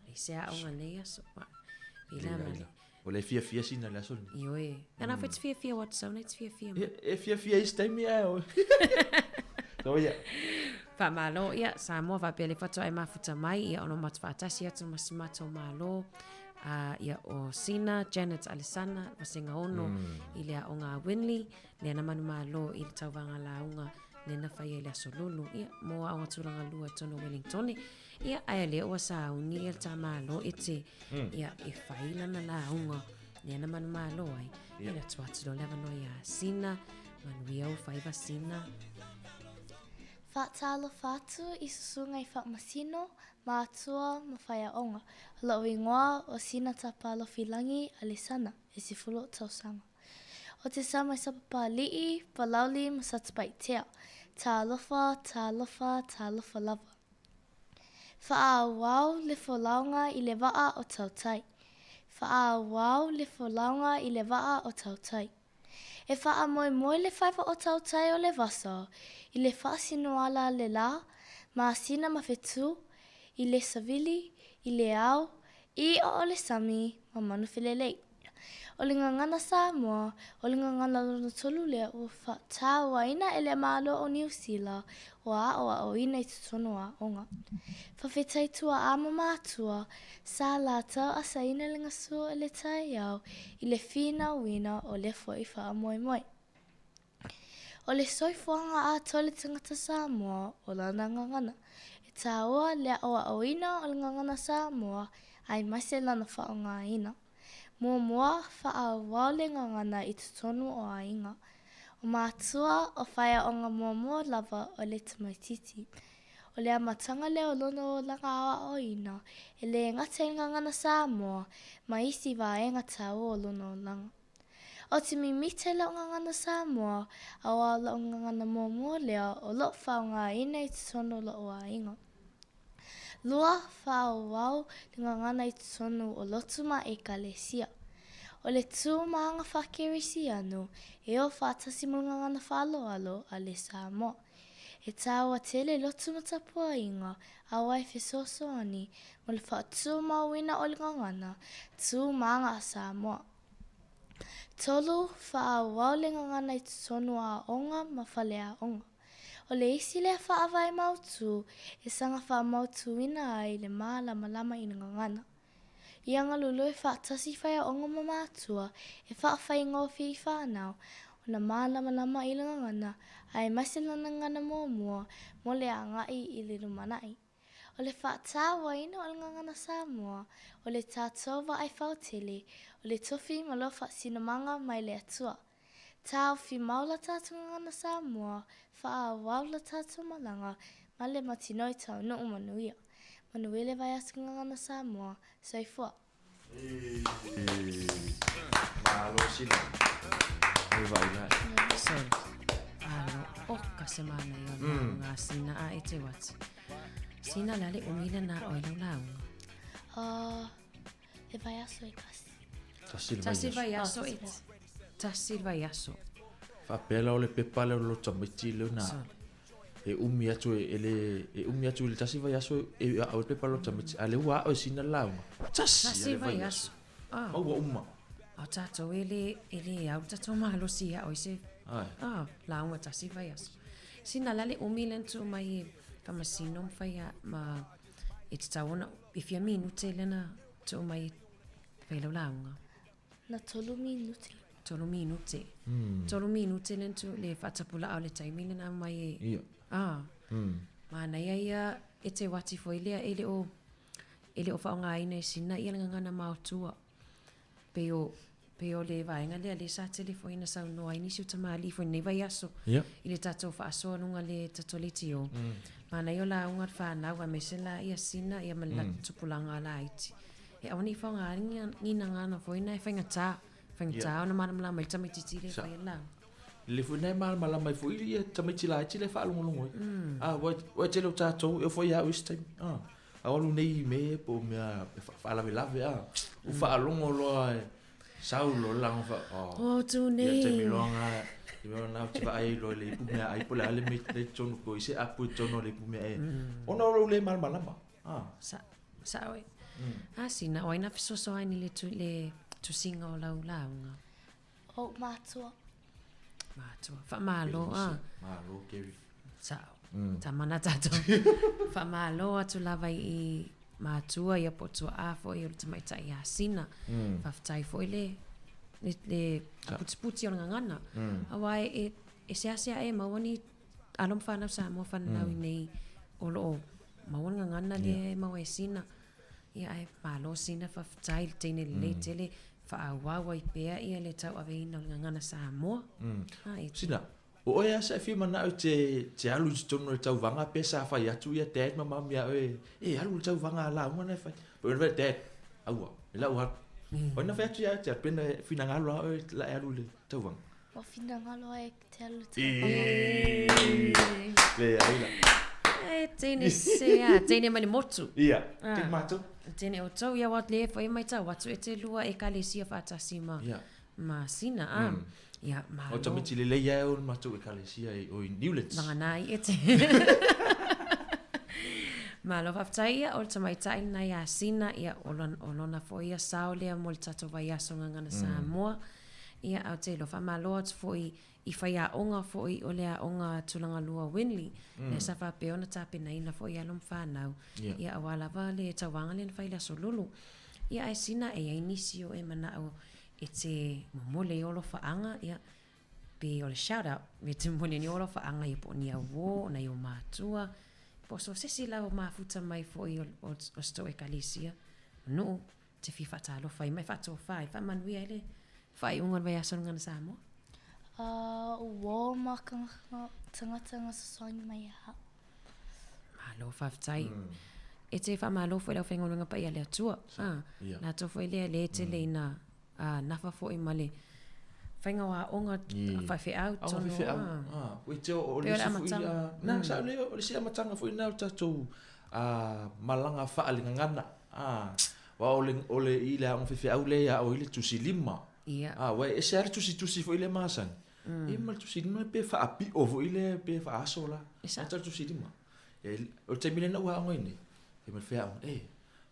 Leai se aoga nei aso. Pei la ma le. O le fiafia sina le aso lenei. Ioe. Ana foi te fiafia o atu sau nei te fiafia mai. E fiafia isi taimi ae o. So ia. Faamalo, ia, Samoa faapea le faatoa e mafuta mai, ia ona o matou faatasi atu ma si matou Malo, a, ia, o Sina, Janet Alesana, Vasega Ono, i le aoga a Winley, lea na manumalo i le tauvaga lauga lea na faia i le Aso Lulu, ia, mo aoga tulaga lua i totonu o Wellingtone. Ia, ae lea ua sauni ia le ta Malo e te, ia, e fai lana lauga lea na manumalo ai. Ia, le atu atu loa le avanoa iā Sina, manuia ou faiva Sina. Faatalofa atu i susuga i Faamasino, Matua ma Faiaoga. O lou igoa o Sina Tapalofilagi Alesana, e 10 tausaga. O te sa mai Sapapalii, Palauli ma Satupaitea. Talofa, talofa, talofa lava. Faaauau le folauga i le vaa o Tautai. Faaauau le folauga i le vaa o Tautai. E faamoemoe le faiva o Tautai o le vasa i le faasinoala le lā, masina ma fetu, i le savili, i le ao, iʻa o le sami ma manu felelei. O le gagana Samoa, o le gagana lona tolu lea ua faatauaina e le Malo o Niu Sila ua aʻoaʻoina i totonu o aoga. Faafetai tuaʻa ma matua, sa latou asaina le gasu o le taeao i le finauina o lea foi faamoemoe. O le soifuaga atoa o le tagata Samoa o lana gagana. E taua le aʻoaʻoina o le gagana Samoa aemaise lana faaaogaina. Muamua, faaauau le gagana i totonu o aiga. O matua, o faiaoga muamua lava o le tamaitiiti. O le amataga lea o lona olaga aoaoina, e le gata i le gagana Samoa, ma isi vaega taua o lona olaga. Ou te mimita i lau gagana Samoa, aua o lau gagana muamua lea o lo o faaaogaina i totonu o lou aiga. Lua, faaauau le gagana i totonu o lotu ma Ekalesia. O le tu ma aga faa-Kerisiano e o faatasi ma le gagana faaaloalo a le Samoa. E tāua tele lotu ma tapuaiga aua e fesoasoani mo le faatumauina o le gagana tu ma aga a Samoa. Tolu, faaauau le gagana i totonu o aoga ma faleaoga. O le isi lea faavae mautū e saga faamautuina ai le mālamalama i le gagana. Ia galulue faatasi faiaoga ma matua e faafaigofie i fanau ona mālamalama i le gagana aemaise lana gagana muamua mo le agai i le lumanai. O le faatauaina o le gagana Samoa, o le tatou vaai fautele, o le tofi ma lou faasinomaga mai le Atua. Taofi mau la tatou gagana Samoa, faaauau la tatou malaga ma le matinoi taunuu manuia. Manuia le vaiaso gagana Samoa. Soifua. Malo Sina. O le vaai la. Sorry. Alo, oka se manaia o le lauga a Sina a e te wati. Sina la le umi le na oe lau lauga. Le vaiaso e tasi. Tasi le Tasi vaiaso. vaiaso e tasi le vaiaso. Faapea la o le pepa lea o le loto tamaiti lea na e umi atu e le e umi atu i le tasi vaiaso e a'o ai le pepa loto tamaiti a o lea ua a'o e Sina le lauga. Tasi Tasi le le vaiaso. vaiaso. Ah. Maua uma. A o tatou e le e le au le tatou malosi e a'o ai se Ai. ah, lauga tasi vaiaso. Sina la le umi lea na tuu mai e faamasino ma fai a ma e tatau ona e fia minute lea na tuu mai e fai lau lauga. Na tolu minute. Tolu minute. Tolu minute lea na tuu le faatapulaa o le taimi lena mai e Ia. Ah. Manaia ia e te wati foi lea e le o e le o faaaogaina e sina ia le gagana maotua. Pei o pei o le vaega lea lea sa tele foi ina saunoa ai nisi o tamalii foi lenei vaiaso. Ia. I le tatou faasoa luga le tatou leitio. Manaia o lauga le fanau aemaise la ia sina ia ma le tupulaga laiti. E aua nei faaaogaina gagana foi na e faigata. Faigata ona malamalama ai le tamaitiiti le Sa. fai le lauga. Le foi nei malamalama ai foi ia tamaiti laiti le faalogologo ai. Ah, ua tele o tatou, e oo foi ia au i isi taimi. Ah, au alu nei i mea po o mea e faalavelave ah. Ua faalogo loa e sau loa le laga fa oh. O tu Ia nei. taimi loa nga i mea na ou te vaai ai loa i le ipu mea ai po o le a le mea le i totonu ko i se apu i totonu o le ipu mea e. Ona o lou le malamalama. Ah. Sa sa oe. A sina o ai na fesoasoani le tu le tusiga o lau lauga. O matua. Matua. Faamalo a. Malo Kerry. Sao. Tamana tatou. Faamalo atu lava i matua ia po o tuaa foi o le tamaitai ia Sina. Faafetai foi le le le aputiputi o le gagana. Auā e e seasea e maua ni alo ma fanau Samoa fananau i nei o loo maua le gagana lea e maua e Sina. Ia ae malo Sina faafetai le teine lelei tele faaauau ai pea ia le tauaveina o le gagana Samoa. Ah, e Sina, o oe lava sa e fia manao i te, te alu i totonu o le tauvaga pe sa fai atu ia dad ma mum ia oe, e alu i le tauvaga a lauga na e fai. Pe ona fai, dad, aua, e lau alu. O ina fai atu ia te alu, pena e finagalo lava oe la e alu i le tauvaga. Ua finagalo ai te alu i le tauvaga. Le ai la. E teine se a, teine mai le motu. Ia, teine matou. Teine outou, ia wa le foi mai tau atu e te lua ekalesia faatasi ma Ia. ma Sina a. Ia, malo. O tamaiti lelei ae o le matou ekalesia i o i Newlands. Vagana ai e te. Malo faafetai ia o le tamaitai lena ia Sina ia o lona, o lona foi ia sao lea mo le tatou vaiaso gagana Samoa. Ia ae ou te iloa faamalo atu foi i faiaoga foi o le aoga tulaga lua Winley, lea sa faapea ona tapenaina foi alo ma fanau, ia aua lava le tauvaga lea na fai i le Aso Lulu. Ia ae sina e i ai nisi o e manao e te momoli ai o alofaaga, ia pe o le shout out, e te momoli ai ni o alofaaga ia po o ni auō, o nai o matua, po o so se isi lava o mafuta mai foi o, o, o se tou ekalesia, o nuu, te fia faatalofa ai ma e faatofā ai, faamanuia ai le faaiuga o le vaiaso le Gagana Samoa. Uō ma tagata na sosogi mai ia au. Malo faafetai. E te faamalo foi i le aufaigaluega paia a le Atua. A, latou foi lea lea e tele ina nafa foi ma le faiga o aoga faifeau Aoga tonu. faifeau. Ua te o Pei le o le isi foi amataga. na sa le o le isi amataga foi lena o le tatou malaga faalegagana. Aua o le o le i le aoga faifeau lea ia o i le tusi lima. Ia. Aua e ese lava le tusitusi foi lea masani. Ia ma le tusi lima pe faapio foi lea pe faaso la. Ata le tusi lima. E o le taimi lea na ou aoga ai nei. Fai mai le faiaoga, eh,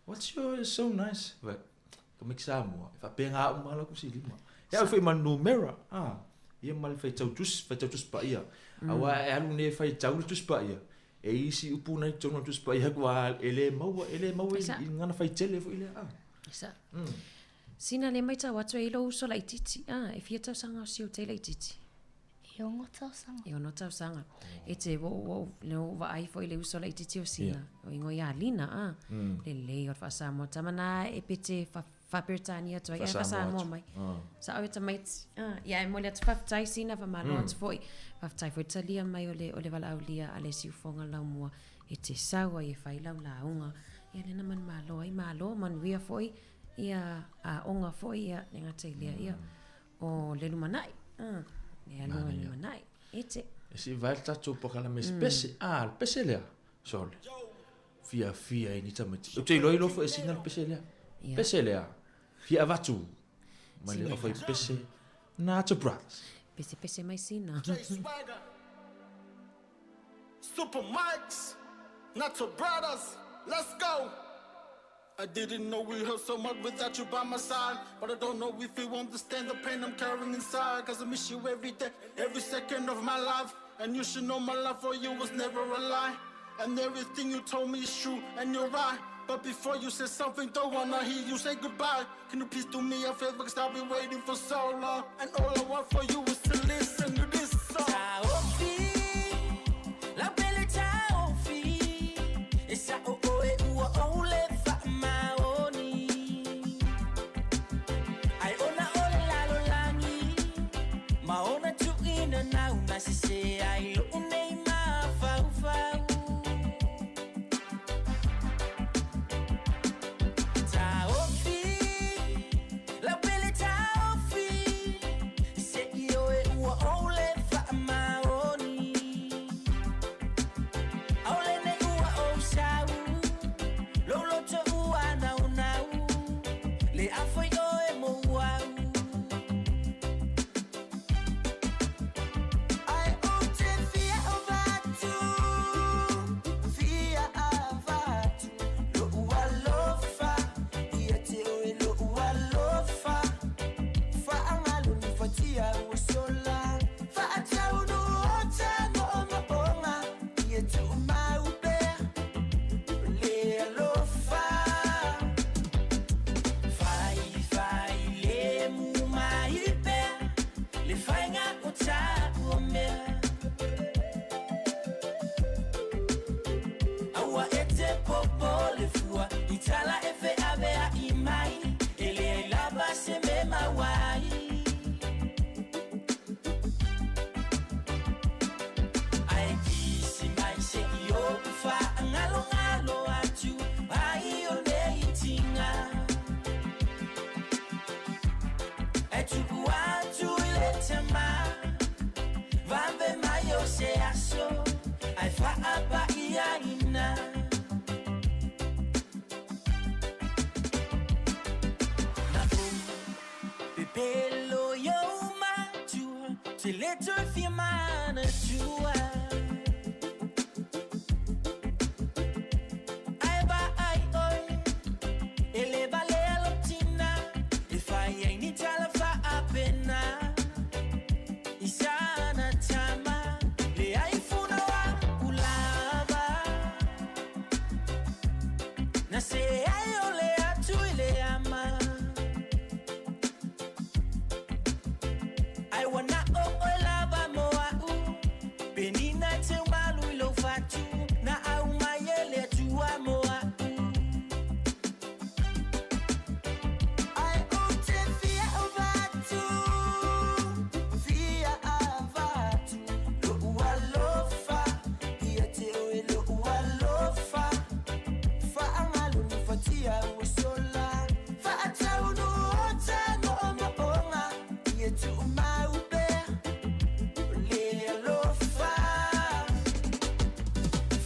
what's your is so nice. Fai, ka make Samoa. E faapena uma lava lau tusi lima. E au foi ma le numera. Ia ma le faitau tusi, faitau tusi paia. Aua e alu nei e faitau le tusi paia. E i isi upu na i totonu o le tusi paia kua e le maua, e le maua i Sa. i gagana faitele foi lea. Sa. Sina le matau atu e i lou uso laitiiti. E fia tausaga o si ou te laitiiti? E ono tausaga. E ono tausaga. E te ua ou ua ou le ou vaai foi i le uso laitiiti o Sina. O igoa ia Lina, a. Lelei o le faasamoa. Tama na e pete fa faaperetania atu ai, ae faasamoa mai. Sao e tamaiti. Ia e momoli atu faafetai Sina, faamalo atu foi. Faafetai foi le talia mai o le o le valaaulia a le siufoga laumua e te sau ai e fai lau lauga. Ia lena manumalo ai, malo, manuia foi ia aoga foi ia le gata i lea ia o le lumanai. E alu ai lumanai. Ete. E si vai le tatou polokalame se pese. A, le pese lea. Sole. Fiafia i ni tamaiti. Ou te iloa iloa foi e sina le pese lea. Pese lea. Fia avatu. Ma le ofa i pese. Nato Brothers. Pese pese mai sina. Super Mics, Nato Brothers, let's go. I didn't know we hurt so much without you by my side. But I don't know if you understand the pain I'm carrying inside. Cause I miss you every day, every second of my life. And you should know my love for you was never a lie. And everything you told me is true, and you're right. But before you say something, don't wanna hear you say goodbye. Can you please do me a favor? Cause I've been waiting for so long. And all I want for you is to listen to this song. Taofi, la pele taofi, e sa o o e ua ole fa maoni. Ai ona ole lalo langi, ma ona tuina na una se se ai lo nei ma fau fau. Taofi, la pele taofi, se io e ua ole fa maoni. Aole nei ua o sau, lo lo to ua nau nau, le afoi o e mo au. Ai o te fia o vatu, fia a vatu, lo ua lofa, ia te o e lo ua lofa. Fa angalo ni fatia o sola, fa atau no o tango o maonga, ia tu mau pe, le alofa. Fai, fai, le mu mai pe, le fainga o ta o mea. Aua e te popo le fua, i tala e fe avea i mai, e le ai lava se me mawai. Ai kisi mai se i o fa, ngalo ngalo atu, ai o nei tinga. E tuku atu i le tama, vave mai o se aso, ai whaapa i a ina. Na pu, pepelo yo matua, te le toi fia mana tua. Ai ba ai oi, e le vale alotina, e fai ai ni tala whaapena. Isana tama, le ai funa wa ulava. Na se ai o le atu i le ama. Ai wana o o lava mo au, penina te umalu i lo fatu, na au mai e le atua mo au. Ai o te fia o vatu, fia a vatu, lo ua lofa, ia te o e lo ua lofa. Fa angalo ni fatia o sola, fa atau no o tango o maonga, ia tu mau pe, le alofa.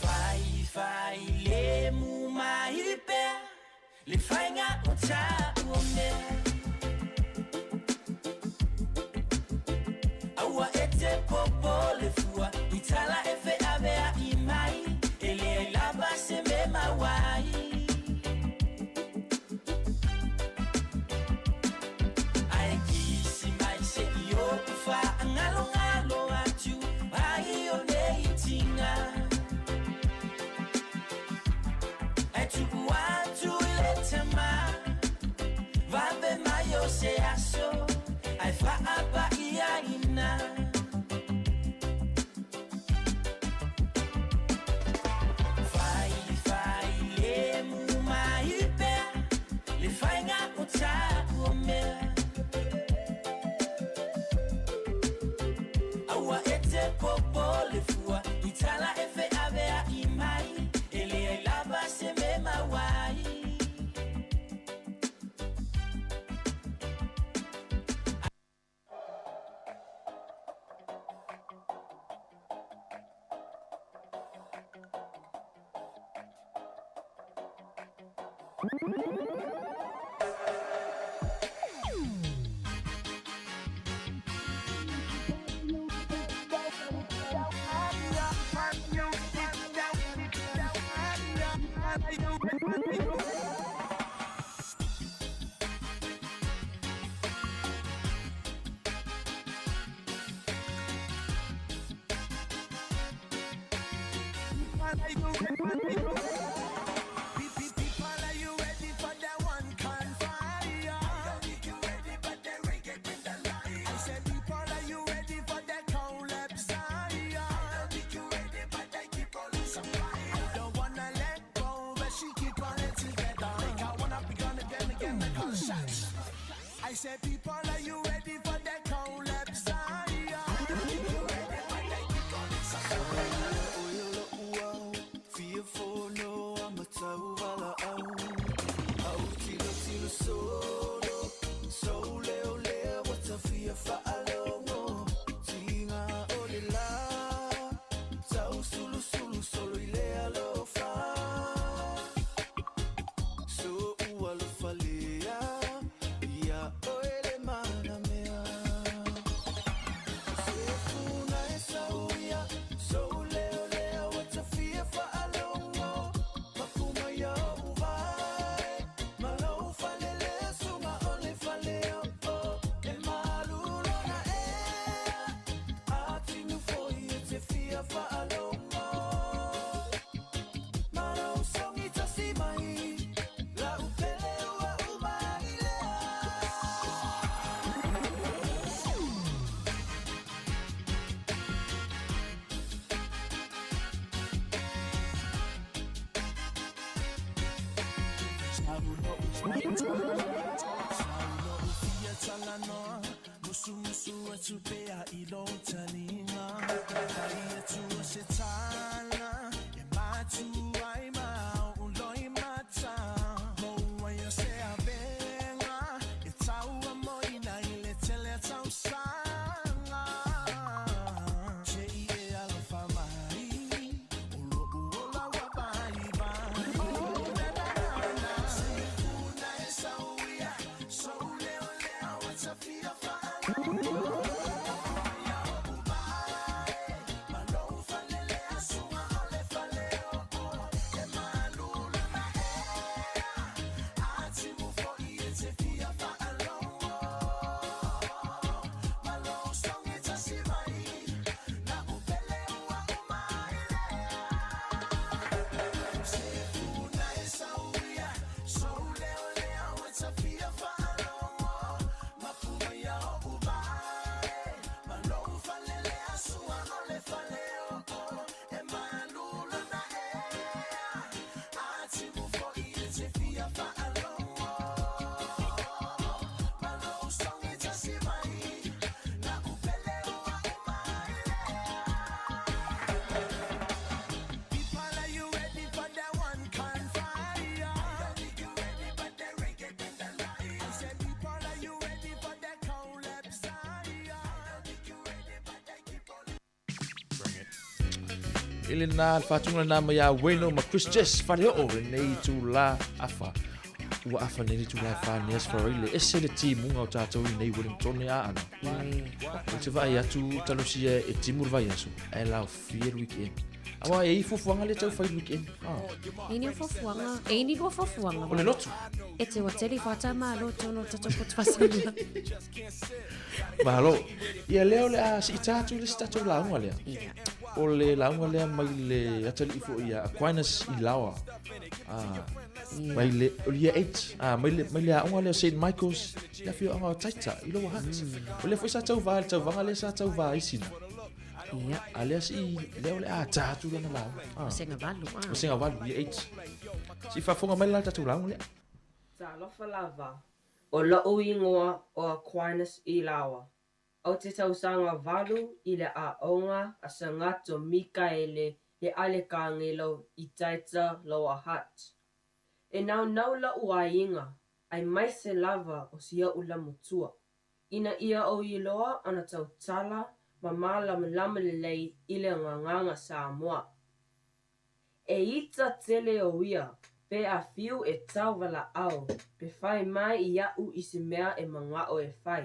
Fai, fai, le mu mai pe, le fainga o ta o mea. Aua e te popo le fua, i tala e fe avea i mai, e le ai lava se me mawai. Ai kisi mai se i o fa, ngalo ngalo atu, ai o nei tinga. E tuku atu i le tama, vave I lena le faatuga lena mai ia Wayno ma Chris Jess Faleoo lenei itulā afa. Ua afa nei le itulā e wha nei aso le ese le timuga o tātou i nei Wellington e aana. O te vaai atu talosia e timu le vaiaso, ae laofie le weekend. Aua e i fuafuaga le tau fai le weekend. Ah. E ni fuafuaga, e ni lua fuafuaga. O le lotu. E te wa tele whata malo tono tatou potu fasalua. Malo. Ia lea o le a siita atu i le isi tatou lauga lea. Ia. O le lauga lea mai le atalii foi ia Aquinas i Laoa. Ah, mai le, o le year 8. Ah, mai le, mai le aoga lea o St. Michael's, le afioaga o Taita, i Lower Hutt. O lea foi sa tauva i le tauvaga lea sa tauva ai sina. Ia. A lea si, lea o le a tā atu lana lauga. Ah. O Sengavalu, ah. O Sengavalu, year 8. Si faafofoga mai la le tatou lauga lea. Talofa lava, O loʻu igoa o Aquinas Ilaoa. Ou te tausaga valu i le aoga a Sagato Mikaele le Alekangelo i Taita Lower Hutt. E naunau loʻu aiga, aemaise lava o si oʻu lamutua, ina ia ou iloa ona tautala ma mālamalama lelei i le gagaga Samoa. E ita tele o ia Pe a fiu e tauvalaʻau pe fai mai iaʻu i se mea e manaʻo e fai,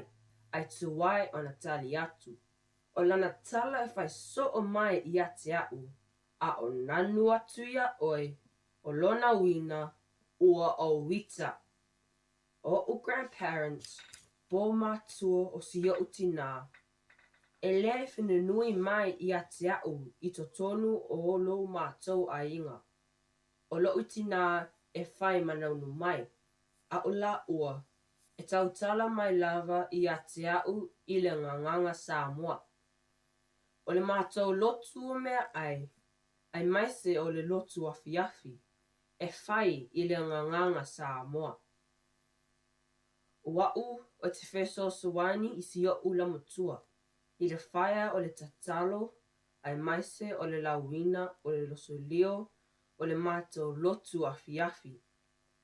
ae tuai ona tali atu. O lana tala e fai soʻo mai ia te aʻu, a o nanu atu iā ʻoe, o lona uina, ua ʻo ita. Oʻu grandparents, po mātua o si oʻu tinā, e le fenunui mai ia te aʻu i totonu o lo mātou ʻaiga. O loʻu tinā e fai manaunu mai, aʻo la ua, e tautala mai lava ia te aʻu i le gagana Samoa. O le mātou lotu o meaʻai, aemaise o le lotu afiafi, e fai i le gagana Samoa. O aʻu o te fesoasoani i si oʻu laumatua, i le faia o le tatalo aemaise o le lauina o le losolio o le mātou lotu afiafi.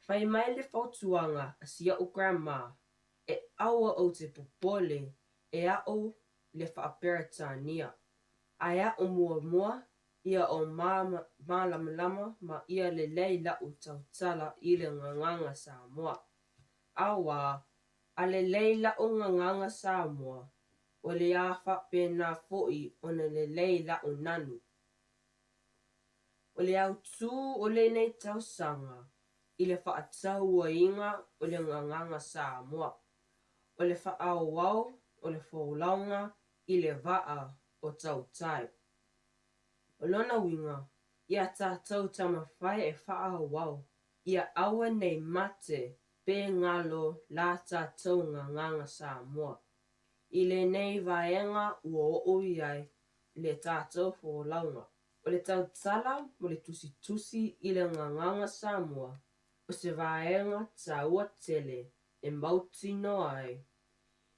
Fai mai le fautuaga a si oʻu grandma, e aua ou te popole e aʻo le faaperetania. Ae aʻo muamua ia o mālamalama ma ia lelei laʻu tautala i le gagana Samoa. Auā, a lelei laʻu gagana Samoa, o le a faapena foʻi ona lelei laʻu nanu. O le autū o lenei tausaga i le faatauaina o le gagana Samoa, o le faaauau o le folauga i le vaa o tautai. O lona uiga, ia tatou taumafai e faaauau ia aua nei mate pe galo la tatou gagana Samoa. I lenei vaega ua oo i ai le tatou folauga. O le tautala mo le tusitusi i le gagana Samoa, o se vaega taua tele e mautinoa ai,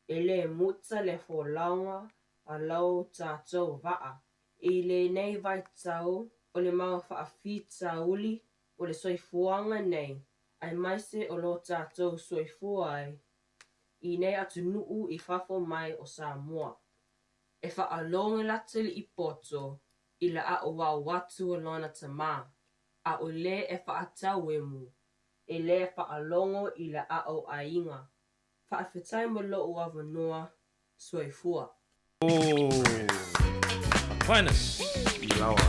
e le muta le folauga a lo tatou vaa. I lenei vaitau o le mau faafitauli o le soifuaga nei, aemaise o lo tatou soifua ai i nei atunuu i fafo mai o Samoa. E faalogo le atalii poto i le aʻauau atu a lona tamā, ʻaʻole e faatauemu, e le faalogo i le aʻo aiga. Faafetai mo loʻu avanoa, soifua. Oh! Aquinas i lawa.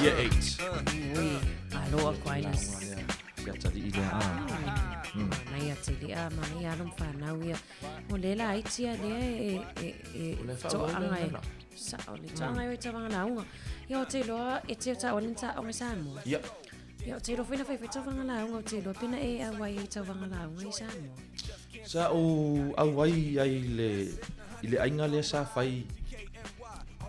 Year 8. Ui, alo Aquinas. Ke atalii lea. Ah. Manaia tele a, manaia alo ma whanau ia. O le la iti a lea e, e, e, O le toanga e. whaauau Sa, o le toanga e o tawanga launga. Ia o te loa, e te o ta olin ta onga Samoa. Ia. Ia o te loa whina whai whai tawanga launga o te loa pena e au ai i tawanga launga i Samoa. Sa o au ai ai le, i le aiga lea sa fai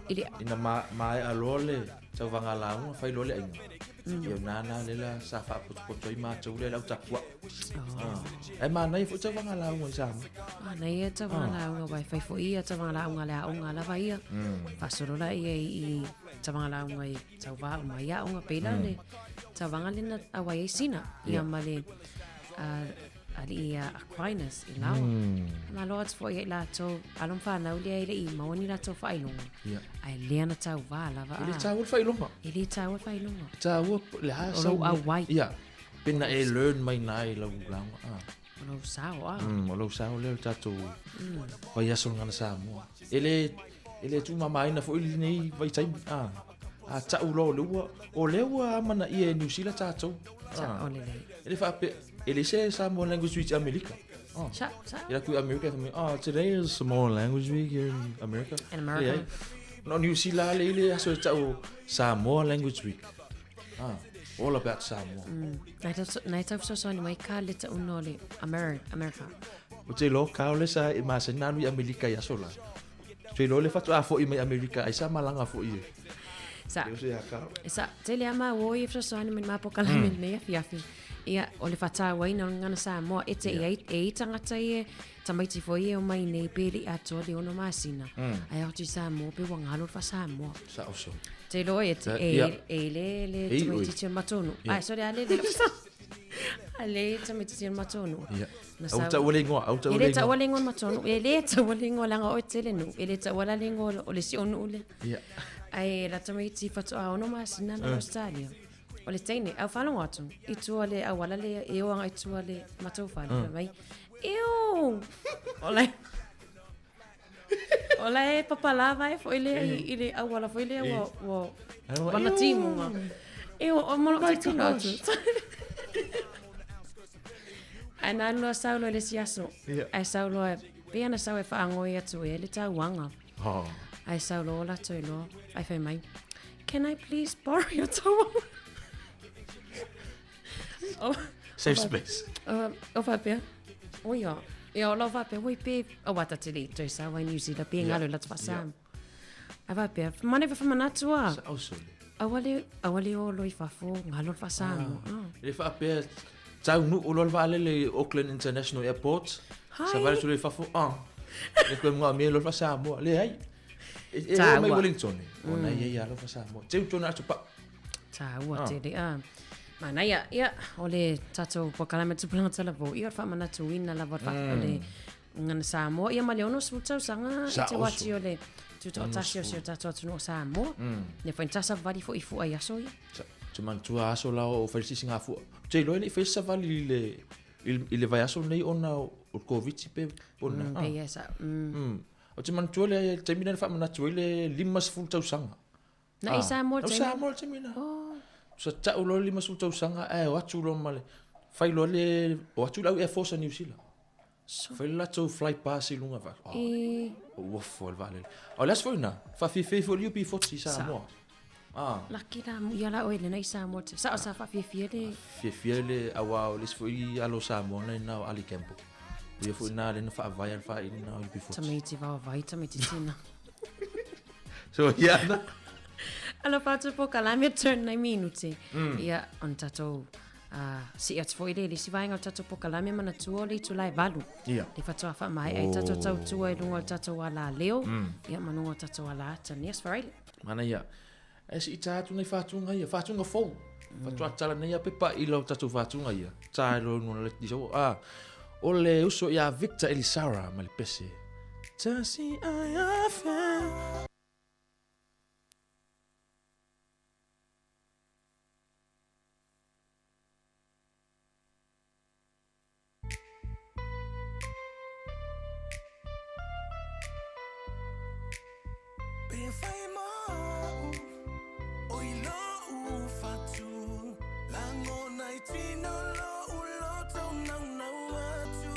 I le ina ma, maea loa le tauvaga lauga, fai loa le aiga. Ia nānā le la sa faapotopoto ai matou lea le au tapuaʻu. Oh. Ah. Ae manaia foi tauvaga lauga i Samoa. Manaia tauvaga lauga wai fai foi ia tauvaga lauga le aoga lava ia. Faasolo la ia i tauvaga lauga i tauvā uma i aoga pela le tauvaga lena auai ai sina. Ia ma le alii ia Aquinas i lawa. Malo atu foi ai latou alo ma whanau lea i le i maua ni latou faailoga. Ia. Ae lea na tauvā lava E le tāua le faailoga. E le tāua le faailoga. E tāua le a O lou auai. Ia. Pena e learn mai nā i lau lauga. Ah. O lou sao, ah. O lou sao lea o le tatou vaiaso le gagana Samoa. E le, e le tumamaina foi lenei vaitaimi. Ah. A tau loa o le ua, o lea ua amanaia e Niu Sila tatou. Sa, o lelei. E le faapea, e le se Samoan Language Week i Amerika. Oh. Sa, sa. I la ku Amerika, fai mai, oh, today is Samoan Language Week here in America. In America. Leai. No Niu Sila le ile aso e tau Samoa Language Week. Ah, all about Samoa. Nai tau fesoasoani mai ka le taʻuga o le America. O te iloa ka ole sa e masani na anu i Amerika i aso la. Te iloa le faatoa foi mai Amerika ai sa malaga foi e. Sa, Leo se ia ka. sa tele a mau i e fesoasoani mai ma pokalame mm. nei afiafi. Ia, o le whatawaina o le ngana Samoa, e te ia, e i tangata i e tamaiti foi e o mai nei peli atoa le ono masina. Ai atu i Samoa, pe ua ngalo le wha Samoa. Sa oso. Te loa e, te, e, e le, le Ei, tamaiti oi. tio matonu. Ai, sorry, a le, le, a le tamaiti tio matonu. Ia. Na Au tau le ingoa, au tau E le le taua ingoa. le ingoa matonu, e le taua le ingoa langa o e tele nu, e le taua la le ingoa o le si onu le. Ia. Ai, la tamaiti whatoa ono masina na Australia. O le teine, au faalogo atu, i tua le auala lea, e o agai tua le matou fale, fai mai, Ew! O la o la e papalava e foi lea i le auala foi lea ua, ua, wana timuga. Ew, o ma lou tilotilo atu. Ae na alu loa sau loa i le isi aso. Ae sau loa, pei ana sau e faagoi atu ea le tauaga. Ae sau loa o latou loa, ae fai mai, Can I please borrow your tauaga? Safe space. O faapea, oi a, ia o lau faapea, oi pe, aua ta te le i toe sau ai New Zealand, pe ngalo i la te faasam. Ai faapea, manaia faamanatu a. Sa ausole. Aua le, aua le o loa i fafo, ngalo le faasamoa. Le faapea, taunuu loa le vaalele i Auckland International Airport. Hi. Savali atu loa i fafo, ah. Le koe manaomia loa le faasamoa. Leai. E oo mai Wellington, ona e i ai lava lau faasamoa. Teu tonu atu pau. Taua tele, ah. Manaia, ia, o le tatou polokalame Tupulaga Talavou, ia o le faamanatuina lava o le Gagana Samoa, ia ma le 60 tausaga i te wati o le tutoatasi o si o tatou atunuu o Samoa. Ia foi na ta savali foi i fua i aso ia. Te manatua aso la o fai le sisigafua. Ou te iloa e le i faia se savali i le, i le vaiaso lenei ona o le Koviti pe ona. Pe ia sa. Ou te manatua le taimi lea na faamanatu ai le 50 tausaga. Na i Samoa le taimi? Na i Samoa le taimi lena. Sa tau loa le 50 tausaga ae o atu loa ma le, fai loa le, o atu le au Air Force a Niu Sila. Fai le latou fly pass i luga, fai, oh, ua ofo le vaalele. A o le aso foi lena, faafiafia ai foi le UB40 i Samoa. Ah. Laki la, ia la oe lena i Samoa. Sa o sa faafiafia le... Fiafia le, aua o le isi foi alo o Samoa na ina o Ali Campbell. O ia foi na lea na faavae a le faaili na o UB40. Tamaiti vaovai, tamaiti tina. So, ia na. Alofa atu polokalame turn nai minute. Ia, ona tatou sii atu foi lea i le isi vaega o le tatou polokalame manatua o le itula e 8. Ia. Le faatoa faamaea ai tatou tautua i luga o le tatou alaleo, ia ma luga o le tatou ala ata nei Aso Faraile. Manaia. Ae sii ta atu nei faatuga ia, faatuga fou. Faatoa tala nei a pepa i lau tatou faatuga ia. Ta lo nuna le tiso. Ah, o le uso ia Victor Elisara ma le pese. Tasi ai afe. Pe fai mau o i lou fatu Lagona i tino lou loto naunau atu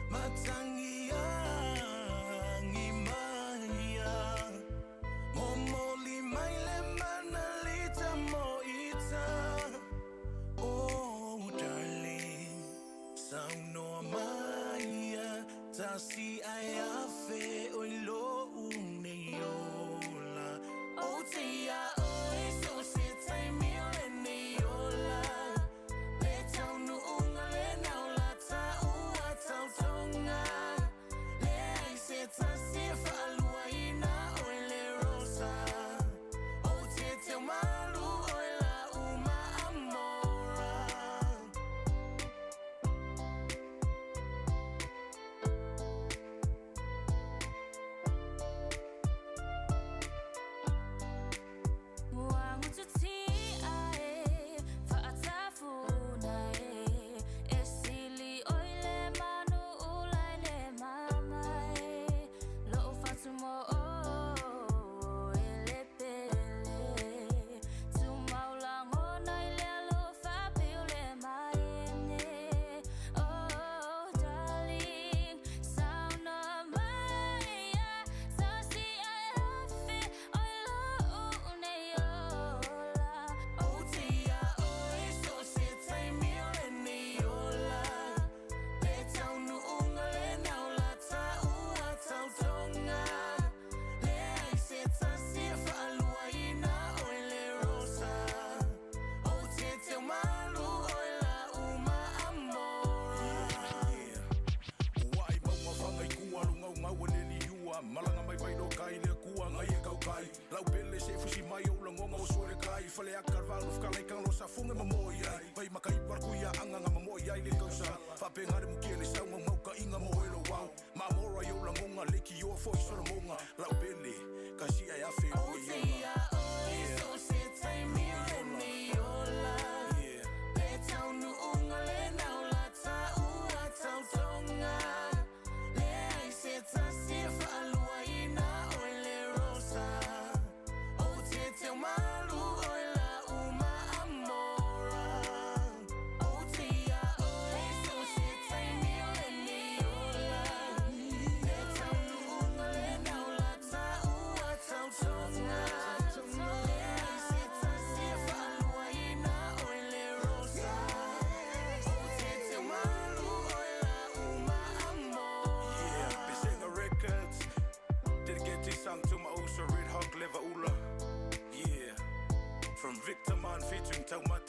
Matangi agi maia Momoli mai le mana lita mo ita Oh darling Saunoa maia Tasi ai afe o i lou nei ola O te ia oe so se taimi o lenei ola Le taunuuga le naula taua tautoga Leai se tasi e faaluaina oe le Rosa O te teu malu oe la uma amora.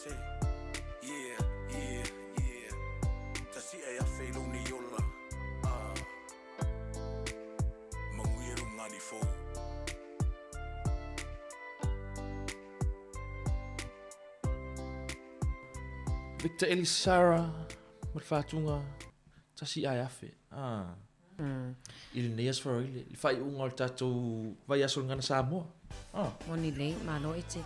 Faete. Yeah, yeah, yeah. Tasi'a e afe i lou nei ola. Ah. Manuia lou gani fou. Victor Elisara ma le faatuga tasi ae afe. Ah. Mm. I lenei aso faraile, le faaiuga o le tatou vaiaso o le Gagana Samoa. Ah. Moni lelei, malo e te.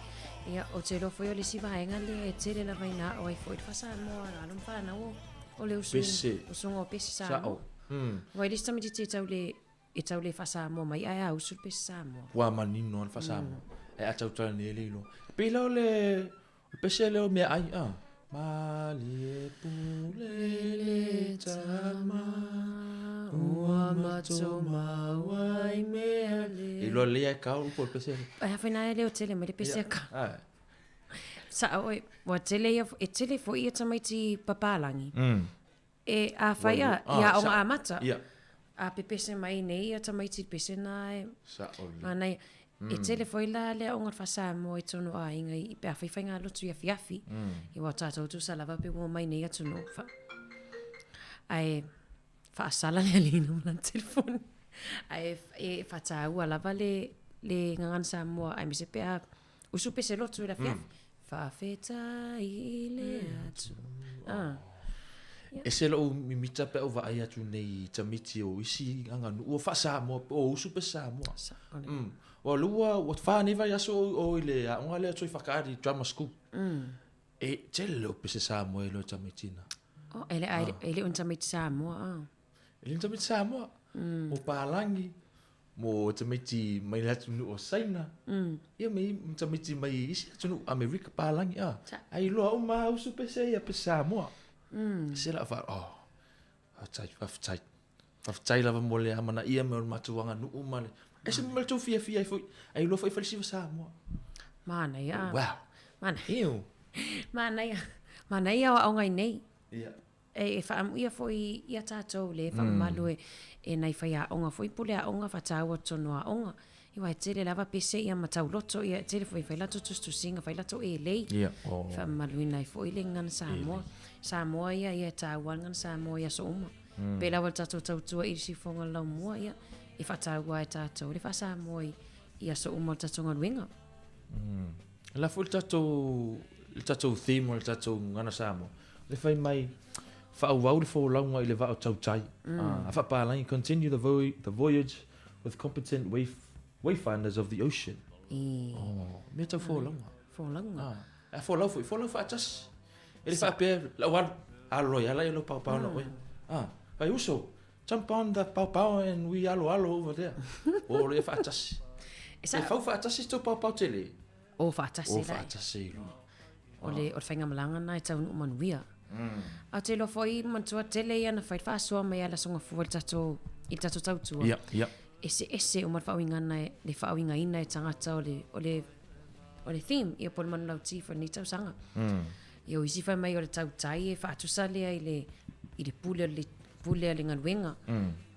Ia, ou te iloa foi o le isi vaega lea e tele lava ina aao ai foi le faa-Samoa a alo ma fanau o, o le usu, Pese. usuga o pese Samoa. Sa'o. Mm. Aua e le isi tamaitiiti e tau le, e tau le faa-Samoa mai ae a usu le pese Samoa. Ua manino lava le faa-Samoa. Ae a tautala nei e le iloa. E pei la o le, o le pese lea o meaai, a. Malie pule le tama ua matou maua i mea le. E iloa lelei lava e kao upu o le pese lea. Ae a fai na e leo tele mai le pese a kao. Ae. Sa'o oe, ua tele ia, e tele foi ia tamaiti papalagi. E a fai a, i aoga amata. A pepese mai nei ia tamaiti i le pese na e. Sa'o lelei. Manaia. E tele foi la le aoga o le faa-Samoa i tonu o aiga i pe a fai faigalotu i afiafi. Ia ua tatou tusa lava pe ua omai nei atunuu. Fa, ae faasala le alii ma lana telefoni. Ae e faataua lava le, le gagana Samoa aemaise pe a usu pese lotu i le afiafi. Faafetai i le Atua. Ah. Ese lou mimita pe a ou vaai atu nei i tamaiti o isi aganuu ua faa-Samoa o usu pe Samoa. Mm. Ua lua, ua fa nei vaiaso o i le aoga lea Toi Whakaari Drama School. E tele leo pese Samoa e loa tamaiti na. Oh, e le, ah. e le o ni tamaiti Samoa. Ah. E le o ni tamaiti Samoa. Mo Pālangi, mo tamaiti mai le atunuu o Saina, ia me tamaiti mai isi atunuu, Amerika, Pālangi, a. Ai loa uma a usu pese ia pese Samoa. Se la fa, oh, faafetai, faafetai. Faafetai lava mo le amanaia mai o le matou aganuu ma le, ese ma le tou fiafia ai foi, ai loa foi falesiva Samoa. Manaia. Wow. Manaia. Ew. Manaia. Manaia o aoga i nei. Ia. E whaamuia foi ia tātou le whaamamalu e, e nai whaiaonga foi pule aonga whataua tono aonga. I wai tele lava pese ia ma tauloto ia tele foi whai lato tusitusinga whai lato e lei. Ia, oh. Whaamamaluina ai foi le ngana Samoa. Samoa ia ia e tāua ngana Samoa ia so uma. Pe lawa le tātou tautua i sifonga lau mua ia e whataua e tātou le wha Samoa i, i aso uma o le tātou galuega. La foi le tatou le tatou theme o le tatou Gagana Samoa, le fai mai faaauau le folauga i le vaa o tautai. A faapalagi, continue the the voyage with competent wayf wayfinders of the ocean. Oh, mea tau folauga. Folauga. A folau foi, folau faatasi. E le faapea lau alu, alo ai ala ia lau paopao na oe. Fai uso, jump on the paopao and we alo alo over there. O lo ia faatasi. E sa... E fau faatasi tou paopao tele. O faatasi O la. faatasi i loa. O le, o le faigamalaga na e taunuu manuia. A ou te iloa foi manatua tele ia na fai le faasoa mai a le Aso Gafua i le tatou, i le tatou tautua. Ia, ia. Eseese uma le faauigaina e, le faauigaina e tagata o le, o le, o le theme, ia po o le manulauti foi i lenei tausaga. Ia o isi fai mai o le tautai e faatusa lea i le, i le pule o le, pule a le galuega.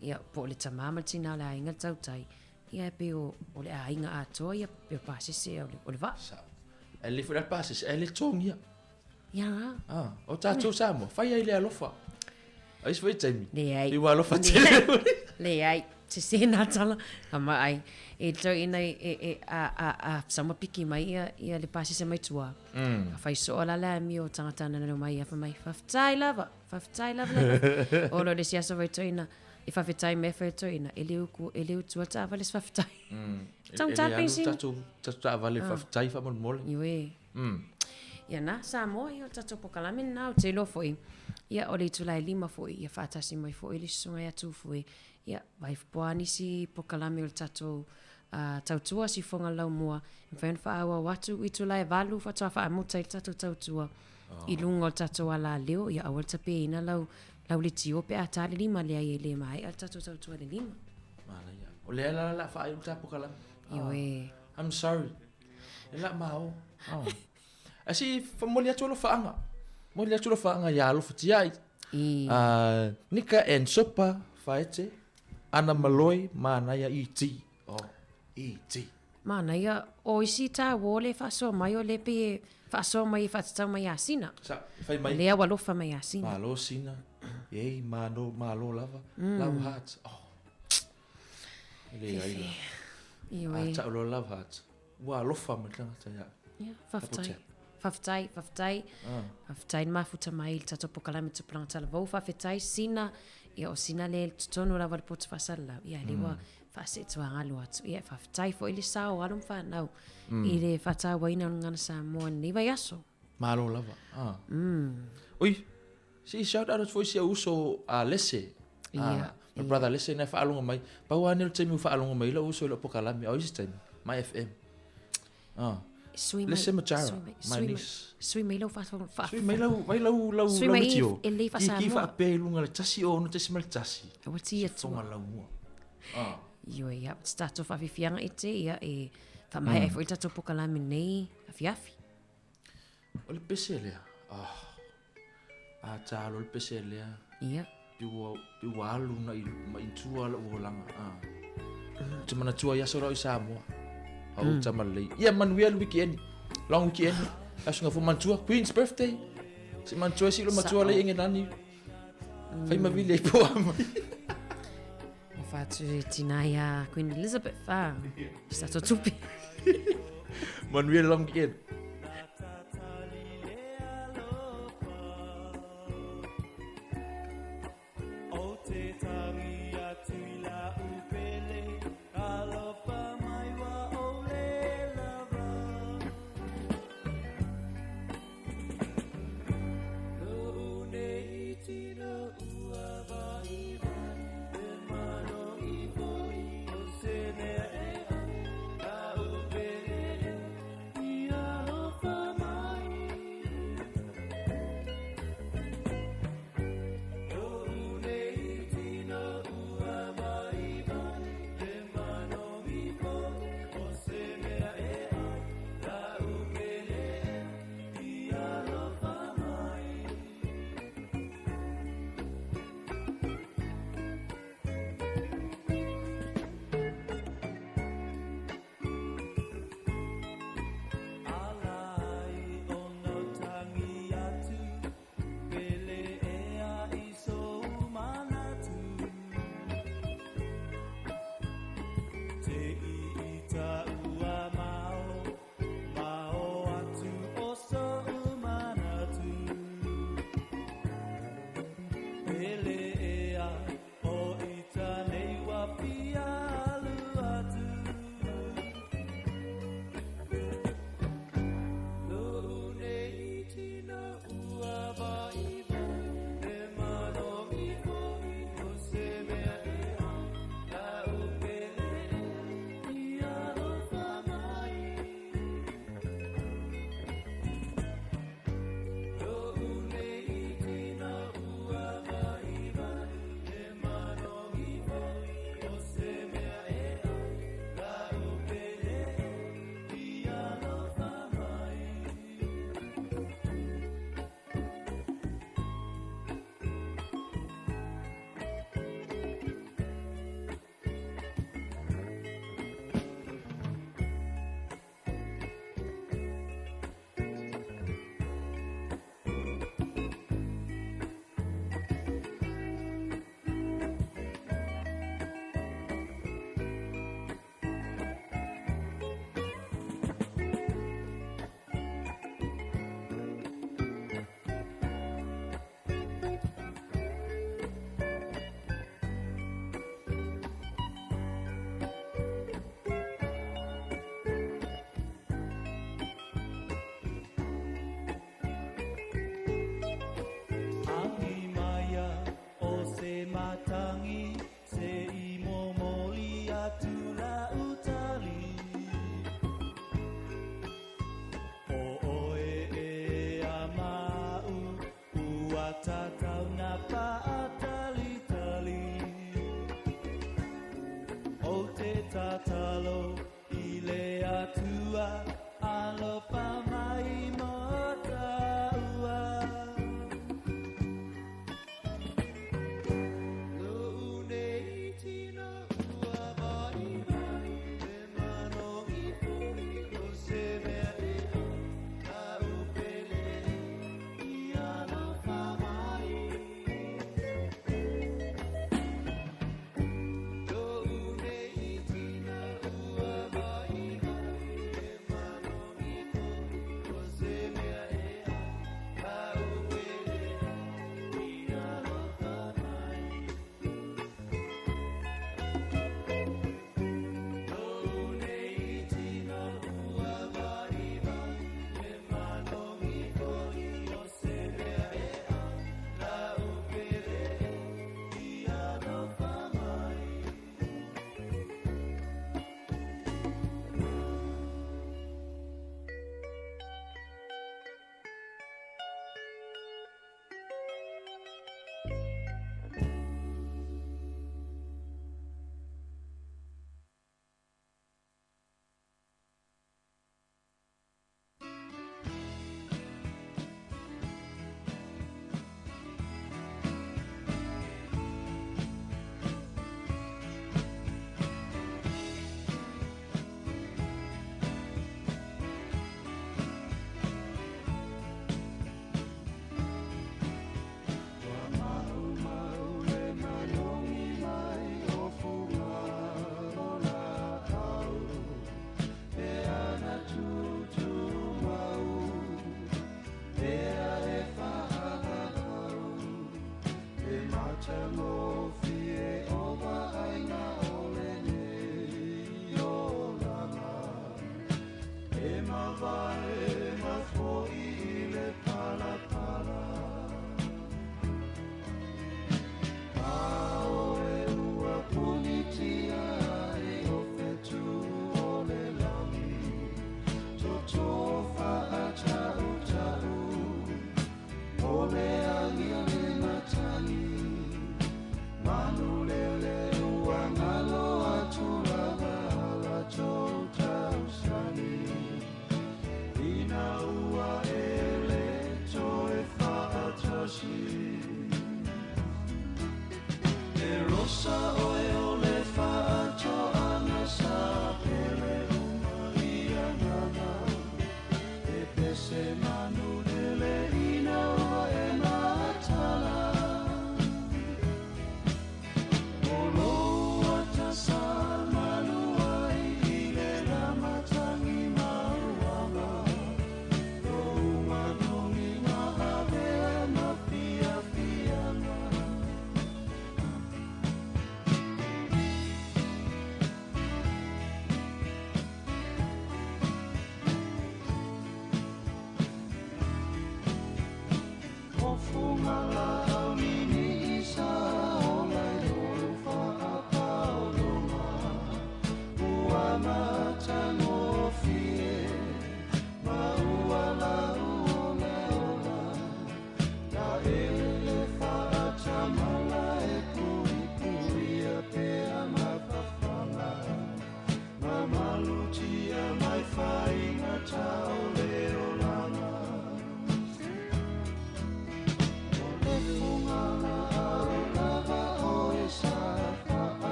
Ia po o le tamā ma le tinā o le aiga le tautai. Ia e pei o, o le aiga atoa ia pei o pasese o le, o le vaa. Sao. E le foi la pasese, e le togia. Ia nga. Ah, o tatou Samoa, fai ai le alofa. A isi foi taimi. Leai. I ua alofa tele. Leai. Sese nā tala. Ka ma ai. E tau ina e, e, e a, a, a sama piki mai ia, ia le pasese mai tua. Ka whai soa la le amio o tangata ana reo mai ia wha mai. Whawhetai lava. Whawhetai lava. O lo le si aso vai tau ina. E whawhetai me whai tau ina. E le uku, e le utua taavale se whawhetai. Tau E le alu pensini. tatou, tatou taavale whawhetai whamolemole. Ioe. Ia na, Samoa, ia o le tatou pokalame lena, ou te iloa foi, ia o le itula e lima foi, ia faatasi mai foi le susuga ia Tufue, ia vaefupoa nisi pokalame o le tatou uh, tautua sifoga laumua, e mafai ona faaauau atu itula e valu faatoa faamuta ai le tatou tautua i luga o le tatou alaleo, ia aua le tapeina lau, lau letio pe a tā le lima, leai e le maea le tatou tautua i le lima. Manaia. O lea la la faaiu le ta pokalame. Ioe. I'm sorry. E la mao. Oh. Ae se i momoli atu alofaaga. Momoli atu alofaaga iā Alofa Tiai. I. Nika and Sopa Faete, Ana Maloi, Manaia ET. Oh, ET. Manaia, o isi tāua o le faasoa mai o le pei e Faasoa mai e faatatau mai ia Sina. Sa, fai mai. Lea ua alofa mai ia Sina. Malo Sina. Ei, malo, malo lava. Love hearts. Oh. E le ai la. Ioe. A tau loa love hearts. Ua alofa mai le tagata ia. Ia, faafetai. Faafetai, faafetai. Ah. Faafetai le mafuta mai i le tatou polokalame Tupulaga Talavou. Faafetai Sina. Ia o Sina lea i totonu lava o le poto faasalalau. Ia lea ua faaseetuagalu atu. Ia faafetai foi le sao o alo ma fanau i le faatauaina o le Gagana Samoa i lenei vaiaso. Malo lava. Ah. Oi, se i shout out atu foi si ou uso a Lese. Ia, My brother Lese na e faalogo mai. Pau lava lenei o le taimi ua faalogo mai ai lou uso i lau polokalame, a o isi taimi, My FM. Ah. Sui mai, Lese ma Jara, sui mai, my sui mai, niece. sui mai lau faafofoga. Sui mai lau, vai lau, lau, Sui lau mai leitio. e lei Ki, ki faasamoa. faapea i luga le 1 6.1. Ua ti atua. Fonga lau mua. Ah. Ioe, ia, te tatou faafiafiaga e te, ia, e faamaea ai foi le tatou polokalame nei afiafi. O le pese lea. Ah. A talo le pese lea. Ia. Pi ua, pi ua alu na i, ma i tua lou olaga. Ah. Ou te manatua i aso la o i Samoa. A ou tama lelei. Ia manuia le weekend. Long weekend. Aso nga fo manatua. Queen's birthday. Se manatua si lo matua lei Engelani. Fai ma vili ai po mai. O whātu tina ia Queen Elizabeth, ah. Se tatou tupe. Manuia le long weekend. O te tangi atu i la upele, alofa mai wa o le lava. Lo nei tino ua vai vai, e mano i foi o se mea e ai, la upele e, ia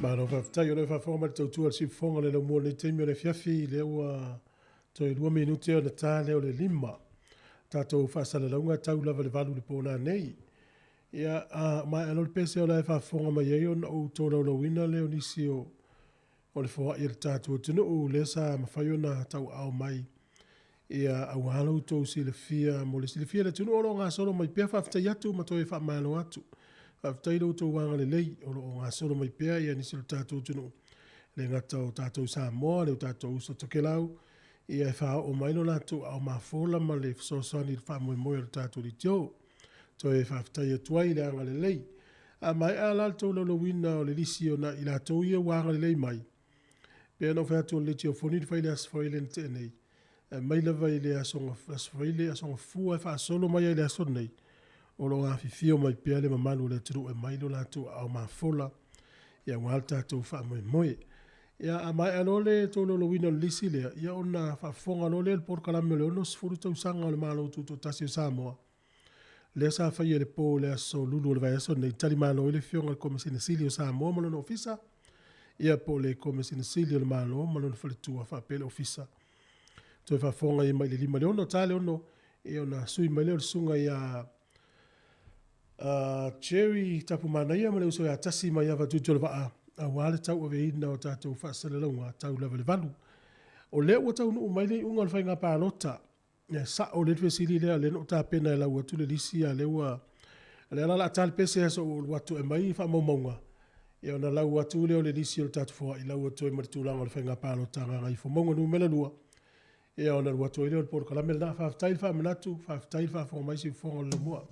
Malo faafetai o le faafofoga mai le tautua le siufofoga le laumua lenei taimi o le afiafi lea ua toe 2 minute ona ta lea o le 5. Tatou faasalalauga tau lava le 8 le po nanei. Ia maea loa le pese o la e faafofoga mai ai ona ou tolaulauina lea o nisi o le foai o le tatou atunuu lea sa mafai ona tauaao mai ia aua lo outou silafia mo le silafia le atunuu o lo o gasolo mai pea faafetai atu ma toe faamalo atu. Faafetai lo outou agalelei o lo o gasolo mai pea ia nisi o le tatou atunuu. Le gata o tatou Samoa, le o tatou uso Tokelau, ia e faaoo mai lo latou aao mafola ma le fesoasoani i le faamoemoe o le tatou leitio. Toe faafetai atu ai le agalelei. A maea la le tolaulauina o le lisi o na i latou ia ua agalelei mai, pe na ou fai atu o le leitio foni le fai le aso Faraile na tea nei, mai lava i le aso Faraile, aso Gafua e faasolo mai ai le aso nei, o lo o afifio mai pea le mamalu o le atunuu e mai lo latou aao mafola, ia aua le tatou faamoemoe. Ia a maea loa le tolaulauina o le lisi lea, ia ona faafofoga loa lea le polokalame o le 60 tausaga o le Malo Tutoatasi o Samoa. Lea sa faia le po le aso Lulu o le vaiaso nei, talimalo ai le afioga i le Komesina Sili o Samoa ma lona ofisa, ia po o le Komesina Sili o le Malo ma lona faletua faapea le ofisa. Toe faafofoga ia mai le 5 le 6 ta le 6, ia ona sui mai lea o le susuga ia Jerry Tapumanaia ma le uso ia Tasi mai Avatutu o le Vaa, aua le tauaveina o tatou faasalalauga tau lava le 8. O lea ua taunuu mai le iuga o le faiga palota. Ia sao le fesili lea le no tapena e lau atu le lisi a le ua le ala la tali pese aso o atu e mai faamaumauga. Ia ona lau atu le o le lisi o le tatou foai lau atu e mai le tulaga o le faiga palota Gagaifomauga numera 2. Ia ona lau atu ai le o le polokalame lena. Faafetai le faamanatu, faafetai le faafofoga mai siufofoga o le laumua.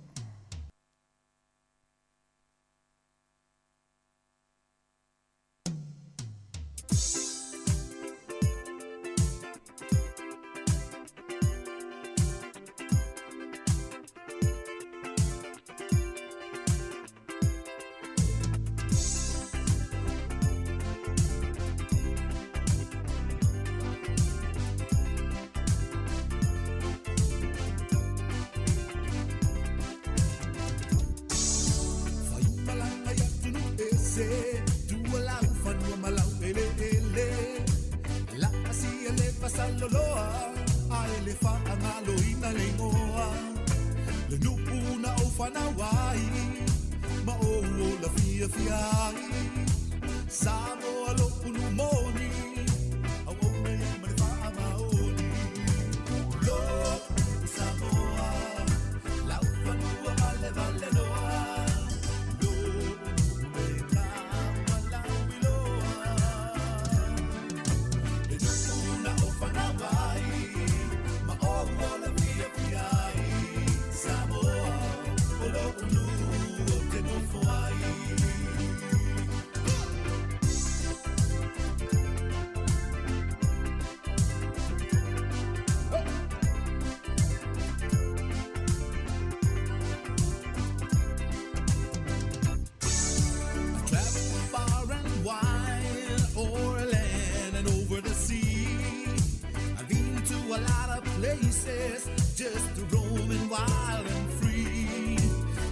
places just roaming wild and free.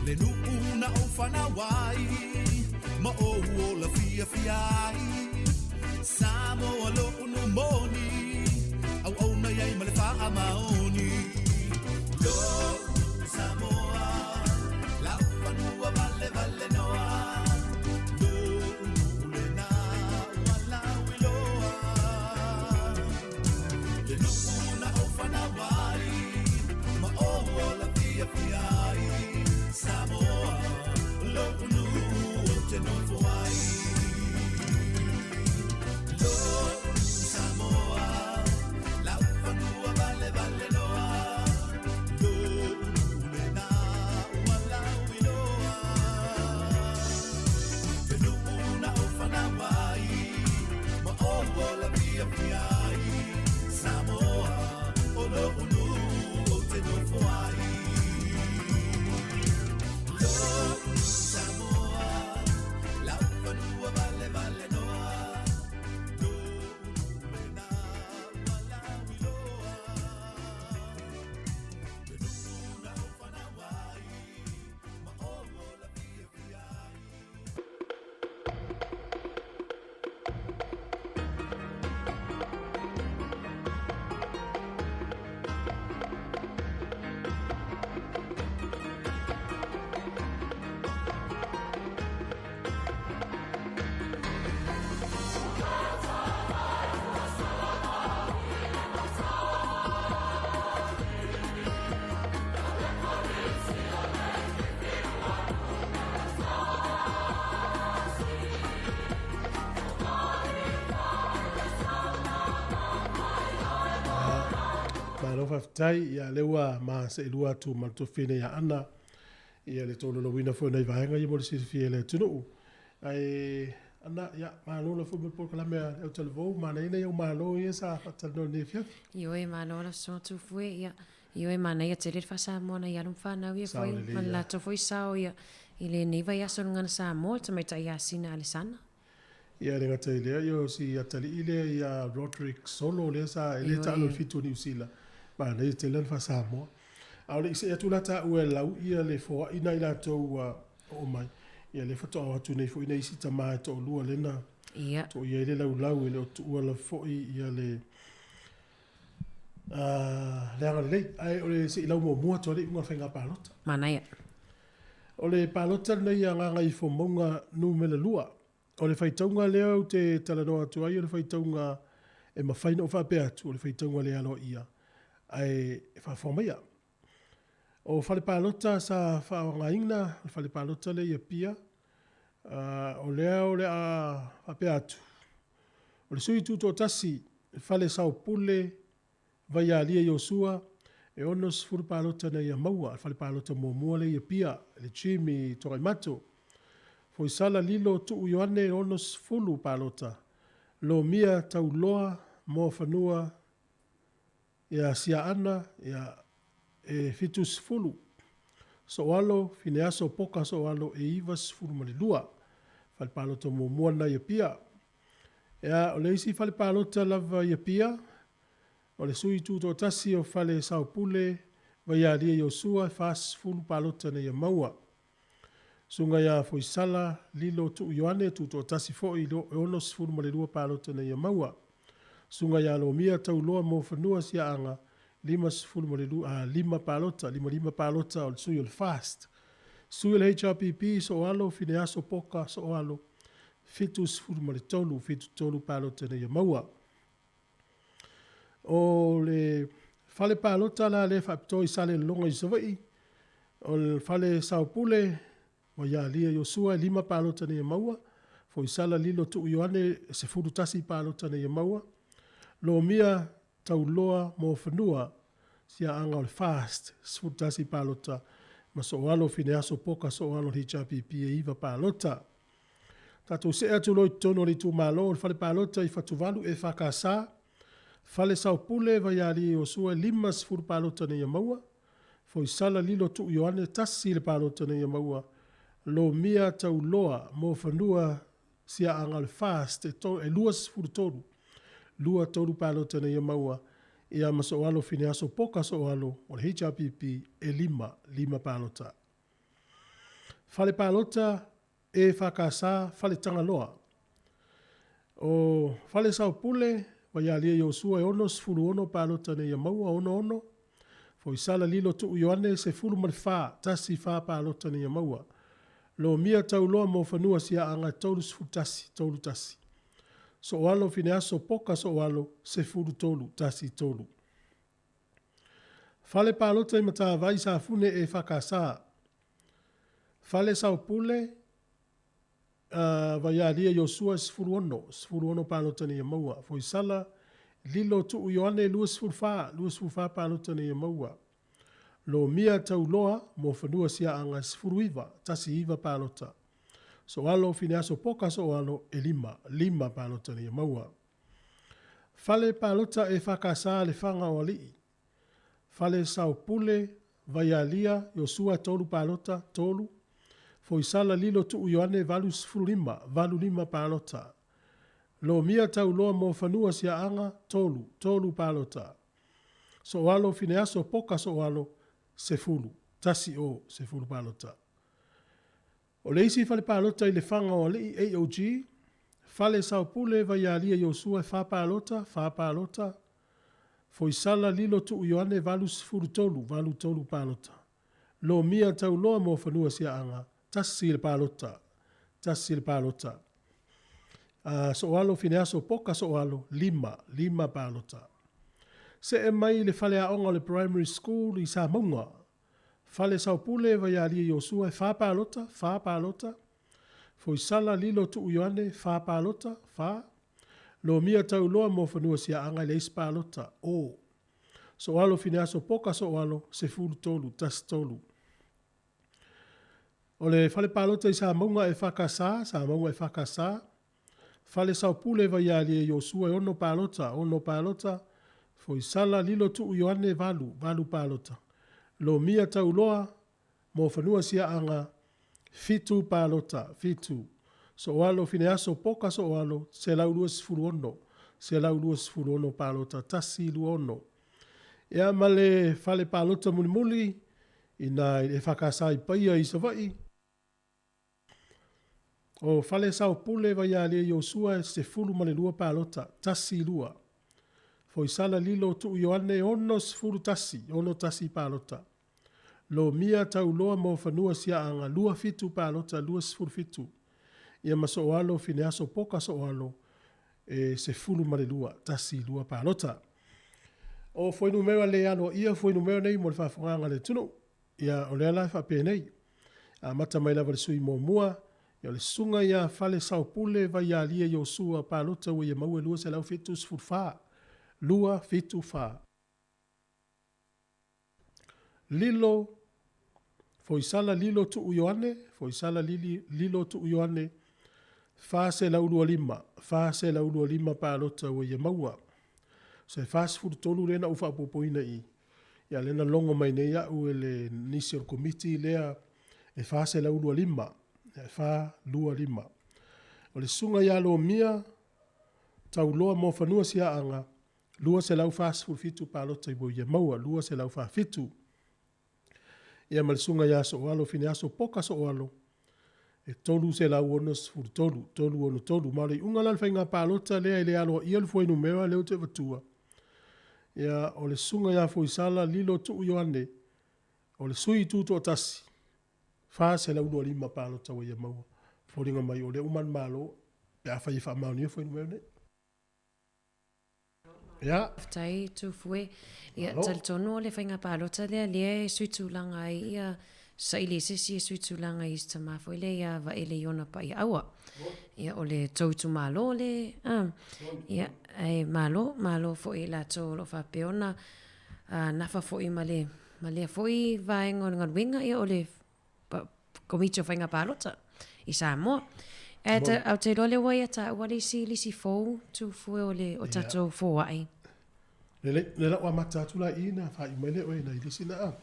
Le nu'u na ou fanau ai ma ou ola fiafia ai. Samoa lo'u nuu moni auauna i ai ma le faamaoni. Lo'u Samoa lau fanua valevalenoa. Lo'u nuu lena ua lauiloa. Le nuu na ou fanau ai ma ou ola fiafia ai. Samoa lo'u nuu ou te nofo ai. Lo'u Samoa lau fanua valevalenoa. Lo'u nuu lena ua lauiloa. Le nuu na ou fanau ai ma ou ola fiafia ai. Samoa o lo'u nuu ou te nofo ai. Lo'u Samoa lau fanua valevalenoa. Lo'u nuu lena ua lauiloa. Le nuu na ou fanau ai ma ou ola fiafia ai. Malo faafetai, ia lea ua maseelua atu ma le tofi nei ia Ana, ia le tolaulauina foi o nai vaega ia mo le silafia e le atunuu. Ae Ana, ia malo lava foi mo le polokalame a le autalavou, manaia nai au malo ia sa faatalanoa i lenei afiafi. Ioe, malo lava soa Tufue, ia ioe manaia tele le faa-Samoa nai alo ma fanau ia Sao foi lelei ma le ia. latou foi sao ia i lenei vaiaso i le Gagana Samoa, le tamaitai ia Sina Alesana. Ia le gata i lea, ia o si atalii lea ia Roderick Solo lea sa e le taalo i le fitu o Niu Sila, manaia tele lana faa-Samoa. A o le i see atu la taua e lau ia le foai nai latou ua oo mai, ia lea faatoa o atu nei foi nai isi tama e toalua lea na toia ai le laulau e le o tuua lava foi ia le le agalelei. Ae o le se i lau muamua atu lava le iuga o le faiga palota. Manaia. O le palota lenei a Gagaifomauga numera 2. O le faitauga lea ou te talanoa atu ai o le faitauga e mafai ona ou faapea atu o le faitauga le aloaia ae faafofoga maia. O fale palota sa faaaogaina, o le fale palota lea i Apia, o lea o le a faapea atu, o le sui tutoatasi, fale saopule Vaialia Iosua, e 60 palota na ia maua, le fale palota muamua lea i Apia, le Jimmy Tuagaimato. Foisala Lilo Tuu Ioane, e 60 palota. Lomia Tauloa Moafanua ia Siaana, ia, e 70. Soalo Fineaso Poka Soalo, e 92. Fale palota muamua lena i Apia. Ia, o le isi fale palota lava i Apia, O le sui tutoatasi o Fale Saopule, Vaialia Iosua, e 40 palota na ia maua. Susuga ia Foisala Lilo Tuu Ioane, tutoatasi foi, e 62 palota na ia maua. Susuga ia Lomia Tauloa Moafanua Siaaga, 55 palota, lima lima palota o le sui o le FAST. Sui o le HRPP, Sooalo Fineaso Poka Sooalo, 73, 73 palota na ia maua. O le fale palota la lea faapitoa i Salelologa i Savaii, o le fale saopule Vaialia Iosua e 5 palota na ia maua, Foisala Lilo Tuu Ioane e 11 palota na ia maua, Lomia Tauloa Moafanua Siaaga o le FAST 11 palota ma Sooalo Fineaso Poka Sooalo HRPP e 9 palota. Tatou see atu loa i totonu o le itumalo o le fale palota i Fatuvalu EFKS, Fale Saopule Vaialii Iosua e 50 palota na ia maua, Foisala Lilo Tuu Ioane tasi le palota na ia maua, Lomia Tauloa Moafanua Siaaga o le FAST e 23, 2 3 palota na ia maua. Ia ma So'oalo Fineaso Poka So'oalo o le HRPP e 5, 5 palota. Fale Palota EFKS Fale Tagaloa. O Fale Saopule, Vaialia Iosua e 66 palota na ia maua, 66. Foisala Lilo Tuu Ioane, 14, 14 palota na ia maua. Lomia Tauloa mo Fanua Siaaga, 31, 31. So'oalo Fineaso Poka So'oalo, 13, 13. Fale Palota i Matavai Safune EFKS. Fale Saopule, Vaialia Iosua e 16, 16 palota na ia maua. Foisala Lilo Tuu Ioane 24, 24 palota na ia maua. Lomia Tauloa mo Fanua Siaaga 19, 19 palota. So'oalo Fineaso Poka So'oalo e 5, 5 palota na ia maua. Fale Palota EFKS Lefaga o Alii. Fale Saopule, Vaialia, Iosua 3 palota, 3. Foisala Lilo Tuu Ioane 85, 85 palota. Lomia Tauloa mo Fanua Siaaga, 3, 3 palota. So'oalo Fineaso Poka So'oalo, 10, 10, 10 palota. O le isi fale palota i Lefaga o Alii AOG, Fale Saopule Vaialia Iosua e 4 palota, 4 palota. Foisala Lilo Tuu Ioane 83, 83 palota. Lomia Tauloa mo Fanua Siaaga, 1 le palota, 1 le palota. So'oalo Fineaso Poka So'oalo, 5, 5 palota. Se'e mai le faleaoga o le Primary School i Samauga. Fale Saopule Vaialia Iosua e 4 palota, 4 palota. Foisala Lilo Tuu Ioane, 4 palota, 4. Lomia Tauloa mo Fanua Siaaga i le isi palota, o. So'oalo Fineaso Poka So'oalo, 13, 13. O le fale palota i Samauga EFKS, Samauga EFKS, Fale Saopule Vaialia Iosua e 6 palota, 6 palota. Foisala Lilo Tuu Ioane 8, 8 palota. Lomia Tauloa mo Fanua Siaaga, 7 palota, 7. So'oalo Fineaso Poka So'oalo, 126, 126 palota, 126. Ia ma le fale palota mulimuli, ina i le EFKS i Paia i Savaii. O Fale Saopule Vaialia Iosua e 12 palota, 12. Foisala Lilo Tuu Ioane 61, 61 palota. Lomia Tauloa mo Fanua Siaaga, 27 palota, 27. Ia ma So'oalo Fineaso Poka So'oalo e 12, 12 palota. O fuainumera le aloaia fuainumera nei mo le faafofogaaga a le atunuu. Ia o lea la e faapenei. Amata mai lava i le sui muamua, ia o le susuga ia Fale Saopule Vaialia Iosua palota ua ia maua e 274, 274. Lilo Foisala Lilo Tuu Ioane, Foisala Lili, Lilo Tuu Ioane, 425, 425 palota ua ia maua. So e 43 lea na ou faaopoopoina i i. Ia lea na logo mai nei au e le nisi o le komiti lea e 425, e 425. O le susuga ia Lomia Tauloa mo Fanua Siaaga, 247 palota ua ia maua, 247. Ia ma le susuga ia So'oalo Fineaso Poka So'oalo, e 363, 363. Ma o le iuga la o le faiga palota lea e le aloaia le fuainumera lea ou te avatua, ia o le susuga ia Foisala Lilo Tuu Ioane, o le sui tutoatasi, 425 palota ua ia maua. Foliga mai o lea ua manumalo pe afai e faamaonia fuainumera nei. Ia. Faafetai Tufue. Ia, talitonu o le faiga palota lea, lea e sui tulaga ai ia saili e se isi e sui tulaga i si tama foi lea ia Vaele Iona Paiaaua. Ia, o le tou itumalo le, a. Ia, ae malo, malo foi i latou o lo o faapea ona nafa foi ma le, ma lea foi vaega o le galuega, ia o le Komiti o Faiga Palota i Samoa. Ae ta, ou te iloa lea ua ia taua le isi lisi fou Tufue o le o tatou foai. Lelei, lea la ua amata atu la i i na faaiu mai lea oe nai lisi na a.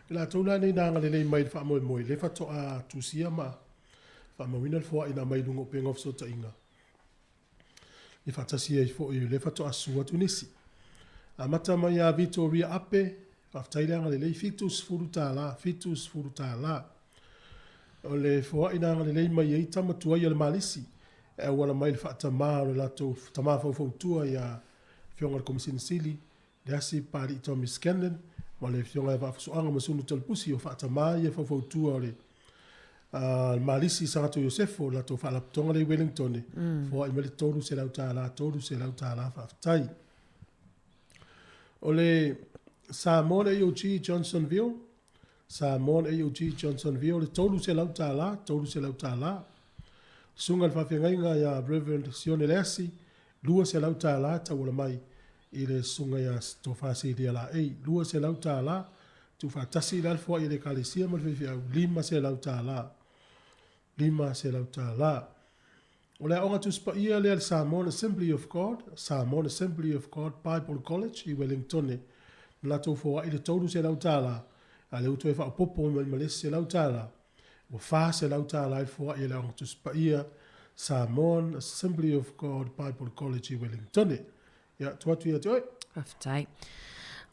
I latou la nei na agalelei mai i le faamoemoe, lea faatoa tusia ma faamauina le foai na aumai i luga o upega o fesootaiga. I faatasi ai foi, lea faatoa susu atu nisi. Amata mai ia Vitoria Ape, faafetai le agalelei, $70, $70. O le foai na agalelei mai ai tama tuai a le Malisi e auala mai i le faatamā o le latou tamā faufautua ia Afioga i le Komesina Sili, Leasi Papalii Tommy Scanlan ma le Afioga ia Vaafusuaga Masunu Talapusi o faatamā ia faufautua o le le Malisi Sagato Iosefo, le latou faalapotopotoga lea i Wellingtone, foai mai le $300, $300 faafetai. O le Samoan AOG Johnsonville, Samoan AOG Johnsonville, le $300, $300. Susuga i le Faafeagaiga ia Rev. Sione Leasi, $200 tauala mai i le Susuga ia Tofa Silia Laei, $200. Tuufaatasi la le foai a le Ekalesia ma le faifeau, $500. $500. O le Aoga Tusi Paia lea a le Samoan Assembly of God, Samoan Assembly of God Bible College i Welengtone, na latou foai le $300, a lea ua toe faaopoopo mai ma le isi $100, ua $400 i le foai a le Aoga Tusi Paia Samoan Assembly of God Bible College i Welengtone. Ia, tuu atu ia te oe. Faafetai.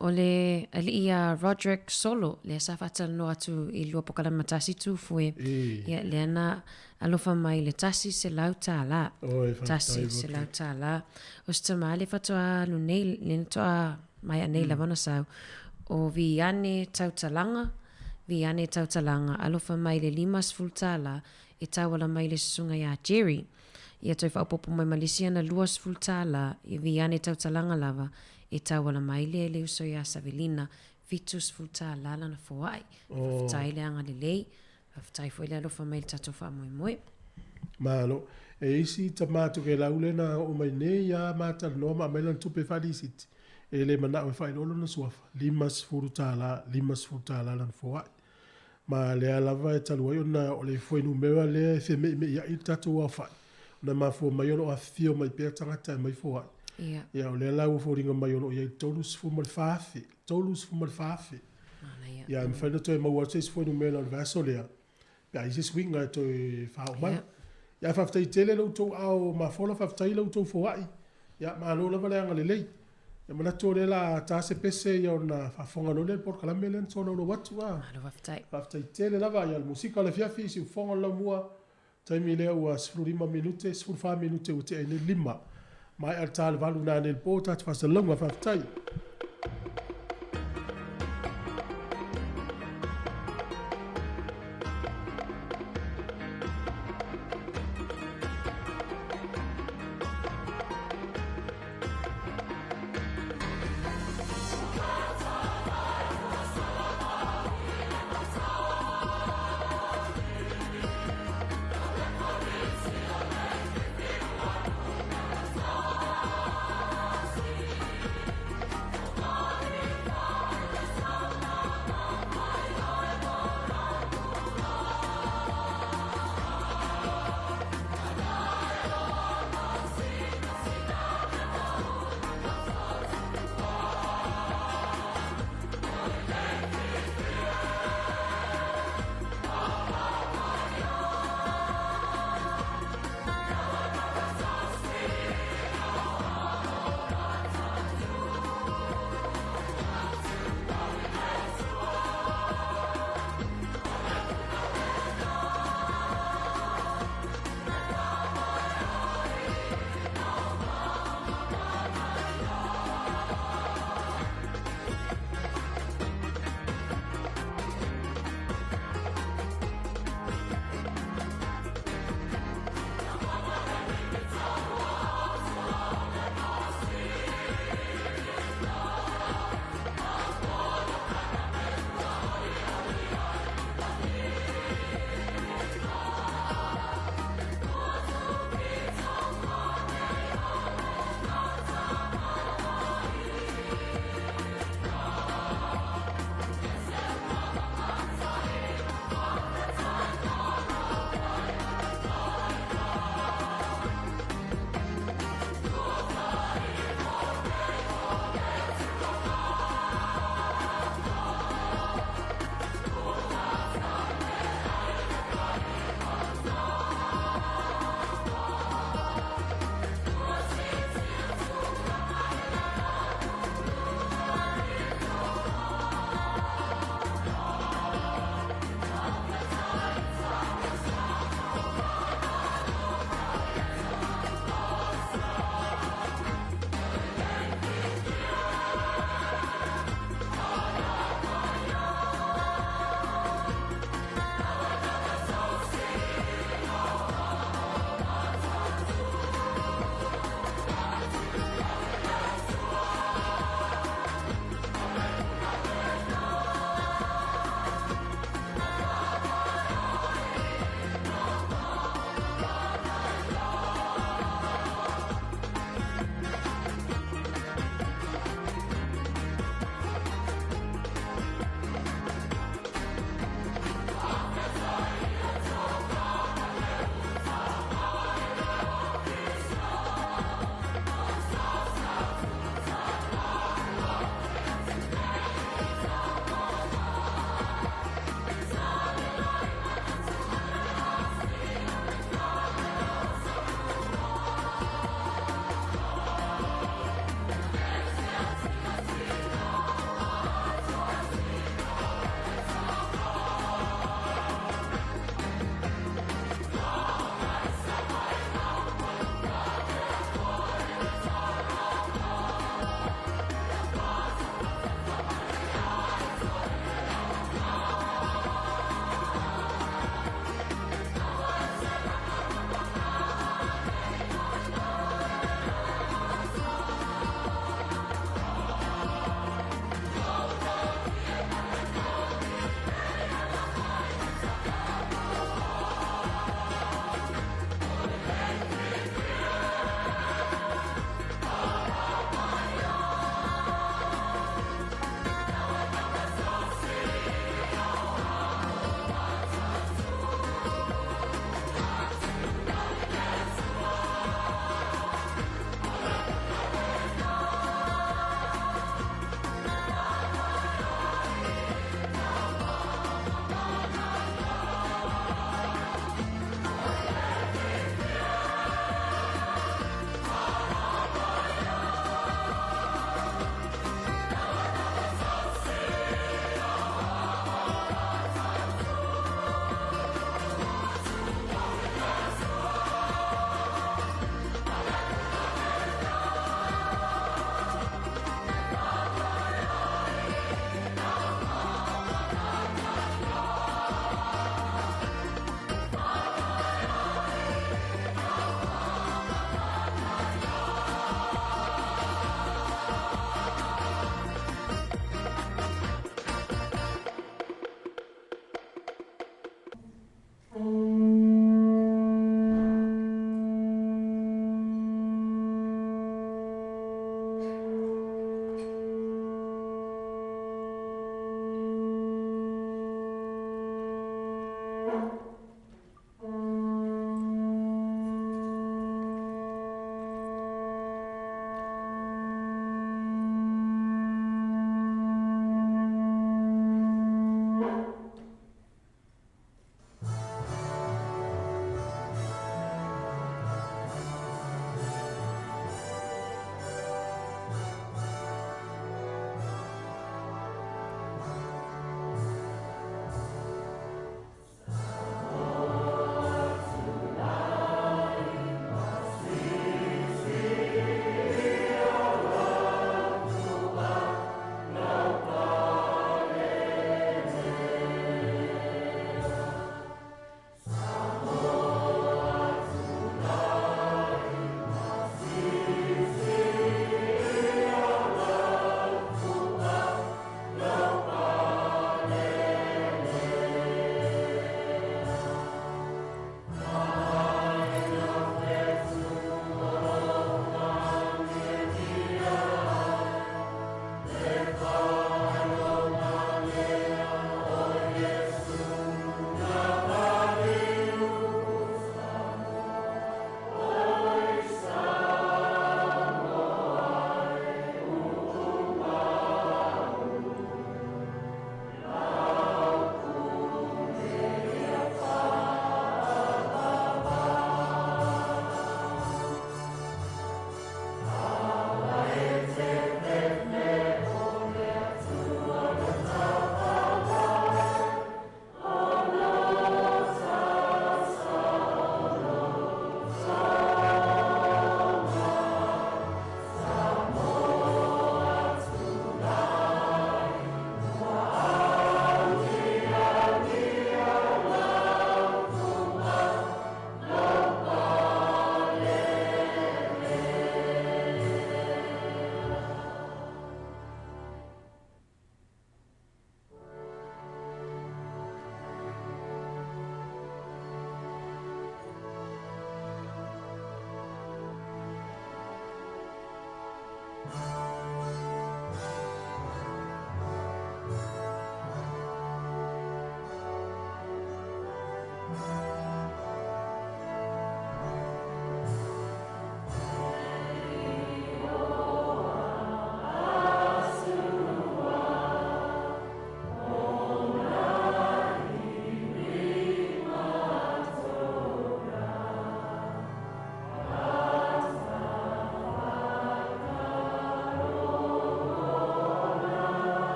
O le alii ia Roderick Solo, lea sa faatalanoa atu i lua pokalama tasi tufue. Ia, lea na alofa mai le $100. Oi, faafetai. $100. O se tama le faatoa alu nei, le na toa maea nei lava ona sau, o Viane Tautalaga, Viane Tautalaga, alofa mai le $50 e tauala mai le susuga ia Jerry. Ia toe faaopoopo mai ma le isi ana $20 i Viane Tautalaga lava e tauala mai lea i le uso ia Savelina, $70 lana foai. Faafetai le agalelei, faafetai foi le alofa mai i le tatou faamoemoe. Malo. E i ai si tama Tokelau lea na oo mai nei lava ma talanoa ma aumai lana tupe faalisiti, e le manao e faailoa lona suafa, $50, $50 lana foai. Ma lea lava e talu ai ona o le fuainumera lea e feme'ime'ia'i le tatou aofa'i, ona e mafua mai o lo o afifio mai pea tagata e aumai foa'i. Ia. Ia, o lea la ua foliga mai o lo o i ai 34,000, 34,000. Manaia. Ia, e mafai ona toe maua atu se isi fuainumera o le vaiaso lea, pe a i ai se isi uiga e toe faaoo mai. Ia. Ia, ae faafetai tele lo outou aao mafola, faafetai lo outou foa'i. Ia, malo lava le agalelei. Ia manatu o lea o le a ta se pese ia ona faafofoga loa lea i le polokalame lea na tolaulau atu. A. Malo faafetai. Faafetai tele lava. Ia, o le musika o le afiafi, siufofoga o le laumua, taimi lea ua 15 minute, 14 minute ua tea ai nei le 5. Maea le ta le 8 nanei i le po, tatou faasalalauga. Faafetai.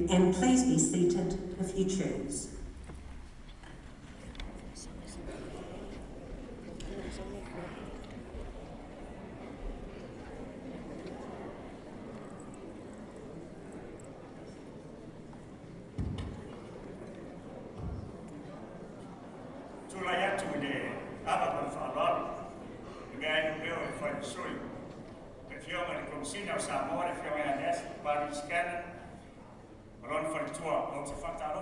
you, and please be seated if you choose. Tulai atu i le ava ma le faaaloalo i mea ai numeo e fai sui. Le Afioga i le Komesina o Samoa, le Afioga ia Nancy Barry Scanlon, ma lona faletua. Ou te faatalofa.